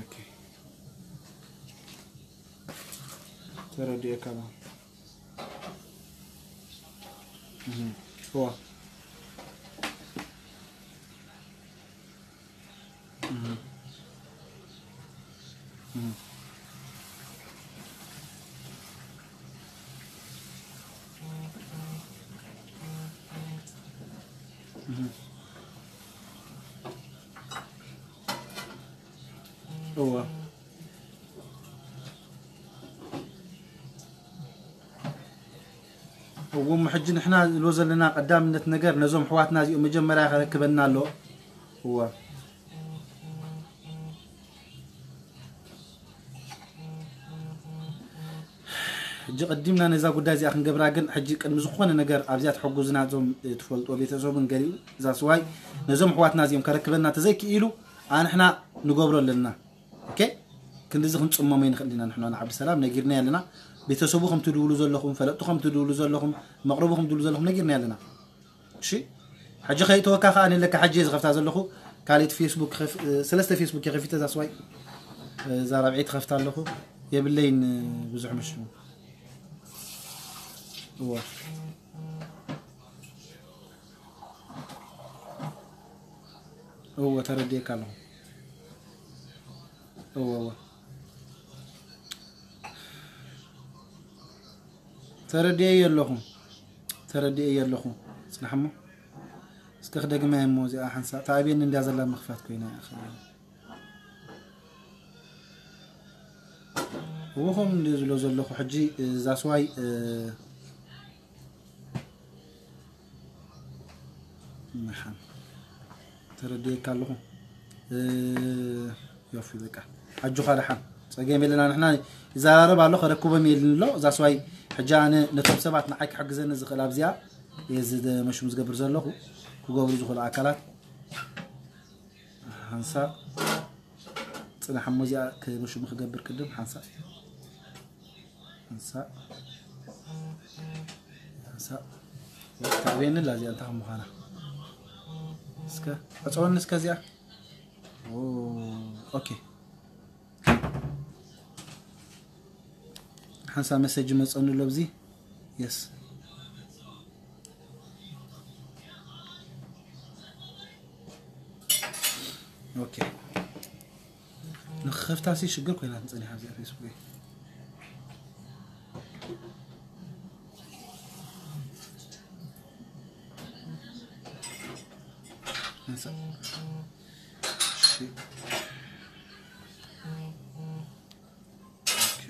ኦኬ። ተረዲኤካ ኣሎ። እም። እወ። እም። እም። እም። እወ። እዎ፣ እሞ ሕጂ ንሕና ንብሎ ዘለና ቀዳምነት ነገር ነዞም ኣሕዋትና እዚኦም መጀመርያ ከረክበና ኣሎ። እዎ። ሕጂ ቀዲምና ነዛ ጉዳይ እዚኣ ክንገብራ፣ ግን ሕጂ ቅድሚ ዝኾነ ነገር ኣብዚኣ ተሐጉዙና እዞም፣ እ፣ ትፈልጥዎ ቤተሰቡን ገሊኡ እዛ ስዋይ ነዞም ኣሕዋትና እዚኦም ከረክበና ተዘይክኢሉ፣ ኣንሕና ንገብሮ ኣለና። ኦኬ? ክንድዚ ክንጽመሞ ይንኽእል ኢና ንሕና ንዓብዲ ሰላም ነጊርና ኣለና። ቤተሰቡ ከም ትድውሉ ዘለኹም፣ ፈለጥቱ ከም ትድውሉ ዘለኹም፣ መቕረቡ ከም ትድውሉ ዘለኹም ነጊርና ኣለና። እሺ? ሕጂ ከይተወካ ከኣ ንለካ ሕጂ እየ ዝኸፍታ ዘለኹ። ካልእቲ ፌስቡክ ከፍ-፣ እ፣ ሰለስተ ፌስቡክ እየ ከፊተ እዛ ስዋይ፣ እ፣ እዛ ራብዐይቲ ከፍታ ኣለኹ። የብለይን፣ እ፣ ብዙሕ ምሽ-፣ እዋ። እወ፣ ተረዲኤካ ኣለኹ። እወ፣ እወ። ተረዲኤዮ ኣለኹ። ተረዲኤዮ ኣለኹ። ጽናሕ እሞ። እስከ ክደግማ እሞ እዚኣ ሓንሳእ። ተኣብየኒ እንድያ ዘላ ምኽፋት ኮይና እያ። እወ፣ ከምኡ እንድየ ዝብሎ ዘለኹ። ሕጂ፣ እ፣ እዛ ስዋይ፣ እ፣ ምሓን ተረዲኤካ ኣለኹ። እ፣ ዮፊ በቃ። ኣጆኻ ደሓን። ጸገም የለና። ንሕና ይዘራረብ ኣሎ፣ ከረክቦም የልን ኣሎ። እዛ ስዋይ ሕጂ ኣነ ነቶም ሰባት ንዓይ ክሕግዘኒ ዝኽእል ኣብዚኣ እየ እዚ ደ-፣ መሽሙ ዝገብር ዘለኹ። ክገብሩ ዝኽእሉ ኣካላት ሓንሳእ ጽናሕ እሞ እዚኣ ክመሽሙ ክገብር ቅድም ሓንሳእ። ሓንሳእ። ሓንሳእ። ታዕቤኒ ኣላ እዚኣ እንታይ ከም ምዃና። እስከ፣ ዕጸወኒ እስከ እዚኣ። ኦ፣ ኦኬ። ሓንሳእ መሰጅ መጸኒ ኣሎ ኣብዚ። የስ። ኦኬ። ንኽኸፍታሲ ሽግር ኮይና ትጸኒሓ እዚኣ ፌስቡክ። ሓንሳእ። እሺ። ኦኬ።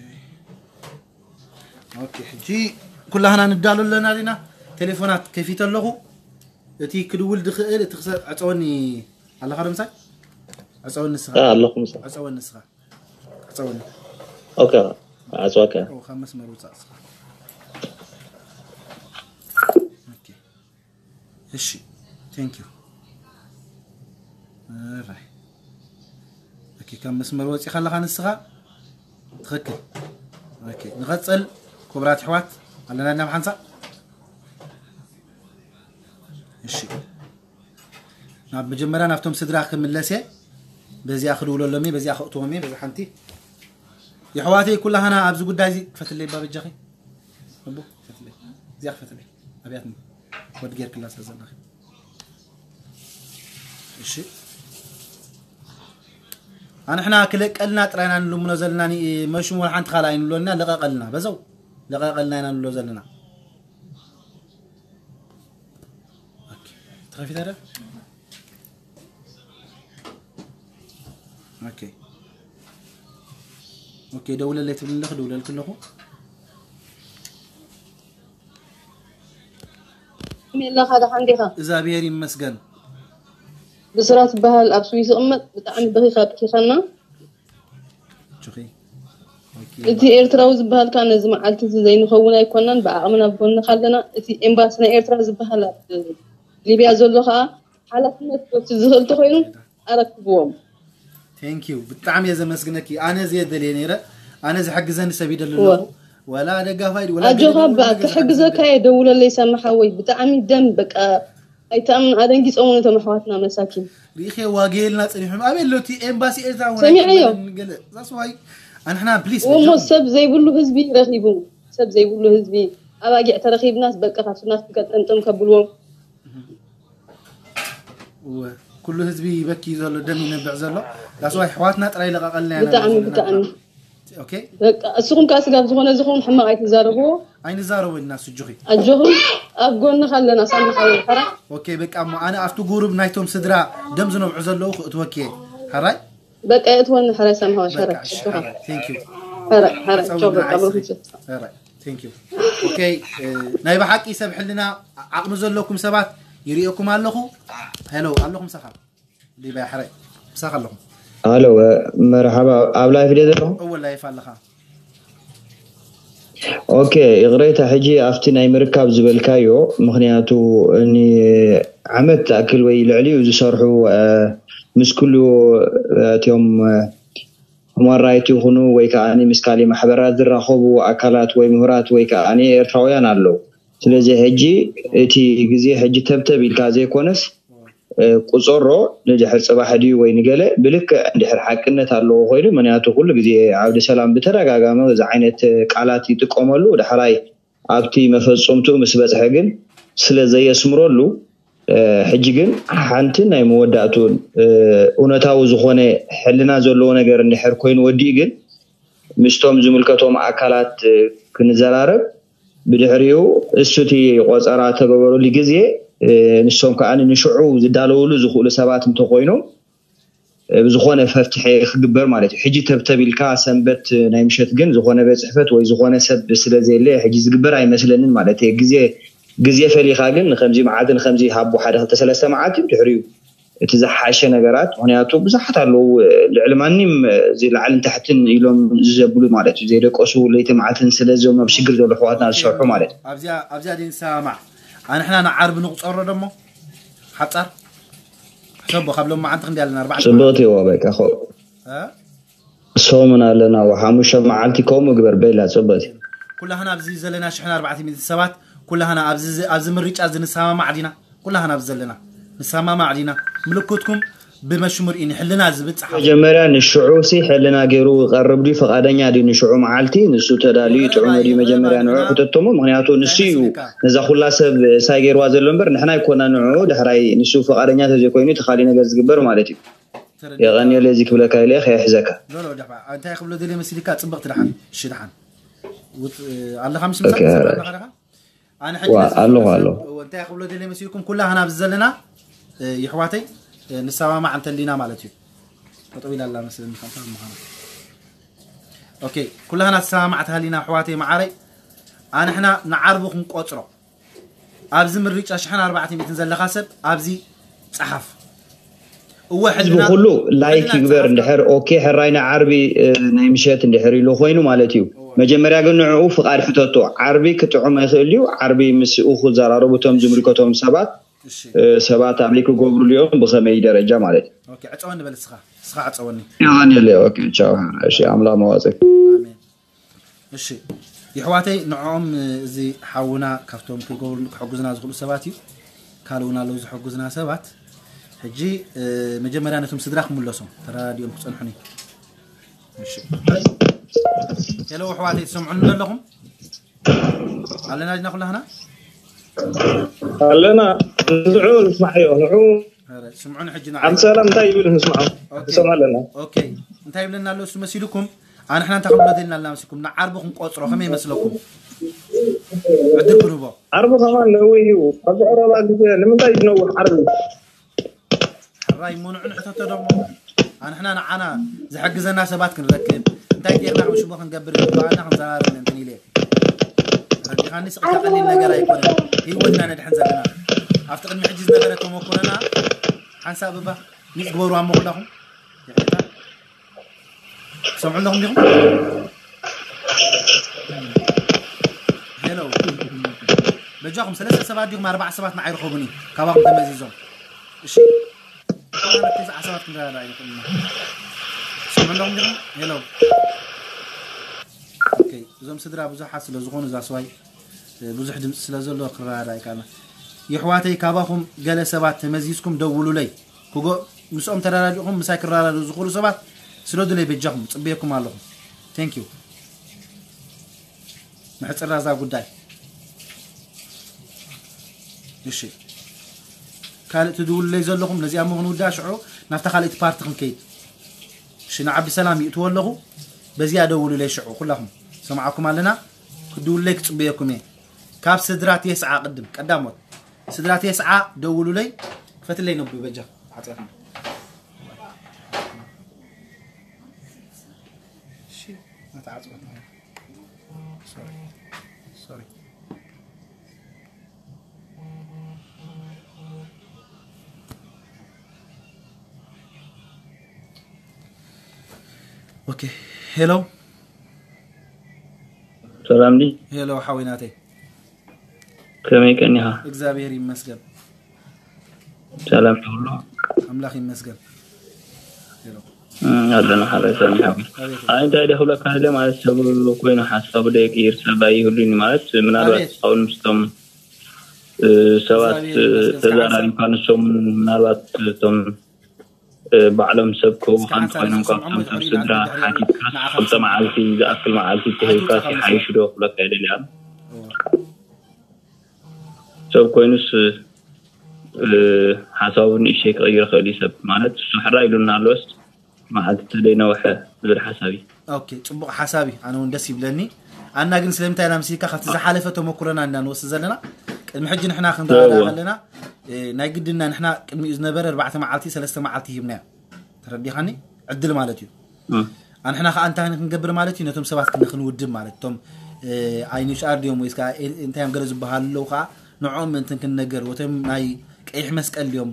ኦኬ፣ ሕጂ ኩላህና ንዳሎ ኣለና ዲና? ቴሌፎናት ከፊተ ኣለኹ። እቲ ክድውል ድኽእል፣ እቲ ክሰ-፣ ዕጸወኒ ኣለኻ ዶ ምሳይ? ዕጸወኒ ንስኻ። እ፣ ኣለኹ ምሳይ። ዕጸወኒ ንስኻ። ዕጸወኒ። ኦኬ፣ ዕጸወካ። ኦ፣ ካብ መስመር ውጻእ ንስኻ። ኦኬ። እሺ፣ thank you። ራይ ኦኬ፣ ካብ መስመር ወፂኻ ኣለኻ ንስኻ። ትኽክል። ኦኬ፣ ንቐፅል። ክቡራት ኣሕዋት ኣለና ናብ ሓንሳእ። እሺ፣ ናብ መጀመርያ ናብቶም ስድራ ክምለስ እየ። በዚኣ ክድውለሎም እየ፣ በዚኣ ከእትዎም እየ። በዚ ሓንቲ የሕዋተይ ኩላህና ኣብዚ ጉዳይ እዚ ክፈትለይ ባበጃኺ። ኣቦ፣ ክፈትለይ። እዚኣ ክፈትለይ። ኣብያትኒ። ወድ ጌርክላ ስለ ዘለኺ። እሺ፣ ኣንሕና ክለቀልና ጥራይና ንልምኖ ዘለና። ኒ መሹም ወላ ሓንቲ ካልእ ኣይንብሎና። ለቐቐልና በዘው፣ ለቐቐልና ኢና ንብሎ ዘለና። ኦኬ፣ ተኸፊታ ዶ? ኦኬ፣ ኦኬ፣ ደውለለይ ትብሊ ኣለኺ፣ ደውለልኪ ኣለኹ። ከመይ ኣለኻ? ደሓን ዲኻ? እግዚኣብሔር ይመስገን። ብስራት ዝበሃል ኣብ ስዊስ ይቕመጥ። ብጣዕሚ በኺኻ ኣብኪኻና። ቹኺ። ኦኬ። እቲ ኤርትራዊ ዝበሃል ከኣ ነዚ መዓልቲ እዚ ዘይንኸውን ኣይኮናን፣ ብዓቕምና ኣብ ጎንኻ ኣለና። እቲ ኤምባሲ ናይ ኤርትራ ዝበሃል ኣብ ሊብያ ዘሎ ከኣ ሓላፍነት ክወስድ ዝኽእል እንተኾይኑ ኣረክብዎም። Thank you። ብጣዕሚ እየ ዘመስግነኪ። ኣነ እየ ደልየ ነይረ። ኣነ ዝሕግዘኒ ሰብ ይደሊ ኣለኹ። ወላ ደጋፋይ ድዩ፣ ወላ ገለ ኣጆኻ ድዩ፣ ወላ ባ ነገር ዝሕግዘኒ ክሕግዘካ እየ። ደውለለይ ሳሚ ሓወይ፣ ብጣዕሚ ደም በቃ ኣይትኣምን፣ ኣደንጊጾም እቶም ኣሕዋትና መሳኪን። ሪኢኸ ዋጋ የልና ጸኒሖም። ኣበይ ኣሎ እቲ ኤምባሲ ኤርትራ እውን ሰሚዐዮ። ኣይቀበልን ገለ። That's why ኣንሕና ፕሊስ እሞ ሰብ ዘይብሉ ህዝቢ ረኺቡ፣ ሰብ ዘይብሉ ህዝቢ ኣባጊዕ ተረኺብናስ በቃ ካብቲ ናትኩም ከጠምጥም ከብልዎም። እወ፣ ኩሉ ህዝቢ ይበኪ ዘሎ፣ ደም ይነብዕ ዘሎ። That's why ኣሕዋትና ጥራይ ለቐቐልና ኢና ብጣዕሚ ዘለና። ብጣዕሚ ኦኬ፣ በቃ እስኹም ከኣ ስጋብ ዝኾነ ዝኾን ሕማቕ ኣይትዛረብዎ። ኣይንዛረቦ ኢልና እሱ እጆኺ። ኣጆኹም ኣብ ጎንኻ ኣለና ሳሚ ሓወይ። ሕራይ ኦኬ፣ በቃ እሞ ኣነ ኣብቲ ጉሩብ ናይቶም ስድራ ደም ዝነብዑ ዘለዉ ክእትወኪ እየ። ሕራይ? በቃ የእትወኒ ሕራይ ሳሚ ሓወይ። ሕራይ በቃ እሺ፣ ኣጆኻ። ሕራይ። Thank you። ሕራይ ሕራይ ጸው ቻው ብላ በቃ ዓይስሪ። ብሩክ። ሕራይ። Thank you። ኦኬ፣ እ፣ ናይ ብሓቂ ሰብ ሕልና ዓቕሚ ዘለኩም ሰባት ይርእየኩም ኣለኹ። ሄሎ፣ ኣለኹ ምሳኻ። ሊባይ ሕራይ። ምሳኻ ኣለኹ። ኣሎ፣ መርሓባ፣ ኣብ ላይፍ ድየ ዘለኹ? እወ፣ ላይፍ ኣለኻ። ኦኬ፣ ይቕሬታ፣ ሕጂ ኣብቲ ናይ ምርካብ ዝበልካዮ፣ ምኽንያቱ ንዓመት ዝኣክል ወይ ልዕሊኡ ዝሰርሑ፣ እ፣ ምስ ኩሉ፣ እ፣ እቲኦም፣ እ፣ ሁማን ራይት ይኹኑ ወይ ከዓ ምስ ካሊእ ማሕበራት ዝራኸቡ ኣካላት ወይ ምሁራት ወይ ከዓ ኤርትራውያን ኣለዉ። ስለዚ ሕጂ እቲ ግዜ ሕጂ ተብተብ ኢልካ ዘይኮነስ፣ እ፣ ቁጸሮ፣ ንድሕር ጽባሕ ድዩ ወይ ንገለ ብልክዕ እንድሕር ሓቅነት ኣለዎ ኮይኑ፣ ምኽንያቱ ኩሉ ግዜ ዓውደ ሰላም ብተደጋጋሚ እዚ ዓይነት ቃላት ይጥቀመሉ፣ ዳሕራይ ኣብቲ መፈጸምትኡ ምስ በጽሐ ግን ስለ ዘየስምረሉ፣ እ፣ ሕጂ ግን ሓንቲ ናይ መወዳእትኡን፣ እ፣ እውነታዊ ዝኾነ ሕልና ዘለዎ ነገር እንድሕር ኮይኑ ወዲኡ ግን ምስቶም ዝምልከቶም ኣካላት፣ እ፣ ክንዘራረብ፣ ብድሕሪኡ እሱ እቲ ቆጸራ ተገበረሉ ግዜ፣ እ፣ ንሶም ከኣ ንሽዑ ዝዳለውሉ ዝኽእሉ ሰባት እንተኾይኖም፣ እ፣ ብዝኾነ መፍትሒ ክግበር ማለት እዩ። ሕጂ ተብተብ ኢልካ ሰንበት ናይ ምሸት ግን ዝኾነ ቤት ጽሕፈት ወይ ዝኾነ ሰብ ስለ ዘየለ ሕጂ ዝግበር ኣይመስለንን ማለት እየ። ግዜ፣ ግዜ ፈሊኻ ግን ንከምዚ መዓልቲ ንከምዚ ሃቦ ሓደ ክልተ ሰለስተ መዓልቲ ድሕሪኡ እቲ ዝሓሸ ነገራት፣ ምኽንያቱ ብዙሓት ኣለዉ፣ ልዕሊ ማንም፣ እዚ ላዕልን ታሕትን ኢሎም ዘብሉ ማለት እዩ፣ ዘይደቀሱ ለይቲ መዓልትን ስለ እዞም ኣብ ሽግር ዘለዉ ኣሕዋትና ዝሰርሑ ማለት እዩ። ኣብዚኣ ኣብዚኣ ድየ ንሰማማዕ? ኣንሕና ንዓርቢ ንቑጸሮ ደሞ ሓጻር ሕሰቦ፣ ካብ ሎም መዓልቲ ክንደይ ኣለና? ኣርባዕተ ጽብቕቲ እዋ፣ በቃ ኸ እ? ሰሙን ኣለና፣ ሓሙሽተ መዓልቲ ከምኡ ግበር በላ ጽብቕቲ። ኩላህና ኣብዚ ዘለና ሽሕን ኣርባዕተ ሚእቲ ሰባት ኩላህና ኣብዚ ኣብዚ ምርጫ እዚ ንሰማማዕ ዲና? ኩላህና ኣብዚ ዘለና ንሰማማዕ ዲና? ምልክትኩም ብመሽሙር እዩ፣ ንሕልና ዝብል ጸሓፉ። መጀመርያ ንሽዑ ሲ ሕልና ገይሩ ይቐርብ ድዩ? ፈቓደኛ ድዩ ንሽዑ መዓልቲ? ንሱ ተዳልዩ ጥዑም ድዩ? መጀመርያ ንዑ ሕተቶሞ። ምኽንያቱ ንሱ እዩ ነዛ ኩላ ሰብ ሳይ ገይርዋ ዘሎ እምበር ንሕና ኣይኮና ንዑ። ዳሕራይ ንሱ ፈቓደኛ ተዘይኮይኑ እቲ ካሊእ ነገር ዝግበር ማለት እዩ። የቐንየለይ እዚ ክብለካ ኢለ ከየሕዘካ። ሎሎ ደፋ እንታይ ክብሎ ደልየ መሲልካ? ጽብቕቲ ደሓን፣ እሺ ደሓን። ውጥ-፣ ኣለኻ ምስ ምሳሌ ኦኬ፣ ትሰምዕ ኦራይት። ኣለኻ ደኻ? ኣነ ሕጂ ዋ፣ ነዚ ኣለኹ፣ ክብሎ ሰብ ኣለኹ። እወ፣ እንታይ ክብሎ ደልየ መሲልኩም? ኩላህና ኣብዚ ዘለና፣ እ፣ ይሕዋተይ፣ እ፣ ንሰማማዕ እንተሊና ማለት እዩ። ጠጠው ኢላ ኣላ መስለኒ፣ ካብ ምዃና። ኦኬ፣ ኩላህና ተሰማማዕ ተሃሊና፣ ኣሕዋተይ መዓረይ፣ ኣንሕና ንዓርቢ ክንቆጽሮ። ኣብዚ ምርጫ ሽሕን ኣርባዕተ ሚእትን ዘለኻ ሰብ ኣብዚ ጸሓፍ። እወ፣ ህዝቢ ሕልና፣ ኩሉ ላይክ ሕልና ጸሓፍ። ጽቡቕ። እንድሕር ኦኬ፣ ሕራይ ንዓርቢ፣ እ፣ ናይ ምሸት እንድሕር ኢሉ ኮይኑ ማለት እዩ። መጀመርያ ግን ንዕኡ ፍቓድ ሕተቶ። ዓርቢ ክጥዑም ይኽእል እዩ። ዓርቢ ምስኡ ክዘራረቡ እቶም ዝምልከቶም ሰባት ሰባት ኣበይ ክገብሩሉ እዮም፣ ብኸመይ ደረጃ ማለት እዩ። ዕፀወኒ በል እስኻ እስኻ ዕፀወኒ። የቐንየለ። ኦኬ፣ ቻው። እሺ፣ ኣምላኽ መዋፅእ። እሺ፣ ይሕዋተይ፣ ንዕኦም እዚ ሓውና ካብቶም ክገብሩ ክሕጉዝና ዝኽእሉ ሰባት እዩ። ካልእ እውን ኣለዉ ዝሕጉዝና ሰባት። ሕጂ መጀመርያ ነቶም ስድራ ክምለሶም፣ ተረዳዲኦም ክፀንሑኒ። ሄሎ ኣሕዋተይ፣ ትሰምዑኒ ዘለኹም? ኣለና ዲና ኩላህና? ኣለና። ንዑ ንስማዓዮ። ንዑ ስምዑኒ ሕጂ። ኣብ ሰላም እንታይ ይብል ንስማዓ። ንሰምዓ ኣለና። ኦኬ፣ እንታይ ይብለና ኣሎ እሱ መሲልኩም? ኣንሕና እንታይ ክንብሎ ደልና ኣለና መሲልኩም? ንዓርቢ ክንቆፅሮ ከመይ ይመስለኩም? ዕድል ክንህቦ። ዓርቢ ከማን ነዊሕ እዩ። ኣብዚ ቀረባ ግዜ ንምንታይ እዩ ዝነውሕ ዓርቢ? ሕራይ ምኑዑ ንሕተቶ ደሞ። ኣንሕና ንዓና ዝሕግዘና ሰባት ክንረክብ፣ እንታይ ጌርና ከም ሽቦ ክንገብር ዝግባኣና ክንዘራረብ እንትን ኢለ። ረዲኻኒ ስቕታ ቀሊል ነገር ኣይኮነን። ህይወትና ነድሕን ዘለና። ኣብቲ ቅድሚ ሕጂ ዝነበረ ተመኩረና ሓንሳብ እባ ሚፅ ግበሩ ኣሞ ኩላኹም። ይቕሬታ። ትሰምዑ ኣለኹም ዲኹም? ሄሎ። በጃኹም ሰለስተ ሰባት ዲኹም ኣርባዕተ ሰባት ንዓይ ርኸቡኒ። ካባኹም ተመዚዞም። እሺ። ተስዓ ሰባት ክንረዳዳ ኣይንኽእልን ኢና። ትሰምዑ ኣለኹም ዲኹም? ሄሎ። ኦኬ፣ እዞም ስድራ ብዙሓት ስለ ዝኾኑ እዛ ስዋይ ብዙሕ ድምፂ ስለ ዘሎ ክረዳዳ ኣይከኣልና። የሕዋተይ፣ ካባኹም ገለ ሰባት ተመዚዝኩም ደውሉለይ። ክጎ ምስኦም ተረዳዲእኹም ምሳይ ክረዳድኡ ዝኽእሉ ሰባት ስደዱለይ በጃኹም፣ ጽበየኩም ኣለኹ። Thank you። ንሕጽራ እዛ ጉዳይ። እሺ፣ ካልእ ትድውሉለይ ዘለኹም ነዚኣ እሞ ክንውድኣ ሽዑ ናብታ ካልእቲ ፓርቲ ክንከይድ። እሺ፣ ንዓቢ ሰላም ይእትዎ ኣለኹ። በዚኣ ደውሉለይ ሽዑ ኩላኹም። ሰማዓኩም ኣለና። ክድውሉለይ ክጽበየኩም እየ። ካብ ስድራ ቴስዓ ቅድም ቀዳሞት ስድራ ቴስዓ ደውሉለይ። ክፈትለይ ነብ በጃ ዓጽያትና። እሺ፣ ናታ ዓጽዋት። ሶሪ። ሶሪ። ኦኬ፣ ሄሎ። ሰላም ዲ ሄሎ ሓወይ ናተይ። ከመይ ቀኒኻ? እግዚኣብሔር ይመስገን። ሰላም ይሁሉ። ኣምላኽ ይመስገን። ሄሎ። እም፣ ኣለና ሓላይ ሰላም ይሁሉ። ኣይ እንታይ ደይ ክብለካ ኢለ ማለት ሰብ ኮይኑ ሓሳቡ ደይ ቅይር ሰብ ኣይህሉኒ ማለት ምናልባት ኣቤት። እስኻውን ምስቶም እ፣ ሰባት እግዚኣብሔር ይመስገን። እስካዕ ተዛራሪምካ ንሶም ምናልባት እቶም እ፣ ባዕሎም ሰብ ክህቡኻን እስካዕ እንተኾይኖም ሰምዖም ካብቶም ሰብ ድሕሪ ስድራ ድሕሪ ሓቲትካ ንዓኻ ክልተ ክሰምዖም። መዓልቲ ዝኣክል መዓልቲ ተሂብካ ኣይትውጻእ ሲሓይሽ ዶ ክብለካ ይደሊ ኣነ። እዎ። ሰብ ኮይኑስ እ፣ ሓሳቡ ንእሽተይ ክቕይር ይኽእል እዩ ሰብ ማለት እሱ ሕራ ኢሉና ኣለወስ መዓልቲ ተደይነውሐ ዝብል ሓሳብ እዩ። ኦኬ፣ ጽቡቕ ሓሳብ እዩ። ኣነ እውን ደስ ይብለኒ። ኣና ግን ስለምንታይ ኢና ምስልካ ካብቲ ዝሓለፈ ተመኩረና ኢና ንወስድ ዘለና። ቅድሚ ሕጂ ንሕና ክንረዳዳ እወ። ከለና እ፣ ናይ ግድና ንሕና ቅድሚኡ ዝነበረ ኣርባዕተ መዓልቲ ሰለስተ መዓልቲ ሂብናዮ። ተረዲኻኒ? ዕድል ማለት እዩ። እም። ኣንሕና ከዓ እንታይ ክንገብር ማለት እዩ? ነቶም ሰባት ክን- ክንውድብ ማለት እቶም እ፣ ኣይንሽኣር ድዮም ወይስ ከዓ ኤ- እንታይ እዮም ገለ ዝበሃሉ ኣለዉ ከዓ ንዕኦም ምእንትን ክንነገር ወቶም ናይ ቀይሕ መስቀል ድዮም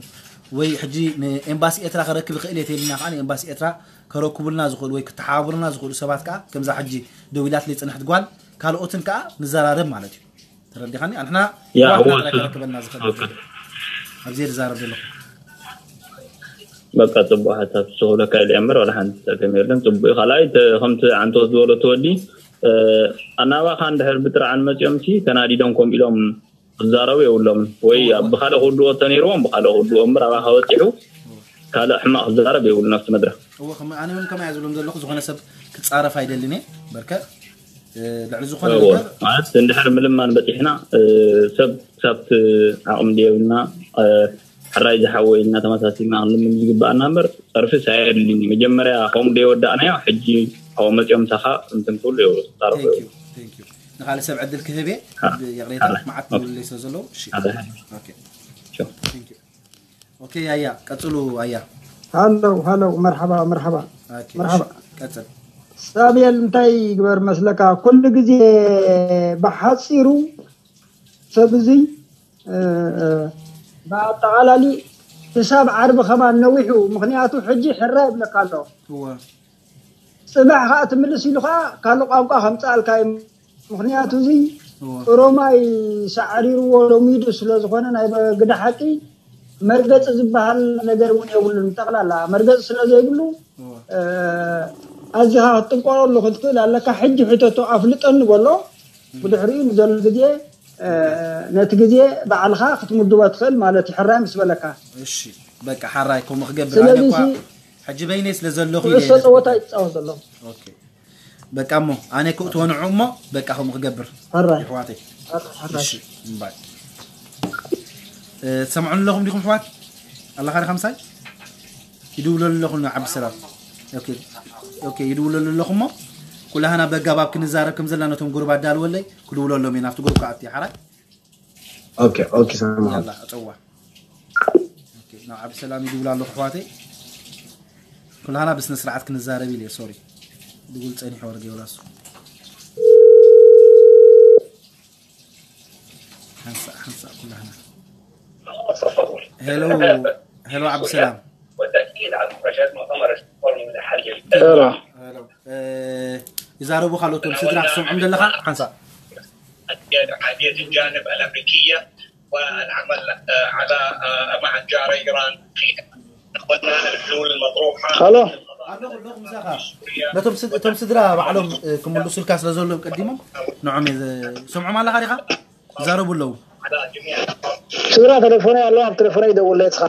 ወይ ሕጂ ንኤምባሲ ኤርትራ ከረክብ ይኽእል እየ ተልና ከዓ ንኤምባሲ ኤርትራ ከረክቡልና ዝኽእሉ ወይ ክተሓባብሩና ዝኽእሉ ሰባት ከዓ ከምዛ ሕጂ ደዊላትለይ ፅንሕት ጓል ካልኦትን ከዓ ንዘራረብ ማለት እዩ። ተረዲኻኒ? ኣንሕና ያ፣ ዋትና እወ፣ ጥራይ እሱ- ከረክበና ዝኽእል ኦኬ። ኣብዚ ዝዛረብ ዘለኹ በቃ ጽቡቅ ሓሳብ ዝኽብለካ ኢለ እምበር ዋላ ሓንቲ ጸገም የለን። ጽቡቅ እዩ። ካልኣይ ተ- ከምቲ ዓንቶት ዝበሎ ትወዲ ኣናባኻ እንድሕር ብጥርዓን መጺኦም ሲ ተናዲዶም ከምኡ ኢሎም ክዛረቡ የብሎምን ወይ ብካልእ ክውድኦ ተነይርዎም ብካልእ ክውድኦ እምበር ኣባኻ በጺሑ ካልእ ሕማቕ ክዛረብ የብሉን ኣብቲ መድረኽ። እወ ከም ኣነ እውን ከምኣ ዝብሎም ዘለኹ ዝኾነ ሰብ ክጻረፍ ኣይደልን እየ በርከ እ፣ ልዕሊ ዝኾነ እወ ነገር ማለት እንድሕር ምልማን በጺሕና እ፣ ሰብ ክሳብቲ ዓቕሚ ድየብልና እ፣ ሕራይ ዝሓወይ ኢልና ተመሳሲልና ክንልምን ዝግበኣና እምበር ጸርፊ ሳየድልኒ መጀመርያ ከምኡ ደይወዳእናዮ ሕጂ ኣብኡ መጺኦም ምሳኻ እንትን ክብሉ ይኸእሉ ክጻረፉ ይኸእሉ። ንካልእ ሰብ ዕድል ክህብ እየ። ይቕሬታ መዓት ትብልለይ ስለ ዘለዉ። እሺ። ሓደ ሓደ። ኦኬ። ቻው። Thank you. ኦኬ ያያ ቀጽሉ። ኣያ ሃለው ሃለው መርሓባ መርሓባ ኦኬ፣ መርሓባ። ቀጽል። ሳብየል እንታይ ይግበር መስለካ ኩሉ ግዜ ብሓፂሩ ሰብ እዙይ ብኣጠቓላሊ ክሳብ ዓርቢ ከማን ነዊሑ። ምኽንያቱ ሕጂ ሕራ ይብለካ ኣሎ። እወ ፅባሕ ከዓ ትምልስ ኢሉ ከዓ ካልእ ቋንቋ ከምፅኣልካ እዩ። ምኽንያቱ እዙይ ኦሮማይ ሳዕሪርዎ ሎሚዱ ስለ ዝኾነ ናይ በግዲ ሓቂ መርገፂ ዝበሃል ነገር እውን የብሉን። ጠቕላላ መርገፂ ስለ ዘይብሉ ኣዚኻ ክትጥንቆረሉ ክትክእል ኣለካ። ሕጂ ሕተቶ ኣፍልጠኒ በሎ። ብድሕሪኡ ንዘሉ ግዜ ነቲ ግዜ ባዕልኻ ክትምድቦ ትኽእል ማለት እዩ። ሕራይ ምስ በለካ። እሺ በቃ ሓራይ ከምኡ ክገብር ኣነ ስለዚ እኳ ሕጂ በይነይ ስለ ዘለኹ ኢለ ኩዕሶ ጸወታ ይጻወት ዘሎ። ኦኬ በቃ እሞ ኣነ ክእትዎ ንዑ እሞ በቃ ከምኡ ክገብር ሕራይ ይሕዋተይ። ሕራይ እሺ እምባይ ትሰምዑን ኣለኹም ዲኹም ኣሕዋት? ኣለኻ ዲኻ ምሳይ? ይድውለሉ ኣለኹ ንዓብዲ ሰላም። ኦኬ ኦኬ ይድውለሉ ኣለኹ እሞ ኩላህና በጋባብ ክንዛረብ ከም ዘለና ነቶም ጉሩብ ኣዳልወለይ ክድውለሎም እየ ናብቲ ጉሩብ ክኣቲ ሓራይ። ኦኬ ኦኬ ሰማዕ። ያላ ኣጸዋ። ኦኬ ናብ ዓብዲ ሰላም ይድውል ኣለኹ ኣሕዋተይ። ኩላህና ብስነ ስርዓት ክንዛረብ ኢለ ሶሪ። ድውል ጸኒሑ ወርገ ይውላሱ። ሓንሳእ ሓንሳእ ኩላህና ሄሎ ሄሎ ዓብዲ ሰላም والتأكيد على خرجات مؤتمر الفورم الأحد ሄሎ ሄሎ እ፣ ይዛረቡ ካሎቶም ስድራ ትሰምዖም ዘለኻ ሓንሳእ اتحادية الجانب الأمريكية والعمل آه، على آه، مع الجارة إيران في قلنا الحلول المطروحة ሄሎ ኣለኹ ኣለኹ ምሳኻ ነቶም ስድ- እቶም ስድራ ባዕሎም እ፣ ክምልሱልካ ስለ ዘለዎም ቀዲሞም ንዖም እየ ዝ- ሰምዖም ኣለኻ ዲኻ ይዛረቡ ኣለዉ على جميع ስድራ ቴሌፎነይ ኣለዋ ኣብ ቴሌፎነይ ይደውል ለትኻ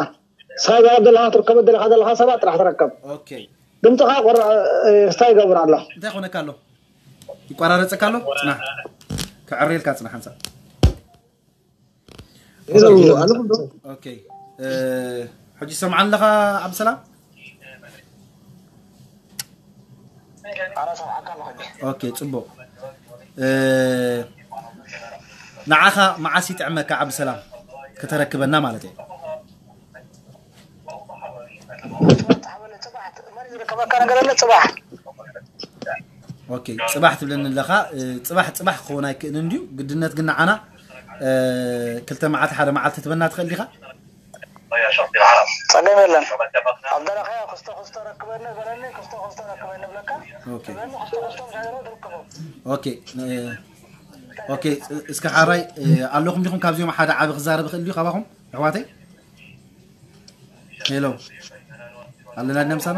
ሳይ ዛረብ ዘለኻ ትርከበ ዘለኻ ዘለኻ ሰባት ጥራሕ ትረከብ ኦኬ ድምፅኻ ቆር ስታይ ይገብር ኣሎ እንታይ ኮነካ ኣሎ ይቋራረፀካ ኣሎ ፅና ክዕርየልካ ፅና ሓንሳ ሄሎ ኣለኹም ዶ ኦኬ ሕጂ ሰምዓ ኣለኻ ዓብሰላም ኦኬ ፅቡቅ ንዓኻ መዓስ ይጥዕመካ ዓብሰላም ከተረክበና ማለት እየ ፅባሕ ኦኬ ፅባሕ ትብለኒ ኣለኻ እ፣ ፅባሕ ፅባሕ ክኸውን ኣይክእልን እንድዩ ግድነት ግን ንዓና እ፣ ክልተ መዓልቲ ሓደ መዓልቲ ትበና ትኽእል ዲኻ ፀገም የለን ኣብ ደረኸ ክስቶ ክስቶ ረክበኒ በለኒ ክስቶ ክስቶ ረክበኒ ብለካ ኦኬ በለኒ ክስቶ ክስቶ ምሳይሮ ትርከቦ ኦኬ እ፣ ኦኬ እ፣ እስከ ሓራይ እ፣ ኣለኹም ዲኹም ካብዚኦም ሓደ ዓቢ ክዛረብ ይኽእል ድዩ ካባኹም ኣሕዋተይ ሄሎ ኣለና ድና ምሳና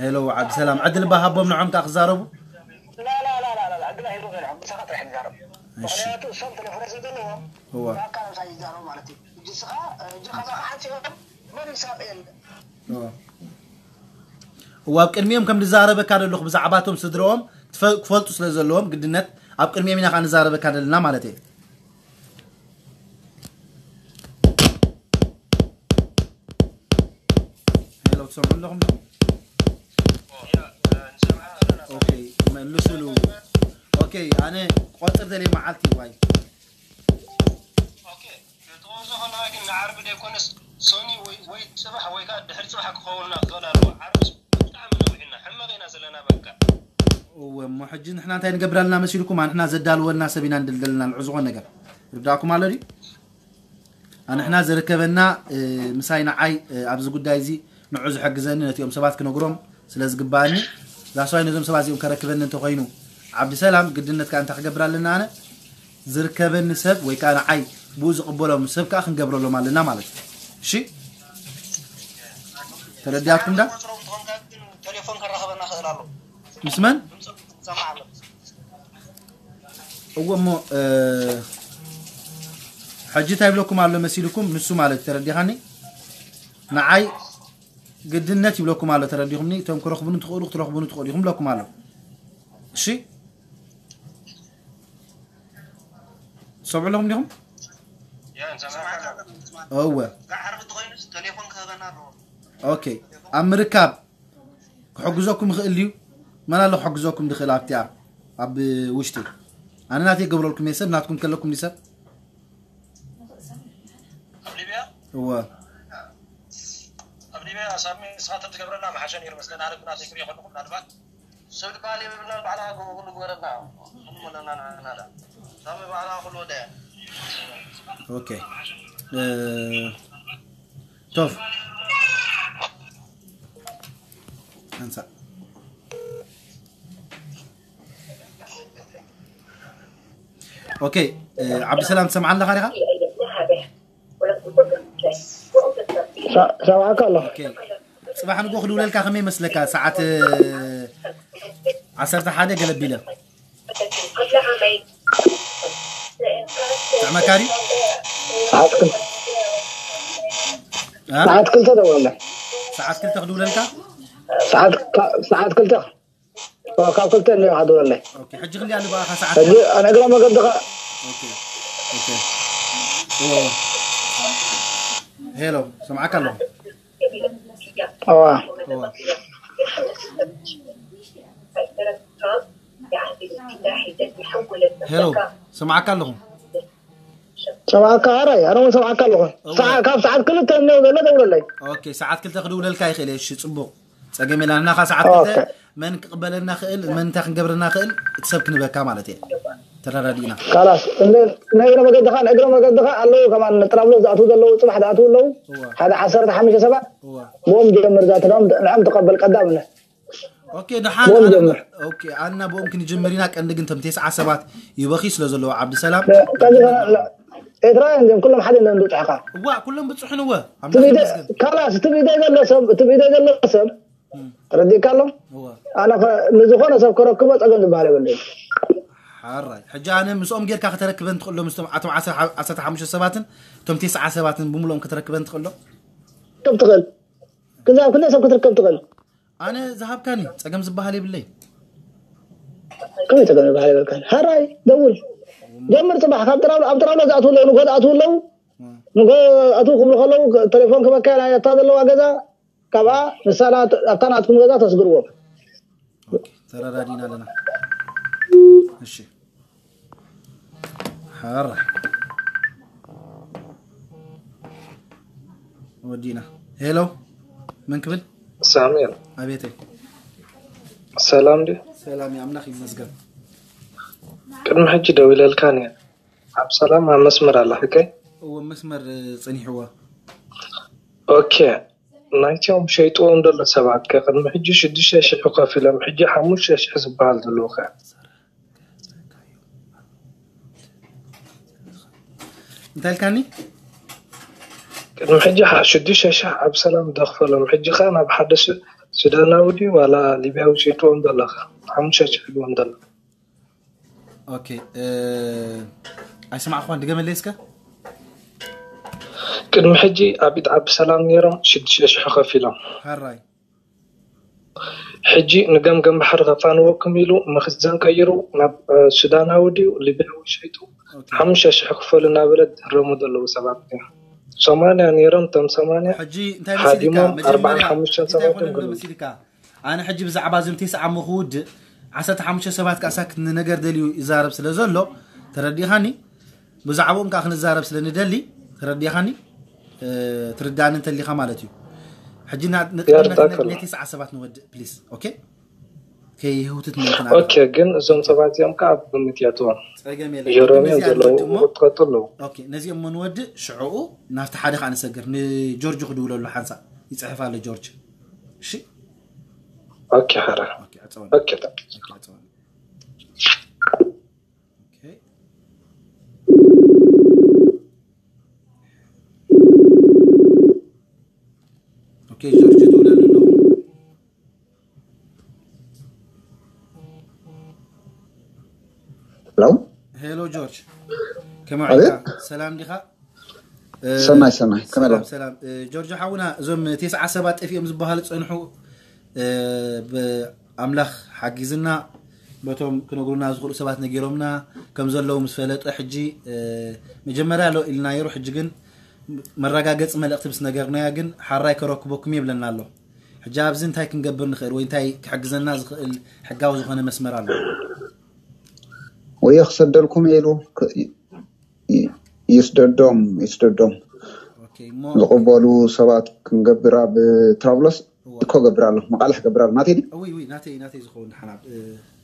ሄሎ ዓብዲ ሰላም ዕድል ባሃቦም ንዖም ከዓ ክዛረቡ እዋ እዋ ኣብ ቅድሚኦም ከም ዝዛረበካ ዘለኹ ብዛዕባቶም ስድረኦም ትፈ- ክፈልጡ ስለ ዘለዎም ግድነት ኣብ ቅድሚኦም ኢና ከዓ ንዛረበካ ዘለና ማለት እየ ሄሎ ትሰምዑ ኣለኹም ዶ? ኦኬ መልስሉ ኦኬ ኣነ ቆፅር ደልየ መዓልቲ ዋይ ተዋዞ ከለዋ ግን ንዓርቢ ደይኮነስ ሶኒ ወይ ወይ ጽባሕ ወይ ከዓ ድሕሪ ጽባሕ ክኸውን ኢና ክኽእል ኣለዎ። ዓርብስ ብጣዕሚ ነዊሕና ሕመቕ ኢና ዘለና በቃ። እወ እሞ ሕጂ ንሕና እንታይ ንገብር ኣለና መሲልኩም? ኣንሕና ዘዳልወልና ሰብ ኢና ንድልደልና ንዑ ዝኾን ነገር ርዳእኩም ኣሎ ድዩ? ኣንሕና ዝርከበና እ፣ ምሳይ ንዓይ እ፣ ኣብዚ ጉዳይ እዚ ንዑ ዝሕግዘኒ ነቲኦም ሰባት ክነግሮም ስለ ዝግባኣኒ ዛስዋይ ነዞም ሰባት እዚኦም ከረክበኒ እንተኮይኑ ዓብዲ ሰላም ግድነት ከዓ እንታይ ክገብር ኣለና ኣነ ዝርከበኒ ሰብ ወይ ከዓ ንዓይ ብኡ ዝቕበሎም ሰብ ከዓ ክንገብረሎም ኣለና ማለት እዩ እሺ ተረዲኣትኩም ዳ ቁፅሮም ተኾንካ ግን ቴሌፎን ከራኸበና ክእል ኣሎ ምስ መን ድምፆም ክሰማዕ ኣሎ እዎ እሞ እ፣ ሕጂ እንታይ ይብለኩም ኣሎ መሲልኩም ንሱ ማለት እዩ ተረዲኻኒ ንዓይ ግድነት ይብለኩም ኣሎ ተረዲኹምኒ እቶም ክረኽቡኒ ትኽእሉ ክትረኽቡኒ ትኽእሉ ኢኹም ብለኩም ኣሎ እሺ ትሰምዑ ኣለኹም ዲኹም እወ ኦኬ ኣብ ምርካብ ክሕግዘኩም ይኽእል ድዩ መን ኣሎ ክሕግዘኩም ድኽእል ኣብቲኣ ኣብ ውሽጢ ኣነ ናተይ ገብረልኩም እየ ሰብ ናትኩም ከለኩም ድዩ ሰብ ኣብ ሊብያ እወ ኣብ ሊብያ ሳሚ ንስኻ ተትገብረና መሓሸ ነይሩ መስለና ኣነ ኩናት ይክሪ ከለኹ ምናልባት ሰብ ዝበሃል የብልናን ባዕላ ኩሉ ግበረልና ምንም ኣለና ንሕና ዳ ሳሚ ባዕላ ኩሉ ወደ ኦኬ ቶፍ ሓንሳእ ኦኬ፣ እ፣ ዓብድሰላም ትሰምዓ ኣለኻ ዲኻ? ሰማዕካ ኣለኹ። ኦኬ፣ ጽባሕ ንጎ ክድውለልካ ከመይ ይመስለካ? ሰዓት፣ እ፣ ዓሰርተ ሓደ ገለቢለ። ጥዕመካ ድዩ? ሰዓት ክል- እ? ሰዓት ክልተ ደውለለይ። ሰዓት ክልተ ክድውለልካ? ሰዓት ካ- ሰዓት ክልተ ካብ ክልተ እንዲኻ ደውለለይ። ኦኬ፣ ሕጂ ክንደይ ኣሎ ብኣኻ ሰዓት? ሕጂ ኣነ እግረ መገድኻ ኦኬ፣ ኦኬ። ኦ። ሄሎ፣ ሰምዓካ ኣለኹ። እዋ ኦ። ሄሎ፣ ሰምዓካ ኣለኹ። ሰማዕካ ኣራይ ኣነ እውን ሰማዕካ ኣለኹ። ሰዓ- ካብ ሰዓት ክልተ እኒኦ ዘሎ ደውለለይ። ኦኬ፣ ሰዓት ክልተ ክድውለልካ ይኽእል እየ። እሺ፣ ጽቡቕ፣ ጸገም የለን። ናኻ ሰዓት ክልተ ኦኬ። መን ክቕበለና ክእል፣ መን እንታይ ክንገብረና ክእል፣ እቲ ሰብ ክንበካ ማለት እየ። ተረዳዲእና። ካላስ እንደ ናይ እግረ መገድኻ ንእግረ መገድኻ ኣለዉ ከማን ጥራብሎ ዝኣትዉ ዘለዉ ጽባሕ ዝኣትዉ ኣለዉ። እዋ። ሓደ ዓሰርተ ሓሙሽተ ሰባት እዋ። ብኦም ጀምር ዛትኖም ንዕም ትቐበል ቀዳምነት። ኦኬ፣ ደሓን ብኦም ኣነ ጀምር። ኦኬ፣ ኣና ብኦም ክንጅምር ኢና። ቀንዲ ግን ተም ተስዓ ሰባት ይበኺ ስለ ዘለዉ ዓብዲ ሰላም። ቀንዲ ኤርትራውያን እዮም፣ ኩሎም ሓደ እዮም ዝብፅሑኻ። እዋ፣ ኩሎም ብፅሑን እወ። እቲ ብኢደ- ካላስ እቲ ብኢደይ ዘሎ ሰብ እቲ ብኢደይ ዘሎ ሰብ ተረዲእካ ኣሎ። እወ። ኣነ ኸ ንዝኾነ ሰብ ከረክቦ ፀገም ዝበሃል የብለይ። ሓራይ ሕጂ ኣነ ምስኦም ጌርካ ከተረክበን ትኽእሎ፣ ምስቶም ኣቶም ዓሰርተ ሓሙሽተ ሰባትን እቶም ተስዓ ሰባትን ብምልኦም ከተረክበን ትኽእሎ። ከም ትኽእል፣ ክንዚ ኣብ ክንደይ ሰብ ክትርከብ ትኽእል። ኣነ ዝሃብካኒ ጸገም ዝበሃል የብለይ። ከመይ ጸገም ዝበሃል የብልካን። ሓራይ ደውል፣ ጀምር። ጽባሕ ካብ ጥራብሎ ኣብ ጥራብሎ ዝኣትዉ ኣለዉ፣ ንጎ ዝኣትዉ ኣለዉ። ንጎ ኣትዉ ክብሉ ከለዉ ቴሌፎን ክበካ ናይ ኣታ ዘለዋ ገዛ፣ ካብኣ ንሳ ኣብታ ናትኩም ገዛ ተስግርዎም። ተረዳዲና ኣለና። እሺ፣ ሓራይ ወዲና። ሄሎ፣ መን ክብል? ሳሙኤል፣ ኣቤተይ። ሰላም ድዩ? ሰላም፣ ኣምላኽ ይመስገን። ቅድሚ ሕጂ ደዊለልካ ነይረ። ኣብ ሰላም ኣብ መስመር ኣላ ሕቀይ? እወ፣ መስመር፣ እ፣ ጸኒሕዋ። ኦኬ። ናይቶም ሸይጥዎም ዘሎ ሰባት ከ ቅድሚ ሕጂ ሽዱሽተ ሽሕ ከፊሎም፣ ሕጂ ሓሙሽተ ሽሕ ዝበሃል ዘለዉ ከ? እንታይ ኢልካኒ? ቅድሚ ሕጂ ሓ- ሽዱሽተ ሽሕ ኣብ ሰላም ደኽፈሎም፣ ሕጂ ከ ናብ ሓደ ሱ- ሱዳናዊ ድዩ ዋላ ሊብያዊ ሸይጥዎም ዘሎ ከ? ሓሙሽተ ሽሕ ኢልዎም ዘሎ። ኦኬ፣ እ፣ ኣይሰማዕኳን፣ ድገመለይ እስከ። ቅድሚ ሕጂ ኣብ ኢድ ዓቢ ሰላም ነይሮም ሽዱሽተ ሽሕ ከፊሎም። ሓራይ። ሕጂ ንገምገም ባሕሪ ከፋንወኩም ኢሉ መኽዘን ቀይሩ ናብ፣ እ፣ ሱዳናዊ ድዩ ሊብያዊ ሸይጡ ሓሙሽተ ሽሕ ክፈሉ እናበለ ዝህረሙ ዘለዉ ሰባት እዮም። ሰማንያ ነይሮም፣ እቶም ሰማንያ ሓዲሞም ኣርባዓን ሓሙሽተን ሰባት እዮም። ኣነ ሕጂ ብዛዕባ እዞም ቴስዓ እሞ ክውድእ ዓሰርተ ሓሙሽተ ሰባት ካሳክ ንነገር ደልዩ ይዛረብ ስለ ዘሎ ተረዲኻኒ። ብዛዕባኦም ከዓ ክንዛረብ ስለ ንደሊ ተረዲኻኒ። ትርዳኒ እንተሊኻ ማለት እዩ። ሕጂ ነጥነቴስዓ ሰባት ንወድእ ፕሊስ። ኦኬ፣ ከይህውትት ምንትና። ኦኬ፣ ግን እዞም ሰባት እዚኦም ከዓ ኣብ ግምት የእትዎም። ጸገም ጀሮም እዮም ዘለዉ። ክትቀጥሉ ኣለዉ። ነዚኦም እሞ ንወድእ ሽዕኡ ናብቲ ሓደ ከዓ ንሰግር። ንጆርጅ ክድውለሉ ሓንሳ ይፅሕፍ ኣሎ ጆርጅ። እሺ፣ ኦኬ፣ ሓራ። ኦኬ፣ ኣጸወኒ። ኦኬ፣ ኦኬ፣ ኣጸወኒ። ኦኬ። ኦኬ፣ ጆርጅ ደውለሉ ኣለኹ። ሄሎ። ሄሎ ጆርጅ፣ ከመይ ኣቤት። ውዒልካ? ሰላም ዲኻ? እ፣ ሰናይ፣ ሰናይ። ከመይ ሰላም፣ ኣለኻ? ሰላም። እ፣ ጆርጅ ሓውና፣ እዞም ቴስዓ ሰባት ጠፊኦም ዝበሃሉ ጸንሑ፣ እ፣ ብኣምላኽ ሓጊዝና፣ በቶም ክነግሩና ዝኽእሉ ሰባት ነጊሮምና ከም ዘለዉ ምስ ፈለጠ፣ ሕጂ፣ እ፣ መጀመርያ ኣሎ ኢልና ነይሩ፣ ሕጂ ግን መረጋገጺ መልእኽቲ ምስ ነገርናዮ ግን ሓራይ ከረክበኩም ይብለና ኣሎ። ሕጂ ኣብዚ እንታይ ክንገብር ንኽእል ወይ እንታይ ክሕግዘና ዝኽእል ሕጋዊ ዝኾነ መስመር ኣሎ? ወይ ክሰደልኩም ኢሉ ክ- ይ- ይ- ይስደዶም፣ ይስደዶም። ኦኬ፣ እሞ ዝቕበሉ ሰባት ክንገብር ኣብ ትራብሎስ እኮ ገብር ኣሎ፣ መቓልሕ ገብር ኣሎ። ናተይ ድዩ? እውይ፣ እውይ፣ ናተይ፣ ናተይ ዝኸውን ሓናብ፣ እ፣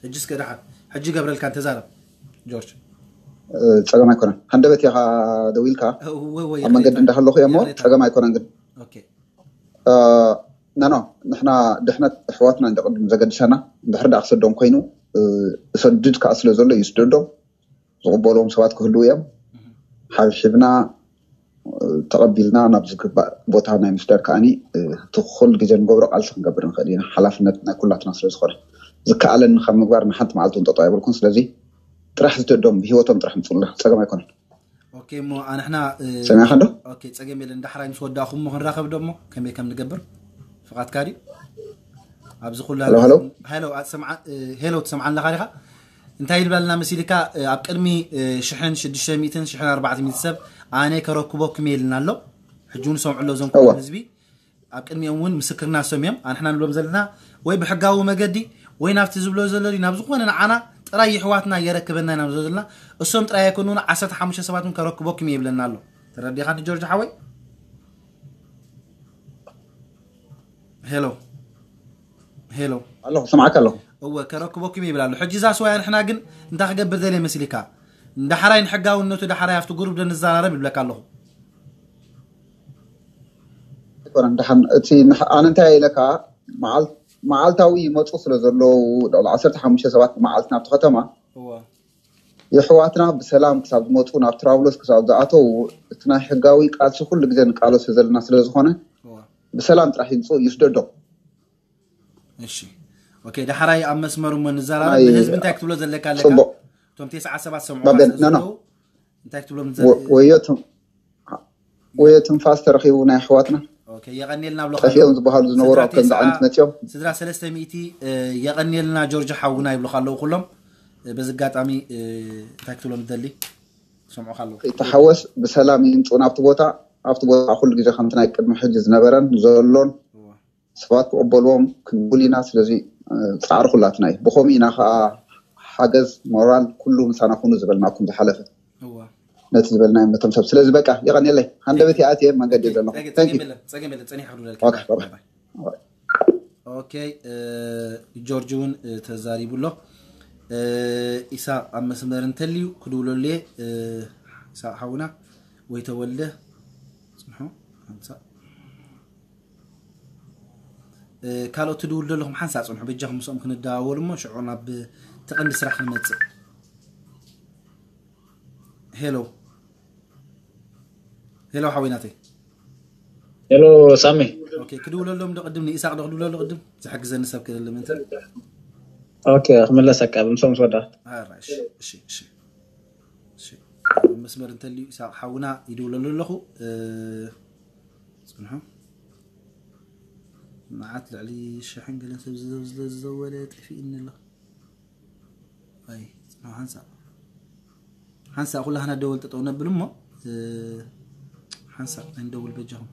ሕጂ እስከ ደሓን፣ ሕጂ ገብረልካ እንተዛረብ ጆርጅ። እ፣ ጸገም ኣይኮነን። ሃንደበት ኢኻ ደዊልካ እወ፣ እወ፣ ኣብ መንገዲ ይቕሬታ። እንዳሃለኹ እየ እሞ ይቕሬታ። ጸገም ኣይኮነን። ግን ኦኬ። እ፣ ኖ፣ ኖ፣ ንሕና ድሕነት ኣሕዋትና እንደ ቅድም ዘገድሰና፣ ድሕሪ ደኣ ክሰዶም ኮይኑ፣ እ፣ እሰድድ ከኣ ስለ ዘሎ እዩ ስደዶም። ዝቕበልዎም ሰባት ክህልዉ እዮም። ሓብሒብና ተቐቢልና ናብ ዝግባእ ቦታ ናይ ምስዳድ ከዓኒ እቲ ኩሉ ግዜ ንገብሮ ቃልሲ ክንገብር ንኽእል ኢና። ሓላፍነት ናይ ኩላትና ስለ ዝኾነ ዝከኣለኒ ካብ ምግባር ንሓንቲ መዓልቲ እውን ጠጠው ኣይበልኩን። ስለዚ ጥራሕ ዝደዶም ብሂወቶም ጥራሕ ምፅሉና፣ ፀገም ኣይኮነን። ኦኬ እሞ ኣንሕና ሰሚዕካ ዶ? ኦኬ፣ ጸገም የለን። ዳሕራይ ምስ ወዳእኹም እሞ ክንራኸብ ዶ እሞ ከመይ ከም ንገብር ፍቓድካ ድዩ? ኣብዚ ኩላ ሄሎ፣ ሄሎ። ሄሎ ኣትሰምዓ ሄሎ ትሰምዓ ኣለኻ ዲኻ? እንታይ ይብላልና መሲልካ? ኣብ ቅድሚ ሽሕን ሽዱሽተ ሚእትን ሽሕን ኣርባዕተ ሚእቲ ሰብ ኣነ ከረክበኩም እየ ኢልና ኣሎ። ሕጂ እውን ሰምዑ ኣሎ እዞም እወ። ህዝቢ ኣብ ቅድሚኦም እውን ምስክርና ሰሚዮም ኣንሕና ንብሎም ዘለና ወይ ብሕጋዊ መገዲ ወይ ናብቲ ዝብሎ ዘሎ ድዩ ናብ ዝኾነ ንዓና ጥራይ ይሕዋትና የረክበና ኢና ንብሎ ዘለና። እሶም ጥራይ ኣይኮኑን፣ ዓሰርተ ሓሙሽተ ሰባት እውን ከረክበኩም እየ ይብለና ኣሎ። ተረዲኻ ጆርጅ ሓወይ? ሄሎ ሄሎ ኣለኹ፣ ሰማዕካ ኣለኹ። እወ ከረክበኩም ይብል ኣሎ። ሕጂ እዛ ስዋይ ኣንሕና ግን እንታይ ክገብር ደልየ መስሊካ? ንዳሕራይ ንሕጋውነቱ ዳሕራይ ኣብቲ ጉሩብ ዶ ንዘራረብ ይብለካ ኣለኹ። ኣይኮነን፣ ደሓን እቲ ንሕ- ኣነ እንታይ ኢለካ፣ መዓል- መዓልታዊ ይመፁ ስለ ዘለዉ፣ ልዕሊ ዓሰርተ ሓሙሽተ ሰባት ብመዓልቲ ናብቲ ከተማ እወ የሕዋትና ብሰላም ክሳብ ዝመፁ፣ ናብ ትራብሎስ ክሳብ ዝኣተዉ፣ እቲ ናይ ሕጋዊ ቃልሲ ኩሉ ግዜ ንቃለሶ ዘለና ስለ ዝኾነ፣ እወ ብሰላም ጥራሕ ይምፁ፣ ይስደዶም። እሺ ኦኬ። ዳሕራይ ኣብ መስመር እሞ ንዘራረብ። ናይ- ንህዝቢ እንታይ ክትብሎ ዘለካ ኣለካ? ፅቡቅ። እቶም ተስዓ ሰባት ሰምዑ ባቤን፣ ስለ ኖ፣ ኖ። ዘለዉ እንታይ ክትብሎም ወ- ወዮ ትም- ወዮ ትንፋስ ተረኺቡ ናይ ኣሕዋትና ኦኬ፣ የቐንየልና ብሎ ጠፊኦም ዝበሃሉ ዝነበሩ ኣብ ከምዚ ዓይነት መፅዮም። ስድራ ሰለስተ ሚእቲ የቐንየልና ጆርጅ ሓውና ይብሉካ ኣለዉ ኩሎም። እ፣ በዚ ኣጋጣሚ እ፣ እንታይ ክትብሎም ትደሊ? ሰምዑካ ኣለዉ። ይተሓወስ ብሰላም ይምፁ ናብቲ ቦታ። ኣብቲ ቦታ ኩሉ ግዜ ከምቲ ናይ ቅድሚ ሕጂ ዝነበረን ዘሎን ሰባት ክቕበልዎም ክንብል ኢና። ስለዚ እ፣ ፃዕሪ ኩላትና እዩ። ብኸምኡ ኢና ከዓ ሓገዝ ሞራል ኩሉ ምሳና ኩኑ ዝበልናኩም ዝሓለፈ እዋ ነቲ ዝበልናዮም ነቶም ሰብ። ስለዚ በቃ የቐንየለይ፣ ሃንደበት ይኣትየ መንገዲ ዘለኹ። ጸገም የለን፣ ጸገም የለን። ጸኒሕ ክድለልካ። ኦኬ፣ ኦኬ። ኦኬ። እ፣ ጆርጅ እውን እ፣ ተዛሪቡ ኣሎ። እ፣ ኢሳቅ ኣብ መስመር እንተልዩ ክድውለሉ እየ። እ፣ ኢሳቅ ሓውና ወይ ተወልደ ጽንሖ ሓንሳእ እ፣ ካልኦት ትድውሉ ዘለኹም ሓንሳእ ጽንሑ በጃኹም ምስኦም ክንደዋወል እሞ ሽዑ ናብ ተቐንዲ ስራሕ ክንመጽእ። ሄሎ ሄሎ ሓወይ ናተይ። ሄሎ ሳሚ። ኦኬ ክድውለሎም ዶ ቅድም ንኢሳቅ ዶ ክድውለሉ ቅድም ዝሕግዘኒ ሰብ ክልል ምንተ ኦኬ ክምለሰካ ብምሶም ምስ ወዳ ኣራ እሺ እሺ እሺ እሺ መስመር እንተልዩ ኢሳቅ ሓውና ይድውለሉ ኣለኹ። እ፣ ጽንሑ መዓት ልዕሊ ሽሕን ገለን ሰብ ዝዘ- ዝዘ- ዝዘወለ ጠፊእኒ ኣሎ። ኣይ ጽንሑ ሓንሳእ ሓንሳእ ኩላህና ደወል ጠጠው ነብል እሞ እ፣ ሓንሳእ ኣይንደውል በጃኹም።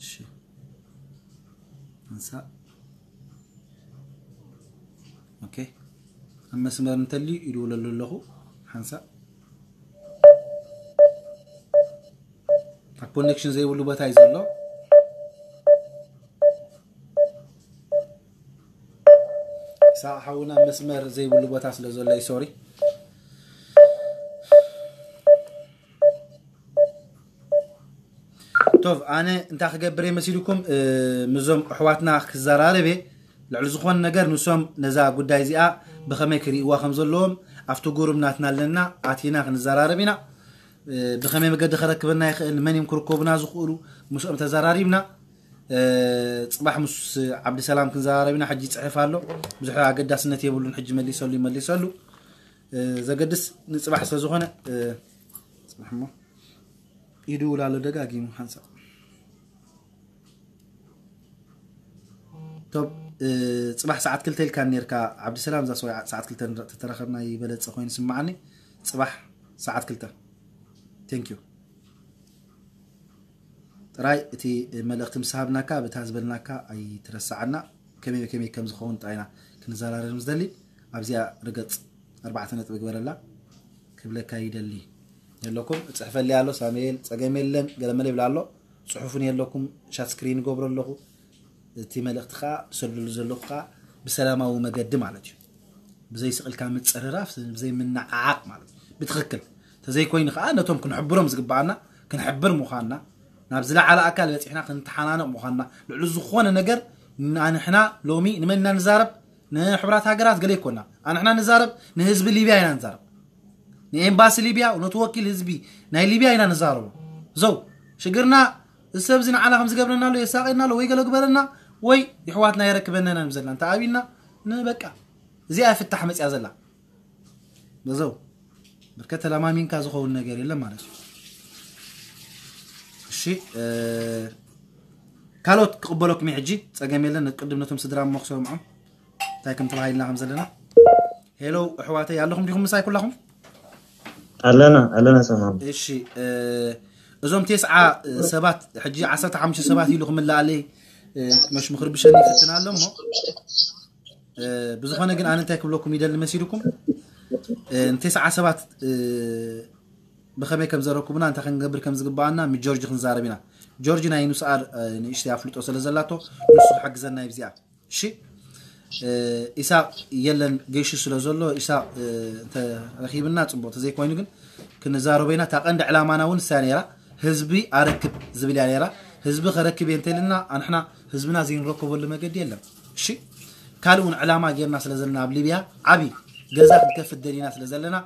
እሺ ሓንሳእ ኦኬ ኣብ መስመር እንተልዩ ይድውለሉ ኣለኹ። ሓንሳእ ኣብ ኮኔክሽን ዘይብሉ ቦታ እዩ ዘሎ። ኢሳቅ ሓውና መስመር ዘይብሉ ቦታ ስለ ዘሎ እዩ ሶሪ። ቶብ ኣነ እንታይ ክገብር እየ መሲልኩም እ፣ ምዞም ኣሕዋትና ክዘራረብ እየ። ልዕሊ ዝኾነ ነገር ንሶም ነዛ ጉዳይ እዚኣ ብኸመይ ክርእይዋ ከም ዘለዎም ኣብቲ ጉሩብ ናትና ኣለና ኣቲና ክንዘራረብ ኢና። እ፣ ብኸመይ መገዲ ከረክበና ይኽእል፣ መን እዮም ክርከቡና ዝኽእሉ፣ ምስኦም ተዘራሪብና። እ፣ ጽባሕ ምስ ዓብዲ ሰላም ክንዘራረብ ኢና። ሕጂ ይጽሕፍ ኣሎ ብዙሕ ኣገዳስነት የብሉን። ሕጂ መሊሰሉ ይመሊሰሉ። እ፣ ዘገድስ ንጽባሕ ስለ ዝኾነ እ፣ ጽባሕ እሞ ይድውል ኣሎ ደጋጊሙ ሓንሳብ። ቶብ እ፣ ጽባሕ ሰዓት ክልተ ኢልካ ነርካ ዓብዲ ሰላም እዛ ሰው ሰዓት ክልተ ተተራኸብና ይበለጸ ኮይኑ ስምዓኒ። ጽባሕ ሰዓት ክልተ። Thank you። ጥራይ እቲ መልእኽቲ ምስ ሃብናካ ብታ ዝበልናካ ኣይትረስዓና። ከመይ ከመይ ከም ዝኸውን ጥራይና ክንዘራረብ ምስ ደሊ ኣብዚኣ ርገጽ ኣርባዕተ ነጥቢ ግበረላ ክብለካ ይደሊ። የለኩም እጽሕፈለይ ኣሎ ሳሙኤል ጸገም የለን ገለመለ ይብላ ኣሎ። ጽሑፉን የለኩም ሻት ስክሪን ይገብሮ ኣለኹ። እቲ መልእኽቲ ከዓ ዝሰደሉ ዘለኹ ከዓ ብሰላማዊ መገዲ ማለት እዩ። ብዘይ ስቕልካ ምጽርራፍ ብዘይ ምንዓዓቕ ማለት እዩ። ብትኽክል ተዘይኮይኑ ከዓ ነቶም ክንሕብሮም ዝግባኣና ክንሕብር ምዃንና ናብ ዝለዓለ ኣካል በፂሕና ክንተሓናነቕ ምዃንና ልዕሊ ዝኾነ ነገር ኣንሕና ሎሚ ንመን ኢና ንዛረብ? ንሕቡራት ሃገራት ገለ ይኮና ኣንሕና ንዛረብ ንህዝቢ ሊብያ ኢና ንዛረብ። ንኤምባሲ ሊብያ፣ ነቲ ወኪል ህዝቢ ናይ ሊብያ ኢና ንዛረቦ። ዘው ሽግርና፣ እዚ ሰብ እዚ ንዓና ከም ዝገብረና ኣሎ፣ የሳቐየና ኣሎ፣ ወይ ገለ ግበረና፣ ወይ ይሕዋትና የረክበና ኢና ንብል ዘለና። እንተ ኣቢልና ንበቃ እዚኣ ፍታሕ መፅያ ዘላ። በዘው ብርከ ተለማሚንካ ዝኸውን ነገር የለን ማለት እዩ። እሺ፣ ካልኦት ክቕበለኩም ሕጂ፣ ፀገም የለን። ቅድም ነቶም ስድራ እሞ ክሰምዖም እንታይ ከም ተባሂልና ከም ዘለና። ሄሎ ኣሕዋተይ፣ ኣለኹም ዲኹም ምሳይ ኩላኹም? ኣለና ኣለና። ሰማም። እሺ፣ እዞም ቴስዓ ሰባት ሕጂ ዓሰርተ ሓሙሽተ ሰባት ኢሉ ክምልኣለይ፣ መሽ ምኽርብሸኒ ይፍትና ኣሎ እሞ፣ ብዝኾነ ግን ኣነ እንታይ ክብለኩም ይደሊ መሲልኩም፣ ንቴስዓ ሰባት ብኸመይ ከም ዘረኩብና፣ እንታይ ክንገብር ከም ዝግባኣና ምስ ጆርጅ ክንዛረብ ኢና። ጆርጅ ናይ ንስኣር ንእሽተይ ኣፍልጦ ስለ ዘላቶ፣ ንሱ ክሕግዘና እዩ ብዚኣ። እሺ፣ ኢሳቕ የለን፣ ገይሹ ስለ ዘሎ፣ ኢሳቕ እንተረኺብና ጽቡቕ፣ ተዘይኮይኑ ግን ክንዛረቦ ኢና። እታ ቀንዲ ዕላማና እውን እሳ ነይራ፣ ህዝቢ ኣረክብ ዝብል እያ ነይራ። ህዝቢ ከረክብ እየ እንተልና፣ ኣንሕና ህዝብና ዘይንረከበሉ መገዲ የለን። እሺ፣ ካልእ እውን ዕላማ ጌርና ስለ ዘለና፣ ኣብ ሊብያ ዓቢ ገዛ ክንከፍት ደሊና ስለ ዘለና፣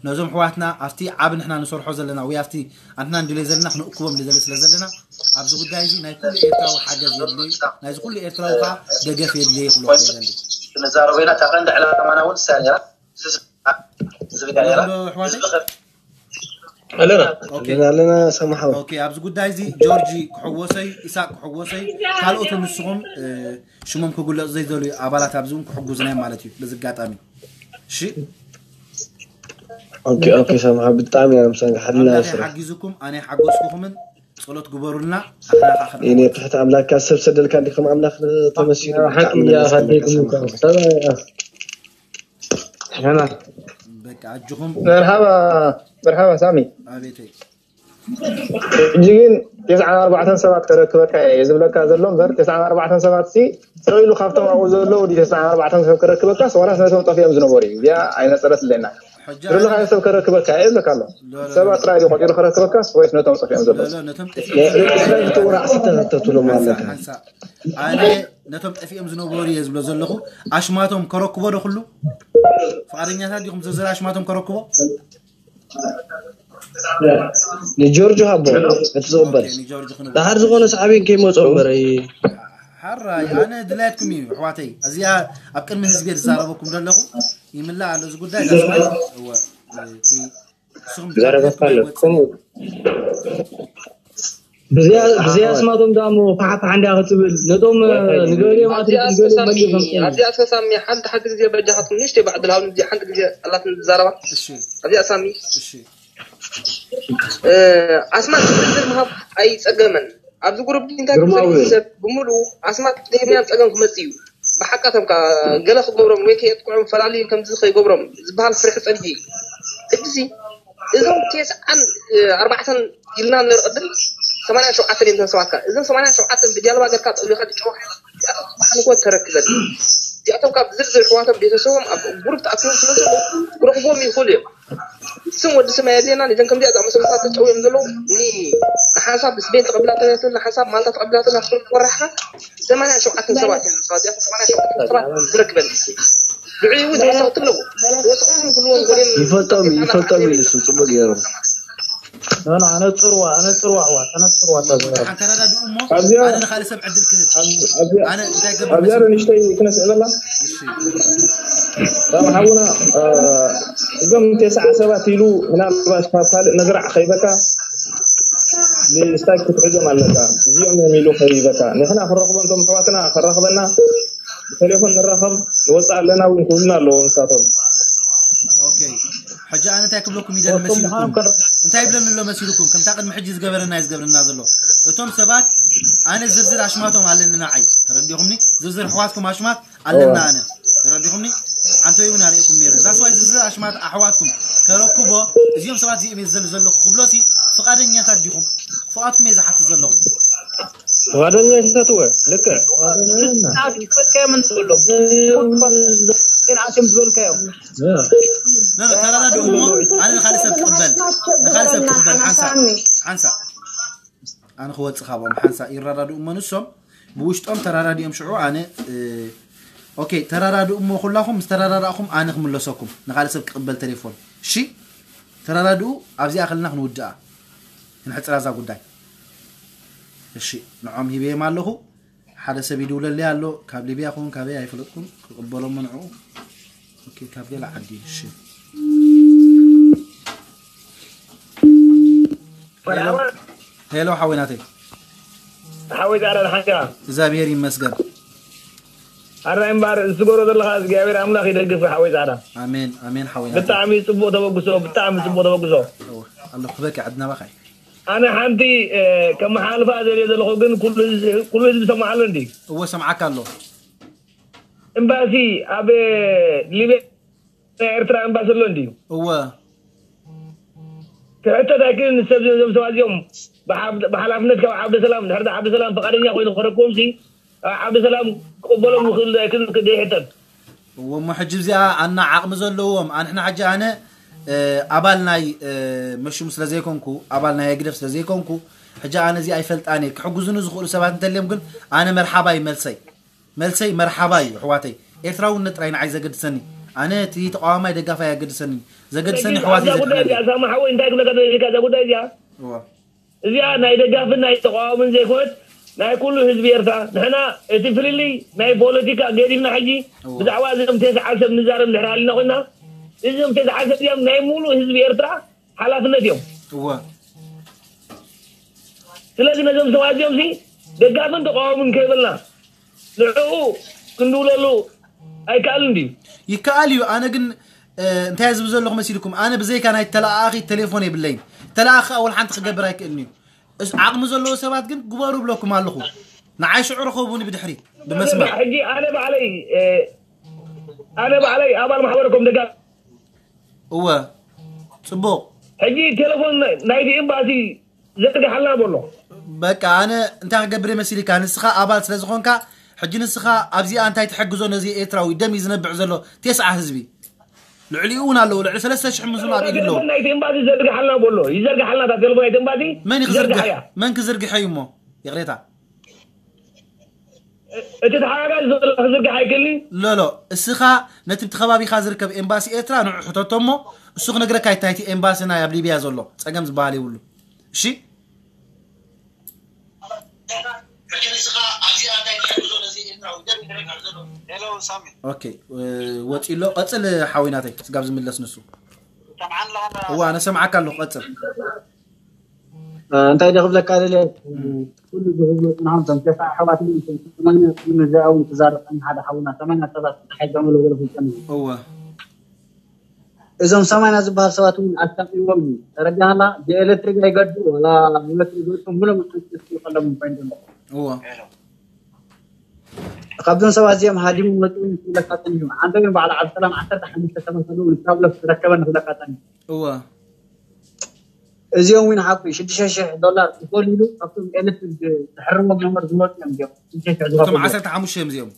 ነዞም ኣሕዋትና ኣብቲ ዓቢ ንሕና ንሰርሖ ዘለና ወይ ኣብቲ ኣንሕና ንድልዮ ዘለና ክንእክቦም ንደሊ ስለ ዘለና፣ ኣብዚ ጉዳይ እዚ ናይ ኩሉ ኤርትራዊ ሓገዝ የድልዩ፣ ናይዚ ኩሉ ኤርትራዊ ከዓ ደገፍ የድልየ ክብለኩም ይደሊ። ክንዛረብ ኢና። እታ ቀንዲ ዕላማና እውን እሳ ነይራ። ዝብል እያ ነይራ። ዶ ኣሕዋተይ? ኣለና። ኦኬ። ኣለና ሰማሓው። ኦኬ፣ ኣብዚ ጉዳይ እዚ ጆርጂ ክሕወሰይ፣ ኢሳቅ ክሕወሰይ፣ ካልኦት ንስኹም ሽሞም ክግለጹ ዘይደልዩ ኣባላት ኣብዚ እውን ክሕጉዙና እዮም ማለት እዩ። በዚ ኣጋጣሚ እሺ። ኦኬ ኦኬ። ሰማሓ ብጣዕሚ እያ ምሳን ሓልና ኣምላኽ ስራሕ። ይሓግዝኩም፣ ኣነ ሓጎስኩኹምን ጸሎት ግበሩልና። ኣኽላኻ እኔ ትሕት ኣምላክ ካብ ሰብ ሰደልካ እንዲኹም ኣምላኽ ተመሲሉ ሓቂ ብጣዕሚ እያ። ነመስግነካ ሓቂ ሰማሓ። እያ። ሰማይ እያ። ሕና በቃ ኣጅኹም። መርሓባ መርሓባ ሳሚ። ኣቤተይ። ሕጂ ግን ተስዓን ኣርባዕተን ሰባት ከረክበካ እየ ዝብለካ ዘሎ እምበር፣ ተስዓን ኣርባዕተን ሰባት ሲ ሰው ኢሉ ካብቶም ኣብኡ ዘለዉ ድዩ ተስዓን ኣርባዕተን ሰብ ከረክበካስ ዋላስ ነቶም ጠፊኦም ዝነበሩ እዩ? እዚኣ ኣይነጸረትለና። ሕጂ ዝደለኻዮ ሰብ ከረክበካ እየ ይብለካ ኣሎ። ሎ፣ ሎ፣ ሰባት ሎ። ጥራይ ድዩ ቆጺሩ ከረክበካስ ወይስ ነቶም ጠፊኦም ዘለዉ? ሎ፣ ሎ፣ ነቶም ጠፊኦም ንእስራኤል ክትውራዕ ዝተኸተቱሎም ሓንሳ፣ ኣለካ። ሓንሳ። ኣነ ነቶም ጠፊኦም ዝነበሩ እየ ዝብሎ ዘለኹ። ኣሽማቶም ከረክቦ ዶ ኩሉ? ፍቓደኛታት ዲኹም ዝርዝር ኣሽማቶም ከረክቦ? ንጆርጆ ሃቦ፣ እቲ ዝቕበል። ኦኬ፣ ንጆርጆ ክንብል። ደሓር ዝኾነ ሳዕቤን ከይመጾ እምበር፣ ኣይ። ሓራይ፣ ኣነ ድላየትኩም እዩ፣ ኣሕዋተይ። እዚኣ ኣብ ቅድሚ ህዝቢ እየ ዝዛረበኩም ዘለኹ። ይምላእ ኣሎ እዚ ጉዳይ፣ that's why፣ እወ፣ እቲ ንስኹም ዘረበካ ኣሎ። ትዛረቡ ከምኡ። ብዚያ- ብዚያ ኣሕዋት። ኣስማቶም ደኣ እሞ ፋሕፋሕ እንዲያ ክትብል፣ ነቶም፣ ወይታይ ንገሌ ማለት ኣብዚኣ ንገሌ እስከ ሳሚ፣ መሊሶም። ኣብዚኣ እስከ ሳሚ፣ ሓንቲ ሓንቲ ግዜ በጃኻትኩም ንእሽተይ ባዕዲ ልሃብኒ፣ እዚኣ ሓንቲ ግዜ ኣላትኒ ዝዛረባ። እሺ። ኣብዚኣ ሳሚ። እሺ። እ፣ ኣስማት ዝርዝር ምሃብ ኣይጸገመን። ኣብዚ ጉሩፕ እንታይ ግርማዊ። ክመጽእ ሰብ ብምሉኡ ኣስማት ዘይምያም ጸገም ክመጽእ እዩ። ብሓቃቶም ከኣ ገለ ክገብሮም ወይ ከየጥቅዖም ፈላልዩ ከምዚ ከይገብሮም ዝበሃል ፍርሒ ጸኒሑ እዩ። ሕጂሲ እዞም ተስዓን፣ እ፣ ኣርባዕተን ኢልና ነይሩ ቅድም ሰማንያን ሸውዓተን እዮም ተሰዋትካ። እዞም ሰማንያን ሸውዓተን ብጃልባ ገርካ ጠውሊኻ ትጨዋ ሓንኮት ተረክበን። እዚኣቶም ካብ ዝርዝር ኣሕዋቶም ቤተሰቦም ኣብ ጉሩፕ ተኣኪቦም ስለ ዘለዉ ክረኽብዎም ይኽእሉ እዮም። ስም ወዲ ስም ኣየድልየናን። እዘን ከምዚኣ ዝኣመሰሉ ሰባት ተጨውዮም ዘለዉ ኒ-፣ ንሓንሳብ ስፔን ተቐቢላትና ትብል፣ ንሓንሳብ ማልታ ተቐቢላትና ክትብል ወራሕካ ሰማንያን ሸውዓተን ሰባት እዮም። ሰባት እዮም፣ ሰማንያን ሸውዓተን ሰባት ትረክበን። ልዕሊኡ እውን ተወሰኽቲ ኣለዉ። ተወሰኽቲ ኩልዎም ጎድን ይፈልጦም፣ ይፈልጦም እዩ ንሱ ጽቡቅ ገይሩ። ኖ፣ ኖ፣ ኣነጽርዋ፣ ኣነጽርዋ፣ ኣሕዋት፣ ኣነጽርዋ፣ እታ ዝነበረ። ኣተረዳድኡ እሞ፣ ኣብዚኣ ኣነ ንኻልእ ሰብ ዕድል ክህብ። ኣብ-፣ ኣብዚኣ፣ ኣነ እንታይ ገብር ኣብዚኣ መሲሉ? ንእሽተይ ክነስዕበላ። እሺ። ካብ ሓውና፣ እ፣ እዞም ተስዓ ሰባት ኢሉ ምናልባት ካብ ካልእ ነግራዕ ከይበካ፣ ብስታይክ ክትሕዞም ኣለካ። እዚኦም እዮም ኢሉ ከይበካ። ንሕና ክንረኽቦም፣ እቶም ኣሕዋትና ከራኽበና፣ ብቴሌፎን ንራኸብ፣ ንወፅእ ኣለና እውን ክብሉና ኣለዎም ንሳቶም። ኦኬ። ሕጂ ኣነ እንታይ ክብለኩም ይደሊ መሲልኩም? እንታይ ይብለኒ ኣሎ መሲልኩም? ከምታ ቅድሚ ሕጂ ዝገበረና እዩ ዝገብረና ዘሎ። እቶም ሰባት ኣነ ዝርዝር ኣሽማቶም ኣለኒ ንዓይ። ተረዲኹምኒ? ዝርዝር ኣሕዋትኩም ኣሽማት ኣለና ኣነ። ተረዲኹምኒ? ዓንተይ እውን ኣርእየኩም ነይረ። ዛስ ዋይ ዝርዝር ኣሽማት ኣሕዋትኩም ከረክቦ፣ እዚኦም ሰባት እዚኦም እየ ዝደሊ ዘለኹ ክብሎሲ ፍቓደኛታት ዲኹም? ፍቓድኩም እየ ዝሓትት ዘለኹ። ፍቓደኛታት እወ፣ ልክዕ። ይፈልካዮም እንተሎ። ግን ኣትዮም ዝበልካዮም። ኖ፣ ኖ፣ ተረዳድኡ እሞ፣ ኣነ ንኻልእ ሰብ ክቕበል፣ ንኻልእ ሰብ ክቕበል፣ ሓንሳእ፣ ሓንሳእ። ኣነ ክወጽእ ካብኦም፣ ሓንሳእ ይረዳድኡ እሞ ንሶም፣ ብውሽጦም ተረዳዲኦም ሽዑ ኣነ፣ እ፣ ኦኬ፣ ተረዳድኡ እሞ ኩላኹም፣ ምስ ተረዳዳእኹም ኣነ ክምለሰኩም፣ ንኻልእ ሰብ ክቕበል ቴሌፎን። እሺ? ተረዳድኡ። ኣብዚኣ ከለና ክንውድኣ፣ ክንሕፅራ እዛ ጉዳይ። እሺ፣ ንዖም ሂበዮም ኣለኹ። ሓደ ሰብ ይድውለለይ ኣሎ፣ ካብ ሊብያ ኹን ካበይ ኣይፈለጥኩን፣ ክቕበሎም ንዑ። ኦኬ፣ ካብ ገለ ዓዲ። እሺ። ሄሎ፣ ሄሎ ሓወይ ናተይ። ሓወይ ጻዕዳ፣ ደሓን ዲኻ? እግዚኣብሔር ይመስገን። ኣራይ እምበኣር ዝትገብሮ ዘለኻ እግዚኣብሔር ኣምላኽ ይደግፍ ሓወይ ጻዕዳ። ኣሜን፣ ኣሜን ሓወይ ናተይ። ብጣዕሚ ጽቡቕ ተበግሶ፣ ብጣዕሚ ጽቡቕ ተበግሶ። እወ፣ ኣለኹ ክበኪ ዓድና ባኻይ። ኣነ ሓንቲ ከመሓልፋ ዘልየ ዘለኹ ግን ኩሉ ህዝቢ ሰምዓ ኣሎ እንዲ? እወ ሰምዓካ ኣሎ። እምባሲ ኣብ ሊብያ ናይ ኤርትራ እምባሲ ኣሎ እንዲ? እወ። ክሕተት ኣይክእልን ሰብ እዞም ሰባት እዚኦም ብሓላፍነት ካብ ዓብደሰላም ድሕር ዓብደሰላም ፈቃደኛ ኮይኑ ክረክቦም ሲ ዓብደሰላም ክቅበሎም ይኽእል ኣይክእል ክደ ይሕተት። እወ እሞ ሕጂ እዚኣ ኣና ዓቕሚ ዘለዎም ኣንሕና ሕጂ ኣነ ኣባል ናይ መሽሙ ስለ ዘይኮንኩ ኣባል ናይ ህግደፍ ስለ ዘይኮንኩ ሕጂ ኣነ እዚ ኣይፈልጣን እየ። ክሕግዙኒ ዝኽእሉ ሰባት እንተልዮም ግን ኣነ መርሓባ እዩ መልሰይ። መልሰይ መርሓባ እዩ ኣሕዋተይ። ኤርትራውነት ጥራይ ንዓይ ዘገድሰኒ። ኣነ እቲ ተቃዋማይ ደጋፋይ ኣየገድሰንን። ዘገድሰኒ ኣሕዋተይ ዘድሕነለይ። ሳማ ሓወይ እንታይ ክብለካ ደሊካ እዛ ጉዳይ እዚኣ? እዚኣ ናይ ደጋፍን ናይ ተቃዋምን ዘይኮነት ናይ ኩሉ ህዝቢ ኤርትራ። ንሕና እቲ ፍልልይ ናይ ፖለቲካ ገዲፍና ሕጂ ብዛዕባ እዚኦም ተስዓ ሰብ ንዛረብ እንድሕር ሃሊና ኮይና እዚኦም ተስዓ ሰብ እዚኦም ናይ ሙሉእ ህዝቢ ኤርትራ ሓላፍነት እዮም። እወ። ስለዚ ነዞም ሰባት እዚኦም ሲ ደጋፍን ተቃዋምን ከይበልና ንዕኡ ክንድውለሉ ኣይከኣልን ድዩ? ይከኣል እዩ። ኣነ ግን እንታይ ዝብል ዘለኹ መሲልኩም? ኣነ ብዘይካ ናይ ተለኣኣኺ ቴሌፎን የብለይን። ተለኣኺ ከዓ ወላ ሓንቲ ክገብር ኣይክእልን እዩ። ዓቕሚ ዘለዎ ሰባት ግን ግበሩ ብለኩም ኣለኹ። ንዓይ ሽዑ ረኸቡኒ ብድሕሪት ብመስመር። ሕጂ ኣነ ባዕለይ ኣነ ባዕለይ ኣባል ማሕበረኮም ደጋ እወ ጽቡቕ። ሕጂ ቴሌፎን ናይቲ ኤምባሲ ዘርግሓልና በሎ። በቃ ኣነ እንታይ ክገብር መሲልካ ንስኻ ኣባል ስለ ዝኾንካ ሕጂ ንስኻ ኣብዚኣ እንታይ ትሕግዞ ነዚ ኤርትራዊ ደም እዩ ዝነብዕ ዘሎ ቴስዓ ህዝቢ ልዕሊኡ እውን ኣለዉ ልዕሊ ሰለስተ ሽሕ ምስሉ ኣብ ኢድ ኣለዉ። ናይቲ ኤምባሲ ዘርግሓልና በሎ ይዘርግሓልና እታ ቴሌፎን ናይቲ ኤምባሲ መን እዩ ክዝርግሕ መን ክዝርግሐ እዩ እሞ ይቕሬታ እቲ ተሓጋጋዚ ዘሎ ክዝርግሕ ኣይክእልኒ። ሎሎ እስኻ ነቲ ብቲ ከባቢኻ ዝርከብ ኤምባሲ ኤርትራ ንዑ ሕተቶ እሞ እሱ ክነግረካ ይታይ እቲ ኤምባሲ ናይ ኣብ ሊብያ ዘሎ ጸገም ዝበሃል የብሉ። እሺ ኦኬ ወፂ ኣሎ። ቀፅል ሓወይ ናተይ ስጋብ ዝምለስ ንሱ። እዋ ነሰምዓካ ኣለኹ ቀፅል። እንታይ ዶ ክብለካ ደልየ ኩሉ ዝህዝቡ ጽንሖም እቶም ተስዓ ኣሕዋት እውን እቶም ሰማንያ እውን እዚኣ እውን ትዛረብ ከም ሓደ ሓውና ሰማንያ ሰባት ተታሒዞም ኣለዉ ገለ ፍልጠም እዩ። እወ እዞም ሰማንያ ዝበሃል ሰባት እውን ኣሳቂዎም እዩ። ተረዲኻላ ብኤሌክትሪክ ኣይገዱ ወላ ብኤሌክትሪክ ገድኩም ምሎም ሓንቲ ተስኡ ከለዎም ኮይኑ ዘሎ እወ ካብዞም ሰባት እዚኦም ሃዲሙ መፅኡ ክብለካ ጸኒሑ። ዓንተ ግን ባዕሉ ዓብሰላም ዓሰርተ ሓሙሽተ ሰባት ኣለዉ ንስራብሎ ክረከበ ንክብለካ ጸኒሑ። እወ እዚኦም እውን ሓቂ ሽዱሽተ ሽሕ ዶላር ክፈሉ ኢሉ ካብቶም ኤሌክትሪክ ዝሕርሞም ነበር ዝመፁ እዮም እዚኦም ሽዱሽተ ሽሕ እቶም ዝኸፍሉ ዓሰርተ ሓሙሽተ እዮም እዚኦም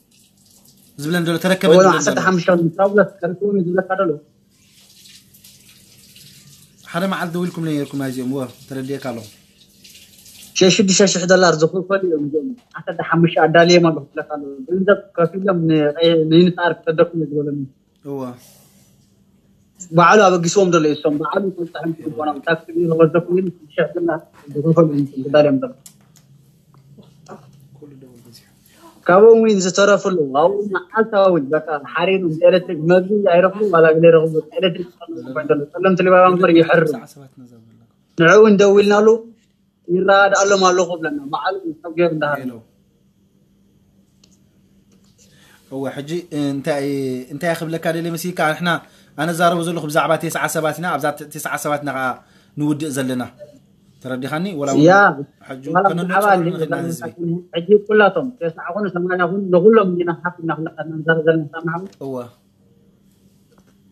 ዝብለን ዘሎ ተረከበ እወ ዝብለን ዓሰርተ ዘሎ ሓሙሽተ ንስራብሎ ክረክቦም እዩ ዝብለካ ዘሎ። ሓደ መዓልቲ ደዊልኩም ነይርኩም ናይዚኦም ወ ተረዲእካ ኣለኹ። ሽዱሽተ ሽሕ ዶላር ዝኽፈሉ እዮም እዚኦም ዓሰርተ ሓሙሽተ ኣዳልዮም ኣለኹ ክብለካ ኣለኹ። ገንዘብ ከፊሎም ንዩኒትኣር ክሰደኩም እዩ ዝበለኒ። እወ ባዕሉ ኣበጊስዎም ዘሎ እዩ እሶም ባዕሉ ተብፅሐም ትግቦና ታክሲ እዩ ከበዘኩም ግን ሽሕ ዶላር ዝኽፈሉ እዮም እዚኦም ተዳልዮም ዘሎ። ካብኡ እውን ዝተረፉ ኣለዉ ኣብኡ መዓልታዊ በቃ ሓሪሩ ኤሌክትሪክ መግቢ ኣይረኽቡ ዋላ ግለ ይረኽቡ ኤሌክትሪክ ዝጠልቡ እኳ እንተሎ ጸለምቲ ሊባባ እምበር ይሕርም ንዕኡ እውን ደዊልናሉ ይረዳድኣሎም ኣለኹ ብለና ባዕሉ ሰብ ገይሩ እንዳሃለ እወ ሕጂ እንታይ እንታይ ክብለካ ደልየ መሲልካ ንሕና ኣነ ዛረቡ ዘለኹ ብዛዕባ ተስዓ ሰባት ኢና ኣብዛ ተስዓ ሰባት ኢና ከዓ ንውድእ ዘለና ተረዲኻኒ ወላ ያ ሕጂ ዋላ ከነነጽሮ ብዛዕባ ንኽእል ኢና ህዝቢ ሕጂ ኩላቶም ተስዓ ኩኑ ሰማንያ ኩኑ ንኩሎም ኢና ሓፍ ኢና ክለካ ንዛረብ ዘለና ሰማዕኹም እወ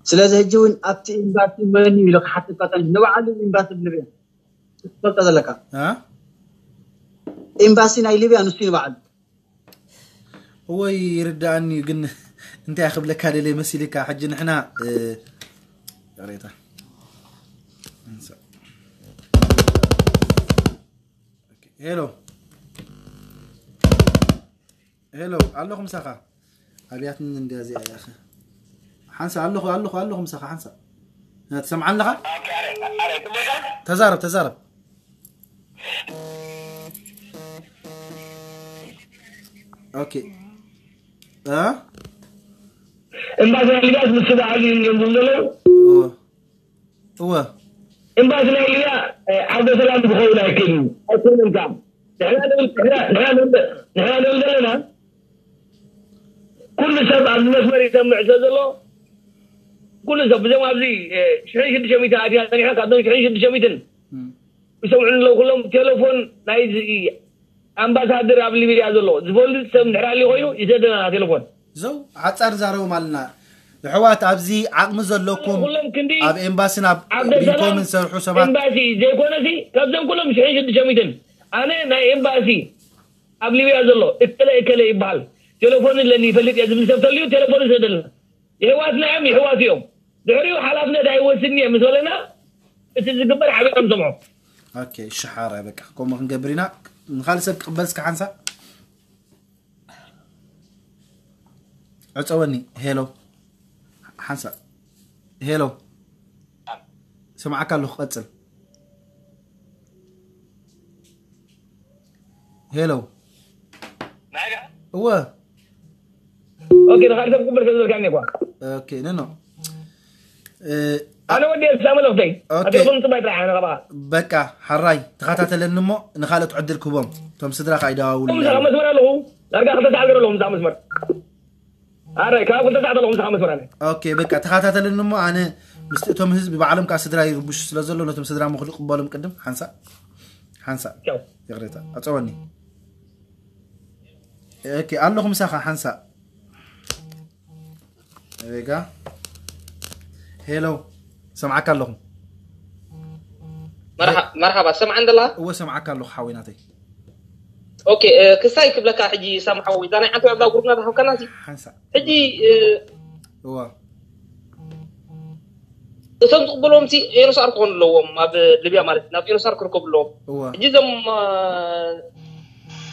ስለዚ ሕጂ እውን ኣብቲ ኤምባሲ መን እዩ ኢሉ ክሓትት ቀጠን ንባዕሉ ኤምባሲ ብልብያ ትፈልጦ ዘለካ እ? ኤምባሲ ናይ ሊብያ ንሱ እዩ ንባዕሉ እወይ ይርዳእኒ እዩ ግን እንታይ ክብለካ ደልየ መሲልካ ሕጂ ንሕና እ፣ ይቕሬታ ሄሎ ሄሎ ኣለኹ ምሳኻ ኣብያትኒ እንድያ እዚኣ እያ ሓንሳ ኣለኹ ኣለኹ ኣለኹ ምሳኻ ሓንሳ ትሰምዓኒ ኣለኻ? ተዛረብ፣ ተዛረብ። ኦኬ። እ? እምባሲ ናይ ሊብያስ ምስ ስድራኡ እዮም ዘለዉ። እወ። እምባሲ ናይ ሊብያ ዓብደ ሰላም ዝኸውን ኣይክእልን እዩ። ኣይኮነን ከዓ ንሕና ንብል ዘለና ኩሉ ሰብ ኣብዚ መስመር ይሰምዕ ስለ ዘሎ ኩሉ ሰብ ብዞም ኣብዚ ሽሕን ሽዱሽተ ሚእትን ኣድያ ጸኒሖ ካብዞም ሽሕን ሽዱሽተ ሚእትን ይሰምዑ ኣለዉ ኩሎም ቴሌፎን ናይ ኣምባሳደር ኣብ ሊብያ ዘሎ ዝፈልጥ ሰብ እንድሕር ኣልዩ ኮይኑ ይሰደናና ቴሌፎን። ዘው ሓጻር ዛረቦም ኣለና። ኣሕዋት ኣብዚ ዓቕሚ ዘለኩም ኩሎም ክንዲ ኣብ ኤምባስን ኣብ ዓብደሰላም ቢልኮምን ዝሰርሑ ሰባት ኤምባሲ ዘይኮነሲ ካብዞም ኩሎም ሽሕን ሽዱሽተ ሚእትን ኣነ ናይ ኤምባሲ ኣብ ሊብያ ዘሎ እከለ እከለ ይበሃል ቴሌፎን ኣለኒ ይፈልጥ እየ ዝብል ሰብ ተልዩ ቴሌፎን ይሰደልና። የሕዋትና እዮም የሕዋት እዮም። ድሕሪኡ ሓላፍነት ኣይወስድን እየ ምስ በለና እቲ ዝግበር ሓቢርና ንሰምዖ። ኦኬ እሺ ሓራይ በቃ ከምኡ ክንገብር ኢና። ንኻልእ ሰብ ክቕበል እስከ ሓንሳእ ዕፀወኒ። ሄሎ ሓንሳእ ሄሎ ሰምዓካ ኣለኹ ቀፅል። ሄሎ እወ ኦኬ ንኻልእ ሰብ ክቕበል ስለ ዝበልካኒ እኳ ኦኬ ነኖ ኣነ ወዲ ኤልሳ መልእኽተይ ኦኬ። ኣትኹም ጽባይ ጥራሕ ኣነ ኻባኻ በቃ ሓራይ ተኸታተለኒ እሞ ንኻልኦት ዕድል ክህቦም እቶም ስድራኻ ኣይደዋውሉ እቶም ምሳኻ መስመር ኣለኹ ዳርጋ ክልተ ሰዓት ገለ ኣለኹ ምሳኻ መስመር ኣረ ካብ ክልተ ሰዓት ኣለኹ ምሳኻ መስመር ኣነ ኦኬ በቃ ተኸታተለኒ እሞ ኣነ ምስቲ እቶም ህዝቢ ባዕሎም ከዓ ስድራ ይርብሹ ስለ ዘሎ ነቶም ስድራ ምኽሉ ቅበሎም ቅድም ሓንሳእ ሓንሳእ ቻው ይቕሬታ ኣፀወኒ ኦኬ ኣለኹ ምሳኻ ሓንሳእ ሬጋ ሄሎ ሰምዓካ ኣለኹ መርሓባ ሰምዓ እንደላ እወ ሰምዓካ ኣለኹ ሓወይ ናተይ ኦኬ ክሳይ ክብለካ ሕጂ ሳም ሓወይ እዛ ናይ ዓንተ ዕብላ ጉሩብና ዝሃብካና ሲ ሓንሳእ ሕጂ እወ እቶም ዝቕበልዎም ሲ ኤንስኣር ክኾኑ ኣለዎም ኣብ ሊብያ ማለት ናብ ኤንስኣር ክርከቡ ኣለዎም እወ ሕጂ እዞም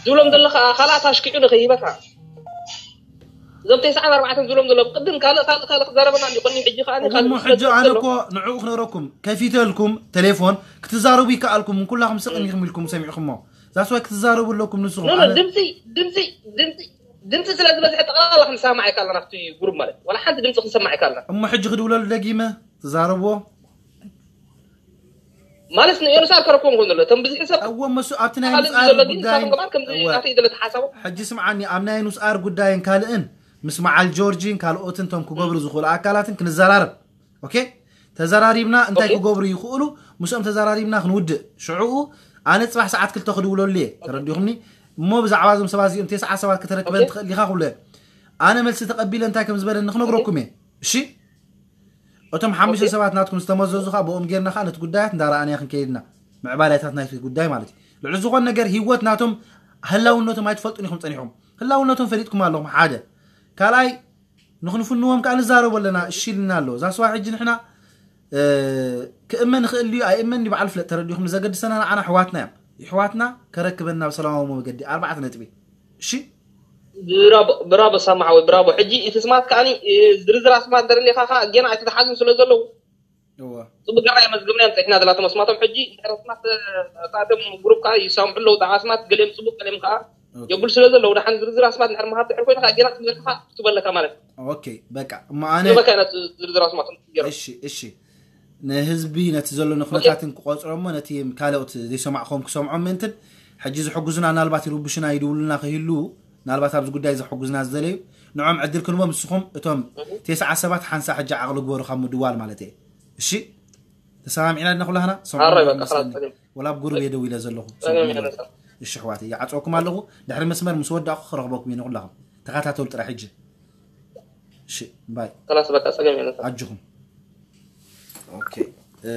ዝብሎም ዘለኻ ካልኣት ኣሽኪዑ ንኸይበካ እዞም ተስዓን ኣርባዕተን ዝብሎም ዘሎ ቅድም ካልእ ካልእ ካልእ ክዛረበና እንዲ ቀኒ ሕጂ ከዓ እሞ ሕጂ ኣነ እኮ ንዕኡ ክነግረኩም ከፊተልኩም ቴሌፎን ክትዛረቡ ይከኣልኩም ኩላኹም ስቕ ኢኹም ኢልኩም ሰሚዕኩሞ ዛስዋይ ክትዛረቡ ኣለኩም ንስኹም ኣነ- ድምፂ ድምፂ ድምፂ ድምፂ ስለ ዝበዝሐ ጠቕላላ ክንሰማዕ ይከኣልና ናብቲ ጉሩብ ማለት ዋላ ሓንቲ ድምፂ ክንሰማዕ ይከኣልና እሞ ሕጂ ክድውለሉ ደጊመ ትዛረብዎ ማለት ንኤርሳር ከረክቦም ከም ዘሎ እቶም ብዙሕ ሰብ እዎ መሱ ኣብቲ ናይ ካልእ ምስኣር ዘሎ ግን ጉዳይን ንሳቶም ገባር ከምዚ እወ። ናተይ ዘሎ ተሓሳቦም ሕጂ ስምዓኒ ኣብ ናይ ንስኣር ጉዳይን ካልእን ምስ መዓል ጆርጂን ካልኦትን ቶም ክገብሩ ዝኽእሉ ኣካላትን ክንዘራረብ ኦኬ ተዘራሪብና እንታይ ኦኬ። ክገብሩ ይኽእሉ ምስኦም ተዘራሪብና ክንውድእ ሽዕኡ ኣነ ፅባሕ ሰዓት ክልተ ክድውለሉ እየ ተረዲኹምኒ እሞ ብዛዕባ እዞም ሰባት እዚኦም ተስዓ ሰባት ከተረክበን ኦኬ። ትኽእል ኢኻ ክብሎ እየ ኣነ መልሲ ተቐቢለ እንታይ ከም ዝበለኒ ክነግረኩም እየ እሺ እቶም ሓሙሽተ ሰባት ናትኩም ዝተመዘዙ ከዓ ብኦም ጌርና ከዓ ነቲ ጉዳያት እንዳረኣናዮ ክንከይድና ምዕባላታት ናይቲ ጉዳይ ማለት እዩ ልዑል ዝኾን ነገር ህይወት ናቶም ህላውነቶም ኣይትፈልጡን ኢኹም ፀኒሕኩም ህላውነቶም ፈሊጥኩም ኣለኹም ሓደ ካልኣይ ንኽንፍንዎም ከዓ ንዛረቡ ኣለና እሺ ኢልና ኣሎ እዛ ስዋ ሕጂ ንሕና ክእመን ይኽእል ድዩ ኣይእመን ድዩ በዓል ፍለጥ ተረዲኹም ንዘገድሰና ንዓና ኣሕዋትና እዮም ይሕዋትና ከረክበና ብሰላማዊ መገዲ ኣርባዕተ ነጥቢ እሺ ብራቦ ሳማ ሓወይ ብራቦ ሕጂ እቲ ስማት ከዓኒ ዝርዝር ኣስማት እንተደሊኻ ከዓ ገና ኣይተተሓዙን ስለ ዘለዉ እወ ፅቡቅ ገራ መዝግብና እዮም ፅሕና ዘላቶም ኣስማቶም ሕጂ ድሕሪ ኣስማት እታቶም ግሩፕ ከዓ ይሳምሑ ኣለዉ ታ ኣስማት ገሊኦም ፅቡቅ ገሊኦም ከዓ የብሉ ስለ ዘለዉ ደሓን ዝርዝር ኣስማት ድሕሪ ምሃብ ድሕሪ ኮይንካ ገና ክትመልስኻ ክትበለካ ማለት እዩ ኦኬ በቃ እሞ ኣነ ዝበካ ኢና ዝርዝር ኣስማቶም ገይሮም እሺ እሺ ንህዝቢ ነቲ ዘሎ ንኩነታትን ክቆፅሮሞ ነቲ ካልኦት ዘይሰማዕኹም ክሰምዖም ምእንትን ሕጂ ዝሕጉዝና ናልባት ይርብሹና ይድውሉና ከይህልዉ ናልባት ኣብዚ ጉዳይ ዝሕጉዝና ዝደለዩ ንዖም ዕድል ክንቦም ንስኹም እቶም ቴስዓ ሰባት ሓንሳ ሕጂ ዓቕሊ ግበሩ ካብ ምድዋል ማለት እየ እሺ ተሰማሚዕና ድና ኩላህና ኣራይ በቃ ኸላስ ፀገም ወላ ኣብ ጉሩብ እየ ደው ኢለ ዘለኹ ፀገም የለን እሺ ኣሕዋተይ ይዓፀወኩም ኣለኹ ድሕሪ መስመር ምስ ወዳእኹ ክረኽበኩም እየ ንኩላኹም ተኸታተሉ ጥራሕ ሕጂ እሺ ባይ ኸላስ በቃ ፀገም የለን ኣጆኹም ኦኬ እ፣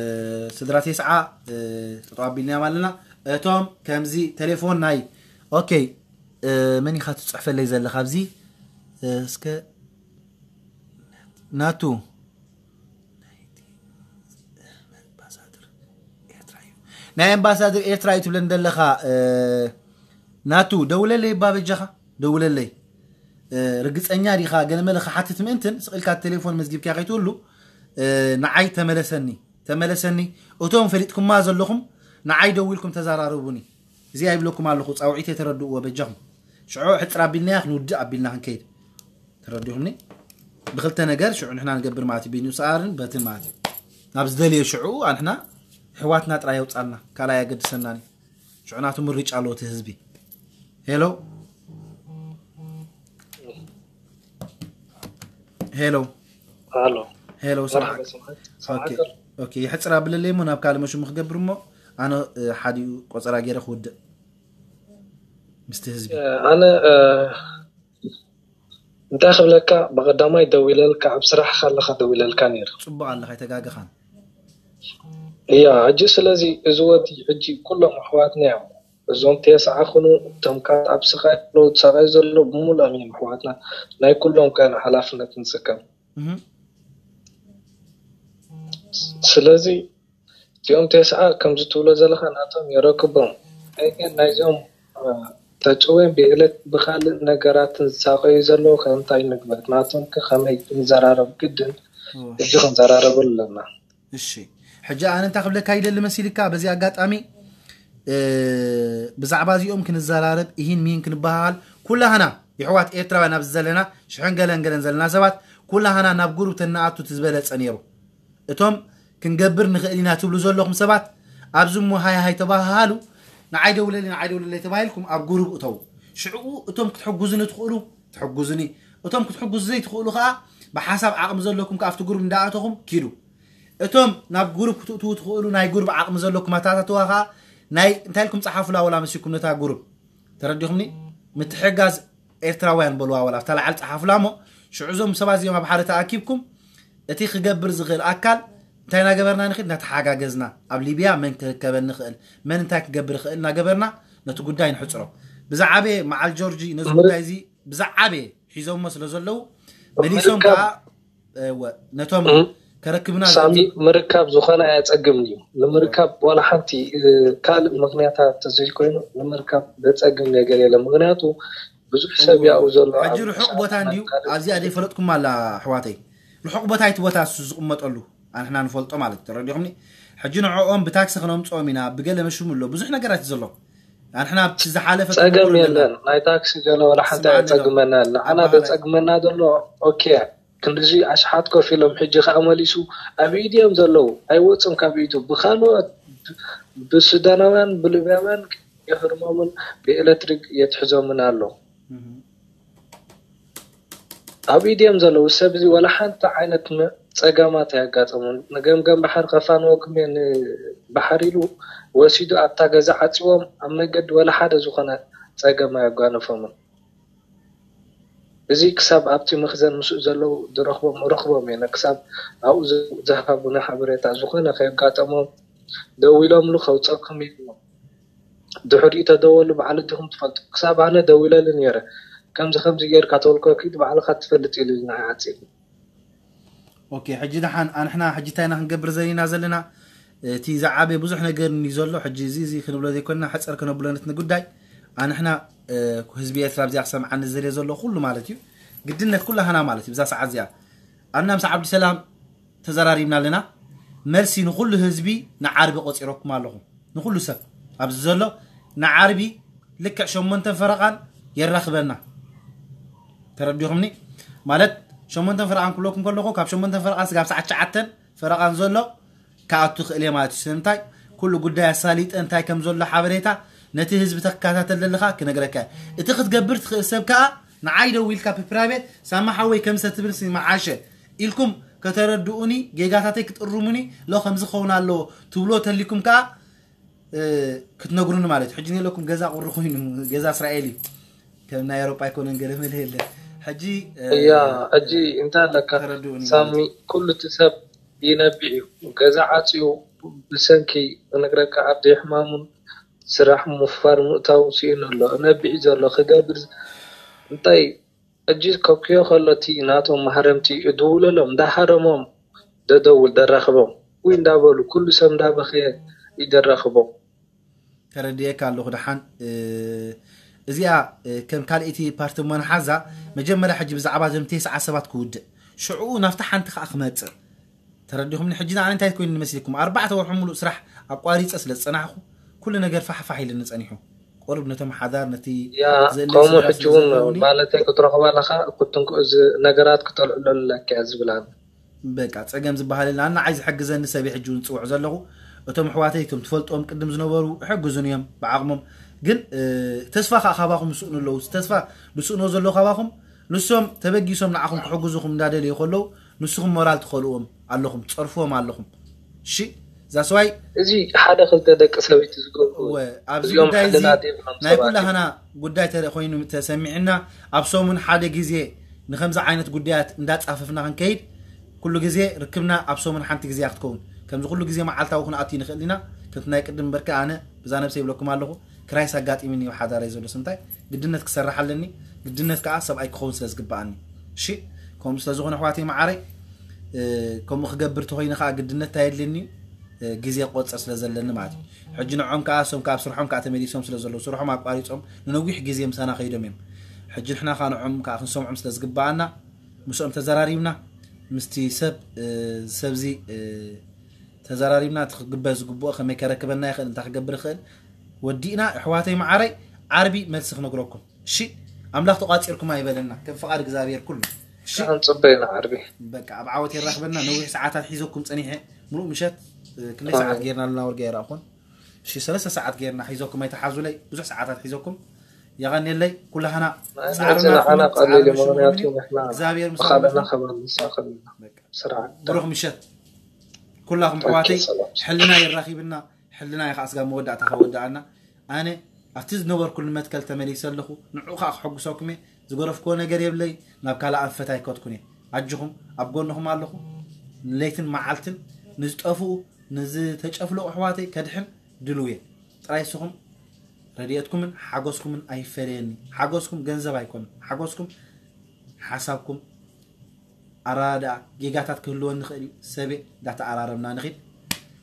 ስድራ ቴስዓ እ፣ ጠጠው ኣቢልናዮም ኣለና እቶም ከምዚ ቴሌፎን ናይ ኦኬ እ፣ መን ኢኻ ትፅሕፈለይ ዘለኻ ኣብዚ እ፣ እስከ ናቱ ናይ ኣምባሳደር ኤርትራ እዩ ትብለን ዘለኻ እ፣ ናቱ ደውለለይ እባ በጃኻ ደውለለይ እ፣ ርግፀኛ ዲኻ ገለመለ ክሓትት ምእንትን ስቕ ኢልካ ቴሌፎን መዝጊብካ ከይትህሉ ንዓይ ተመለሰኒ፣ ተመለሰኒ። እቶም ፈሊጥኩማ ዘለኹም ንዓይ ደዊልኩም ተዘራረቡኒ። እዚኣ ይብለኩም ኣለኹ፣ ጻውዒት የተረድእዎ በጃኹም። ሽዑ ሕጽር ኣቢልናያ ክንውድእ ኣቢልና ክንከይድ። ተረዲኹምኒ? ብክልተ ነገር ሽዑ ንሕና ንገብር ማለት እዩ፣ ብንኡስ ኣርን በትን ማለት እዩ። ናብ ዝደልዮ ሽዑ ኣንሕና ኣሕዋትና ጥራይ የውጻልና፣ ካልኣይ ኣገድሰናን እዩ። ሽዑ ናቱ ምርጫ ኣለዎ እቲ ህዝቢ። ሄሎ፣ ሄሎ፣ ኣሎ። ሄሎ፣ ስማዕ። መርሓባ፣ ስማዕ፣ ስማዕ። ኦኬ፣ ኦኬ፣ ይሕጽር ኣብለለይ እሞ ናብ ካልእ መሽሙ ክገብር እሞ ኣነ፣ እ፣ ሓዲኡ ቆጸራ ገይረ ክውድእ ምስቲ ህዝቢ። ኣነ፣ እ፣ እንታይ ክብለካ፣ ብቐዳማይ ደዊለልካ፣ ኣብ ስራሕኻ ኣለኻ ደዊለልካ ነይሩ። ጽቡቕ ኣለኻ፣ ኣይተጋገኻን። እያ፣ ሕጂ ስለዚ እዚ ወዲ ሕጂ ኩሎም ኣሕዋትና እዮም። እዞም ቴስዓ ኩኑ፣ እቶም ካልእ ኣብ ስቓይ ኣለዉ፣ ዝሳቐዩ ዘለዉ ብምሉኦም እዮም ኣሕዋትና። ናይ ኩሎም ከ ሓላፍነት ንስከም። እህ። ስለዚ እዚኦም ቴስዓ ከምዚ ትብሎ ዘለኻ ናቶም የረክቦም። ናይ ግን ናይዚኦም፣ እ፣ ተጭወን ብዕለት ብኻልእ ነገራትን ዝሳቐዩ ዘለዉ ከ እንታይ ንግበር? ናቶም ከ ከመይ ክንዘራረብ ግድን እዎ። ሕጂ ክንዘራረበሉ ኣለና። እሺ፣ ሕጂ ኣነ እንታይ ክብለካ ይደሊ መሲልካ፣ በዚ ኣጋጣሚ፣ እ፣ ብዛዕባ እዚኦም ክንዘራረብ፣ ኢሂን ሚሂን ክንበሃሃል፣ ኩላህና የሕዋት ኤርትራውያን ኣብዚ ዘለና፣ ሽሕን ገለን ገለን ዘለና ሰባት፣ ኩላህና ናብ ጉሩብ ተነኣቱ እቲ ዝበለጸ ነይሩ። እቶም ክንገብር ንኽእል ኢና ትብሉ ዘለኹም ሰባት፣ ኣብዚ እሞ ሃይ ሃይ ተባሃሃሉ፣ ንዓይ ደውለለይ፣ ንዓይ ደውለለይ ተባሂልኩም ኣብ ጉሩብ እተዉ። ሽዕኡ እቶም ክትሕጉዙኒ ትኽእሉ፣ ትሕጉዙኒ። እቶም ክትሕጉዙ ዘይትኽእሉ ከኣ፣ ብሓሳብ ዓቕሚ ዘለኩም ከኣ ኣብቲ ጉሩብ እንዳኣተኹም ኪዱ። እቶም ናብ ጉሩብ ክትእትዉ ትኽእሉ፣ ናይ ጉሩብ ዓቕሚ ዘለኩም ኣተኣታትዋ ከኣ፣ ናይ እንታይ ኢልኩም ጸሓፉላ ወላ መሲኩም ነታ ጉሩብ። ተረዲኹምኒ? ምትሕጋዝ ኤርትራውያን በልዋ ወላ ኣብታ ላዕሊ ጸሓፉላ እሞ፣ ሽዑ እዞም ሰባት እዚኦም ኣብ ሓደ ተኣኪብኩም፣ እቲ ክገብር ዝኽእል ኣካል እንታይ እናገበርና ንኽእል? እናተሓጋገዝና፣ ኣብ ሊብያ መን ክርከበኒ ይኽእል፣ መን እንታይ ክገብር ይኽእል እናገበርና ነቲ ጉዳይ ንሕጽሮ። ብዛዕባ መዓል ጆርጂ ነዚ ምር- ጉዳይ እዚ ብዛዕባ ሒዞሞ ስለ ዘለዉ፣ መሊሶም ምርካብ ከኣ፣ እወ፣ ነቶም እም። ከረክብና ሳሚ ዝኽእል ምርካብ ዝኾነ ኣያጸግምን እዩ። ንምርካብ ዋላ ሓንቲ፣ እ፣ ካልእ ምኽንያታት ተዘይኮይኑ ንምርካብ ዘጸግም ነገር የለን። ምኽንያቱ ብዙሕ ሰብ እዎ። ያው ዘሎ ሕጂ ኣብ ርሑቕ ቦታ እንድዩ፣ ካልእ ኣብዚኣ ዘይፈለጥኩም ኣላ ኣሕዋተይ። ርሑቕ ቦታ እዩ እቲ ቦታ እሱ ዝቕመጠሉ፣ ኣንሕና ንፈልጦ ማለት እዩ። ተረዲኹምኒ? ሕጂ ንዕኦም ብታክሲ ክነምጽኦም ኢና፣ ብገለ መሽሙ ኣሎ፣ ብዙሕ ነገራት እዩ ዘሎ። ኣንሕና ኣብቲ ዝሓለፈ ጸገም ተመክሮ ኣለና። የለን። ናይ ታክሲ ገለ ዋላ ሓንቲ ስማዕኒ ዶ? ኣየጸግመናን። ንዓና ኣባህላይ። ዘጸግመና ዘሎ፣ ኦኬ፣ ክንድዚ ኣሽሓት ኮፍ ኢሎም ሕጂ ከኣ መሊሱ ኣብ ኢድ እዮም ዘለዉ። ኣይወጹን ካብ ኢዱ። ብኻልኦት፣ ብሱዳናውያን፣ ብሊብያውያን የህርሞምን ብኤሌክትሪክ የትሕዞምን ኣሎ። እህ። ኣብ ኢድ እዮም ዘለዉ። ሰብ እዚ ዋላ ሓንቲ ዓይነት መ-፣ ጸገማት ኣየጋጠሙን። ንገምገም ባሕሪ ከፋንወኩም እየ ንባሕሪ ኢሉ ወሲዱ ኣብታ ገዛ ዓጽዎም ኣብ መንገዲ ዋላ ሓደ ዝኾነ ጸገም ኣየጓነፎምን። እዚ ክሳብ ኣብቲ መኽዘን ምስኡ ዘለዉ ዝረኽቦም ረኽቦም እየ። ክሳብ ኣብኡ ዝ-፣ ዝሃቡና ሓበሬታ ዝኾነ ከየጋጠሞም ደዊሎምሉ ከውጸኩም ኢልዎም። ድሕሪኡ ተደወሉ ባዕሉ ዲኹም ትፈልጡ። ክሳብ ኣነ ደዊለሉ ነይረ። ከምዚ ከምዚ ጌርካ ተወልኮ ኪድ ባዕልኻ ትፈልጥ ኢሉ ንዓይ ዓጺሉ። ኦኬ፣ ሕጂ ደሓን ኣንሕና ሕጂ እንታይ ኢና ክንገብር ዘሊና ዘለና? እቲ ዝዓበየ ብዙሕ ነገር እዩ ዘሎ። ሕጂ እዚ፣ እዚ ክንብሎ ዘይኮንና ሕጽር ክነብሎ ነቲ ጉዳይ። ኣንሕና፣ እ፣ ህዝቢ ኤርትራ ኣብዚኣ ክሰምዓኒ ዝደልዮ ዘሎ ኩሉ ማለት እዩ። ግድነት ኩላህና ማለት እዩ። ብዛ ሰዓት እዚኣ ኣና ምስ ዓብዲ ሰላም ተዘራሪብና ኣለና። መልሲ ንኩሉ ህዝቢ ንዓርቢ ቆጺረኩም ኣለኹ። ንኩሉ ሰብ ኣብዚ ዘሎ ንዓርቢ ልክዕ ሸሞንተን ፈረቓን የራኽበና። ተረዲኹምኒ? ማለት ሸሞንተን ፈረቓን ክብለኩም ከለኹ ካብ ሸሞንተን ፈረቓን ስጋብ ሰዓት ትሽዓተን ፈረቓን ዘሎ ክኣቱ ክእል እየ ማለት እዩ። ስለምንታይ? ኩሉ ጉዳይ ኣሳሊጠ እንታይ ከም ዘሎ ሓበሬታ ነቲ ህዝቢ ተከታተል ዘለኻ ክነግረካ እየ። እቲ ክትገብር ትኽእል ሰብ ከኣ ንዓይ ደው ኢልካ ብፕራይቬት ሳማ ሓወይ ከምሰ ትብል ሲ መዓሸ ኢልኩም ከተረድኡኒ፣ ጌጋታተይ ክትእርሙኒ፣ ሎ ከምዚ ክኸውን ኣለዎ ትብሎ ተሊኩም ከኣ፣ እ፣ ክትነግሩኒ ማለት እዩ። ሕጂ ንለኩም ገዛ ቁሪ ኮይኑ፣ ገዛ እስራኤል እዩ። ከም ናይ ኤውሮጳ ኣይኮነን፣ ገለ መለ የለ። ሕጂ፣ እ፣ እያ፣ ሕጂ እንታይ ኣለካ ተረድኡኒ ሳሚ፣ ማለት እዩ። ኩሉ እቲ ሰብ ይነብዕ እዩ። ገዛ ዓጽዩ ብሰንኪ ክነግረካ ኣብ ዘይሕማሙን ስራሕ ምፍፋር ምእታው ስኢኑ ኣሎ። ነቢዒ ዘሎ ክገብር እንታይ ሕጂ ከብክዮ ከሎ እቲ ናቶም ማህረምቲ እድውለሎም እንዳሃረሞም ደደውል ደራኽቦም ውይ እንዳበሉ ኩሉ ሰብ እንዳበኸየ ይደራኽቦም። ተረድኤካ ኣለኹ ደሓን። እ፣ እዚኣ፣ እ፣ ከም ካልኣይቲ ፓርቲ እሞ ንሓዛ። መጀመርያ ሕጂ ብዛዕባ እዞም ተስዓ ሰባት ክውድእ፣ ሽዑ ናብታ ሓንቲ ከኣ ክመጽእ። ተረዲኹምኒ? ሕጂ ንኣነ እንታይ ኮይኑ ንመስልኩም? ኣርባዕተ ወርሑ ሙሉእ ስራሕ ኣቋሪፀ ስለ ዝፀናሕኩ ኩሉ ነገር ፋሕፋሕ ኢልኒ ፀኒሑ። ቁሩብ ነቶም ሓዳር ነቲ ያ ዘድልይ ከምኡ ስድራ ሕጂ ስለ እውን ዘለውኒ ማለተይ ክትረኽባ ኣለኻ ክትንኩ እዚ ነገራት ክተልዕለለካ እያ ዝብላን በቃ ፀገም ዝበሃል የለን። ንዓይ ዝሕግዘኒ ሰብ እየ ሕጂ እውን ዝፅውዕ ዘለኹ። እቶም ኣሕዋተይ እቶም ትፈልጦም ቅድም ዝነበሩ ይሕግዙን እዮም ብዓቕሞም። ግን እ፣ ተስፋ ከዓ ካባኹም ይስእኑ ኣለዉ። ተስፋ ዝስእኖ ዘለዉ ካባኹም ንሶም ተበጊሶም ንዓኹም ክሕግዙኹም እንዳደለዩ ከለዉ ንስኹም ሞራል ትኸልዎም ኣለኹም፣ ትፀርፍዎም ኣለኹም። እሺ እዛ ሰዋይ እዚ ሓደ ክልተ ደቂ ሰበይቲ ዝገብሩ እወ፣ ኣብዚ እዚኦም ጉዳይ እዚ ሕልና ዘይብሎም ናይ ሰባት ኩላህና ጉዳይ ተረ- ኮይኑ ተሰሚዕና ኣብ ሰሙን ሓደ ግዜ ንከምዚ ዓይነት ጉዳያት እንዳፃፈፍና ክንከይድ ኩሉ ግዜ ርክብና ኣብ ሰሙን ሓንቲ ግዜ ክትከውን ከምዚ ኩሉ ግዜ መዓልታዊ ክንኣቱ ንኽእል ኢና። ከምቲ ናይ ቅድም በርካ ኣነ ብዛ ነብሰ ይብለኩም ኣለኹ ክራይስ ኣጋጢምኒ እዩ ሓዳረይ ዘሎ ስምታይ ግድነት ክሰርሕ ኣለኒ። ግድነት ከዓ ሰብኣይ ክኸውን ስለ ዝግበኣኒ እሺ። ከምኡ ስለ ዝኾነ ኣሕዋተይ መዓረይ እ፣ ከምኡ ክገብር ተኮይነ ከዓ ግድነት እንታይ የድልየኒ እዩ እ፣ ግዜ ቆፅር ስለ ዘለኒ ማለት እዩ። ሕጂ ንዖም ከዓ እሶም ከዓ ኣብ ስርሖም ከዓ ተመሊሶም ስለ ዘለዉ ስርሖም ኣቋሪፆም ንነዊሕ ግዜ ምሳና ከይዶም እዮም። ሕጂ ንሕና ከዓ ንዖም ከዓ ክንሰምዖም ስለ ዝግበኣና ምስኦም ተዘራሪብና ምስቲ ሰብ እ፣ ሰብዚ እ፣ ተዘራሪብና እቲ ክግበር ዝግብኦ ከመይ ከረክበና ይኽእል እንታይ ክገብር ይኽእል ወዲእና ኣሕዋተይ መዓረይ ዓርቢ መልሲ ክነግረኩም እሺ። ኣምላኽ ተቋፂርኩም ኣይበለና ከም ፍቓድ እግዚኣብሔር ኩሉ እሺ። ክንፅበይ ኢና ዓርቢ በቃ ኣብ ዓወት የራኽበና። ነዊሕ ሰዓታት ሒዘኩም ፀኒሐ ምሉእ ምሸት እ፣ ክንደይ ሰዓት ጌርና ኣለና ወርጋ የራእኹን እሺ። ሰለስተ ሰዓት ጌርና ሒዘኩም ኣይተሓዙለይ ብዙሕ ሰዓታት ሒዘኩም የቐንየለይ ኩላህና ናይ ፃዕርና ናይዚ ንዓና ኩሉ ቀሊል እዩ ፃዕርና ምክንያቱ ሽሞም እዩ። ንሕና እግዚኣብሔር ምሳኹም ብኻልና ይኹን። ከማን ንሳኸልና በቃ ስራሕ ብሩኽ ምሸት ኩላኹም ኣሕዋተይ ሰላም ሕልና ይራኺብና ሕልና ኢኻ ስጋ መወዳእታ ከወዳኣና ኣነ ኣብቲ ዝነበርኩሉ መትከል ተመሊሰ ኣለኹ ንዑ ከዓ ክሕጉሰኩም እየ ዝገረፍክዎ ነገር የብለይ ናብ ካልእ ኣንፈት ኣይከድኩን እየ ኣጅኹም ኣብ ጎንኹም ኣለኹ ለይትን መዓልትን ንዝጠፍኡ ንዝተጨፍለቑ ኣሕዋተይ ከድሕን ድልው እየ ጥራይ ንስኹም ረድኤትኩምን ሓጎስኩምን ኣይፈለየኒ ሓጎስኩም ገንዘብ ኣይኮን ሓጎስኩም ሓሳብኩም ኣረዳድኣ ጌጋታት ክህልወኒ ይኽእል እዩ ሰበ እንዳተኣራረምና ንኺድ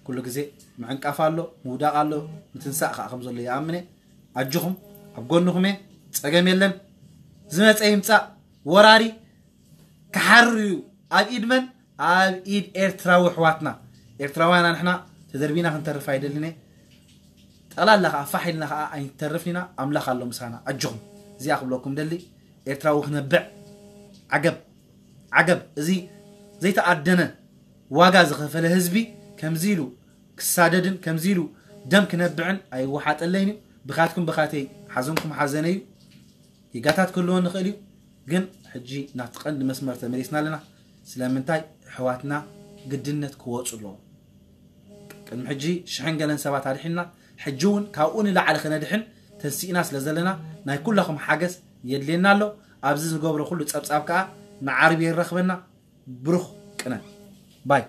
ኩሉ ግዜ ምዕንቃፍ ኣሎ ምውዳቕ ኣሎ ምትንሳእ ከዓ ከም ዘሎ ይኣምነ ኣጆኹም ኣብ ጎንኹም እየ ፀገም የለን ዝመፀ ይምፃእ ወራሪ ክሓርር እዩ ኣብ ኢድ መን ኣብ ኢድ ኤርትራዊ ኣሕዋትና ኤርትራውያን ንሕና ተደርቢና ክንተርፍ ኣይደልን እየ ጠላላ ከዓ ፋሕ ኢልና ከዓ ኣይንተርፍን ኢና ኣምላኽ ኣሎ ምሳና ኣጆኹም እዚኣ ክብለኩም ደሊ ኤርትራዊ ክነብዕ ዓገብ ዓገብ እዚ ዘይተኣደነ ዋጋ ዝኸፈለ ህዝቢ ከምዚ ኢሉ ክሳደድን ከምዚ ኢሉ ደም ክነብዕን ኣይወሓጠለይን እዩ ብኻትኩም ብኻተይ ሓዘንኩም ሓዘነ እዩ ጌጋታት ክህልዎ ንኽእል እዩ ግን ሕጂ ናብቲ ቀንዲ መስመር ተመሊስና ኣለና ስለምንታይ ኣሕዋትና ግድነት ክወፁ ኣለዎም ቅድሚ ሕጂ ሽሕን ገለን ሰባት ኣድሒንና ሕጂ እውን ካብኡ ንላዕሊ ክነድሕን ተንሲእና ስለ ዘለና ናይ ኩላኹም ሓገዝ የድልየና ኣሎ ኣብዚ ዝገብሮ ኩሉ ፀብፃብ ከዓ ንዓርቢ የራኽበና ብሩኽ ቅነ ባይ